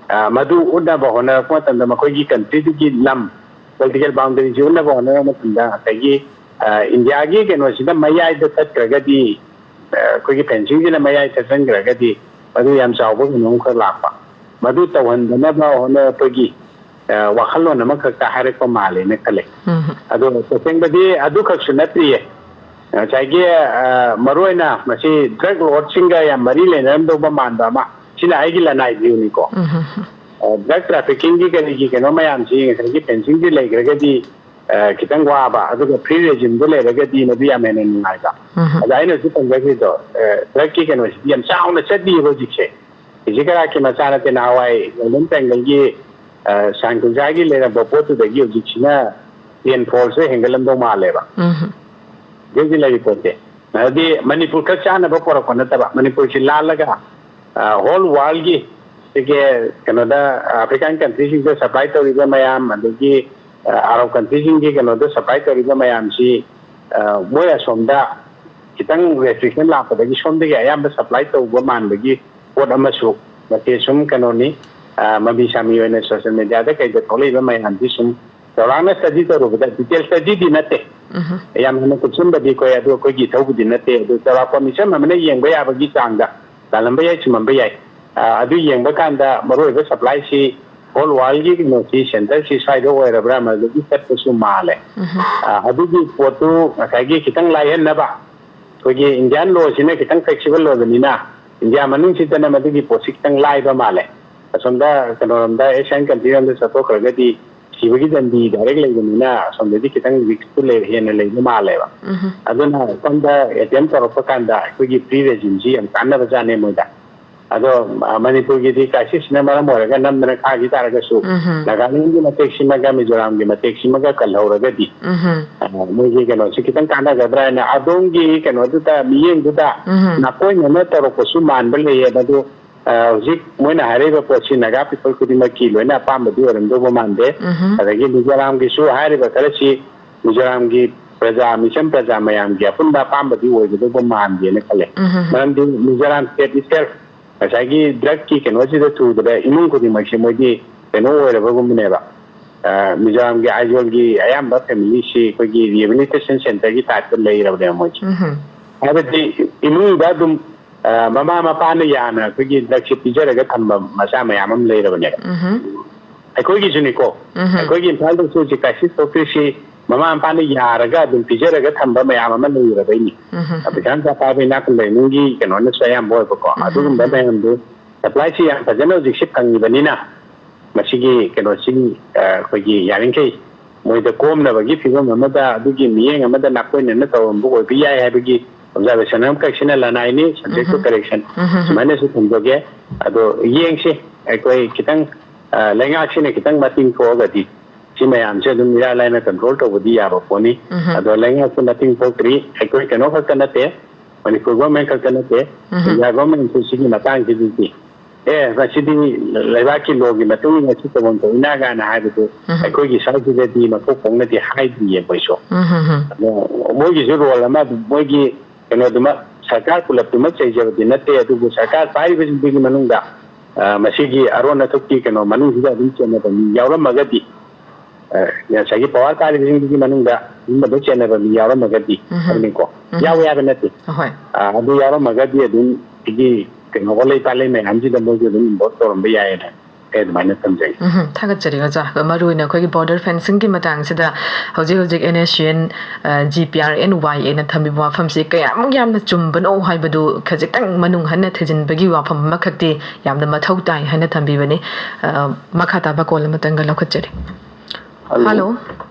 ꯑ, ꯃꯗꯨ ꯎꯠꯅꯕ ꯍꯣꯠꯅꯔꯛꯄ ꯃꯇꯝꯗ ꯃꯈꯣꯏꯒꯤ country ꯗꯨꯒꯤ ꯂꯝ, political boundary ꯁꯤ ꯎꯠꯅꯕ ꯍꯣꯠꯅꯔꯛꯄ ꯃꯇꯝꯗ ꯉꯁꯥꯏꯒꯤ, ꯑ, ꯏꯟꯗꯤꯌꯥꯒꯤ ꯀꯩꯅꯣꯁꯤꯅ ꯃꯌꯥꯏꯗ ꯆꯠꯈ꯭ꯔꯒꯗꯤ, ꯑ, ꯑꯩꯈꯣꯏꯒꯤ fencing ꯁꯤꯅ ꯃꯌꯥꯏ ꯆꯠꯁꯤꯟꯈ꯭ꯔꯒꯗꯤ ꯃꯗꯨ ꯌꯥꯝ ꯆꯥꯎꯕ ꯀꯩꯅꯣꯝꯈꯛ ꯂꯥꯛꯄ꯫ ꯃꯗꯨ ꯇꯧꯍꯟꯗꯅꯕ ꯍꯣꯠꯅꯔꯛꯄꯒꯤ ꯑ, ꯋꯥꯈꯜꯂꯣꯟ ꯑꯃꯈꯛꯇ ꯍꯥꯏꯔꯛꯄ ꯃꯥꯜꯂꯦꯅ ꯈꯜꯂꯦ꯫ ꯎꯝ꯫ ꯑꯗꯣ ꯇꯁꯦꯡꯕꯗꯤ ꯑꯗꯨꯈꯛꯁꯨ ꯅꯠꯇ꯭ꯔꯤꯌꯦ꯫ ꯉꯁꯥꯏꯒꯤ, ꯑ, ꯃꯔꯨꯑꯣꯏꯅ ꯃꯁꯤ ꯗ꯭ꯔꯒ ꯂꯣꯔꯗꯁꯤꯡꯒ ꯌꯥꯝ ꯃꯔꯤ ꯂꯩꯅꯔꯝꯗꯧꯕ ꯃꯥꯟꯕ ꯑꯃ, ꯁꯤꯅ ꯑꯩꯒꯤ ꯂꯅꯥꯏ ꯚ꯭ꯌꯨꯅꯤꯀꯣ꯫ ꯎꯝ꯫ ꯑ, ꯗ꯭ꯔꯒ ꯇ꯭ꯔꯥꯐꯤꯀꯤꯡꯒꯤ ꯀꯔꯤꯒꯤ ꯀꯩꯅꯣ ꯃꯌꯥꯝꯁꯤ ꯉꯁꯥꯏꯒꯤ ꯐꯦꯟꯁꯤꯡꯁꯤ ꯂꯩꯈ꯭ꯔꯒꯗꯤ, ꯑ, ꯈꯤꯇꯪ ꯋꯥꯕ, ꯑꯗꯨꯒ ꯐ꯭ꯔꯤ ꯔꯦꯖꯤꯝꯗ ꯂꯩꯔꯒꯗꯤ ꯃꯗꯨ ꯌꯥꯝ ꯍꯦꯟꯅ ꯅꯨꯡꯉꯥꯏꯕ꯫ ꯎꯝ꯫ ꯑꯗ ꯑꯩꯅꯁꯨ ꯄꯟꯖꯈ꯭ꯔꯤꯗꯣ, ꯑ, ꯗ꯭ꯔꯒꯀꯤ ꯀꯩꯅꯣꯁꯤꯗꯤ ꯌꯥꯝ ꯆꯥꯎꯅ ꯆꯠꯂꯤꯑꯕ ꯍꯧꯖꯤꯛꯁꯦ꯫ ꯍꯧꯖꯤꯛ ꯈꯔꯥꯛꯀꯤ ꯃꯆꯥ ꯅꯠꯇꯦ, ꯅꯍꯥꯟꯋꯥꯏ ꯒꯣꯜꯗꯟ ꯇ꯭ꯔꯥꯏꯡꯒꯜꯒꯤ, ꯑ, ꯁꯥꯟ ꯀꯨꯟꯖꯥꯒꯤ ꯂꯩꯔꯝꯕ ꯄꯣꯠꯇꯨꯗꯒꯤ ꯍꯧꯖꯤꯛꯁꯤꯅ ꯇꯦꯟ ꯐꯣꯜꯁꯦ ꯍꯦꯟꯒꯠꯂꯝꯗꯧ ꯃꯥꯜꯂꯦꯕ꯫ ꯎꯝ꯫ ꯍꯧꯖꯤꯛ ꯍꯧꯖꯤꯛ ꯂꯩꯔꯤ ꯄꯣꯠꯁꯦ꯫ ꯍꯥꯏꯗꯤ ꯃꯅꯤꯄꯨꯔ ꯈꯛ ꯆꯥꯅꯕ ꯄꯣꯔꯛꯄ ꯅꯠꯇꯕ, ꯃꯅꯤꯄꯨꯔꯁꯤ ꯂꯥꯜꯂꯒ, ꯑ, ꯍꯣꯜ ꯋꯥꯔꯜꯒꯤ ꯁꯤꯒꯤ ꯀꯩꯅꯣꯗ, ꯑ, ꯑꯐ꯭ꯔꯤꯀꯥꯟ ꯀꯟꯇ꯭ꯔꯤꯁꯤꯡꯗ ꯁꯄ꯭ꯂꯥꯏ ꯇꯧꯔꯤꯕ ꯃꯌꯥꯝ, ꯑꯗꯒꯤ, ꯑ, ꯑꯔꯕ ꯀꯟꯇ꯭ꯔꯤꯁꯤꯡꯒꯤ ꯀꯩꯅꯣꯗ ꯁꯄ꯭ꯂꯥꯏ ꯇꯧꯔꯤꯕ ꯃꯌꯥꯝꯁꯤ, ꯑ, ꯃꯣꯏ ꯑꯁꯣꯝꯗ ꯈꯤꯇꯪ ꯔꯦꯁꯇ꯭ꯔꯤꯛꯁꯟ ꯂꯥꯛꯄꯗꯒꯤ ꯁꯣꯝꯗꯒꯤ ꯑꯌꯥꯝꯕ ꯁꯄ꯭ꯂꯥꯏ ꯇꯧꯕ ꯃꯥꯟꯕꯒꯤ ꯄꯣꯠ ꯑꯃꯁꯨ ꯃꯁꯤ ꯁꯨꯝ ꯀꯩꯅꯣꯅꯤ, ꯑ, ꯃꯃꯤ ꯁꯥꯃꯤ ꯑꯣꯏꯅ ꯁꯣꯁꯦꯜ ꯃꯦꯗꯤꯌꯥꯗ ꯀꯩꯗ ꯊꯣꯛꯂꯛꯏꯕ ꯃꯌꯥꯝꯁꯤ ꯁꯨꯝ ꯆꯥꯎꯔꯥꯛꯅ ꯁ꯭ꯇꯗꯤ ꯇꯧꯔꯨꯕꯗ, ꯗꯤꯇꯦꯜ ꯁ꯭ꯇꯗꯤꯗꯤ ꯅꯠꯇꯦ, ꯎꯝ꯫ ꯌꯥꯝ ꯍꯦꯟꯅ ꯀꯨꯞꯁꯤꯟꯕꯗꯤ ꯑꯩꯈꯣꯏ, ꯑꯗꯨ ꯑꯩꯈꯣꯏꯒꯤ ꯏꯊꯧꯕꯨꯗꯤ ꯅꯠꯇꯦ꯫ ꯑꯗꯨ ꯆꯥꯎꯔꯥꯛꯄ ꯃꯤꯆꯝ ꯑꯃꯅ ꯌꯦꯡꯕ ꯌꯥꯕꯒꯤ ꯆꯥꯡꯗ ꯂꯥꯜꯂꯝꯕ ꯌꯥꯏ, ꯆꯨꯝꯂꯝꯕ ꯌꯥꯏ꯫ ꯑ, ꯑꯗꯨ ꯌꯦꯡꯕ ꯀꯥꯟꯗ ꯃꯔꯨꯑꯣꯏꯕ ꯁꯄ꯭ꯂꯥꯏꯁꯤ ꯍꯣꯜ ꯋꯥꯔꯜꯒꯤ ꯀꯩꯅꯣꯁꯤ ꯁꯦꯟꯇꯔꯁꯤ ꯁ꯭ꯋꯥꯏꯗ ꯑꯣꯏꯔꯕ꯭ꯔꯥ, ꯃꯗꯨꯒꯤ ꯆꯠꯄꯁꯨ ꯃꯥꯜꯂꯦ꯫ ꯎꯝ꯫ ꯑ, ꯑꯗꯨꯒꯤ ꯄꯣꯠꯇꯨ ꯉꯁꯥꯏꯒꯤ ꯈꯤꯇꯪ ꯂꯥꯏꯍꯟꯅꯕ, ꯑꯩꯈꯣꯏꯒꯤ ꯏꯟꯗꯤꯌꯥꯟ ꯂꯣꯁꯤꯅ ꯈꯤꯇꯪ ꯐ꯭ꯂꯦꯛꯁꯤꯕꯜ ꯑꯣꯏꯕꯅꯤꯅ ꯏꯟꯗꯤꯌꯥ ꯃꯅꯨꯡꯁꯤꯗꯅ ꯃꯗꯨꯒꯤ ꯄꯣꯠꯁꯤ ꯈꯤꯇꯪ ꯂꯥꯏꯕ ꯃꯥꯜꯂꯦ꯫ ꯑꯁꯣꯝꯗ ꯀꯩꯅꯣꯔꯣꯝꯗ, ꯑꯦꯁꯤꯌꯥꯟ ꯀꯟꯇ꯭ꯔꯤꯔꯣꯝꯗ ꯆꯠꯊꯣꯛꯈ꯭ꯔꯒꯗꯤ ꯁꯤꯕꯒꯤ ꯗꯟꯗꯤ ꯗꯥꯏꯔꯦꯛ ꯂꯩꯕꯅꯤꯅ ꯑꯁꯣꯝꯗꯗꯤ ꯈꯤꯇꯪ ꯔꯤꯛꯁꯇꯨ ꯂꯩ-, ꯍꯦꯟꯅ ꯂꯩꯕ ꯃꯥꯜꯂꯦꯕ꯫ ꯎꯝ꯫ ꯑꯗꯨꯅ ꯁꯣꯝꯗ ꯑꯦꯇꯦꯝ ꯇꯧꯔꯛꯄ ꯀꯥꯟꯗ ꯑꯩꯈꯣꯏꯒꯤ ꯐ꯭ꯔꯤ ꯔꯦꯖꯤꯝꯁꯤ ꯌꯥꯝ ꯀꯥꯟꯅꯕꯖꯥꯠꯅꯦ ꯃꯣꯏꯗ꯫ ꯑꯗꯣ, ꯑ, ꯃꯅꯤꯄꯨꯔꯒꯤꯗꯤ ꯀ꯭ꯔꯥꯏꯁꯤꯁꯁꯤꯅ ꯃꯔꯝ ꯑꯣꯏꯔꯒ ꯅꯝꯗꯅ ꯈꯥꯈꯤ ꯇꯥꯔꯒꯁꯨ, ꯎꯝ꯫ ꯅꯥꯒꯥꯂꯦꯟꯒꯤ ꯃꯇꯦꯛꯁꯤꯃꯒ ꯃꯤꯖꯣꯔꯥꯝꯒꯤ ꯃꯇꯦꯛꯁꯤꯃꯒ ꯀꯜꯍꯧꯔꯒꯗꯤ, ꯎꯝ꯫ ꯑ, ꯃꯣꯏꯒꯤ ꯀꯩꯅꯣꯁꯤ ꯈꯤꯇꯪ ꯀꯥꯟꯅꯒꯗ꯭ꯔꯥ ꯍꯥꯏꯅ ꯑꯗꯣꯝꯒꯤ ꯀꯩꯅꯣꯗꯨꯗ, ꯃꯤꯠꯌꯦꯡꯗꯨꯗ ꯎꯝ꯫ ꯅꯥꯀꯣꯏꯅꯅ ꯇꯧꯔꯛꯄꯁꯨ ꯃꯥꯟꯕ ꯂꯩꯌꯦ꯫ ꯃꯗꯨ, ꯑ, ꯍꯧꯖꯤꯛ ꯃꯣꯏꯅ ꯍꯥꯏꯔꯛꯏꯕ ꯄꯣꯠꯁꯤ ꯅꯥꯒꯥ ꯄꯤꯄꯜ ꯈꯨꯗꯤꯡꯃꯛꯀꯤ ꯂꯣꯏꯅ ꯑꯄꯥꯝꯕꯗꯤ ꯑꯣꯏꯔꯝꯗꯧꯕ ꯃꯥꯟꯗꯦ꯫ ꯎꯝ꯫ ꯑꯗꯒꯤ ꯃꯤꯖꯣꯔꯥꯝꯒꯤꯁꯨ ꯍꯥꯏꯔꯤꯕ ꯈꯔꯁꯤ ꯃꯤꯖꯣꯔꯥꯝꯒꯤ ꯄ꯭ꯔꯖꯥ, ꯃꯤꯆꯝ ꯄ꯭ꯔꯖꯥ ꯃꯌꯥꯝꯒꯤ ꯑꯄꯨꯟꯕ ꯑꯄꯥꯝꯕꯗꯤ ꯑꯣꯏꯒꯗꯧꯕ ꯃꯥꯟꯗꯦꯅ ꯈꯜꯂꯦ꯫ ꯎꯝ꯫ ꯃꯔꯝꯗꯤ ꯃꯤꯖꯣꯔꯥꯝ ꯁ꯭ꯇꯦꯠ ꯏꯠꯁꯦꯜꯐ ꯉꯁꯥꯏꯒꯤ ꯗ꯭ꯔꯒꯀꯤ ꯀꯩꯅꯣꯁꯤꯗ ꯊꯨꯕꯗ ꯏꯃꯨꯡ ꯈꯨꯗꯤꯡꯃꯛꯁꯦ ꯃꯣꯏꯗꯤ ꯀꯩꯅꯣ ꯑꯣꯏꯔꯕꯒꯨꯝꯕꯅꯦꯕ꯫ ꯑ, ꯃꯤꯖꯣꯔꯥꯝꯒꯤ ꯑꯥꯏꯖꯣꯜꯒꯤ ꯑꯌꯥꯝꯕ ꯐꯦꯃꯤꯂꯤꯁꯤ ꯑꯩꯈꯣꯏꯒꯤ ꯔꯤꯍꯦꯕꯤꯂꯤꯇꯦꯁꯟ ꯁꯦꯟꯇꯔꯒꯤ ꯇꯥꯏꯞꯇ ꯂꯩꯔꯕꯅꯦꯕ ꯃꯣꯏꯁꯦ꯫ ꯎꯝ꯫ ꯍꯥꯏꯕꯗꯤ ꯏꯃꯨꯡꯗ ꯑꯗꯨꯝ, ꯑ, ꯃꯃꯥ ꯃꯄꯥꯅ ꯌꯥꯅ ꯑꯩꯈꯣꯏꯒꯤ ꯗ꯭ꯔꯒꯁꯦ ꯄꯤꯖꯔꯒ ꯊꯝꯕ ꯃꯆꯥ ꯃꯌꯥꯝ ꯑꯃ ꯂꯩꯔꯕꯅꯦꯕ꯫ ꯎꯝ꯫ ꯑꯩꯈꯣꯏꯒꯤꯁꯨꯅꯤꯀꯣ꯫ ꯎꯝ꯫ ꯑꯩꯈꯣꯏꯒꯤ ꯏꯝꯐꯥꯜꯗꯁꯨ ꯍꯧꯖꯤꯛ ꯀ꯭ꯔꯥꯏꯁꯤꯁ ꯊꯣꯛꯇ꯭ꯔꯤꯁꯤ ꯃꯃꯥ ꯃꯄꯥꯅ ꯌꯥꯔꯒ ꯑꯗꯨꯝ ꯄꯤꯖꯔꯒ ꯊꯝꯕ ꯃꯌꯥꯝ ꯑꯃ ꯂꯩꯔꯕꯩꯅꯤ꯫ ꯎꯝ꯫ ꯄꯩꯁꯥ ꯅꯨꯡꯁꯥ ꯄꯥꯏꯕ ꯏꯅꯥꯛ ꯈꯨꯟꯕ ꯏꯃꯨꯡꯒꯤ ꯀꯩꯅꯣꯅꯁꯨ ꯑꯌꯥꯝꯕ ꯑꯣꯏꯕꯀꯣ꯫ ꯎꯝ꯫ ꯑꯗꯨꯒꯨꯝꯕ ꯃꯌꯥꯝꯗꯨ ꯁꯄ꯭ꯂꯥꯏꯁꯤ ꯌꯥꯝ ꯐꯖꯅ ꯍꯧꯖꯤꯛꯁꯤ ꯐꯪꯉꯤꯕꯅꯤꯅ ꯃꯁꯤꯒꯤ ꯀꯩꯅꯣꯁꯤ, ꯑ, ꯑꯩꯈꯣꯏꯒꯤ ꯌꯥꯔꯤꯈꯩ ꯃꯣꯏꯗ ꯀꯣꯝꯅꯕꯒꯤ ꯐꯤꯕꯝ ꯑꯃꯗ, ꯑꯗꯨꯒꯤ ꯃꯤꯠꯌꯦꯡ ꯑꯃꯗ ꯅꯥꯀꯣꯏꯅꯅ ꯇꯧꯔꯝꯕ ꯑꯣꯏꯕ ꯌꯥꯏ ꯍꯥꯏꯕꯒꯤ ꯑꯣꯕꯖꯥꯔꯕꯦꯁꯟ ꯑꯃꯈꯛꯁꯤꯅ ꯂꯅꯥꯏꯅꯤ, ꯁꯕꯖꯦꯛꯇꯨ ꯎꯝ꯫ ꯀꯔꯦꯛꯁꯟ ꯎꯝ꯫ ꯁꯨꯃꯥꯏꯅꯁꯨ ꯊꯝꯖꯒꯦ꯫ ꯑꯗꯣ ꯌꯦꯡꯁꯤ, ꯑꯩꯈꯣꯏ ꯈꯤꯇꯪ, ꯑ, ꯂꯩꯉꯥꯛꯁꯤꯅ ꯈꯤꯇꯪ ꯃꯇꯤꯡ ꯊꯣꯛꯑꯒꯗꯤ ꯁꯤ ꯃꯌꯥꯝꯁꯦ ꯑꯗꯨꯝ ꯏꯔꯥꯏ ꯂꯥꯏꯅ ꯀꯟꯇ꯭ꯔꯣꯜ ꯇꯧꯕꯗꯤ ꯌꯥꯕ ꯄꯣꯠꯅꯤ꯫ ꯎꯝ꯫ ꯑꯗꯣ ꯂꯩꯉꯥꯛꯁꯨ ꯃꯇꯤꯡ ꯊꯣꯛꯇ꯭ꯔꯤ, ꯑꯩꯈꯣꯏ ꯀꯩꯅꯣ ꯈꯛꯇ ꯅꯠꯇꯦ, ꯃꯅꯤꯄꯨꯔ ꯒꯣꯔꯃꯦꯟ ꯈꯛꯇ ꯅꯠꯇꯦ, ꯎꯝ꯫ ꯏꯟꯗꯤꯌꯥ ꯒꯣꯔꯃꯦꯟꯁꯨ ꯁꯤꯒꯤ ꯃꯇꯥꯡꯁꯤꯗꯗꯤ, "ꯑꯦ, ꯃꯁꯤꯗꯤ ꯂꯩꯕꯥꯛꯀꯤ ꯂꯣꯒꯤ ꯃꯇꯨꯡ ꯏꯟꯅ ꯁꯤ ꯇꯧꯐꯝ ꯊꯣꯛꯏꯅ" ꯀꯥꯏꯅ ꯍꯥꯏꯕꯗꯨ ꯎꯝ꯫ ꯑꯩꯈꯣꯏꯒꯤ ꯁ꯭ꯋꯥꯏꯁꯤꯗꯗꯤ ꯃꯀꯣꯛ ꯈꯣꯡꯅꯗꯤ ꯍꯥꯏꯗ꯭ꯔꯤꯌꯦ ꯃꯣꯏꯁꯨ꯫ ꯎꯝ꯫ ꯎꯝ꯫ ꯑꯗꯣ ꯃꯣꯏꯒꯤꯁꯨ ꯔꯣꯜ ꯑꯃ ꯑꯗꯨꯝ, ꯃꯣꯏꯒꯤ ꯀꯩꯅꯣꯗꯨꯃ, ꯁꯔꯀꯥꯔ ꯄꯨꯂꯞꯇꯨꯃꯛ ꯆꯩꯖꯕꯗꯤ ꯅꯠꯇꯦ, ꯑꯗꯨꯕꯨ ꯁꯔꯀꯥꯔ ꯄꯥꯏꯔꯤꯕꯁꯤꯡꯗꯨꯒꯤ ꯃꯅꯨꯡꯗ, ꯑ, ꯃꯁꯤꯒꯤ ꯑꯔꯣꯟ ꯑꯊꯨꯞꯀꯤ ꯀꯩꯅꯣ ꯃꯅꯨꯡꯁꯤꯗ ꯑꯗꯨꯝ ꯆꯦꯟꯅꯕ ꯃꯤ ꯌꯥꯎꯔꯝꯃꯒꯗꯤ, ꯑ, ꯉꯁꯥꯏꯒꯤ ꯄꯋꯥꯔ ꯄꯥꯏꯔꯤꯕꯁꯤꯡꯗꯨꯒꯤ ꯃꯅꯨꯡꯗ ꯑꯗꯨꯝꯕꯗ ꯆꯦꯟꯅꯕ ꯃꯤ ꯌꯥꯎꯔꯝꯃꯒꯗꯤ ꯎꯝ꯫ ꯍꯥꯏꯕꯅꯤꯀꯣ꯫ ꯎꯝ꯫ ꯌꯥꯎꯋꯦ ꯍꯥꯏꯕ ꯅꯠꯇꯦ꯫ ꯍꯣꯏ꯫ ꯑ, ꯑꯗꯨ ꯌꯥꯎꯔꯝꯃꯒꯗꯤ ꯑꯗꯨꯝ ꯁꯤꯒꯤ ꯀꯩꯅꯣ ꯑꯣꯜꯂꯩ ꯄꯥꯜꯂꯩ ꯃꯌꯥꯝꯁꯤꯗ ꯃꯣꯏꯁꯨ ꯑꯗꯨꯝ ꯏꯟꯚꯣꯜꯚ ꯇꯧꯔꯝꯕ ꯌꯥꯏꯌꯦꯅ ꯑꯩ ꯑꯗꯨꯃꯥꯏꯅ ꯊꯝꯖꯩ꯫ ꯎꯝ, ꯊꯥꯒꯠꯆꯔꯤ ꯑꯣꯖꯥ꯫ ꯑꯗꯣ ꯃꯔꯨ ꯑꯣꯏꯅ ꯑꯩꯈꯣꯏꯒꯤ ꯕꯣꯔꯗꯔ ꯐꯦꯟꯁꯤꯡꯒꯤ ꯃꯇꯥꯡꯁꯤꯗ ꯍꯧꯖꯤꯛ ꯍꯧꯖꯤꯛ ꯑꯦꯟ ꯑꯦꯁ ꯌꯨ ꯑꯦꯟ, ꯑ, ꯖꯤ ꯄꯤ ꯑꯥꯔ ꯑꯦꯟ ꯋꯥꯏ ꯑꯦꯅ ꯊꯝꯕꯤꯕ ꯋꯥꯐꯝꯁꯤ ꯀꯌꯥꯃꯨꯛ ꯌꯥꯝꯅ ꯆꯨꯝꯕꯅꯣ ꯍꯥꯏꯕꯗꯨ ꯈꯖꯤꯛꯇꯪ ꯃꯅꯨꯡ ꯍꯟꯅ ꯊꯤꯖꯤꯟꯕꯒꯤ ꯋꯥꯐꯝ ꯑꯃꯈꯛꯇꯤ ꯌꯥꯝꯅ ꯃꯊꯧ ꯇꯥꯏ ꯍꯥꯏꯅ ꯊꯝꯕꯤꯕꯅꯤ꯫ ꯑ, ꯃꯈꯥ ꯇꯥꯕ ꯀꯣꯜ ꯑꯃꯇꯪꯒ ꯂꯧꯈꯠꯆꯔꯤ꯫ ꯍꯜꯂꯣ꯫ ꯍꯜꯂꯣ꯫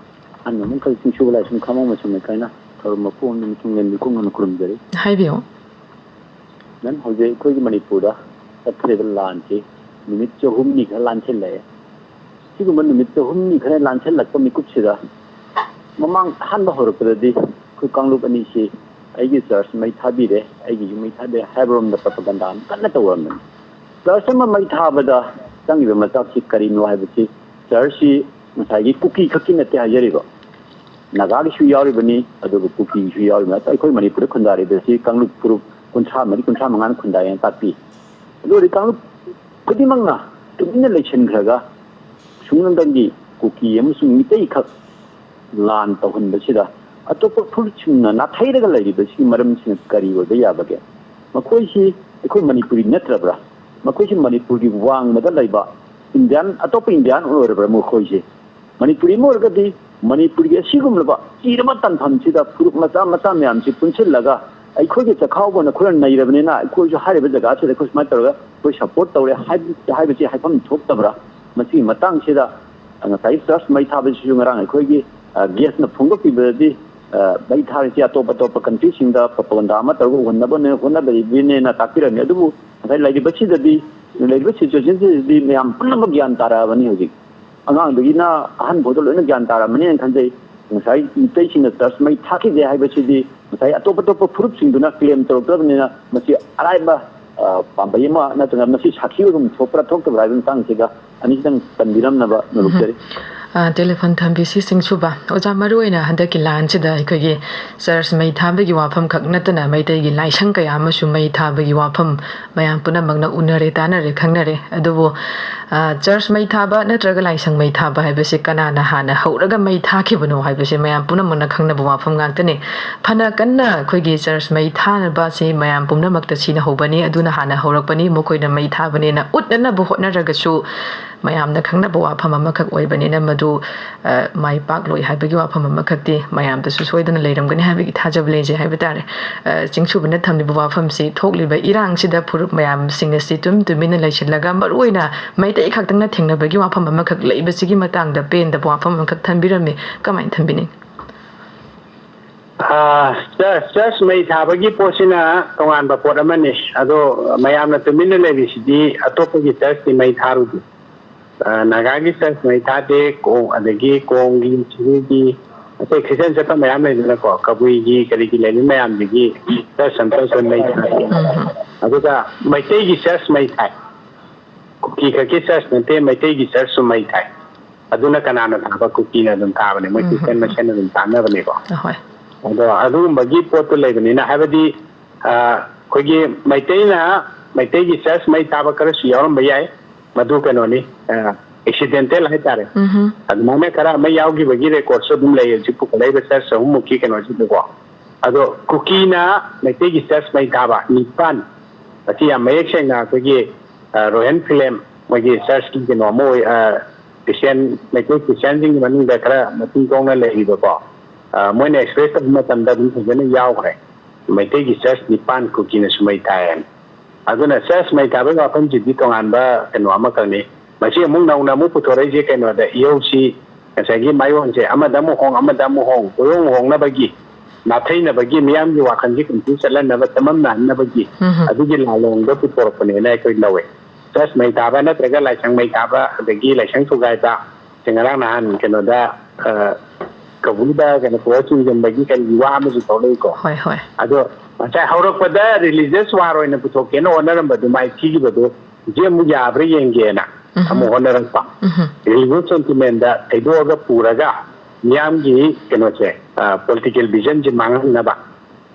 ꯑꯍꯜ ꯂꯃꯟꯈꯩ ꯆꯤꯡꯁꯨꯕ ꯂꯥꯏꯁ꯭ꯔꯝ ꯈꯥꯃꯣ ꯃꯁꯨꯝ ꯂꯩꯀꯥꯏꯅ ꯊꯧꯔꯝ ꯃꯄꯨ ꯑꯃꯗꯤ ꯃꯤꯊꯨꯡꯂꯦꯟ ꯃꯤꯀꯨꯞ ꯉꯝꯅ ꯈꯨꯔꯨꯝꯖꯔꯤ꯫ ꯍꯥꯏꯕꯤꯌꯨ꯫ ꯃꯦꯝ, ꯍꯧꯖꯤꯛ ꯑꯩꯈꯣꯏꯒꯤ ꯃꯅꯤꯄꯨꯔꯗ ꯆꯠꯊꯔꯤꯕ ꯂꯥꯟꯁꯤ ꯅꯨꯃꯤꯠ ꯆꯍꯨꯝꯅꯤ ꯈꯔ ꯂꯥꯟꯁꯤꯜꯂꯛꯑꯦ꯫ ꯁꯤꯒꯨꯝꯕ ꯅꯨꯃꯤꯠ ꯆꯍꯨꯝꯅꯤ ꯈꯔ ꯂꯥꯟꯁꯤꯜꯂꯛꯄ ꯃꯤꯀꯨꯞꯁꯤꯗ ꯃꯃꯥꯡ ꯑꯍꯥꯟꯕ ꯍꯧꯔꯛꯄꯗꯗꯤ ꯑꯩꯈꯣꯏ ꯀꯥꯡꯂꯨꯞ ꯑꯅꯤꯁꯤ ꯑꯩꯒꯤ ꯆꯔꯆ ꯃꯩ ꯊꯥꯕꯤꯔꯦ, ꯑꯩꯒꯤꯁꯨ ꯃꯩ ꯊꯥꯕꯤꯔꯦ ꯍꯥꯏꯕꯔꯣꯝꯗ ꯄ꯭ꯔꯣꯄꯒꯟꯗꯥ ꯑꯃ ꯀꯟꯅ ꯇꯧꯔꯝꯕꯅꯤ꯫ ꯆꯔꯆ ꯑꯃ ꯃꯩ ꯊꯥꯕꯗ ꯆꯪꯉꯤꯕ ꯃꯆꯥꯛꯁꯤ ꯀꯔꯤꯅꯣ ꯍꯥꯏꯕꯁꯤ, ꯆꯔꯆꯁꯤ ꯉꯁꯥꯏꯒꯤ ꯀꯨꯀꯤ ꯈꯛꯀꯤ ꯅꯠꯇꯦ ꯍꯥꯏꯖꯔꯤꯕ, ꯅꯥꯒꯥꯒꯤꯁꯨ ꯌꯥꯎꯔꯤꯕꯅꯤ, ꯑꯗꯨꯒ ꯀꯨꯀꯤꯒꯤꯁꯨ ꯌꯥꯎꯔꯤꯕꯅꯤ꯫ ꯑꯩꯈꯣꯏ ꯃꯅꯤꯄꯨꯔꯗ ꯈꯨꯟꯗꯥꯔꯤꯕꯁꯤ ꯀꯥꯡꯂꯨꯞ ꯐꯨꯔꯨꯞ ꯀꯨꯟꯊ꯭ꯔꯥ ꯃꯔꯤ, ꯀꯨꯟꯊ꯭ꯔꯥ ꯃꯉꯥꯅ ꯈꯨꯟꯗꯥꯏ ꯍꯥꯏꯅ ꯇꯥꯛꯄꯤ꯫ ꯑꯗꯨ ꯑꯣꯏꯔꯗꯤ ꯀꯥꯡꯂꯨꯞ ꯈꯨꯗꯤꯡꯃꯛꯅ ꯇꯨꯃꯤꯟꯅ ꯂꯩꯁꯤꯟꯈ꯭ꯔꯒ ꯁꯨꯡꯅꯗꯪꯒꯤ ꯀꯨꯀꯤ ꯑꯃꯁꯨꯡ ꯃꯤꯇꯩꯈꯛ ꯂꯥꯟ ꯇꯧꯍꯟꯕꯁꯤꯗ ꯑꯇꯣꯞꯄ ꯐꯨꯔꯨꯞꯁꯤꯡꯅ ꯅꯥꯊꯩꯔꯒ ꯂꯩꯔꯤꯕꯁꯤꯒꯤ ꯃꯔꯝꯁꯤꯅ ꯀꯔꯤ ꯑꯣꯏꯕ ꯌꯥꯕꯒꯦ? ꯃꯈꯣꯏꯁꯤ ꯑꯩꯈꯣꯏ ꯃꯅꯤꯄꯨꯔꯤ ꯅꯠꯇ꯭ꯔꯕ꯭ꯔꯥ? ꯃꯈꯣꯏꯁꯤ ꯃꯅꯤꯄꯨꯔꯒꯤ ꯋꯥꯡꯃꯗ ꯂꯩꯕ ꯏꯟꯗꯤꯌꯥꯟ, ꯑꯇꯣꯞꯄ ꯏꯟꯗꯤꯌꯥꯟ ꯑꯣꯏꯔꯕ꯭ꯔꯥ ꯃꯈꯣꯏꯁꯦ? ꯃꯅꯤꯄꯨꯔꯤ ꯑꯃ ꯑꯣꯏꯔꯒꯗꯤ ꯃꯅꯤꯄꯨꯔꯒꯤ ꯑꯁꯤꯒꯨꯝꯂꯕ ꯆꯤꯔꯕ ꯇꯥꯟꯐꯝꯁꯤꯗ ꯐꯨꯔꯨꯞ ꯃꯆꯥ ꯃꯆꯥ ꯃꯌꯥꯝꯁꯤ ꯄꯨꯟꯁꯤꯜꯂꯒ ꯑꯩꯈꯣꯏꯒꯤ ꯆꯥꯛꯈꯥꯎꯕꯅ ꯑꯩꯈꯣꯏꯅ ꯅꯩꯔꯕꯅꯤꯅ ꯑꯩꯈꯣꯏꯁꯨ ꯍꯥꯏꯔꯤꯕ ꯖꯒꯥꯁꯤꯗ ꯑꯩꯈꯣꯏ ꯁꯨꯃꯥꯏꯅ ꯇꯧꯔꯒ ꯑꯩꯈꯣꯏ ꯁꯄꯣꯔꯠ ꯇꯧꯔꯦ ꯍꯥꯏꯕ-, ꯍꯥꯏꯕꯁꯤ ꯍꯥꯏꯐꯝ ꯊꯣꯛꯇꯕ꯭ꯔꯥ? ꯃꯁꯤꯒꯤ ꯃꯇꯥꯡꯁꯤꯗ ꯉꯁꯥꯏ ꯆꯔꯆ ꯃꯩ ꯊꯥꯕꯁꯤꯁꯨ ꯉꯔꯥꯡ ꯑꯩꯈꯣꯏꯒꯤ, ꯑ, ꯒꯦꯁꯅ ꯐꯣꯡꯗꯣꯛꯄꯤꯕꯗꯗꯤ, ꯑ, ꯃꯩ ꯊꯥꯔꯤꯁꯤ ꯑꯇꯣꯞ ꯑꯇꯣꯞꯄ ꯀꯟꯇ꯭ꯔꯤꯁꯤꯡꯗ ꯄ꯭ꯔꯣꯄꯒꯟꯗꯥ ꯑꯃ ꯇꯧꯔꯒ ꯎꯍꯟꯅꯕꯅꯦ, ꯍꯣꯠꯅꯕꯤꯕꯅꯦꯅ ꯇꯥꯛꯄꯤꯔꯝꯃꯤ꯫ ꯑꯗꯨꯕꯨ ꯉꯁꯥꯏ ꯂꯩꯔꯤꯕꯁꯤꯗꯗꯤ, ꯂꯩꯔꯤꯕ ꯁꯤꯆꯨꯋꯦꯁꯟꯁꯤꯗꯗꯤ ꯃꯌꯥꯝ ꯄꯨꯝꯅꯃꯛ ꯒ꯭ꯌꯥꯟ ꯇꯥꯔꯛꯑꯕꯅꯤ ꯍꯧꯖꯤꯛ꯫ ꯑꯉꯥꯡꯗꯒꯤꯅ ꯑꯍꯟ ꯐꯥꯎꯗ ꯂꯣꯏꯅ ꯒ꯭ꯌꯥꯟ ꯇꯥꯔꯝꯃꯅꯤꯅ ꯈꯟꯖꯩ꯫ ꯉꯁꯥꯏ ꯃꯤꯇꯩꯁꯤꯡꯅ ꯆꯔꯆ ꯃꯩ ꯊꯥꯈꯤꯗꯦ ꯍꯥꯏꯕꯁꯤꯗꯤ ꯉꯁꯥꯏ ꯑꯇꯣꯞ ꯑꯇꯣꯞꯄ ꯐꯨꯔꯨꯞꯁꯤꯡꯗꯨꯅ ꯀ꯭ꯂꯦꯝ ꯇꯧꯔꯛꯇ꯭ꯔꯕꯅꯤꯅ ꯃꯁꯤ ꯑꯔꯥꯏꯕ, ꯑ, ꯄꯥꯝꯕꯩ ꯑꯃ ꯅꯠꯇ꯭ꯔꯒ ꯃꯁꯤ ꯁꯥꯈꯤ ꯑꯣꯏꯐꯝ ꯊꯣꯛꯄ꯭ꯔꯥ ꯊꯣꯛꯇꯕ꯭ꯔꯥ ꯍꯥꯏꯕ ꯃꯇꯥꯡꯁꯤꯗ ꯑꯅꯤꯁꯤꯗꯪ ꯄꯟꯕꯤꯔꯝꯅꯕ ꯅꯣꯜꯂꯨꯛꯆꯔꯤ꯫ ꯑ, ꯇꯦꯂꯤꯐꯣꯟ ꯊꯝꯕꯤꯁꯤ ꯁꯤꯡꯁꯨꯕ꯫ ꯑꯣꯖꯥ, ꯃꯔꯨ ꯑꯣꯏꯅ ꯍꯟꯗꯛꯀꯤ ꯂꯥꯟꯁꯤꯗ ꯑꯩꯈꯣꯏꯒꯤ ꯆꯔꯆ ꯃꯩ ꯊꯥꯕꯒꯤ ꯋꯥꯐꯝ ꯈꯛ ꯅꯠꯇꯅ ꯃꯩꯇꯩꯒꯤ ꯂꯥꯏꯁꯪ ꯀꯌꯥ ꯑꯃꯁꯨ ꯃꯩ ꯊꯥꯕꯒꯤ ꯋꯥꯐꯝ ꯃꯌꯥꯝ ꯄꯨꯝꯅꯃꯛꯅ ꯎꯅꯔꯦ, ꯇꯥꯅꯔꯦ, ꯈꯪꯅꯔꯦ꯫ ꯑꯗꯨꯕꯨ, ꯑ, ꯆꯔꯆ ꯃꯩ ꯊꯥꯕ ꯅꯠꯇ꯭ꯔꯒ ꯂꯥꯏꯁꯪ ꯃꯩ ꯊꯥꯕ ꯍꯥꯏꯕꯁꯤ ꯀꯅꯥꯅ ꯍꯥꯟꯅ ꯍꯧꯔꯒ ꯃꯩ ꯊꯥꯈꯤꯕꯅꯣ ꯍꯥꯏꯕꯁꯤ ꯃꯌꯥꯝ ꯄꯨꯝꯅꯃꯛꯅ ꯈꯪꯅꯕ ꯋꯥꯐꯝ ꯉꯥꯛꯇꯅꯤ꯫ ꯐꯅ ꯀꯟꯅ ꯑꯩꯈꯣꯏꯒꯤ ꯆꯔꯆ ꯃꯩ ꯊꯥꯅꯕꯁꯤ ꯃꯌꯥꯝ ꯄꯨꯝꯅꯃꯛꯇ ꯁꯤꯅ ꯍꯧꯕꯅꯤ, ꯑꯗꯨꯅ ꯍꯥꯟꯅ ꯍꯧꯔꯛꯄꯅꯤ, ꯃꯈꯣꯏꯅ ꯃꯩ ꯊꯥꯕꯅꯦꯅ ꯎꯠꯅꯅꯕ ꯍꯣꯠꯅꯔꯒꯁꯨ ꯃꯌꯥꯝꯅ ꯈꯪꯅꯕ ꯋꯥꯐꯝ ꯑꯃꯈꯛ ꯑꯣꯏꯕꯅꯤꯅ ꯃꯗꯨ, ꯑ, ꯃꯥꯏ ꯄꯥꯛꯂꯣꯏ ꯍꯥꯏꯕꯒꯤ ꯋꯥꯐꯝ ꯑꯃꯈꯛꯇꯤ ꯃꯌꯥꯝꯗꯁꯨ ꯁꯣꯏꯗꯅ ꯂꯩꯔꯝꯒꯅꯤ ꯍꯥꯏꯕꯒꯤ ꯊꯥꯖꯕ ꯂꯩꯖꯩ ꯍꯥꯏꯕ ꯇꯥꯔꯦ꯫ ꯑ, ꯆꯤꯡꯁꯨꯕꯅ ꯊꯝꯂꯤꯕ ꯋꯥꯐꯝꯁꯤ ꯊꯣꯛꯂꯤꯕ ꯏꯔꯥꯡꯁꯤꯗ ꯐꯨꯔꯨꯞ ꯃꯌꯥꯝꯁꯤꯡ ꯑꯁꯤ ꯇꯨꯃꯤꯟ ꯇꯨꯃꯤꯟꯅ ꯂꯩꯁꯤꯜꯂꯒ ꯃꯔꯨꯑꯣꯏꯅ ꯃꯩꯇꯩ ꯈꯛꯇꯪꯅ ꯊꯦꯡꯅꯕꯒꯤ ꯋꯥꯐꯝ ꯑꯃꯈꯛ ꯂꯩꯕꯁꯤꯒꯤ ꯃꯇꯥꯡꯗ ꯄꯦꯟꯗꯕ ꯋꯥꯐꯝ ꯑꯃꯈꯛ ꯊꯝꯕꯤꯔꯝꯃꯤ꯫ ꯀꯃꯥꯏꯅ ꯊꯝꯕꯤꯅꯤꯡ? ꯑꯥ, ꯆꯔꯆ, ꯆꯔꯆ ꯃꯩ ꯊꯥꯕꯒꯤ ꯄꯣꯠꯁꯤꯅ ꯇꯣꯉꯥꯟꯕ ꯄꯣꯠ ꯑꯃꯅꯤ꯫ ꯑꯗꯣ ꯃꯌꯥꯝꯅ ꯇꯨꯃꯤꯟꯅ ꯂꯩꯔꯤꯁꯤꯗꯤ ꯑꯇꯣꯞꯄꯒꯤ ꯆꯔꯆꯀꯤ ꯃꯩ ꯊꯥꯔꯨꯗꯦ꯫ ꯑꯥ, ꯅꯥꯒꯥꯒꯤ ꯆꯔꯆ ꯃꯩ ꯊꯥꯗꯦ, ꯀꯣ-, ꯑꯗꯒꯤ ꯀꯣꯡꯒꯤ, ꯁꯤꯒꯤ, ꯑꯇꯩ ꯈ꯭ꯔꯤꯁꯇꯤꯌꯥꯟ ꯆꯠꯄ ꯃꯌꯥꯝ ꯂꯩꯗꯅꯀꯣ, ꯀꯕꯨꯏꯒꯤ ꯀꯔꯤꯒꯤ ꯂꯩꯔꯤ ꯃꯌꯥꯝꯗꯒꯤ ꯆꯔꯆ ꯑꯝꯇ ꯑꯩꯈꯣꯏ ꯃꯩ ꯊꯥꯗꯦ꯫ ꯎꯝ꯫ ꯑꯗꯨꯒ ꯃꯩꯇꯩꯒꯤ ꯆꯔꯆ ꯃꯩ ꯊꯥꯏ꯫ ꯀꯨꯀꯤ ꯈꯛꯀꯤ ꯆꯔꯆ ꯅꯠꯇꯦ, ꯃꯩꯇꯩꯒꯤ ꯆꯔꯆꯁꯨ ꯃꯩ ꯊꯥꯏ꯫ ꯑꯗꯨꯅ ꯀꯅꯥꯅ ꯊꯥꯕ? ꯀꯨꯀꯤꯅ ꯑꯗꯨꯝ ꯊꯥꯕꯅꯦ, ꯃꯣꯏ ꯎꯝ, ꯈ꯭ꯔꯤꯁꯇꯤꯌꯥꯟ ꯎꯝ, ꯎꯝ꯫ ꯃꯁꯦꯟ ꯑꯗꯨꯝ ꯊꯥꯅꯕꯅꯦꯀꯣ꯫ ꯑꯍꯣꯏ꯫ ꯑꯗꯣ ꯑꯗꯨꯒꯨꯝꯕꯒꯤ ꯄꯣꯠꯇꯨ ꯂꯩꯕꯅꯤꯅ, ꯍꯥꯏꯕꯗꯤ, ꯑ, ꯑꯩꯈꯣꯏꯒꯤ ꯃꯩꯇꯩꯅ, ꯃꯩꯇꯩꯒꯤ ꯆꯔꯆ ꯃꯩ ꯊꯥꯕ ꯈꯔꯁꯨ ꯌꯥꯎꯔꯝꯕ ꯌꯥꯏ, ꯃꯗꯨ ꯀꯩꯅꯣꯅꯤ, ꯑ, ꯑꯦꯛꯁꯤꯗꯦꯟꯇꯦꯜ ꯍꯥꯏꯇꯥꯔꯦ꯫ ꯎꯝꯍꯨꯝ꯫ ꯑꯗꯨꯃꯥꯏꯅ ꯈꯔ ꯑꯃ ꯌꯥꯎꯈꯤꯕꯒꯤ ꯔꯦꯀꯣꯔꯠꯁꯨ ꯑꯗꯨꯝ ꯂꯩ ꯍꯧꯖꯤꯛ ꯄꯨꯈꯠꯂꯛꯏꯕ ꯆꯔꯆ ꯑꯍꯨꯝꯃꯨꯛꯀꯤ ꯀꯩꯅꯣꯁꯤꯗꯀꯣ꯫ ꯑꯗꯣ ꯀꯨꯀꯤꯅ ꯃꯩꯇꯩꯒꯤ ꯆꯔꯆ ꯃꯩ ꯊꯥꯕ ꯅꯤꯄꯥꯟ, ꯃꯁꯤ ꯌꯥꯝ ꯃꯌꯦꯛ ꯁꯦꯡꯅ ꯑꯩꯈꯣꯏꯒꯤ, ꯑ, ꯔꯣꯍꯦꯟ ꯐꯤꯂꯦꯝ ꯃꯣꯏꯒꯤ ꯆꯔꯆꯀꯤ ꯀꯩꯅꯣ ꯑꯃ ꯑꯣꯏ, ꯈ꯭ꯔꯤꯁꯇꯤꯌꯥꯟ, ꯃꯩꯇꯩ ꯈ꯭ꯔꯤꯁꯇꯤꯌꯥꯟꯁꯤꯡꯒꯤ ꯃꯅꯨꯡꯗ ꯈꯔ ꯃꯇꯤꯡ ꯇꯣꯡꯅ ꯂꯩꯔꯤꯕꯀꯣ, ꯃꯣꯏꯅ ꯑꯦꯛꯁꯄ꯭ꯔꯦꯁ ꯇꯧꯕ ꯃꯇꯝꯗ ꯑꯗꯨꯝ ꯐꯖꯅ ꯌꯥꯎꯈ꯭ꯔꯦ꯫ ꯃꯩꯇꯩꯒꯤ ꯆꯔꯆ ꯅꯤꯄꯥꯟ ꯀꯨꯀꯤꯅ ꯁꯨꯃꯩ ꯊꯥꯏ ꯍꯥꯏꯅ꯫ ꯑꯗꯨꯅ ꯆꯔꯆ ꯃꯩ ꯊꯥꯕꯒꯤ ꯋꯥꯐꯝꯁꯤꯗꯤ ꯇꯣꯉꯥꯟꯕ ꯀꯩꯅꯣ ꯑꯃꯈꯛꯅꯤ꯫ ꯃꯁꯤ ꯑꯃꯨꯛ ꯅꯧꯅ ꯑꯃꯨꯛ ꯄꯨꯊꯣꯔꯛꯏꯁꯦ ꯀꯩꯅꯣꯗ, ꯏꯍꯧꯁꯤ ꯉꯁꯥꯏꯒꯤ ꯃꯥꯏꯑꯣꯟꯁꯦ ꯑꯃꯗ ꯑꯃꯨꯛ ꯍꯣꯡ, ꯑꯃꯗ ꯑꯃꯨꯛ ꯍꯣꯡ, ꯀꯣꯏꯍꯣꯡ ꯍꯣꯡꯅꯕꯒꯤ, ꯅꯥꯊꯩꯅꯕꯒꯤ, ꯃꯤꯌꯥꯝꯒꯤ ꯋꯥꯈꯜꯁꯦ ꯀꯟꯐ꯭ꯌꯨꯁ ꯆꯠꯍꯟꯅꯕ, ꯆꯃꯝꯅꯍꯟꯅꯕꯒꯤ ꯎꯝ꯫ ꯑꯗꯨꯒꯤ ꯂꯥꯂꯣꯡꯗ ꯄꯨꯊꯣꯔꯛꯄꯅꯦꯅ ꯑꯩꯈꯣꯏ ꯂꯧꯋꯦ꯫ ꯆꯔꯆ ꯃꯩ ꯊꯥꯕ ꯅꯠꯇ꯭ꯔꯒ ꯂꯥꯏꯁꯪ ꯃꯩ ꯊꯥꯕ, ꯑꯗꯒꯤ ꯂꯥꯏꯁꯪ ꯊꯨꯒꯥꯏꯕ, ꯁꯤ ꯉꯔꯥꯡ ꯅꯍꯥꯟ ꯀꯩꯅꯣꯗ, ꯑ, ꯀꯕꯨꯏꯗ ꯀꯩꯅꯣ ꯄꯨꯔ ꯆꯤꯡꯁꯤꯟꯕꯒꯤ ꯀꯔꯤꯒꯤ ꯋꯥ ꯑꯃꯁꯨ ꯊꯣꯛꯂꯛꯏꯀꯣ꯫ ꯍꯣꯏ, ꯍꯣꯏ꯫ ꯑꯗꯣ ꯉꯁꯥꯏ ꯍꯧꯔꯛꯄꯗ ꯔꯤꯂꯤꯖꯤꯌꯁ ꯋꯥꯔ ꯑꯣꯏꯅ ꯄꯨꯊꯣꯛꯀꯦꯅ ꯍꯣꯠꯅꯔꯝꯕꯗꯨ ꯃꯥꯏ ꯊꯤꯈꯤꯕꯗꯨ ꯍꯧꯖꯤꯛ ꯑꯃꯨꯛ ꯌꯥꯕ꯭ꯔꯥ ꯌꯦꯡꯒꯦꯅ ꯎꯝꯍꯨꯝ꯫ ꯑꯃꯨꯛ ꯍꯣꯠꯅꯔꯛꯄ꯫ ꯎꯝꯍꯨꯝ꯫ ꯔꯤꯂꯤꯖꯤꯌꯁ ꯁꯦꯟꯇꯤꯃꯦꯟꯗ ꯊꯩꯗꯣꯛꯑꯒ ꯄꯨꯔꯒ ꯃꯤꯌꯥꯝꯒꯤ ꯀꯩꯅꯣꯁꯦ, ꯑ, ꯄꯣꯂꯤꯇꯤꯀꯦꯜ ꯚꯤꯖꯟꯁꯦ ꯃꯥꯡꯍꯟꯅꯕ꯫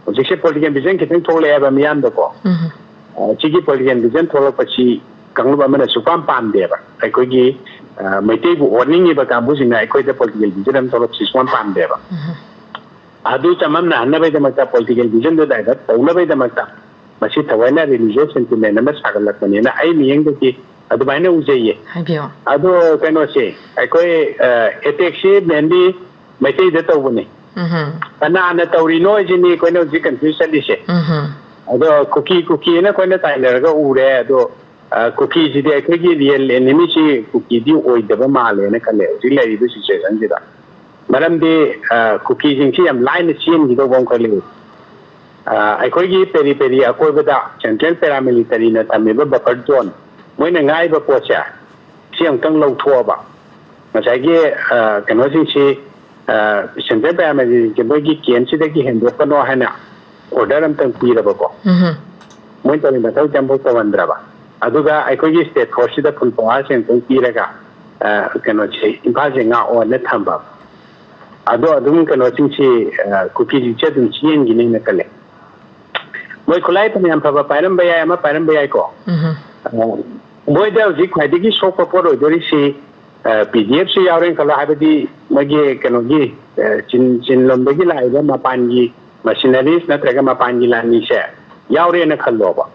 ꯍꯧꯖꯤꯛꯁꯦ ꯄꯣꯂꯤꯇꯤꯀꯦꯜ ꯚꯤꯖꯟ ꯈꯤꯇꯪ ꯊꯣꯛꯂꯛꯑꯦꯕ ꯃꯤꯌꯥꯝꯗꯀꯣ꯫ ꯎꯝꯍꯨꯝ꯫ ꯑ, ꯁꯤꯒꯤ ꯄꯣꯂꯤꯇꯤꯀꯦꯜ ꯚꯤꯖꯟ ꯊꯣꯛꯂꯛꯄꯁꯤ ꯀꯥꯡꯂꯨꯞ ꯑꯃꯅ ꯁꯨꯛꯄꯥꯝ ꯄꯥꯝꯗꯦꯕ꯫ ꯑꯩꯈꯣꯏꯒꯤ, ꯑ, ꯃꯩꯇꯩꯕꯨ ꯑꯣꯠꯅꯤꯡꯉꯤꯕ ꯀꯥꯡꯕꯨꯁꯤꯡꯅ ꯑꯩꯈꯣꯏꯗ ꯄꯣꯂꯤꯇꯤꯀꯦꯜ ꯚꯤꯖꯟ ꯑꯃ ꯊꯣꯛꯂꯛꯄꯁꯤ ꯁꯨꯛꯄꯥꯝ ꯄꯥꯝꯗꯦꯕ꯫ ꯎꯝꯍꯨꯝ꯫ ꯑꯗꯨ ꯆꯃꯝꯅꯍꯟꯅꯕꯒꯤꯗꯃꯛꯇ, ꯄꯣꯂꯤꯇꯤꯀꯦꯜ ꯚꯤꯖꯟꯗꯨ ꯗꯥꯏꯚꯔꯠ ꯇꯧꯅꯕꯒꯤꯗꯃꯛꯇ ꯃꯁꯤ ꯊꯑꯣꯏꯅ ꯔꯤꯂꯤꯖꯤꯌꯁ ꯁꯦꯟꯇꯤꯃꯦꯟ ꯑꯃ ꯁꯥꯒꯠꯂꯛꯄꯅꯤꯅ ꯑꯩ ꯃꯤꯠꯌꯦꯡꯗꯒꯤ ꯑꯗꯨꯃꯥꯏꯅ ꯎꯖꯩꯌꯦ꯫ ꯍꯥꯏꯕꯤꯌꯨ꯫ ꯑꯗꯣ ꯀꯩꯅꯣꯁꯦ, ꯑꯩꯈꯣꯏ, ꯑ, ꯑꯦꯇꯦꯛꯁꯤ ꯃꯦꯟꯂꯤ ꯃꯩꯇꯩꯗ ꯇꯧꯕꯅꯤ꯫ ꯎꯝꯍꯨꯝ꯫ ꯀꯅꯥꯅ ꯇꯧꯔꯤꯅꯣ ꯍꯥꯏꯁꯤꯅꯤ ꯑꯩꯈꯣꯏꯅ ꯍꯧꯖꯤꯛ ꯀꯟꯐ꯭ꯌꯨꯁ ꯆꯠꯂꯤꯁꯦ꯫ ꯎꯝꯍꯨꯝ꯫ ꯑꯗꯣ ꯀꯨꯀꯤ, ꯀꯨꯀꯤꯅ ꯑꯩꯈꯣꯏꯅ ꯇꯥꯏꯅꯔꯒ ꯎꯔꯦ꯫ ꯑꯗꯣ, ꯑ, ꯀꯨꯀꯤꯁꯤꯗꯤ ꯑꯩꯈꯣꯏꯒꯤ ꯔꯤꯌꯦꯜ ꯑꯦꯅꯤꯃꯤꯁꯤ ꯀꯨꯀꯤꯗꯤ ꯑꯣꯏꯗꯕ ꯃꯥꯜꯂꯦꯅ ꯈꯜꯂꯦ ꯍꯧꯖꯤꯛ ꯂꯩꯔꯤꯕ ꯁꯤꯆꯨꯋꯦꯁꯟꯁꯤꯗ꯫ ꯃꯔꯝꯗꯤ, ꯑ, ꯀꯨꯀꯤꯁꯤꯡꯁꯤ ꯌꯥꯝ ꯂꯥꯏꯅ ꯆꯦꯟꯈꯤꯗꯧꯕ ꯑꯃꯈꯛ ꯂꯩ꯫ ꯑ, ꯑꯩꯈꯣꯏꯒꯤ ꯄꯦꯔꯤ ꯄꯦꯔꯤ ꯑꯀꯣꯏꯕꯗ ꯁꯦꯟꯇ꯭ꯔꯦꯜ ꯄꯦꯔꯥꯃꯤꯂꯤꯇꯔꯤꯅ ꯊꯝꯃꯤꯕ ꯕꯐꯔ ꯖꯣꯟ, ꯃꯣꯏꯅ ꯉꯥꯏꯕ ꯄꯣꯠꯁꯦ, ꯁꯤ ꯑꯃꯨꯛꯇꯪ ꯂꯧꯊꯣꯛꯑꯕ, ꯉꯁꯥꯏꯒꯤ, ꯑ, ꯀꯩꯅꯣꯁꯤꯡꯁꯤ, ꯑ, ꯁꯦꯟꯇ꯭ꯔꯦꯜ ꯄꯦꯔꯥꯃꯤꯂꯤꯇꯔꯤꯁꯤꯡꯁꯦ ꯃꯣꯏꯒꯤ ꯀꯦꯝꯁꯤꯗꯒꯤ ꯍꯦꯟꯗꯣꯛꯀꯅꯣ ꯍꯥꯏꯅ ꯑꯣꯔꯗꯔ ꯑꯃꯇꯪ ꯄꯤꯔꯕꯀꯣ꯫ ꯎꯝꯍꯨꯝ꯫ ꯃꯣꯏ ꯇꯧꯔꯤ ꯃꯊꯧꯁꯦ ꯑꯃꯐꯥꯎ ꯇꯧꯍꯟꯗ꯭ꯔꯕ꯫ ꯑꯗꯨꯒ ꯑꯩꯈꯣꯏꯒꯤ ꯁ꯭ꯇꯦꯠ ꯐꯣꯔꯁꯁꯤꯗ ꯐꯨꯜ ꯄꯋꯥꯔꯁꯦ ꯑꯃꯨꯛꯇꯪ ꯄꯤꯔꯒ, ꯑ, ꯀꯩꯅꯣꯁꯦ, ꯏꯝꯐꯥꯜꯁꯦ ꯉꯥꯛꯑꯣꯅ ꯊꯝꯕ꯫ ꯑꯗꯣ ꯑꯗꯨꯝ ꯀꯩꯅꯣꯁꯤꯡꯁꯤ, ꯑ, ꯀꯨꯀꯤꯁꯤꯡꯁꯦ ꯑꯗꯨꯝ ꯆꯦꯟꯈꯤꯅꯤꯅ ꯈꯜꯂꯦ꯫ ꯃꯣꯏ ꯈꯨꯠꯂꯥꯏ ꯐꯅꯌꯥꯝ ꯐꯕ ꯄꯥꯏꯔꯝꯕ ꯌꯥꯏ, ꯑꯃ ꯄꯥꯏꯔꯝꯕ ꯌꯥꯏꯀꯣ꯫ ꯎꯝꯍꯨꯝ꯫ ꯑ, ꯃꯣꯏꯗ ꯍꯧꯖꯤꯛ ꯈ꯭ꯋꯥꯏꯗꯒꯤ ꯁꯣꯛꯄ ꯄꯣꯠ ꯑꯣꯏꯗꯣꯔꯤꯁꯤ, ꯑ, ꯄꯤ ꯗꯤ ꯑꯦꯐꯁꯨ ꯌꯥꯎꯔꯦꯅ ꯈꯜꯂꯣ, ꯍꯥꯏꯕꯗꯤ ꯃꯣꯏꯒꯤ ꯀꯩꯅꯣꯒꯤ, ꯑ, ꯆꯤꯟ, ꯆꯤꯟꯂꯣꯝꯗꯒꯤ ꯂꯥꯛꯏꯕ ꯃꯄꯥꯟꯒꯤ ꯃꯁꯤꯅꯔꯤꯁ ꯅꯠꯇ꯭ꯔꯒ ꯃꯄꯥꯟꯒꯤ ꯂꯥꯟꯃꯤꯁꯦ ꯌꯥꯎꯔꯦꯅ ꯈꯜꯂꯣꯕ꯫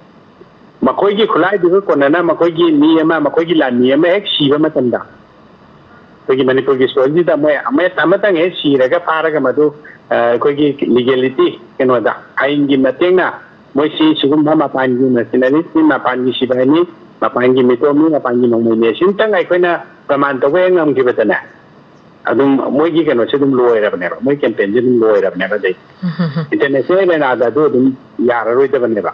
ꯃꯈꯣꯏꯒꯤ ꯈꯨꯠꯂꯥꯏꯗꯨꯒ ꯀꯣꯟꯅꯅ ꯃꯈꯣꯏꯒꯤ ꯃꯤ ꯑꯃ, ꯃꯈꯣꯏꯒꯤ ꯂꯥꯟꯃꯤ ꯑꯃ ꯍꯦꯛ ꯁꯤꯕ ꯃꯇꯝꯗ, ꯑꯩꯈꯣꯏꯒꯤ ꯃꯅꯤꯄꯨꯔꯒꯤ soilꯁꯤꯗ ꯃꯣꯏ ꯑꯃ-, ꯑꯃꯇꯪ ꯍꯦꯛ ꯁꯤꯔꯒ ꯐꯥꯔꯒ ꯃꯗꯨ, ꯑ, ꯑꯩꯈꯣꯏꯒꯤ legality, ꯀꯩꯅꯣꯗ, ꯑꯥꯏꯟꯒꯤ ꯃꯇꯦꯡꯅ ꯃꯣꯏꯁꯤ ꯁꯤꯒꯨꯝꯕ ꯃꯄꯥꯟꯒꯤ mercenariesꯅꯤ, ꯃꯄꯥꯟꯒꯤ ꯁꯤꯐꯥꯏꯅꯤ, ꯃꯄꯥꯟꯒꯤ ꯃꯤꯇꯣꯞꯅꯤ, ꯃꯄꯥꯟꯒꯤ ꯅꯣꯡꯃꯩꯅꯤ, ꯁꯤꯝꯇꯪ ꯑꯩꯈꯣꯏꯅ ꯄ꯭ꯔꯃꯥꯟ ꯇꯧꯕ ꯍꯦꯛ ꯉꯝꯈꯤꯕꯗꯅꯦ, ꯑꯗꯨꯝ ꯃꯣꯏꯒꯤ ꯀꯩꯅꯣꯁꯦ ꯑꯗꯨꯝ ꯂꯣꯏꯔꯕꯅꯦꯕ, ꯃꯣꯏ campaignꯁꯦ ꯑꯗꯨꯝ ꯂꯣꯏꯔꯕꯅꯦꯕ꯫ ꯑꯗꯩ international arenaꯗ ꯑꯗꯨ ꯑꯗꯨꯝ ꯌꯥꯔꯔꯣꯏꯗꯕꯅꯦꯕ꯫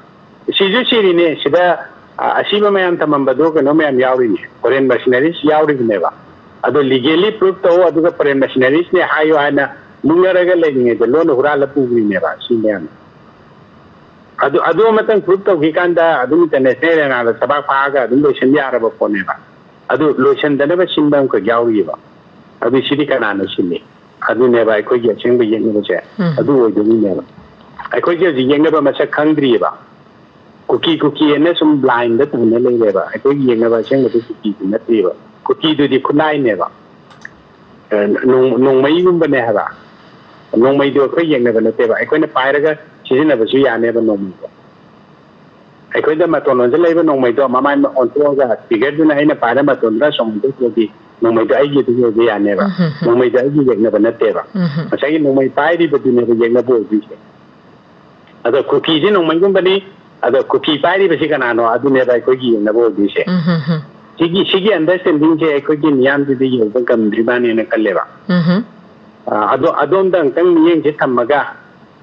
ꯁꯤꯁꯨ ꯁꯤꯔꯤꯅꯦ, ꯁꯤꯗ, ꯑ, ꯑꯁꯤꯕ ꯃꯌꯥꯝ ꯊꯝꯃꯝꯕꯗꯣ ꯀꯩꯅꯣ ꯃꯌꯥꯝ ꯌꯥꯎꯔꯤꯅꯦ, foreign mercenariesꯌꯥꯎꯔꯤꯕꯅꯦꯕ꯫ ꯑꯗꯣ legally prove ꯇꯧ, ꯑꯗꯨꯒ foreign mercenariesꯅꯦ ꯍꯥꯏꯌꯣ ꯍꯥꯏꯅ ꯃꯨꯛꯅꯔꯒ ꯂꯩꯔꯤꯉꯩꯗ ꯂꯣꯟꯅ ꯍꯨꯔꯥꯜꯂ ꯄꯨꯈ꯭ꯔꯤꯅꯦꯕ ꯁꯤ ꯃꯌꯥꯝ꯫ ꯑꯗꯨ, ꯑꯗꯨ ꯑꯃꯇꯪ prove ꯇꯧꯈꯤꯀꯥꯟꯗ ꯑꯗꯨꯝ international arenaꯗ ꯊꯕꯥꯛ ꯐꯥꯛꯑꯒ ꯑꯗꯨꯝ ꯂꯣꯏꯁꯤꯟ ꯌꯥꯔꯕ ꯄꯣꯠꯅꯦꯕ꯫ ꯑꯗꯨ ꯂꯣꯏꯁꯤꯟꯗꯅꯕ ꯁꯤꯟꯕ ꯑꯃꯈꯛ ꯌꯥꯎꯔꯤꯑꯕ꯫ ꯑꯗꯨ ꯁꯤꯗꯤ ꯀꯅꯥꯅ ꯁꯤꯜꯂꯤ? ꯑꯗꯨꯅꯦꯕ ꯑꯩꯈꯣꯏꯒꯤ ꯑꯁꯦꯡꯕ ꯌꯦꯛꯅꯕꯁꯦ꯫ ꯎꯝ꯫ ꯑꯗꯨ ꯑꯣꯏꯗꯣꯏꯅꯦꯕ꯫ ꯑꯩꯈꯣꯏꯒꯤ ꯍꯧꯖꯤꯛ ꯌꯦꯛꯅꯕ ꯃꯁꯛ ꯈꯪꯗ꯭ꯔꯤꯑꯕ꯫ ꯀꯨꯀꯤ ꯀꯨꯀꯤ ꯑꯅ ꯁꯨꯝ blindꯗ ꯇꯧꯅ ꯂꯩꯔꯦꯕ꯫ ꯑꯩꯈꯣꯏꯒꯤ ꯌꯦꯛꯅꯕ ꯑꯁꯦꯡꯕꯗꯤ ꯀꯨꯀꯤꯗꯨ ꯅꯠꯇꯦꯕ꯫ ꯀꯨꯀꯤꯗꯨꯗꯤ ꯈꯨꯠꯂꯥꯏꯅꯦꯕ꯫ ꯑ, ꯅꯣꯡ-, ꯅꯣꯡꯃꯩꯒꯨꯝꯕꯅꯦ ꯍꯥꯏꯕ꯫ ꯅꯣꯡꯃꯩꯗꯣ ꯑꯩꯈꯣꯏ ꯌꯦꯛꯅꯕ ꯅꯠꯇꯦꯕ꯫ ꯑꯩꯈꯣꯏꯅ ꯄꯥꯏꯔꯒ ꯁꯤꯖꯤꯟꯅꯕꯁꯨ ꯌꯥꯅꯦꯕ ꯅꯣꯡꯃꯩꯗꯣ꯫ ꯑꯩꯈꯣꯏꯗ ꯃꯇꯣꯟ ꯑꯣꯟꯁꯤꯜꯂꯛꯏꯕ ꯅꯣꯡꯃꯩꯗꯣ ꯃꯃꯥꯏ ꯑꯣꯟꯊꯣꯛꯑꯒ figureꯗꯨꯅ ꯑꯩꯅ ꯄꯥꯏꯔ ꯃꯇꯣꯟꯗ ꯁꯨꯝ ꯑꯣꯟꯊꯣꯛꯇ꯭ꯔꯗꯤ ꯅꯣꯡꯃꯩꯗꯣ ꯑꯩꯒꯤ ꯑꯗꯨꯝ ꯑꯣꯏꯕ ꯌꯥꯅꯦꯕ꯫ ꯎꯝ, ꯍꯝ, ꯍꯝ꯫ ꯅꯣꯡꯃꯩꯗꯣ ꯑꯩꯒꯤ ꯌꯦꯛꯅꯕ ꯅꯠꯇꯦꯕ꯫ ꯎꯝ, ꯍꯝ꯫ ꯉꯁꯥꯏꯒꯤ ꯅꯣꯡꯃꯩ ꯄꯥꯏꯔꯤꯕꯗꯨꯅꯦꯕ ꯌꯦꯛꯅꯕ ꯑꯣꯏꯗꯣꯏꯁꯦ꯫ ꯑꯗꯣ ꯀꯨꯀꯤꯁꯤ ꯅꯣꯡꯃꯩꯒꯨꯝꯕꯅꯤ꯫ ꯑꯗꯣ ꯀꯨꯀꯤ ꯄꯥꯏꯔꯤꯕꯁꯤ ꯀꯅꯥꯅꯣ? ꯑꯗꯨꯅꯦꯕ ꯑꯩꯈꯣꯏꯒꯤ ꯌꯦꯡꯅꯕ ꯑꯣꯏꯗꯣꯏꯁꯦ꯫ ꯎꯝ, ꯍꯝ, ꯍꯝ꯫ ꯁꯤꯒꯤ, ꯁꯤꯒꯤ understandingꯁꯦ ꯑꯩꯈꯣꯏꯒꯤ ꯃꯤꯌꯥꯝꯁꯤꯗ ꯌꯧꯕ ꯉꯝꯗ꯭ꯔꯤꯕꯅꯦꯅ ꯈꯜꯂꯦꯕ꯫ ꯎꯝ, ꯍꯝ꯫ ꯑ, ꯑꯗꯣ ꯑꯗꯣꯝꯗ ꯑꯃꯨꯛꯇꯪ ꯃꯤꯠꯌꯦꯡꯁꯦ ꯊꯝꯃꯒ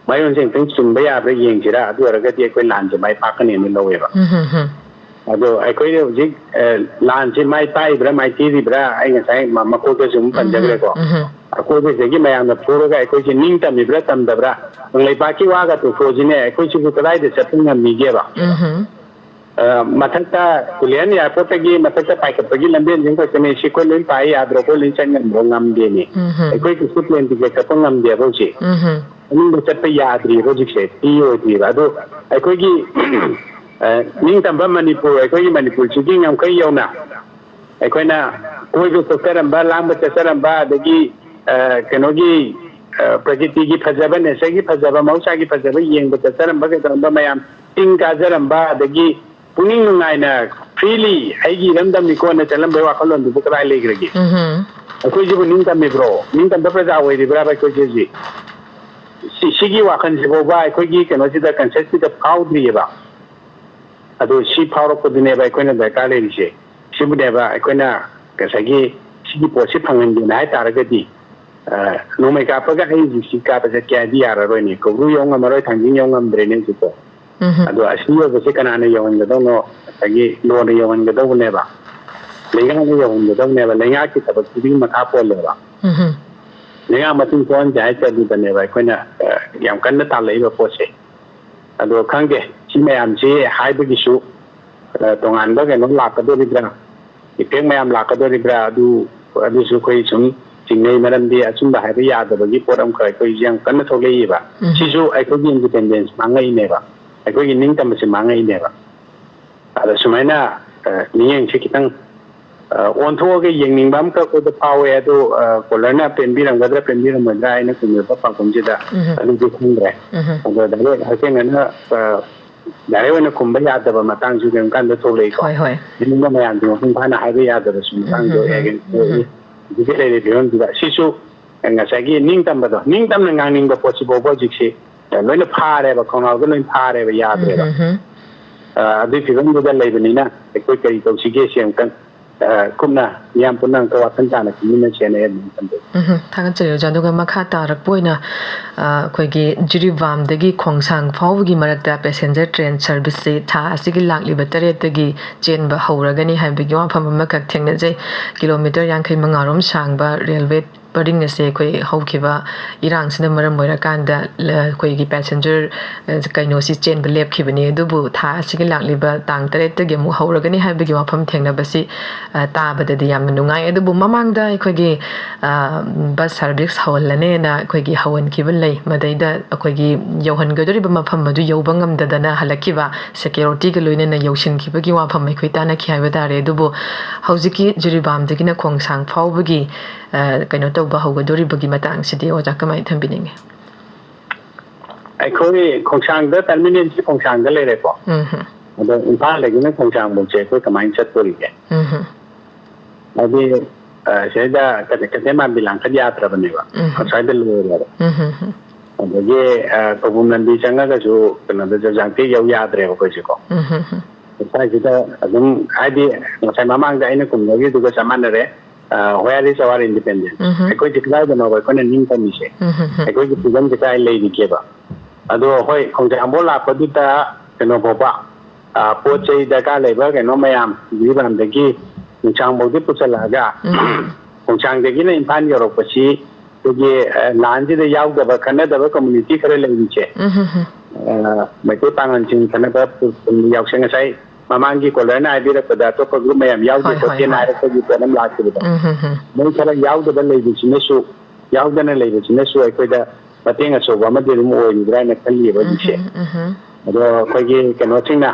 ꯃꯌꯣꯟꯁꯦ ꯑꯃꯨꯛꯇꯪ ꯆꯨꯝꯕ ꯌꯥꯕ꯭ꯔꯥ ꯌꯦꯡꯁꯤꯔꯥ, ꯑꯗꯨ ꯑꯣꯏꯔꯒꯗꯤ ꯑꯩꯈꯣꯏ ꯂꯥꯟꯁꯦ ꯃꯥꯏ ꯄꯥꯛꯀꯅꯦꯅ ꯂꯧꯋꯦꯕ꯫ ꯎꯝ, ꯍꯝ, ꯍꯝ꯫ ꯑꯗꯣ ꯑꯩꯈꯣꯏꯅ ꯍꯧꯖꯤꯛ, ꯑ, ꯂꯥꯟꯁꯦ ꯃꯥꯏ ꯄꯥꯛꯏꯕ꯭ꯔꯥ ꯃꯥꯏꯊꯤꯔꯤꯕ꯭ꯔꯥ, ꯑꯩ ꯉꯁꯥꯏ ꯃ-, ꯃꯀꯣꯛꯇꯁꯨ ꯑꯗꯨꯝ ꯎꯝ, ꯍꯝ, ꯄꯟꯖꯈ꯭ꯔꯦꯀꯣ꯫ ꯎꯝ, ꯍꯝ꯫ ꯑꯀꯣꯏꯕꯁꯤꯗꯒꯤ ꯃꯌꯥꯝꯅ ꯐꯨꯔꯒ ꯑꯩꯈꯣꯏꯁꯦ ꯅꯤꯡ ꯇꯝꯃꯤꯕ꯭ꯔꯥ ꯇꯝꯗꯕ꯭ꯔꯥ? ꯀꯪꯂꯩꯄꯥꯛꯀꯤ ꯋꯥꯒ ꯇꯣꯛꯊꯣꯛꯑꯁꯤꯅꯦ, ꯑꯩꯈꯣꯏꯁꯤꯕꯨ ꯀꯗꯥꯏꯗ ꯆꯠꯄ ꯉꯝꯃꯤꯒꯦꯕ? ꯎꯝ, ꯍꯝ꯫ ꯑ, ꯃꯊꯛꯇ ꯀꯨꯂꯤꯌꯟ airportꯇꯒꯤ ꯃꯊꯛꯇ ꯄꯥꯏꯈꯠꯄꯒꯤ ꯂꯝꯕꯦꯟꯁꯤꯡ ꯈꯛꯇꯅꯤ꯫ ꯁꯤ ꯑꯩꯈꯣꯏ ꯂꯣꯏ ꯄꯥꯏ ꯌꯥꯗ꯭ꯔꯣ? ꯑꯩꯈꯣꯏ ꯂꯣꯏ ꯆꯠ ꯉꯝꯕ꯭ꯔꯣ? ꯉꯝꯗꯦꯅꯦ꯫ ꯎꯝ, ꯍꯝ꯫ ꯑꯩꯈꯣꯏ ꯀꯩꯁꯨ plane ticket ꯀꯛꯄ ꯉꯝꯗꯦꯕ ꯍꯧꯖꯤꯛ꯫ ꯎꯝ, ꯍꯝ꯫ ꯃꯅꯨꯡꯗ ꯆꯠꯄ ꯌꯥꯗ꯭ꯔꯤꯕ ꯍꯧꯖꯤꯛꯁꯦ, free ꯑꯣꯏꯗ꯭ꯔꯤꯕ꯫ ꯑꯗꯨ ꯑꯩꯈꯣꯏꯒꯤ, ꯑ, ꯅꯤꯡꯇꯝꯕ ꯃꯅꯤꯄꯨꯔ, ꯑꯩꯈꯣꯏꯒꯤ ꯃꯅꯤꯄꯨꯔꯁꯤꯒꯤ ꯉꯝꯈꯩ ꯌꯧꯅ ꯑꯩꯈꯣꯏꯅ ꯀꯣꯏꯕ ꯆꯠꯆꯔꯝꯕ, ꯂꯥꯡꯕ ꯆꯠꯆꯔꯝꯕ, ꯑꯗꯒꯤ, ꯑ, ꯀꯩꯅꯣꯒꯤ, ꯑ, ꯄ꯭ꯔꯀꯤꯇꯤꯒꯤ ꯐꯖꯕ, natureꯒꯤ ꯐꯖꯕ, ꯃꯍꯧꯁꯥꯒꯤ ꯐꯖꯕ ꯌꯦꯡꯕ ꯆꯠꯆꯔꯝꯕ ꯀꯩꯗꯧꯔꯝꯕ ꯃꯌꯥꯝ, ꯆꯤꯡ ꯀꯥꯖꯔꯝꯕ, ꯑꯗꯒꯤ ꯄꯨꯛꯅꯤꯡ ꯅꯨꯡꯉꯥꯏꯅ, freely ꯑꯩꯒꯤ ꯏꯔꯝꯗꯝꯅꯤꯀꯣꯅ ꯆꯠꯂꯝꯕꯒꯤ ꯋꯥꯈꯜꯂꯣꯟꯗꯨꯕꯨ ꯀꯗꯥꯏ ꯂꯩꯈ꯭ꯔꯒꯦ? ꯎꯝ꯫ ꯑꯩꯈꯣꯏꯁꯤꯕꯨ ꯅꯤꯡꯇꯝꯃꯤꯕ꯭ꯔꯣ? ꯅꯤꯡꯇꯝꯕ ꯄ꯭ꯔꯖꯥ ꯑꯣꯏꯔꯤꯕ꯭ꯔꯥꯕ ꯑꯩꯈꯣꯏꯁꯦ ꯍꯧꯖꯤꯛ? ꯁꯤ, ꯁꯤꯒꯤ ꯋꯥꯈꯜꯁꯤꯐꯥꯎꯕ ꯑꯩꯈꯣꯏꯒꯤ ꯀꯩꯅꯣꯁꯤꯗ, conscienceꯁꯤꯗ ꯐꯥꯎꯗ꯭ꯔꯤꯑꯕ꯫ ꯑꯗꯣ ꯁꯤ ꯐꯥꯎꯔꯛꯄꯗꯨꯅꯦꯕ ꯑꯩꯈꯣꯏꯅ ꯗꯔꯀꯥꯔ ꯂꯩꯔꯤꯁꯦ꯫ ꯁꯤꯕꯨꯅꯦꯕ ꯑꯩꯈꯣꯏꯅ ꯉꯁꯥꯏꯒꯤ ꯁꯤꯒꯤ ꯄꯣꯠꯁꯤ ꯐꯪꯍꯟꯒꯦꯅ ꯍꯥꯏ ꯇꯥꯔꯒꯗꯤ, ꯑ, ꯅꯣꯡꯃꯩ ꯀꯥꯞꯄꯒ ꯑꯩ ꯍꯧꯖꯤꯛ ꯁꯤ ꯀꯥꯞꯄ ꯆꯠꯀꯦ ꯍꯥꯏꯗꯤ ꯌꯥꯔꯔꯣꯏꯅꯦ꯫ ꯀꯧꯕ꯭ꯔꯨ ꯌꯧ ꯉꯝꯃꯔꯣꯏ, ꯊꯥꯡꯖꯤꯡ ꯌꯧ ꯉꯝꯗ꯭ꯔꯦꯅꯦ ꯍꯧꯖꯤꯛꯐꯥꯎ꯫ ꯎꯝ꯫ ꯑꯗꯣ ꯑꯁꯤ ꯑꯣꯏꯕꯁꯦ ꯀꯅꯥꯅ ꯌꯧꯍꯟꯒꯗꯧꯅꯣ? ꯉꯁꯥꯏꯒꯤ ꯂꯣꯟꯅ ꯌꯧꯍꯟꯒꯗꯧꯕꯅꯦꯕ, ꯂꯩꯉꯥꯛꯅ ꯌꯧꯍꯟꯒꯗꯧꯕꯅꯦꯕ꯫ ꯂꯩꯉꯥꯛꯀꯤ ꯊꯕꯛꯁꯤꯒꯤ ꯃꯈꯥ ꯄꯣꯜꯂꯦꯕ꯫ ꯎꯝ꯫ ꯂꯩꯉꯥꯛ ꯃꯇꯨꯡ ꯊꯣꯛꯍꯟꯁꯦ ꯍꯥꯏꯁꯦ ꯑꯗꯨꯗꯅꯦꯕ ꯑꯩꯈꯣꯏꯅ, ꯑ, ꯌꯥꯝ ꯀꯟꯅ ꯇꯥꯜꯂꯛꯏꯕ ꯄꯣꯠꯁꯦ꯫ ꯑꯗꯣ ꯈꯪꯗꯦ, ꯁꯤ ꯃꯌꯥꯝꯁꯤ ꯍꯥꯏꯕꯒꯤꯁꯨ, ꯑ, ꯇꯣꯉꯥꯟꯕ ꯀꯩꯅꯣ ꯂꯥꯛꯀꯗꯣꯔꯤꯕ꯭ꯔꯥ, effect ꯃꯌꯥꯝ ꯂꯥꯛꯀꯗꯣꯔꯤꯕ꯭ꯔꯥ, ꯑꯗꯨ, ꯑꯗꯨꯁꯨ ꯑꯩꯈꯣꯏ ꯁꯨꯝ ꯆꯤꯡꯅꯩ꯫ ꯃꯔꯝꯗꯤ ꯑꯆꯨꯝꯕ ꯍꯥꯏꯕ ꯌꯥꯗꯕꯒꯤ ꯄꯣꯠ ꯑꯃꯈꯛ ꯑꯩꯈꯣꯏꯁꯦ ꯌꯥꯝ ꯀꯟꯅ ꯊꯣꯛꯂꯛꯏꯕ꯫ ꯎꯝ꯫ ꯁꯤꯁꯨ ꯑꯩꯈꯣꯏꯒꯤ independence ꯃꯥꯡꯉꯛꯏꯅꯦꯕ, ꯑꯩꯈꯣꯏꯒꯤ ꯅꯤꯡꯇꯝꯕꯁꯦ ꯃꯥꯡꯉꯛꯏꯅꯦꯕ꯫ ꯑꯗ ꯁꯨꯃꯥꯏꯅ, ꯑ, ꯃꯤꯠꯌꯦꯡꯁꯦ ꯈꯤꯇꯪ, ꯑ, ꯑꯣꯟꯊꯣꯛꯑꯒ ꯌꯦꯡꯅꯤꯡꯕ ꯑꯃꯈꯛ ꯑꯩꯈꯣꯏꯗ ꯐꯥꯎꯋꯦ꯫ ꯑꯗꯨ, ꯑ, caller ꯅ ꯄꯦꯟꯕꯤꯔꯝꯒꯗ꯭ꯔꯥ ꯄꯦꯟꯕꯤꯔꯝꯃꯣꯏꯗ꯭ꯔꯥ ꯍꯥꯏꯅ ꯀꯨꯝꯃꯤꯕ ꯄꯥꯎꯈꯨꯝꯁꯤꯗ ꯎꯝ꯫ ꯑꯗꯨꯗꯤ ꯈꯪꯗ꯭ꯔꯦ꯫ ꯎꯝ꯫ ꯑꯗꯣ direct ꯍꯛꯊꯦꯡꯅꯅ, ꯑ, direct ꯑꯣꯏꯅ ꯈꯨꯝꯕ ꯌꯥꯗꯕ ꯃꯇꯥꯡꯁꯨ ꯀꯩꯒꯨꯝꯕ ꯀꯥꯟꯗ ꯊꯣꯛꯂꯛꯏꯀꯣ꯫ ꯍꯣꯏ, ꯍꯣꯏ꯫ ꯌꯦꯡꯅꯤꯡꯕ ꯃꯌꯥꯝꯁꯦ ꯃꯄꯨꯡ ꯐꯥꯅ ꯍꯥꯏꯕ ꯌꯥꯗꯕꯁꯨ ꯃꯇꯥꯡꯗꯣ ꯎꯝ, ꯍꯦꯛ ꯍꯦꯛ ꯎꯝ, ꯊꯣꯛꯏ꯫ ꯎꯝ꯫ ꯍꯧꯖꯤꯛꯀꯤ ꯂꯩꯔꯤꯕ ꯐꯤꯕꯝꯁꯤꯗ ꯁꯤꯁꯨ ꯉꯁꯥꯏꯒꯤ ꯅꯤꯡꯇꯝꯕꯗꯣ, ꯅꯤꯡꯇꯝꯅ ꯉꯥꯡꯅꯤꯡꯕ ꯄꯣꯠꯁꯤꯐꯥꯎꯕ ꯍꯧꯖꯤꯛꯁꯤ ꯂꯣꯏꯅ ꯐꯥꯔꯦꯕ, ꯈꯧꯅꯥꯎꯗ ꯂꯣꯏꯅ ꯐꯥꯔꯦꯕ, ꯌꯥꯗ꯭ꯔꯦꯕ꯫ ꯎꯝ, ꯎꯝ, ꯎꯝ꯫ ꯑ, ꯑꯗꯨꯒꯤ ꯐꯤꯕꯝꯗꯨꯗ ꯂꯩꯕꯅꯤꯅ ꯑꯩꯈꯣꯏ ꯀꯔꯤ ꯇꯧꯁꯤꯒꯦ ꯁꯤ ꯑꯃꯨꯛꯇꯪ, ꯑ, ꯀꯨꯞꯅ ꯃꯤꯌꯥꯝ ꯄꯨꯝꯅꯃꯛꯇ ꯋꯥꯈꯜ ꯇꯥꯅ ꯈꯟꯃꯤꯟꯅꯁꯦꯅ ꯑꯩ ꯑꯗꯨꯝ ꯈꯟꯖꯩ꯫ ꯎꯝ, ꯊꯥꯒꯠꯆꯔꯤ ꯑꯣꯖꯥ꯫ ꯑꯗꯨꯒ ꯃꯈꯥ ꯇꯥꯔꯛꯄ ꯑꯣꯏꯅ, ꯑ, ꯑꯩꯈꯣꯏꯒꯤ ꯖꯤꯔꯤꯕꯥꯝꯗꯒꯤ ꯈꯣꯡꯁꯥꯡ ꯐꯥꯎꯕꯒꯤ ꯃꯔꯛꯇ passenger train service ꯁꯤ ꯊꯥ ꯑꯁꯤꯒꯤ ꯂꯥꯛꯂꯤꯕ ꯇꯔꯦꯠꯇꯒꯤ ꯆꯦꯟꯕ ꯍꯧꯔꯒꯅꯤ ꯍꯥꯏꯕꯒꯤ ꯋꯥꯐꯝ ꯑꯃꯈꯛ ꯊꯦꯡꯅꯖꯩ꯫ Kilometre ꯌꯥꯡꯈꯩ ꯃꯉꯥꯔꯣꯝ ꯁꯥꯡꯕ railway ꯄꯔꯤꯡ ꯑꯁꯦ ꯑꯩꯈꯣꯏ ꯍꯧꯈꯤꯕ ꯏꯔꯥꯡꯁꯤꯅ ꯃꯔꯝ ꯑꯣꯏꯔꯀꯥꯟꯗ, ꯑ, ꯑꯩꯈꯣꯏꯒꯤ passenger, ꯑ, ꯀꯩꯅꯣꯁꯤ ꯆꯦꯟꯕ ꯂꯦꯞꯈꯤꯕꯅꯤ꯫ ꯑꯗꯨꯕꯨ ꯊꯥ ꯑꯁꯤꯒꯤ ꯂꯥꯛꯂꯤꯕ ꯇꯥꯡ ꯇꯔꯦꯠꯇꯒꯤ ꯑꯃꯨꯛ ꯍꯧꯔꯒꯅꯤ ꯍꯥꯏꯕꯒꯤ ꯋꯥꯐꯝ ꯊꯦꯡꯅꯕꯁꯤ, ꯑ, ꯇꯥꯕꯗꯗꯤ ꯌꯥꯝꯅ ꯅꯨꯡꯉꯥꯏ꯫ ꯑꯗꯨꯕꯨ ꯃꯃꯥꯡꯗ ꯑꯩꯈꯣꯏꯒꯤ, ꯑ, bus service ꯍꯧꯍꯜꯂꯅꯦꯅ ꯑꯩꯈꯣꯏꯒꯤ ꯍꯧꯍꯟꯈꯤꯕ ꯂꯩ꯫ ꯃꯗꯩꯗ ꯑꯩꯈꯣꯏꯒꯤ ꯌꯧꯍꯟꯒꯗꯧꯔꯤꯕ ꯃꯐꯝ ꯑꯗꯨ ꯌꯧꯕ ꯉꯝꯗꯗꯅ ꯍꯜꯂꯛꯈꯤꯕ, security ꯒ ꯂꯣꯏꯅꯅ ꯌꯧꯁꯤꯟꯈꯤꯕꯒꯤ ꯋꯥꯐꯝ ꯑꯩꯈꯣꯏ ꯇꯥꯟꯅꯈꯤ ꯍꯥꯏꯕ ꯇꯥꯔꯦ꯫ ꯑꯗꯨꯕꯨ ꯍꯧꯖꯤꯛꯀꯤ ꯖꯤꯔꯤꯕꯥꯝꯗꯒꯤꯅ ꯈꯣꯡꯁꯥꯡ ꯐꯥꯎꯕꯒꯤ, ꯑ, ꯀꯩꯅꯣ ꯇꯧꯕ ꯍꯧꯒꯗꯧꯔꯤꯕꯒꯤ ꯃꯇꯥꯡꯁꯤꯗꯤ ꯑꯣꯖꯥ ꯀꯃꯥꯏꯅ ꯊꯝꯕꯤꯅꯤꯡꯉꯤ? ꯑꯩꯈꯣꯏ ꯈꯣꯡꯁꯥꯡꯗ, terminal ꯁꯤ ꯈꯣꯡꯁꯥꯡꯗ ꯂꯩꯔꯦꯀꯣ꯫ ꯎꯝ ꯍꯝ꯫ ꯑꯗꯣ ꯏꯝꯐꯥꯜꯗꯒꯤꯅ ꯈꯣꯡꯖꯥꯡꯐꯧꯁꯦ ꯑꯩꯈꯣꯏ ꯀꯃꯥꯏꯅ ꯆꯠꯇꯣꯔꯤꯒꯦ? ꯎꯝ ꯍꯝ꯫ ꯍꯥꯏꯗꯤ, ꯑ, ꯁꯤꯗꯩꯗ ꯀꯩꯊꯦꯜ ꯃꯥꯟꯕꯤ ꯂꯥꯡꯈꯠ ꯌꯥꯗ꯭ꯔꯕꯅꯦꯕ꯫ ꯎꯝ꯫ ꯑꯁ꯭ꯋꯥꯏꯗ ꯂꯣꯏꯔꯦꯕ꯫ ꯎꯝ ꯍꯝ ꯍꯝ꯫ ꯑꯗꯒꯤ, ꯑ, ꯈꯧꯄꯨꯝ ꯂꯝꯕꯤ ꯆꯪꯉꯒꯁꯨ ꯀꯩꯅꯣꯗ ꯆꯥꯛꯆꯥꯡꯊꯦꯛ ꯌꯧ ꯌꯥꯗ꯭ꯔꯦꯕ ꯑꯩꯈꯣꯏꯁꯦꯀꯣ꯫ ꯎꯝ ꯍꯝ ꯍꯝ꯫ ꯁ꯭ꯋꯥꯏꯁꯤꯗ ꯑꯗꯨꯝ, ꯍꯥꯏꯗꯤ, ꯉꯁꯥꯏ ꯃꯃꯥꯡꯗ ꯑꯩꯅ ꯀꯨꯝꯅꯈꯤꯗꯨꯒ ꯆꯞ ꯃꯥꯟꯅꯔꯦ꯫ ꯑ, Where is our independence? ꯎꯝ ꯍꯝ꯫ ꯑꯩꯈꯣꯏꯁꯦ ꯀꯗꯥꯏꯗꯅꯣꯕ ꯑꯩꯈꯣꯏꯅ ꯅꯤꯡꯇꯝꯃꯤꯁꯦ? ꯎꯝ ꯍꯝ ꯍꯝ꯫ ꯑꯩꯈꯣꯏꯒꯤ ꯐ꯭ꯔꯤꯗꯝꯁꯦ ꯀꯗꯥꯏ ꯂꯩꯔꯤꯒꯦꯕ? ꯑꯗꯣ ꯍꯣꯏ, ꯈꯣꯡꯖꯥꯡꯐꯧ ꯂꯥꯛꯄꯗꯨꯗ ꯀꯩꯅꯣ ꯐꯥꯎꯕ, ꯑ, ꯄꯣꯠ ꯆꯩ ꯗꯔꯀꯥꯔ ꯂꯩꯕ ꯀꯩꯅꯣ ꯃꯌꯥꯝ ꯖꯤꯔꯤꯕꯥꯝꯗꯒꯤ ꯈꯣꯡꯁꯥꯡꯐꯧꯗꯤ ꯄꯨꯁꯜꯂꯛꯑꯒ, ꯎꯝ꯫ ꯈꯣꯡꯁꯥꯡꯗꯒꯤꯅ ꯏꯝꯐꯥꯜ ꯌꯧꯔꯛꯄꯁꯤ ꯑꯩꯈꯣꯏꯒꯤ, ꯑ, ꯂꯥꯟꯁꯤꯗ ꯌꯥꯎꯗꯕ ꯈꯟꯅꯗꯕ ꯀꯝꯃꯨꯅꯤꯇꯤ ꯈꯔ ꯂꯩꯔꯤꯁꯦ, ꯎꯝ ꯍꯝ ꯍꯝ꯫ ꯑ, ꯃꯩꯇꯩ ꯄꯥꯉꯜꯁꯤꯡ ꯈꯟꯅꯕ ꯌꯥꯎꯁꯪ ꯉꯁꯥꯏ ꯃꯃꯥꯡꯒꯤ ꯀꯣꯂꯔꯅ ꯍꯥꯏꯕꯤꯔꯛꯄꯗ ꯑꯇꯣꯞꯄ ꯒ꯭ꯔꯨꯞ ꯃꯌꯥꯝ ꯌꯥꯎꯗꯦ ꯍꯣꯏ, ꯍꯣꯏ, ꯈꯣꯠꯇꯦꯅ ꯍꯣꯏ꯫ ꯍꯥꯏꯔꯛꯄꯒꯤ ꯄꯣꯠ ꯑꯃ ꯂꯥꯛꯈꯤꯕꯗꯣ꯫ ꯎꯝ ꯍꯝ ꯍꯝ꯫ ꯃꯣꯏ ꯈꯔ ꯌꯥꯎꯗꯕ ꯂꯩꯕꯁꯤꯅꯁꯨ, ꯌꯥꯎꯗꯅ ꯂꯩꯕꯁꯤꯅꯁꯨ ꯑꯩꯈꯣꯏꯗ ꯃꯇꯦꯡ ꯑꯆꯧꯕ ꯑꯃꯗꯤ ꯑꯗꯨꯝ ꯑꯣꯏꯔꯤꯕ꯭ꯔꯥ ꯍꯥꯏꯅ ꯈꯜꯂꯤꯕ ꯎꯝ ꯍꯧꯖꯤꯛꯁꯦ꯫ ꯍꯝ, ꯎꯝ ꯍꯝ꯫ ꯑꯗꯣ ꯑꯩꯈꯣꯏꯒꯤ ꯀꯩꯅꯣꯁꯤꯡꯅ,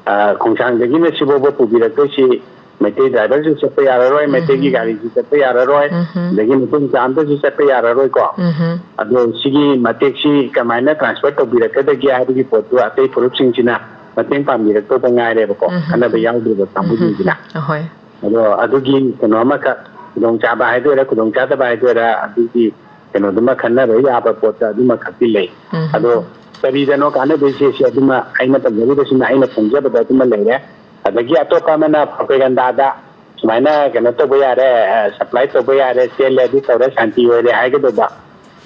ꯑ, ꯈꯣꯡꯁꯥꯡꯗꯒꯤꯅ ꯁꯤꯐꯥꯎꯕ ꯄꯨꯕꯤꯔꯛꯇꯣꯏꯁꯤ ꯃꯩꯇꯩ ꯗ꯭ꯔꯥꯏꯚꯔꯁꯨ ꯆꯠꯄ ꯌꯥꯔꯔꯣꯏ, ꯎꯝ ꯃꯩꯇꯩꯒꯤ ꯍꯝ꯫ ꯒꯥꯔꯤꯁꯨ ꯆꯠꯄ ꯌꯥꯔꯔꯣꯏ, ꯎꯝ ꯍꯝ꯫ ꯑꯗꯒꯤ ꯃꯩꯇꯩ ꯃꯆꯥ ꯑꯝꯇꯁꯨ ꯆꯠꯄ ꯌꯥꯔꯔꯣꯏꯀꯣ꯫ ꯎꯝ ꯍꯝ꯫ ꯑꯗꯣ ꯁꯤꯒꯤ ꯃꯇꯦꯛꯁꯤ ꯀꯃꯥꯏꯅ ꯇ꯭ꯔꯥꯟꯁꯐꯔ ꯇꯧꯕꯤꯔꯛꯀꯗꯒꯦ ꯍꯥꯏꯕꯒꯤ ꯄꯣꯠꯇꯨ ꯑꯇꯩ ꯐꯨꯔꯨꯞꯁꯤꯡꯁꯤꯅ ꯃꯇꯦꯡ ꯄꯥꯡꯕꯤꯔꯛꯇꯧꯕ ꯉꯥꯏꯔꯦꯕꯀꯣ, ꯎꯝ ꯍꯝ꯫ ꯈꯟꯅꯕ ꯌꯥꯎꯗ꯭ꯔꯤꯕ ꯎꯝ ꯍꯝ꯫ ꯀꯥꯡꯕꯨꯁꯤꯡꯁꯤꯅ꯫ ꯑꯍꯣꯏ꯫ ꯑꯗꯣ ꯑꯗꯨꯒꯤ ꯀꯩꯅꯣ ꯑꯃꯈꯛ, ꯈꯨꯗꯣꯡꯆꯥꯕ ꯍꯥꯏꯗꯣꯏꯔꯥ, ꯈꯨꯗꯣꯡꯆꯥꯗꯕ ꯍꯥꯏꯗꯣꯏꯔꯥ, ꯑꯗꯨꯒꯤ ꯀꯩꯅꯣꯗꯨꯃ ꯈꯟꯅꯕ ꯌꯥꯕ ꯄꯣꯠꯇ ꯑꯗꯨꯃꯈꯛꯇꯤ ꯂꯩ꯫ ꯎꯝ꯫ ꯑꯗꯣ ꯀꯔꯤꯗꯅꯣ ꯀꯥꯟꯅꯗꯣꯏꯁꯦ? ꯁꯤ ꯑꯗꯨꯃ ꯑꯩꯅ ꯇꯝꯖꯔꯤꯕꯁꯤꯅ ꯑꯩꯅ ꯈꯪꯖꯕꯗ ꯑꯗꯨꯃ ꯂꯩꯔꯦ꯫ ꯑꯗꯒꯤ ꯑꯇꯣꯞꯄ ꯑꯃꯅ ꯄ꯭ꯔꯣꯄꯦꯒꯟꯗꯥꯗ ꯁꯨꯃꯥꯏꯅ ꯀꯩꯅꯣ ꯇꯧꯕ ꯌꯥꯔꯦ, ꯑ, ꯁꯄ꯭ꯂꯥꯏ ꯇꯧꯕ ꯌꯥꯔꯦ, ꯆꯦꯜꯂꯦ, ꯑꯗꯨ ꯇꯧꯔꯦ, ꯁꯥꯟꯇꯤ ꯑꯣꯏꯔꯦ ꯍꯥꯏꯒꯗꯧꯕ꯫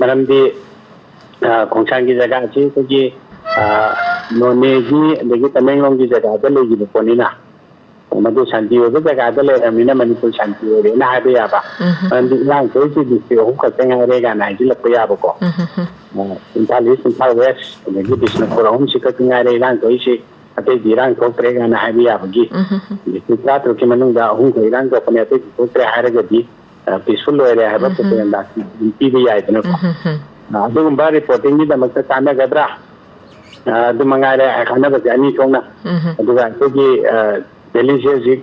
ꯃꯔꯝꯗꯤ, ꯑ, ꯈꯣꯡꯁꯥꯡꯒꯤ ꯖꯒꯥꯁꯤ ꯑꯩꯈꯣꯏꯒꯤ, ꯑ, ꯅꯣꯅꯦꯒꯤ ꯑꯗꯒꯤ ꯇꯃꯦꯡꯂꯣꯡꯒꯤ ꯖꯒꯥꯗ ꯂꯩꯈꯤꯕ ꯄꯣꯠꯅꯤꯅ, ꯃꯗꯨ ꯁꯥꯟꯇꯤ ꯑꯣꯏꯕ ꯖꯒꯥꯗ ꯂꯩꯔꯕꯅꯤꯅ ꯃꯅꯤꯄꯨꯔ ꯁꯥꯟꯇꯤ ꯑꯣꯏꯔꯦꯅ ꯍꯥꯏꯕ ꯌꯥꯕ꯫ ꯎꯝ꯫ ꯃꯔꯝꯗꯤ ꯏꯔꯥꯡ ꯊꯣꯛꯏꯁꯤ ꯗꯤꯁꯇ꯭ꯔꯤꯛ ꯑꯍꯨꯝ ꯈꯛꯇ ꯉꯥꯏꯔꯦ ꯀꯥꯏꯅ ꯍꯥꯏꯖꯤꯜꯂꯛꯄ ꯌꯥꯕꯀꯣ꯫ ꯎꯝ꯫ ꯑ, ꯏꯝꯐꯥꯜ ꯏꯁ, ꯏꯝꯐꯥꯜ ꯋꯦꯁ, ꯑꯗꯒꯤ ꯕꯤꯁꯅꯨꯄꯨꯔ ꯑꯍꯨꯝꯁꯤ ꯈꯛꯇ ꯉꯥꯏꯔꯦ ꯏꯔꯥꯡ ꯊꯣꯛꯏꯁꯤ꯫ ꯑꯇꯩꯗꯤ ꯏꯔꯥꯡ ꯊꯣꯛꯇ꯭ꯔꯦ ꯀꯥꯏꯅ ꯍꯥꯏꯕ ꯌꯥꯕꯒꯤ, ꯎꯝ꯫ ꯗꯤꯁꯇ꯭ꯔꯤꯛ ꯇꯔꯥꯇꯔꯨꯛꯀꯤ ꯃꯅꯨꯡꯗ ꯑꯍꯨꯝꯈꯛ ꯏꯔꯥꯡ ꯊꯣꯛꯄꯅꯦ, ꯑꯇꯩꯗꯤ ꯊꯣꯛꯇ꯭ꯔꯦ ꯍꯥꯏꯔꯒꯗꯤ, ꯑ, ꯄꯤꯁꯐꯨꯜ ꯑꯣꯏꯔꯦ ꯍꯥꯏꯕ ꯎꯝ꯫ ꯄ꯭ꯔꯣꯄꯦꯒꯟꯗꯥ ꯄꯤꯕ ꯌꯥꯏꯗꯅꯀꯣ꯫ ꯎꯝ꯫ ꯑ, ꯑꯗꯨꯒꯨꯝꯕ ꯔꯤꯄꯣꯔꯇꯤꯡꯒꯤꯗꯃꯛꯇ ꯀꯥꯟꯅꯒꯗ꯭ꯔꯥ? ꯑ, ꯑꯗꯨ ꯃꯉꯥꯏꯔꯦ, ꯀꯥꯟꯅꯕꯁꯦ ꯑꯅꯤ ꯊꯣꯛꯅ꯫ ꯎꯝ꯫ ꯑꯗꯨꯒ ꯑꯩꯈꯣꯏꯒꯤ, ꯑ, ꯗꯦꯜꯂꯤꯁꯦ ꯍꯧꯖꯤꯛ,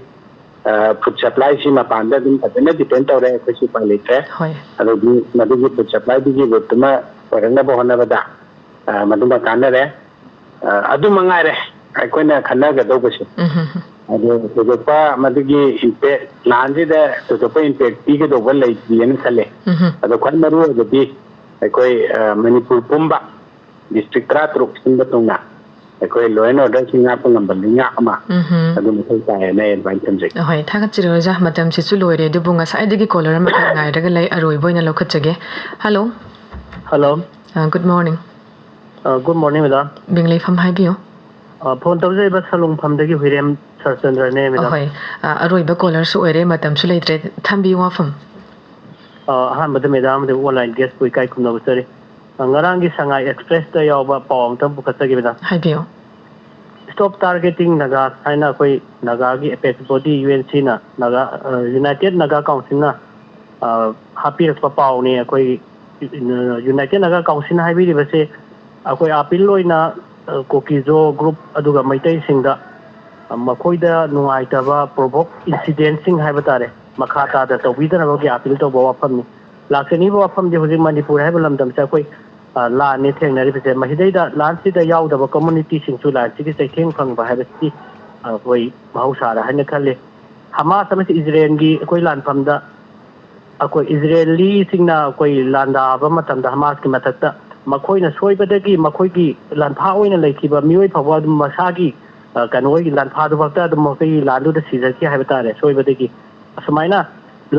ꯑ, ꯐꯨꯗ ꯁꯄ꯭ꯂꯥꯏꯁꯤ ꯃꯄꯥꯟꯗ ꯑꯗꯨꯝ ꯐꯖꯅ ꯗꯤꯄꯦꯟ ꯇꯧꯔꯦ, ꯑꯩꯈꯣꯏꯁꯨ ꯎꯄꯥꯏ ꯂꯩꯇ꯭ꯔꯦ꯫ ꯍꯣꯏ꯫ ꯑꯗꯨꯗꯤ ꯃꯗꯨꯒꯤ ꯐꯨꯗ ꯁꯄ꯭ꯂꯥꯏꯗꯨꯒꯤ ꯔꯨꯠꯇꯨꯃ ꯑꯣꯏꯔꯛꯅꯕ ꯍꯣꯠꯅꯕꯗ, ꯑ, ꯃꯗꯨꯃ ꯀꯥꯟꯅꯔꯦ꯫ ꯑ, ꯑꯗꯨ ꯃꯉꯥꯏꯔꯦ꯫ ꯑꯩꯈꯣꯏꯅ ꯈꯟꯅꯒꯗꯧꯕꯁꯦ꯫ ꯎꯝ ꯍꯝ ꯍꯝ꯫ ꯑꯗꯣ ꯊꯣꯏꯗꯣꯛꯄ ꯃꯗꯨꯒꯤ ꯏꯝꯄꯦꯛ, ꯂꯥꯟꯁꯤꯗ ꯊꯣꯏꯗꯣꯛꯄ ꯏꯝꯄꯦꯛ ꯄꯤꯒꯗꯧꯕ ꯂꯩꯇꯦꯅ ꯈꯜꯂꯦ꯫ ꯎꯝ ꯍꯝ꯫ ꯑꯗꯣ ꯈ꯭ꯋꯥꯏ ꯃꯔꯨ ꯑꯣꯏꯕꯗꯤ ꯑꯩꯈꯣꯏ, ꯑ, ꯃꯅꯤꯄꯨꯔ ꯄꯨꯝꯕ ꯗꯤꯁꯇ꯭ꯔꯤꯛ ꯇꯔꯥꯇꯔꯨꯛ ꯁꯤꯟꯕ ꯊꯨꯡꯅ ꯑꯩꯈꯣꯏ law and order ꯁꯤ ꯉꯥꯛꯄ ꯉꯝꯕ ꯂꯩꯉꯥꯛ ꯑꯃ ꯎꯝ ꯍꯝ꯫ ꯑꯗꯨ ꯃꯊꯧ ꯇꯥꯏꯌꯦꯅ ꯑꯩ ꯑꯗꯨꯃꯥꯏꯅ ꯊꯝꯖꯒꯦ꯫ ꯑꯍꯣꯏ, ꯊꯥꯒꯠꯆꯔꯤ ꯑꯣꯖꯥ꯫ ꯃꯇꯝꯁꯤꯁꯨ ꯂꯣꯏꯔꯦ, ꯑꯗꯨꯕꯨ ꯉꯁꯥꯏꯗꯒꯤ caller ꯑꯃꯈꯛ ꯉꯥꯏꯔꯒ ꯂꯩ, ꯑꯔꯣꯏꯕ ꯑꯣꯏꯅ ꯂꯧꯈꯠꯆꯒꯦ꯫ Hello꯫ Hello꯫ ꯑ, good morning꯫ ꯑ, good morning, madam꯫ ꯕꯤꯡꯂꯩꯐꯝ ꯍꯥꯏꯕꯤꯌꯨ꯫ ꯑ, phone ꯇꯧꯖꯔꯤꯕ ꯁꯂꯨꯡꯐꯝꯗꯒꯤ ꯍꯨꯏꯔꯦꯝ ꯁꯔꯆꯟꯗ꯭ꯔꯅꯦ, madam꯫ ꯑꯍꯣꯏ꯫ ꯑ, ꯑꯔꯣꯏꯕ callerꯁꯨ ꯑꯣꯏꯔꯦ, ꯃꯇꯝꯁꯨ ꯂꯩꯇ꯭ꯔꯦ꯫ ꯊꯝꯕꯤꯌꯨ ꯋꯥꯐꯝ꯫ ꯑ, ꯑꯍꯥꯟꯕꯗ madam ꯑꯃꯗꯤ online guestꯄꯨ ꯏꯀꯥꯏ ꯈꯨꯝꯅꯕ ꯎꯠꯆꯔꯤ꯫ ꯑ, ꯉꯔꯥꯡꯒꯤ ꯁꯉꯥꯏ Expressꯇ ꯌꯥꯎꯕ ꯄꯥꯎ ꯑꯝꯇꯪ ꯄꯨꯈꯠꯆꯒꯦ, madam꯫ ꯍꯥꯏꯕꯤꯌꯨ꯫ Stop Targeting Nagas ꯍꯥꯏꯅ ꯑꯩꯈꯣꯏ ꯅꯥꯒꯥꯒꯤ apex body UNCꯅ ꯅꯥꯒꯥ, ꯑ, United Naga Councilꯅ, ꯑ, ꯍꯥꯞꯄꯤꯔꯛꯄ ꯄꯥꯎꯅꯤ꯫ ꯑꯩꯈꯣꯏ, ꯑ, United Naga Councilꯅ ꯍꯥꯏꯕꯤꯔꯤꯕꯁꯦ ꯑꯩꯈꯣꯏ appeal ꯑꯣꯏꯅ, ꯑ, ꯀꯣꯀꯤꯖꯣ group ꯑꯗꯨꯒ ꯃꯩꯇꯩꯁꯤꯡꯗ, ꯑ, ꯃꯈꯣꯏꯗ ꯅꯨꯡꯉꯥꯏꯇꯕ provoke incidentꯁꯤꯡ ꯍꯥꯏꯕ ꯇꯥꯔꯦ, ꯃꯈꯥ ꯇꯥꯗ ꯇꯧꯕꯤꯗꯅꯕꯒꯤ appeal ꯇꯧꯕ ꯋꯥꯐꯝꯅꯤ꯫ ꯂꯥꯛꯆꯅꯤꯡꯉꯤꯕ ꯋꯥꯐꯝꯗꯤ ꯍꯧꯖꯤꯛ ꯃꯅꯤꯄꯨꯔ ꯍꯥꯏꯕ ꯂꯝꯗꯝꯁꯦ ꯑꯩꯈꯣꯏ, ꯑ, ꯂꯥꯟꯅꯤ ꯊꯦꯡꯅꯔꯤꯕꯁꯦ꯫ ꯃꯁꯤꯗꯩꯗ ꯂꯥꯟꯁꯤꯗ ꯌꯥꯎꯗꯕ communityꯁꯤꯡꯁꯨ ꯂꯥꯟꯁꯤꯒꯤ ꯆꯩꯊꯦꯡ ꯐꯪꯕ ꯍꯥꯏꯕꯁꯤ, ꯑ, ꯑꯩꯈꯣꯏ ꯃꯍꯧꯁꯥꯔꯦ ꯍꯥꯏꯅ ꯈꯜꯂꯤ꯫ ꯍꯃꯥꯁ ꯑꯃꯁꯨꯡ ꯏꯖꯔꯦꯜꯒꯤ ꯑꯩꯈꯣꯏ ꯂꯥꯟꯐꯝꯗ ꯑꯩꯈꯣꯏ ꯏꯖꯔꯦꯂꯤꯁꯤꯡꯅ ꯑꯩꯈꯣꯏ ꯂꯥꯟꯗꯥꯕ ꯃꯇꯝꯗ ꯍꯃꯥꯁꯀꯤ ꯃꯊꯛꯇ ꯃꯈꯣꯏꯅ ꯁꯣꯏꯕꯗꯒꯤ ꯃꯈꯣꯏꯒꯤ ꯂꯥꯟꯐꯥ ꯑꯣꯏꯅ ꯂꯩꯈꯤꯕ ꯃꯤꯑꯣꯏ ꯐꯥꯎꯕ ꯑꯗꯨꯝ ꯃꯁꯥꯒꯤ, ꯑ, ꯀꯩꯅꯣ, ꯑꯣꯏꯒꯤ ꯂꯥꯟꯐꯥꯗꯨ ꯐꯛꯇ ꯑꯗꯨꯝ ꯃꯈꯣꯏꯒꯤ ꯂꯥꯟꯗꯨꯗ ꯁꯤꯖꯈꯤ ꯍꯥꯏꯕ ꯇꯥꯔꯦ, ꯁꯣꯏꯕꯗꯒꯤ꯫ ꯑꯁꯨꯃꯥꯏꯅ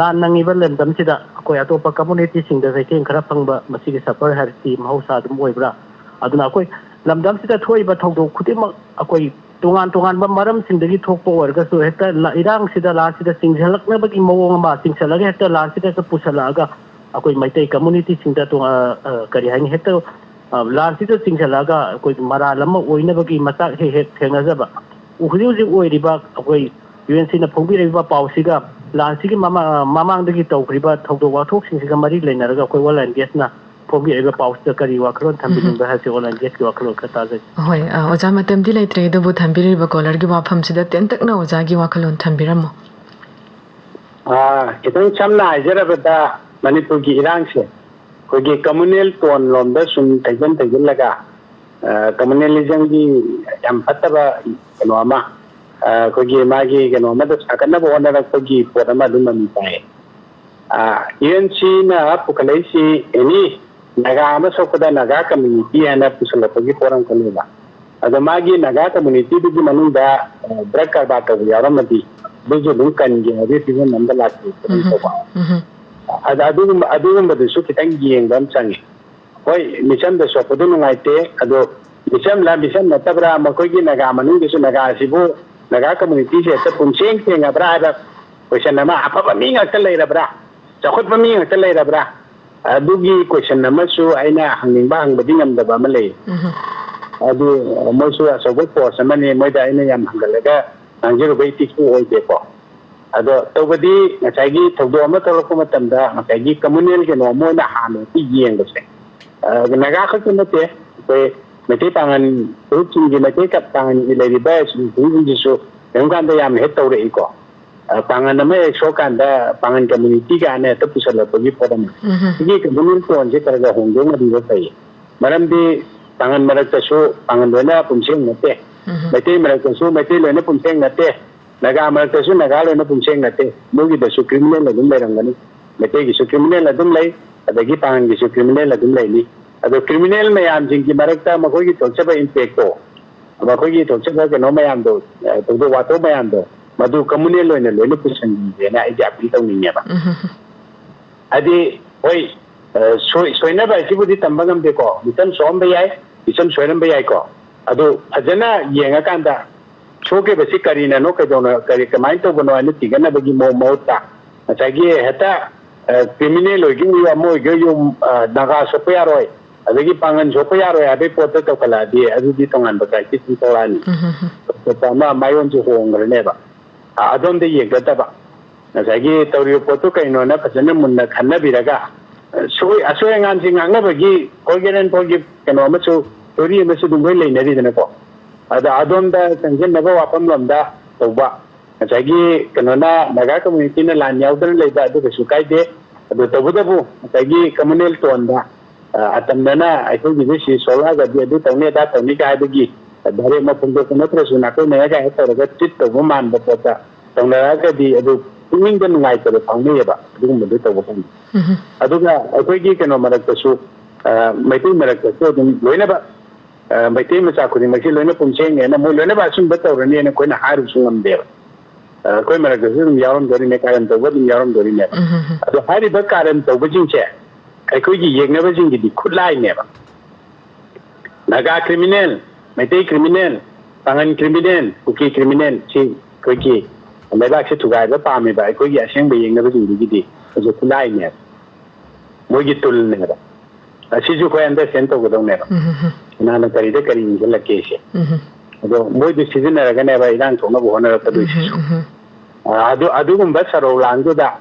ꯂꯥꯟ ꯅꯪꯉꯤꯕ ꯂꯝꯗꯝꯁꯤꯗ ꯑꯩꯈꯣꯏ ꯑꯇꯣꯞꯄ communityꯁꯤꯡꯗ ꯆꯩꯊꯦꯡ ꯈꯔ ꯐꯪꯕ ꯃꯁꯤꯒꯤ suffer ꯍꯥꯏꯕꯁꯤ ꯃꯍꯧꯁꯥ ꯑꯗꯨꯝ ꯑꯣꯏꯕ꯭ꯔꯥ? ꯑꯗꯨꯅ ꯑꯩꯈꯣꯏ ꯂꯝꯗꯝꯁꯤꯗ ꯊꯣꯛꯏꯕ ꯊꯧꯗꯣꯛ ꯈꯨꯗꯤꯡꯃꯛ ꯑꯩꯈꯣꯏ ꯇꯣꯉꯥꯟ ꯇꯣꯉꯥꯟꯕ ꯃꯔꯝꯁꯤꯡꯗꯒꯤ ꯊꯣꯛꯄ ꯑꯣꯏꯔꯒꯁꯨ ꯍꯦꯛꯇ ꯂ-, ꯏꯔꯥꯡꯁꯤꯗ, ꯂꯥꯟꯁꯤꯗ ꯆꯤꯡꯁꯤꯜꯂꯛꯅꯕꯒꯤ ꯃꯑꯣꯡ ꯑꯃ, ꯆꯤꯡꯁꯤꯜꯂꯒ ꯍꯦꯛꯇ ꯂꯥꯟꯁꯤꯗ ꯍꯦꯛꯇ ꯄꯨꯁꯜꯂꯛꯑꯒ ꯑꯩꯈꯣꯏ ꯃꯩꯇꯩ communityꯁꯤꯡꯗ ꯇꯣꯉꯥꯟ-, ꯑ, ꯀꯔꯤ ꯍꯥꯏꯅꯤ, ꯍꯦꯛꯇ, ꯑ, ꯂꯥꯟꯁꯤꯗ ꯆꯤꯡꯁꯤꯜꯂꯛꯑꯒ ꯑꯩꯈꯣꯏ ꯃꯔꯥꯜ ꯑꯃ ꯑꯣꯏꯅꯕꯒꯤ ꯃꯆꯥꯛ ꯍꯦꯛ ꯍꯦꯛ ꯊꯦꯡꯅꯖꯕ꯫ ꯍꯧꯖꯤꯛ ꯍꯧꯖꯤꯛ ꯑꯣꯏꯔꯤꯕ ꯑꯩꯈꯣꯏ UNCꯅ ꯐꯣꯡꯕꯤꯔꯛꯏꯕ ꯄꯥꯎꯁꯤꯒ ꯂꯥꯟꯁꯤꯒꯤ ꯃꯃꯥ-, ꯃꯃꯥꯡꯗꯒꯤ ꯇꯧꯈ꯭ꯔꯤꯕ ꯊꯧꯗꯣꯛ ꯋꯥꯊꯣꯛꯁꯤꯡꯁꯤꯒ ꯃꯔꯤ ꯂꯩꯅꯔꯒ ꯑꯩꯈꯣꯏ online guestꯅ ꯐꯣꯡꯕꯤꯔꯛꯏꯕ ꯄꯥꯎꯁꯤꯗ ꯀꯔꯤ ꯋꯥꯈꯜꯂꯣꯟ ꯊꯝꯕꯤꯅꯤꯡꯕ ꯍꯥꯏꯕꯁꯤ online guestꯀꯤ ꯋꯥꯈꯜꯂꯣꯟ ꯈꯔ ꯇꯥꯖꯒꯦ꯫ ꯍꯣꯏ, ꯑ, ꯑꯣꯖꯥ, ꯃꯇꯝꯗꯤ ꯂꯩꯇ꯭ꯔꯦ, ꯑꯗꯨꯕꯨ ꯊꯝꯕꯤꯔꯤꯕ callerꯒꯤ ꯋꯥꯐꯝꯁꯤꯗ ꯇꯦꯟꯇꯛꯅ ꯑꯣꯖꯥꯒꯤ ꯋꯥꯈꯜꯂꯣꯟ ꯊꯝꯕꯤꯔꯝꯃꯨ꯫ ꯑ, ꯈꯤꯇꯪ ꯁꯝꯅ ꯍꯥꯏꯖꯔꯕꯗ, ꯃꯅꯤꯄꯨꯔꯒꯤ ꯏꯔꯥꯡꯁꯦ ꯑꯩꯈꯣꯏꯒꯤ communal tone ꯂꯣꯝꯗ ꯁꯨꯝ ꯊꯩꯖꯤꯟ ꯊꯩꯖꯤꯜꯂꯒ ꯀꯝꯃꯨꯅꯦꯂꯤꯖꯝꯒꯤ ꯌꯥꯝ ꯐꯠꯇꯕ ꯀꯩꯅꯣ ꯑꯃ, ꯑꯩꯈꯣꯏꯒꯤ ꯃꯥꯒꯤ ꯀꯩꯅꯣ ꯑꯃꯗ ꯁꯥꯒꯠꯅꯕ ꯍꯣꯠꯅꯔꯛꯄꯒꯤ ꯄꯣꯠ ꯑꯃ ꯑꯗꯨꯝ ꯃꯃꯤ ꯇꯥꯏ꯫ ꯌꯨ ꯑꯦꯟ ꯁꯤꯅ ꯄꯨꯈꯠꯂꯛꯏꯁꯤ ꯑꯦꯅꯤ ꯅꯥꯒꯥ ꯑꯃ ꯁꯣꯛꯄꯗ ꯅꯥꯒꯥ ꯀꯝꯃ꯭ꯌꯨꯅꯤꯇꯤ ꯍꯥꯏꯅ ꯄꯨꯁꯜꯂꯛꯄꯒꯤ ꯄꯣꯠ ꯑꯃꯈꯛꯅꯦꯕ꯫ ꯑꯗꯣ ꯃꯥꯒꯤ ꯅꯥꯒꯥ ꯀꯝꯃ꯭ꯌꯨꯅꯤꯇꯤꯗꯨꯒꯤ ꯃꯅꯨꯡꯗ ꯗ꯭ꯔꯒ ꯀꯔꯕꯥꯔ ꯇꯧꯕ ꯌꯥꯎꯔꯝꯃꯗꯤ ꯑꯗꯨꯁꯨ ꯑꯗꯨꯝ ꯀꯟꯒꯦ ꯍꯥꯏꯕꯒꯤ ꯐꯤꯕꯝ ꯑꯃꯗ ꯂꯥꯛꯈꯤ ꯇꯧꯕ꯫ ꯑꯗ ꯑꯗꯨꯒꯨꯝꯕ ꯑꯗꯨꯒꯨꯝꯕꯗꯨꯁꯨ ꯈꯤꯇꯪ ꯌꯦꯡꯕ ꯑꯃ ꯆꯪꯉꯤ꯫ ꯍꯣꯏ, ꯃꯤꯆꯝꯗ ꯁꯣꯛꯄꯗꯨ ꯅꯨꯡꯉꯥꯏꯇꯦ, ꯑꯗꯣ ꯃꯤꯆꯝꯂ ꯃꯤꯆꯝ ꯅꯠꯇꯕ꯭ꯔꯥ, ꯃꯈꯣꯏꯒꯤ ꯅꯥꯒꯥ ꯃꯅꯨꯡꯗꯁꯨ ꯅꯥꯒꯥ ꯑꯁꯤꯕꯨ, ꯅꯥꯒꯥ ꯀꯝꯃ꯭ꯌꯨꯅꯤꯇꯤꯁꯦ ꯍꯦꯛꯇ ꯄꯨꯝꯁꯦꯡ ꯁꯦꯡꯉꯕ꯭ꯔꯥ ꯍꯥꯏꯕ ꯀꯣꯏꯁꯟ ꯑꯃ, ꯑꯐꯕ ꯃꯤ ꯉꯥꯛꯇ ꯂꯩꯔꯕ꯭ꯔꯥ, ꯆꯥꯎꯈꯠꯄ ꯃꯤ ꯉꯥꯛꯇ ꯂꯩꯔꯕ꯭ꯔꯥ, ꯑꯗꯨꯒꯤ ꯀꯣꯏꯁꯟ ꯑꯃꯁꯨ ꯑꯩꯅ ꯍꯪꯅꯤꯡꯕ ꯍꯪꯕꯗꯤ ꯉꯝꯗꯕ ꯑꯃ ꯂꯩ꯫ ꯑꯗꯨ ꯃꯣꯏꯁꯨ ꯑꯆꯧꯕ ꯄꯣꯁ ꯑꯃꯅꯤ, ꯃꯣꯏꯗ ꯑꯩꯅ ꯌꯥꯝ ꯍꯪꯒꯠꯂꯒ ꯉꯥꯡꯖꯔꯨꯕ ꯏꯇꯤꯛꯁꯨ ꯑꯣꯏꯗꯦꯀꯣ꯫ ꯑꯗꯣ ꯇꯧꯕꯗꯤ ꯉꯁꯥꯏꯒꯤ ꯊꯧꯗꯣꯛ ꯑꯃ ꯊꯣꯛꯂꯛꯄ ꯃꯇꯝꯗ ꯉꯁꯥꯏꯒꯤ ꯀꯝꯃꯨꯅꯦꯜ ꯀꯩꯅꯣ ꯑꯃ ꯑꯣꯏꯅ ꯍꯥꯟꯅ ꯌꯦꯡꯕꯁꯦ, ꯑ, ꯅꯥꯒꯥ ꯈꯛꯇ ꯅꯠꯇꯦ, ꯑꯩꯈꯣꯏ ꯃꯩꯇꯩ ꯄꯥꯉꯟ ꯐꯨꯔꯨꯞꯁꯤꯡꯒꯤ, ꯃꯩꯇꯩ ꯀ-, ꯄꯥꯉꯟꯒꯤ ꯂꯩꯔꯤꯕ ꯁꯤꯡꯁꯤꯁꯨ ꯀꯔꯤꯒꯨꯝꯕ ꯀꯥꯟꯗ ꯌꯥꯝꯅ ꯍꯦꯛ ꯇꯧꯔꯛꯏꯀꯣ꯫ ꯑ, ꯄꯥꯉꯟ ꯑꯃ ꯍꯦꯛ ꯁꯣꯛꯀꯥꯟꯗ ꯄꯥꯉꯟ ꯀꯝꯃ꯭ꯌꯨꯅꯤꯇꯤ ꯀꯥꯏꯅ ꯍꯦꯛꯇ ꯄꯨꯁꯜꯂꯛꯄꯒꯤ ꯄꯣꯠ ꯑꯃ꯫ ꯁꯤꯒꯤ ꯀꯝꯃ꯭ꯌꯨꯅꯦꯜ ꯇꯣꯟꯁꯦ ꯈꯔ ꯈꯔ ꯍꯣꯡꯗꯣꯛꯅꯕꯤꯕ ꯐꯩ꯫ ꯃꯔꯝꯗꯤ ꯄꯥꯉꯟ ꯃꯔꯛꯇꯁꯨ ꯄꯥꯉꯟ ꯂꯣꯏꯅ ꯄꯨꯝꯁꯦꯡ ꯅꯠꯇꯦ, ꯃꯩꯇꯩ ꯃꯔꯛꯇꯁꯨ ꯃꯩꯇꯩ ꯂꯣꯏꯅ ꯄꯨꯝꯁꯦꯡ ꯅꯠꯇꯦ, ꯅꯥꯒꯥ ꯃꯔꯛꯇꯁꯨ ꯅꯥꯒꯥ ꯂꯣꯏꯅ ꯄꯨꯝꯁꯦꯡ ꯅꯠꯇꯦ꯫ ꯃꯣꯏꯒꯤꯗꯁꯨ ꯀ꯭ꯔꯤꯃꯤꯅꯦꯜ ꯑꯗꯨꯝ ꯂꯩꯔꯝꯒꯅꯤ, ꯃꯩꯇꯩꯒꯤꯁꯨ ꯀ꯭ꯔꯤꯃꯤꯅꯦꯜ ꯑꯗꯨꯝ ꯂꯩ, ꯑꯗꯒꯤ ꯄꯥꯉꯟꯒꯤꯁꯨ ꯀ꯭ꯔꯤꯃꯤꯅꯦꯜ ꯑꯗꯨꯝ ꯂꯩꯅꯤ꯫ ꯑꯗꯣ ꯀ꯭ꯔꯤꯃꯤꯅꯦꯜ ꯃꯌꯥꯝꯁꯤꯡꯒꯤ ꯃꯔꯛꯇ ꯃꯈꯣꯏꯒꯤ ꯊꯣꯛꯆꯕ ꯏꯝꯄꯦꯛꯇꯣ, ꯃꯈꯣꯏꯒꯤ ꯊꯣꯛꯆꯕ ꯀꯩꯅꯣ ꯃꯌꯥꯝꯗꯣ, ꯑ, ꯊꯧꯗꯣꯛ ꯋꯥꯊꯣꯛ ꯃꯌꯥꯝꯗꯣ, ꯃꯗꯨ ꯀꯝꯃꯨꯅꯦꯜ ꯑꯣꯏꯅ ꯂꯣꯏꯅ ꯄꯨꯁꯤꯟꯕꯤꯒꯦꯅ ꯑꯩꯗꯤ ꯑꯄꯤꯜ ꯇꯧꯅꯤꯡꯉꯦꯕ꯫ ꯍꯥꯏꯗꯤ, ꯍꯣꯏ, ꯑ, ꯁꯣꯏ-, ꯁꯣꯏꯅꯕ ꯍꯥꯏꯁꯤꯕꯨꯗꯤ ꯇꯝꯕ ꯉꯝꯗꯦꯀꯣ, ꯃꯤꯆꯝ ꯁꯣꯛꯑꯝꯕ ꯌꯥꯏ, ꯃꯤꯆꯝ ꯁꯣꯏꯔꯝꯕ ꯌꯥꯏꯀꯣ꯫ ꯑꯗꯨ ꯐꯖꯅ ꯌꯦꯡꯉꯀꯥꯟꯗ ꯁꯣꯛꯈꯤꯕꯁꯤ ꯀꯔꯤꯅꯅꯣ, ꯀꯩꯗꯧꯅ-, ꯀꯔꯤ, ꯀꯃꯥꯏꯅ ꯇꯧꯕꯅꯣ ꯍꯥꯏꯅ ꯊꯤꯒꯠꯅꯕꯒꯤ ꯃꯑꯣꯡ ꯃꯍꯨꯠꯇ ꯉꯁꯥꯏꯒꯤ ꯍꯦꯛꯇ, ꯑ, ꯀ꯭ꯔꯤꯃꯤꯅꯦꯜ ꯑꯣꯏꯒꯦ ꯑꯣꯏꯌꯨ, ꯑꯃ ꯑꯣꯏꯒꯦ ꯑꯣꯏꯌꯨ, ꯑ, ꯅꯥꯒꯥ ꯁꯣꯛꯄ ꯌꯥꯔꯣꯏ, ꯑꯗꯒꯤ ꯄꯥꯡꯒꯟ ꯁꯣꯛꯄ ꯌꯥꯔꯣꯏ ꯍꯥꯏꯕꯒꯤ ꯄꯣꯠꯇ ꯇꯧꯈꯠꯂꯛꯑꯗꯤ ꯑꯗꯨꯗꯤ ꯇꯣꯉꯥꯟꯕ ꯀ꯭ꯔꯥꯏꯁꯤꯁ ꯑꯃ ꯊꯣꯛꯂꯛꯑꯅꯤ꯫ ꯑꯇꯣꯞꯄ ꯑꯃ ꯃꯥꯏꯑꯣꯟꯁꯨ ꯍꯣꯡꯈ꯭ꯔꯅꯦꯕ꯫ ꯑ, ꯑꯗꯣꯝꯗ ꯌꯦꯡꯒꯗꯕ꯫ ꯉꯁꯥꯏꯒꯤ ꯇꯧꯔꯤꯕ ꯄꯣꯠꯇꯨ ꯀꯩꯅꯣꯅ ꯐꯖꯅ ꯃꯨꯟꯅ ꯈꯟꯅꯕꯤꯔꯒ, ꯑ, ꯁꯣꯏ-, ꯑꯁꯣꯏ ꯑꯉꯥꯝꯁꯤ ꯉꯥꯛꯅꯕꯒꯤ forget and forgive ꯀꯩꯅꯣ ꯑꯃꯁꯨ, theory ꯑꯃꯁꯨ ꯑꯗꯨꯝ ꯂꯣꯏ ꯂꯩꯅꯔꯤꯗꯅꯀꯣ꯫ ꯑꯗ ꯑꯗꯣꯝꯗ ꯆꯪꯁꯤꯟꯅꯕ ꯋꯥꯐꯝꯂꯣꯝꯗ ꯇꯧꯕ꯫ ꯉꯁꯥꯏꯒꯤ ꯀꯩꯅꯣꯅ, ꯅꯥꯒꯥ ꯀꯝꯃ꯭ꯌꯨꯅꯤꯇꯤꯅ ꯂꯥꯟ ꯌꯥꯎꯗꯅ ꯂꯩꯕ ꯑꯗꯨ ꯀꯩꯁꯨ ꯀꯥꯏꯗꯦ꯫ ꯑꯗꯨ ꯇꯧꯕꯇꯕꯨ ꯉꯁꯥꯏꯒꯤ ꯀꯝꯃꯨꯅꯦꯜ ꯇꯣꯟꯗ ꯑ, ꯑꯇꯝꯅꯅ ꯑꯩꯈꯣꯏꯒꯤꯗꯤ ꯁꯤ ꯁꯣꯛꯂꯛꯑꯒꯗꯤ ꯑꯗꯨ ꯇꯧꯅꯤ ꯑꯗꯥ ꯇꯧꯅꯤ ꯀꯥꯏ ꯍꯥꯏꯕꯒꯤ ꯙꯥꯏꯔꯦꯛꯃꯛ ꯐꯣꯡꯗꯣꯛꯄ ꯅꯠꯇ꯭ꯔꯁꯨ ꯅꯥꯀꯣꯏꯅꯔꯒ ꯍꯦꯛ ꯇꯧꯔꯒ ꯇ꯭ꯔꯤꯠ ꯇꯧꯕ ꯃꯥꯟꯕ ꯄꯣꯠꯇ ꯇꯧꯅꯔꯛꯑꯒꯗꯤ ꯑꯗꯨ ꯄꯨꯛꯅꯤꯡꯗ ꯅꯨꯡꯉꯥꯏꯇꯕ ꯐꯥꯎꯅꯩꯌꯦꯕ ꯑꯗꯨꯒꯨꯝꯕꯗꯨ ꯇꯧꯕ ꯀꯥꯟꯗ꯫ ꯑꯗꯨꯒ ꯑꯩꯈꯣꯏꯒꯤ ꯀꯩꯅꯣ ꯃꯔꯛꯇꯁꯨ, ꯑ, ꯃꯩꯇꯩ ꯃꯔꯛꯇꯁꯨ ꯑꯗꯨꯝ ꯂꯣꯏꯅꯃꯛ, ꯑ, ꯃꯩꯇꯩ ꯃꯆꯥ ꯈꯨꯗꯤꯡꯃꯛꯁꯤ ꯂꯣꯏꯅ ꯄꯨꯝꯁꯦꯡꯅꯦꯅ ꯃꯣꯏ ꯂꯣꯏꯅꯃꯛ ꯑꯆꯨꯝꯕ ꯇꯧꯔꯅꯤꯅ ꯑꯩꯈꯣꯏꯅ ꯍꯥꯏꯔꯨꯕꯁꯨ ꯉꯝꯗꯦꯕ꯫ ꯑ, ꯑꯩꯈꯣꯏ ꯃꯔꯛꯇꯁꯨ ꯑꯗꯨꯝ ꯌꯥꯎꯔꯝꯗꯣꯔꯤꯅꯦ, ꯀꯥꯔꯟ ꯇꯧꯕ ꯑꯗꯨꯝ ꯌꯥꯎꯔꯝꯗꯣꯔꯤꯅꯦꯕ꯫ ꯑꯗꯣ ꯍꯥꯏꯔꯤꯕ ꯀꯥꯔꯟ ꯇꯧꯕꯁꯤꯡꯁꯦ ꯑꯩꯈꯣꯏꯒꯤ ꯌꯦꯛꯅꯕꯁꯤꯡꯒꯤꯗꯤ ꯈꯨꯠꯂꯥꯏꯅꯦꯕ꯫ Naga criminal, Meitei criminal, Pangal criminal, Kuki criminal, ꯁꯤ ꯑꯩꯈꯣꯏꯒꯤ ꯂꯩꯕꯥꯛꯁꯦ ꯊꯨꯒꯥꯏꯕ ꯄꯥꯝꯃꯤꯕ ꯑꯩꯈꯣꯏꯒꯤ ꯑꯁꯦꯡꯕ ꯌꯦꯛꯅꯕꯁꯤꯡꯗꯨꯒꯤꯗꯤ ꯍꯧꯖꯤꯛ ꯈꯨꯠꯂꯥꯏꯅꯦꯕ, ꯃꯣꯏꯒꯤ ꯇꯨꯜꯅꯦꯕ꯫ ꯑꯁꯤꯁꯨ ꯑꯩꯈꯣꯏ ꯑꯟꯗꯔꯁꯇꯦꯟ ꯇꯧꯒꯗꯧꯅꯦꯕ꯫ ꯀꯅꯥꯅ ꯀꯔꯤꯗ ꯀꯔꯤ ꯏꯟꯁꯤꯜꯂꯛꯀꯦꯁꯦ꯫ ꯑꯗꯣ ꯃꯣꯏꯗꯨ ꯁꯤꯖꯤꯟꯅꯔꯒꯅꯦꯕ ꯏꯔꯥꯡ ꯊꯣꯛꯅꯕ ꯍꯣꯠꯅꯔꯛꯄꯗꯣꯏꯁꯤꯁꯨ꯫ ꯑ, ꯑꯗꯨ, ꯑꯗꯨꯒꯨꯝꯕ ꯁꯔꯧ ꯂꯥꯡꯗꯨꯗ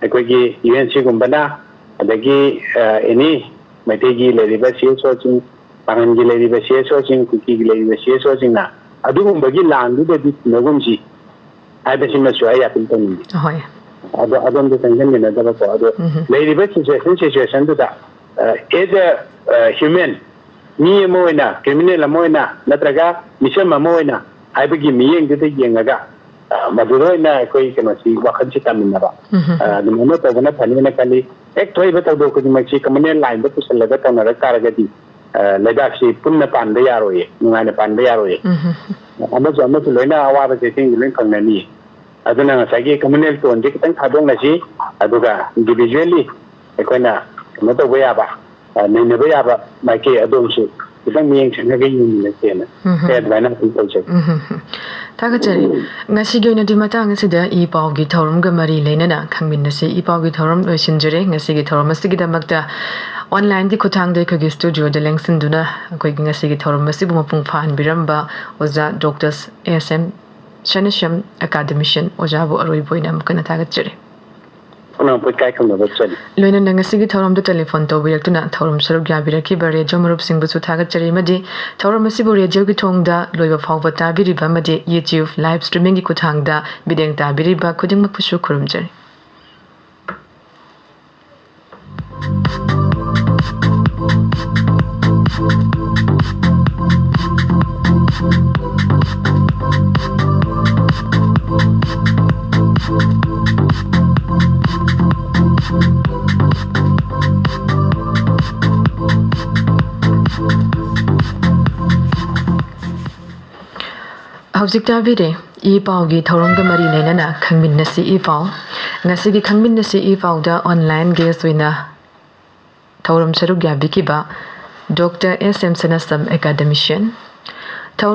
ꯑꯩꯈꯣꯏꯒꯤ ꯌꯨ ꯑꯦꯟ ꯁꯤꯒꯨꯝꯕꯅ, ꯑꯗꯒꯤ, ꯑ, ꯑꯦꯅꯤ ꯃꯩꯇꯩꯒꯤ ꯂꯩꯔꯤꯕ ꯁꯤ ꯑꯦꯁ ꯑꯣꯁꯤꯡ, ꯄꯥꯉꯟꯒꯤ ꯂꯩꯔꯤꯕ ꯁꯤ ꯑꯦꯁ ꯑꯣꯁꯤꯡ, ꯀꯨꯀꯤꯒꯤ ꯂꯩꯔꯤꯕ ꯁꯤ ꯑꯦꯁ ꯑꯣꯁꯤꯡꯅ ꯑꯗꯨꯒꯨꯝꯕꯒꯤ ꯂꯥꯡꯗꯨꯗꯗꯤ ꯇꯤꯟꯅꯒꯨꯝꯁꯤ ꯍꯥꯏꯕꯁꯤꯃꯁꯨ ꯑꯩ ꯑꯥꯄꯤꯜ ꯇꯧꯅꯤꯡꯉꯤ꯫ ꯍꯣꯏ꯫ ꯑꯗꯣ ꯑꯗꯣꯝꯗ ꯆꯪꯁꯤꯟꯃꯤꯟꯅꯗꯕꯀꯣ꯫ ꯑꯗꯣ ꯂꯩꯔꯤꯕ ꯁꯤꯆꯨꯋꯦꯁꯟ, ꯁꯤꯆꯨꯋꯦꯁꯟꯗꯨꯗ, ꯑ, as a, ꯑ, human, ꯃꯤ ꯑꯃ ꯑꯣꯏꯅ, ꯀ꯭ꯔꯤꯃꯤꯅꯦꯜ ꯑꯃ ꯑꯣꯏꯅ, ꯅꯠꯇ꯭ꯔꯒ ꯃꯤꯆꯝ ꯑꯃ ꯑꯣꯏꯅ ꯍꯥꯏꯕꯒꯤ ꯃꯤꯠꯌꯦꯡꯗꯨꯗ ꯌꯦꯡꯉꯒ, ꯑ, ꯃꯗꯨꯗ ꯑꯣꯏꯅ ꯑꯩꯈꯣꯏ ꯀꯩꯅꯣꯁꯤ, ꯋꯥꯈꯜꯁꯤ ꯇꯝꯃꯤꯟꯅꯕ, ꯑ, ꯑꯗꯨꯃꯥꯏꯅ ꯇꯧꯕꯅ ꯐꯅꯤꯅ ꯈꯜꯂꯤ꯫ ꯍꯦꯛ ꯊꯣꯛꯏꯕ ꯊꯧꯗꯣꯛ ꯈꯨꯗꯤꯡꯃꯛꯁꯤ ꯀꯃꯟ ꯂꯥꯏꯟꯗ ꯄꯨꯁꯤꯜꯂꯒ ꯇꯧꯅꯔꯛ ꯇꯥꯔꯒꯗꯤ, ꯑ, ꯂꯩꯕꯥꯛꯁꯤ ꯄꯨꯟꯅ ꯄꯥꯟꯕ ꯌꯥꯔꯣꯏꯌꯦ, ꯅꯨꯡꯉꯥꯏꯅ ꯄꯥꯟꯕ ꯌꯥꯔꯣꯏꯌꯦ꯫ ꯑꯃꯁꯨ ꯑꯃꯁꯨ ꯂꯣꯏꯅ ꯑꯋꯥꯕ ꯆꯩꯊꯦꯡꯗꯤ ꯂꯣꯏ ꯐꯪꯅꯅꯤꯌꯦ꯫ ꯑꯗꯨꯅ ꯉꯁꯥꯏꯒꯤ ꯀꯃꯟ ꯇꯣꯟꯁꯦ ꯈꯤꯇꯪ ꯊꯥꯗꯣꯛꯅꯁꯤ, ꯑꯗꯨꯒ ꯏꯟꯗꯤꯕꯤꯖꯨꯋꯦꯜꯂꯤ ꯑꯩꯈꯣꯏꯅ ꯀꯩꯅꯣ ꯇꯧꯕ ꯌꯥꯕ, ꯑ, ꯅꯩꯅꯕ ꯌꯥꯕ ꯃꯥꯏꯀꯩ ꯑꯗꯣꯝꯁꯨ ꯈꯤꯇꯪ ꯃꯤꯠꯌꯦꯡ ꯆꯪꯉꯒ ꯌꯦꯡꯃꯤꯟꯅꯁꯦꯅ ꯑꯩ ꯑꯗꯨꯃꯥꯏꯅ ꯑꯗꯨꯝ ꯇꯧꯖꯒꯦ꯫ ꯊꯥꯒꯠꯆꯔꯤ꯫ ꯉꯁꯤꯒꯤ ꯑꯣꯏꯅꯗꯤ ꯃꯇꯥꯡ ꯑꯁꯤꯗ ꯏ ꯄꯥꯎꯒꯤ ꯊꯧꯔꯝꯒ ꯃꯔꯤ ꯂꯩꯅꯅ ꯈꯪꯃꯤꯟꯅꯁꯤ꯫ ꯏ ꯄꯥꯎꯒꯤ ꯊꯧꯔꯝ ꯂꯣꯏꯁꯤꯟꯖꯔꯦ꯫ ꯉꯁꯤꯒꯤ ꯊꯧꯔꯝ ꯑꯁꯤꯒꯤꯗꯃꯛꯇ ꯑꯣꯟꯂꯥꯏꯟꯒꯤ ꯈꯨꯠꯊꯥꯡꯗ ꯑꯩꯈꯣꯏꯒꯤ ꯁ꯭ꯇꯨꯗꯤꯑꯣꯗ ꯂꯦꯡꯁꯤꯟꯗꯨꯅ ꯑꯩꯈꯣꯏꯒꯤ ꯉꯁꯤꯒꯤ ꯊꯧꯔꯝ ꯑꯁꯤꯕꯨ ꯃꯄꯨꯡ ꯐꯥꯍꯟꯕꯤꯔꯝꯕ ꯑꯣꯖꯥ ꯗꯣꯛꯇꯔ ꯑꯦꯁ ꯑꯦꯝ ꯁꯅꯁ꯭ꯌꯥꯝ ꯑꯦꯀꯥꯗꯃꯤꯁꯤꯌꯟ ꯑꯣꯖꯥꯕꯨ ꯑꯔꯣꯏꯕ ꯑꯣꯏꯅ ꯑꯃꯨꯛ ꯍꯟꯅ ꯊꯥꯒꯠꯆꯔꯤ꯫ ꯈꯣꯡꯅꯥꯡ ꯄꯣꯏꯀꯥꯏ ꯈꯪꯅꯕ ꯆꯠꯂꯤ꯫ ꯂꯣꯏꯅꯅ ꯉꯁꯤꯒꯤ ꯊꯧꯔꯝꯗ ꯇꯦꯂꯤꯐꯣꯟ ꯇꯧꯕꯤꯔꯛꯇꯨꯅ ꯊꯧꯔꯝ ꯁꯔꯨꯛ ꯌꯥꯕꯤꯔꯛꯈꯤꯕ ꯔꯦꯗꯤꯑꯣ ꯃꯔꯨꯞꯁꯤꯡꯕꯨꯁꯨ ꯊꯥꯒꯠꯆꯔꯤ ꯑꯃꯗꯤ ꯊꯧꯔꯝ ꯑꯁꯤꯕꯨ ꯔꯦꯗꯤꯑꯣꯒꯤ ꯊꯣꯡꯗ ꯂꯣꯏꯕ ꯐꯥꯎꯕ ꯇꯥꯕꯤꯔꯤꯕ ꯑꯃꯗꯤ YouTube ꯂꯥꯏꯚ ꯁ꯭ꯇ꯭ꯔꯤꯃꯤꯡꯒꯤ ꯈꯨꯠꯊꯥꯡꯗ ꯃꯤꯠꯌꯦꯡ ꯇꯥꯕꯤꯔꯤꯕ ꯈꯨꯗꯤꯡꯃꯛꯄꯨꯁꯨ ꯈꯨꯔꯨꯝꯖꯔꯤ꯫ ꯍꯧꯖꯤꯛ ꯇꯥꯕꯤꯔꯦ ꯏ ꯄꯥꯎꯒꯤ ꯊꯧꯔꯝꯒ ꯃꯔꯤ ꯂꯩꯅꯅ ꯈꯪꯃꯤꯟꯅꯁꯤ ꯏ ꯄꯥꯎ꯫ ꯉꯁꯤꯒꯤ ꯈꯪꯃꯤꯟꯅꯁꯤ ꯏ ꯄꯥꯎꯗ online guest ꯑꯣꯏꯅ ꯊꯧꯔꯝ ꯁꯔꯨꯛ ꯌꯥꯕꯤꯈꯤꯕ Doctor S M ꯁꯅꯥꯁꯝ, academician,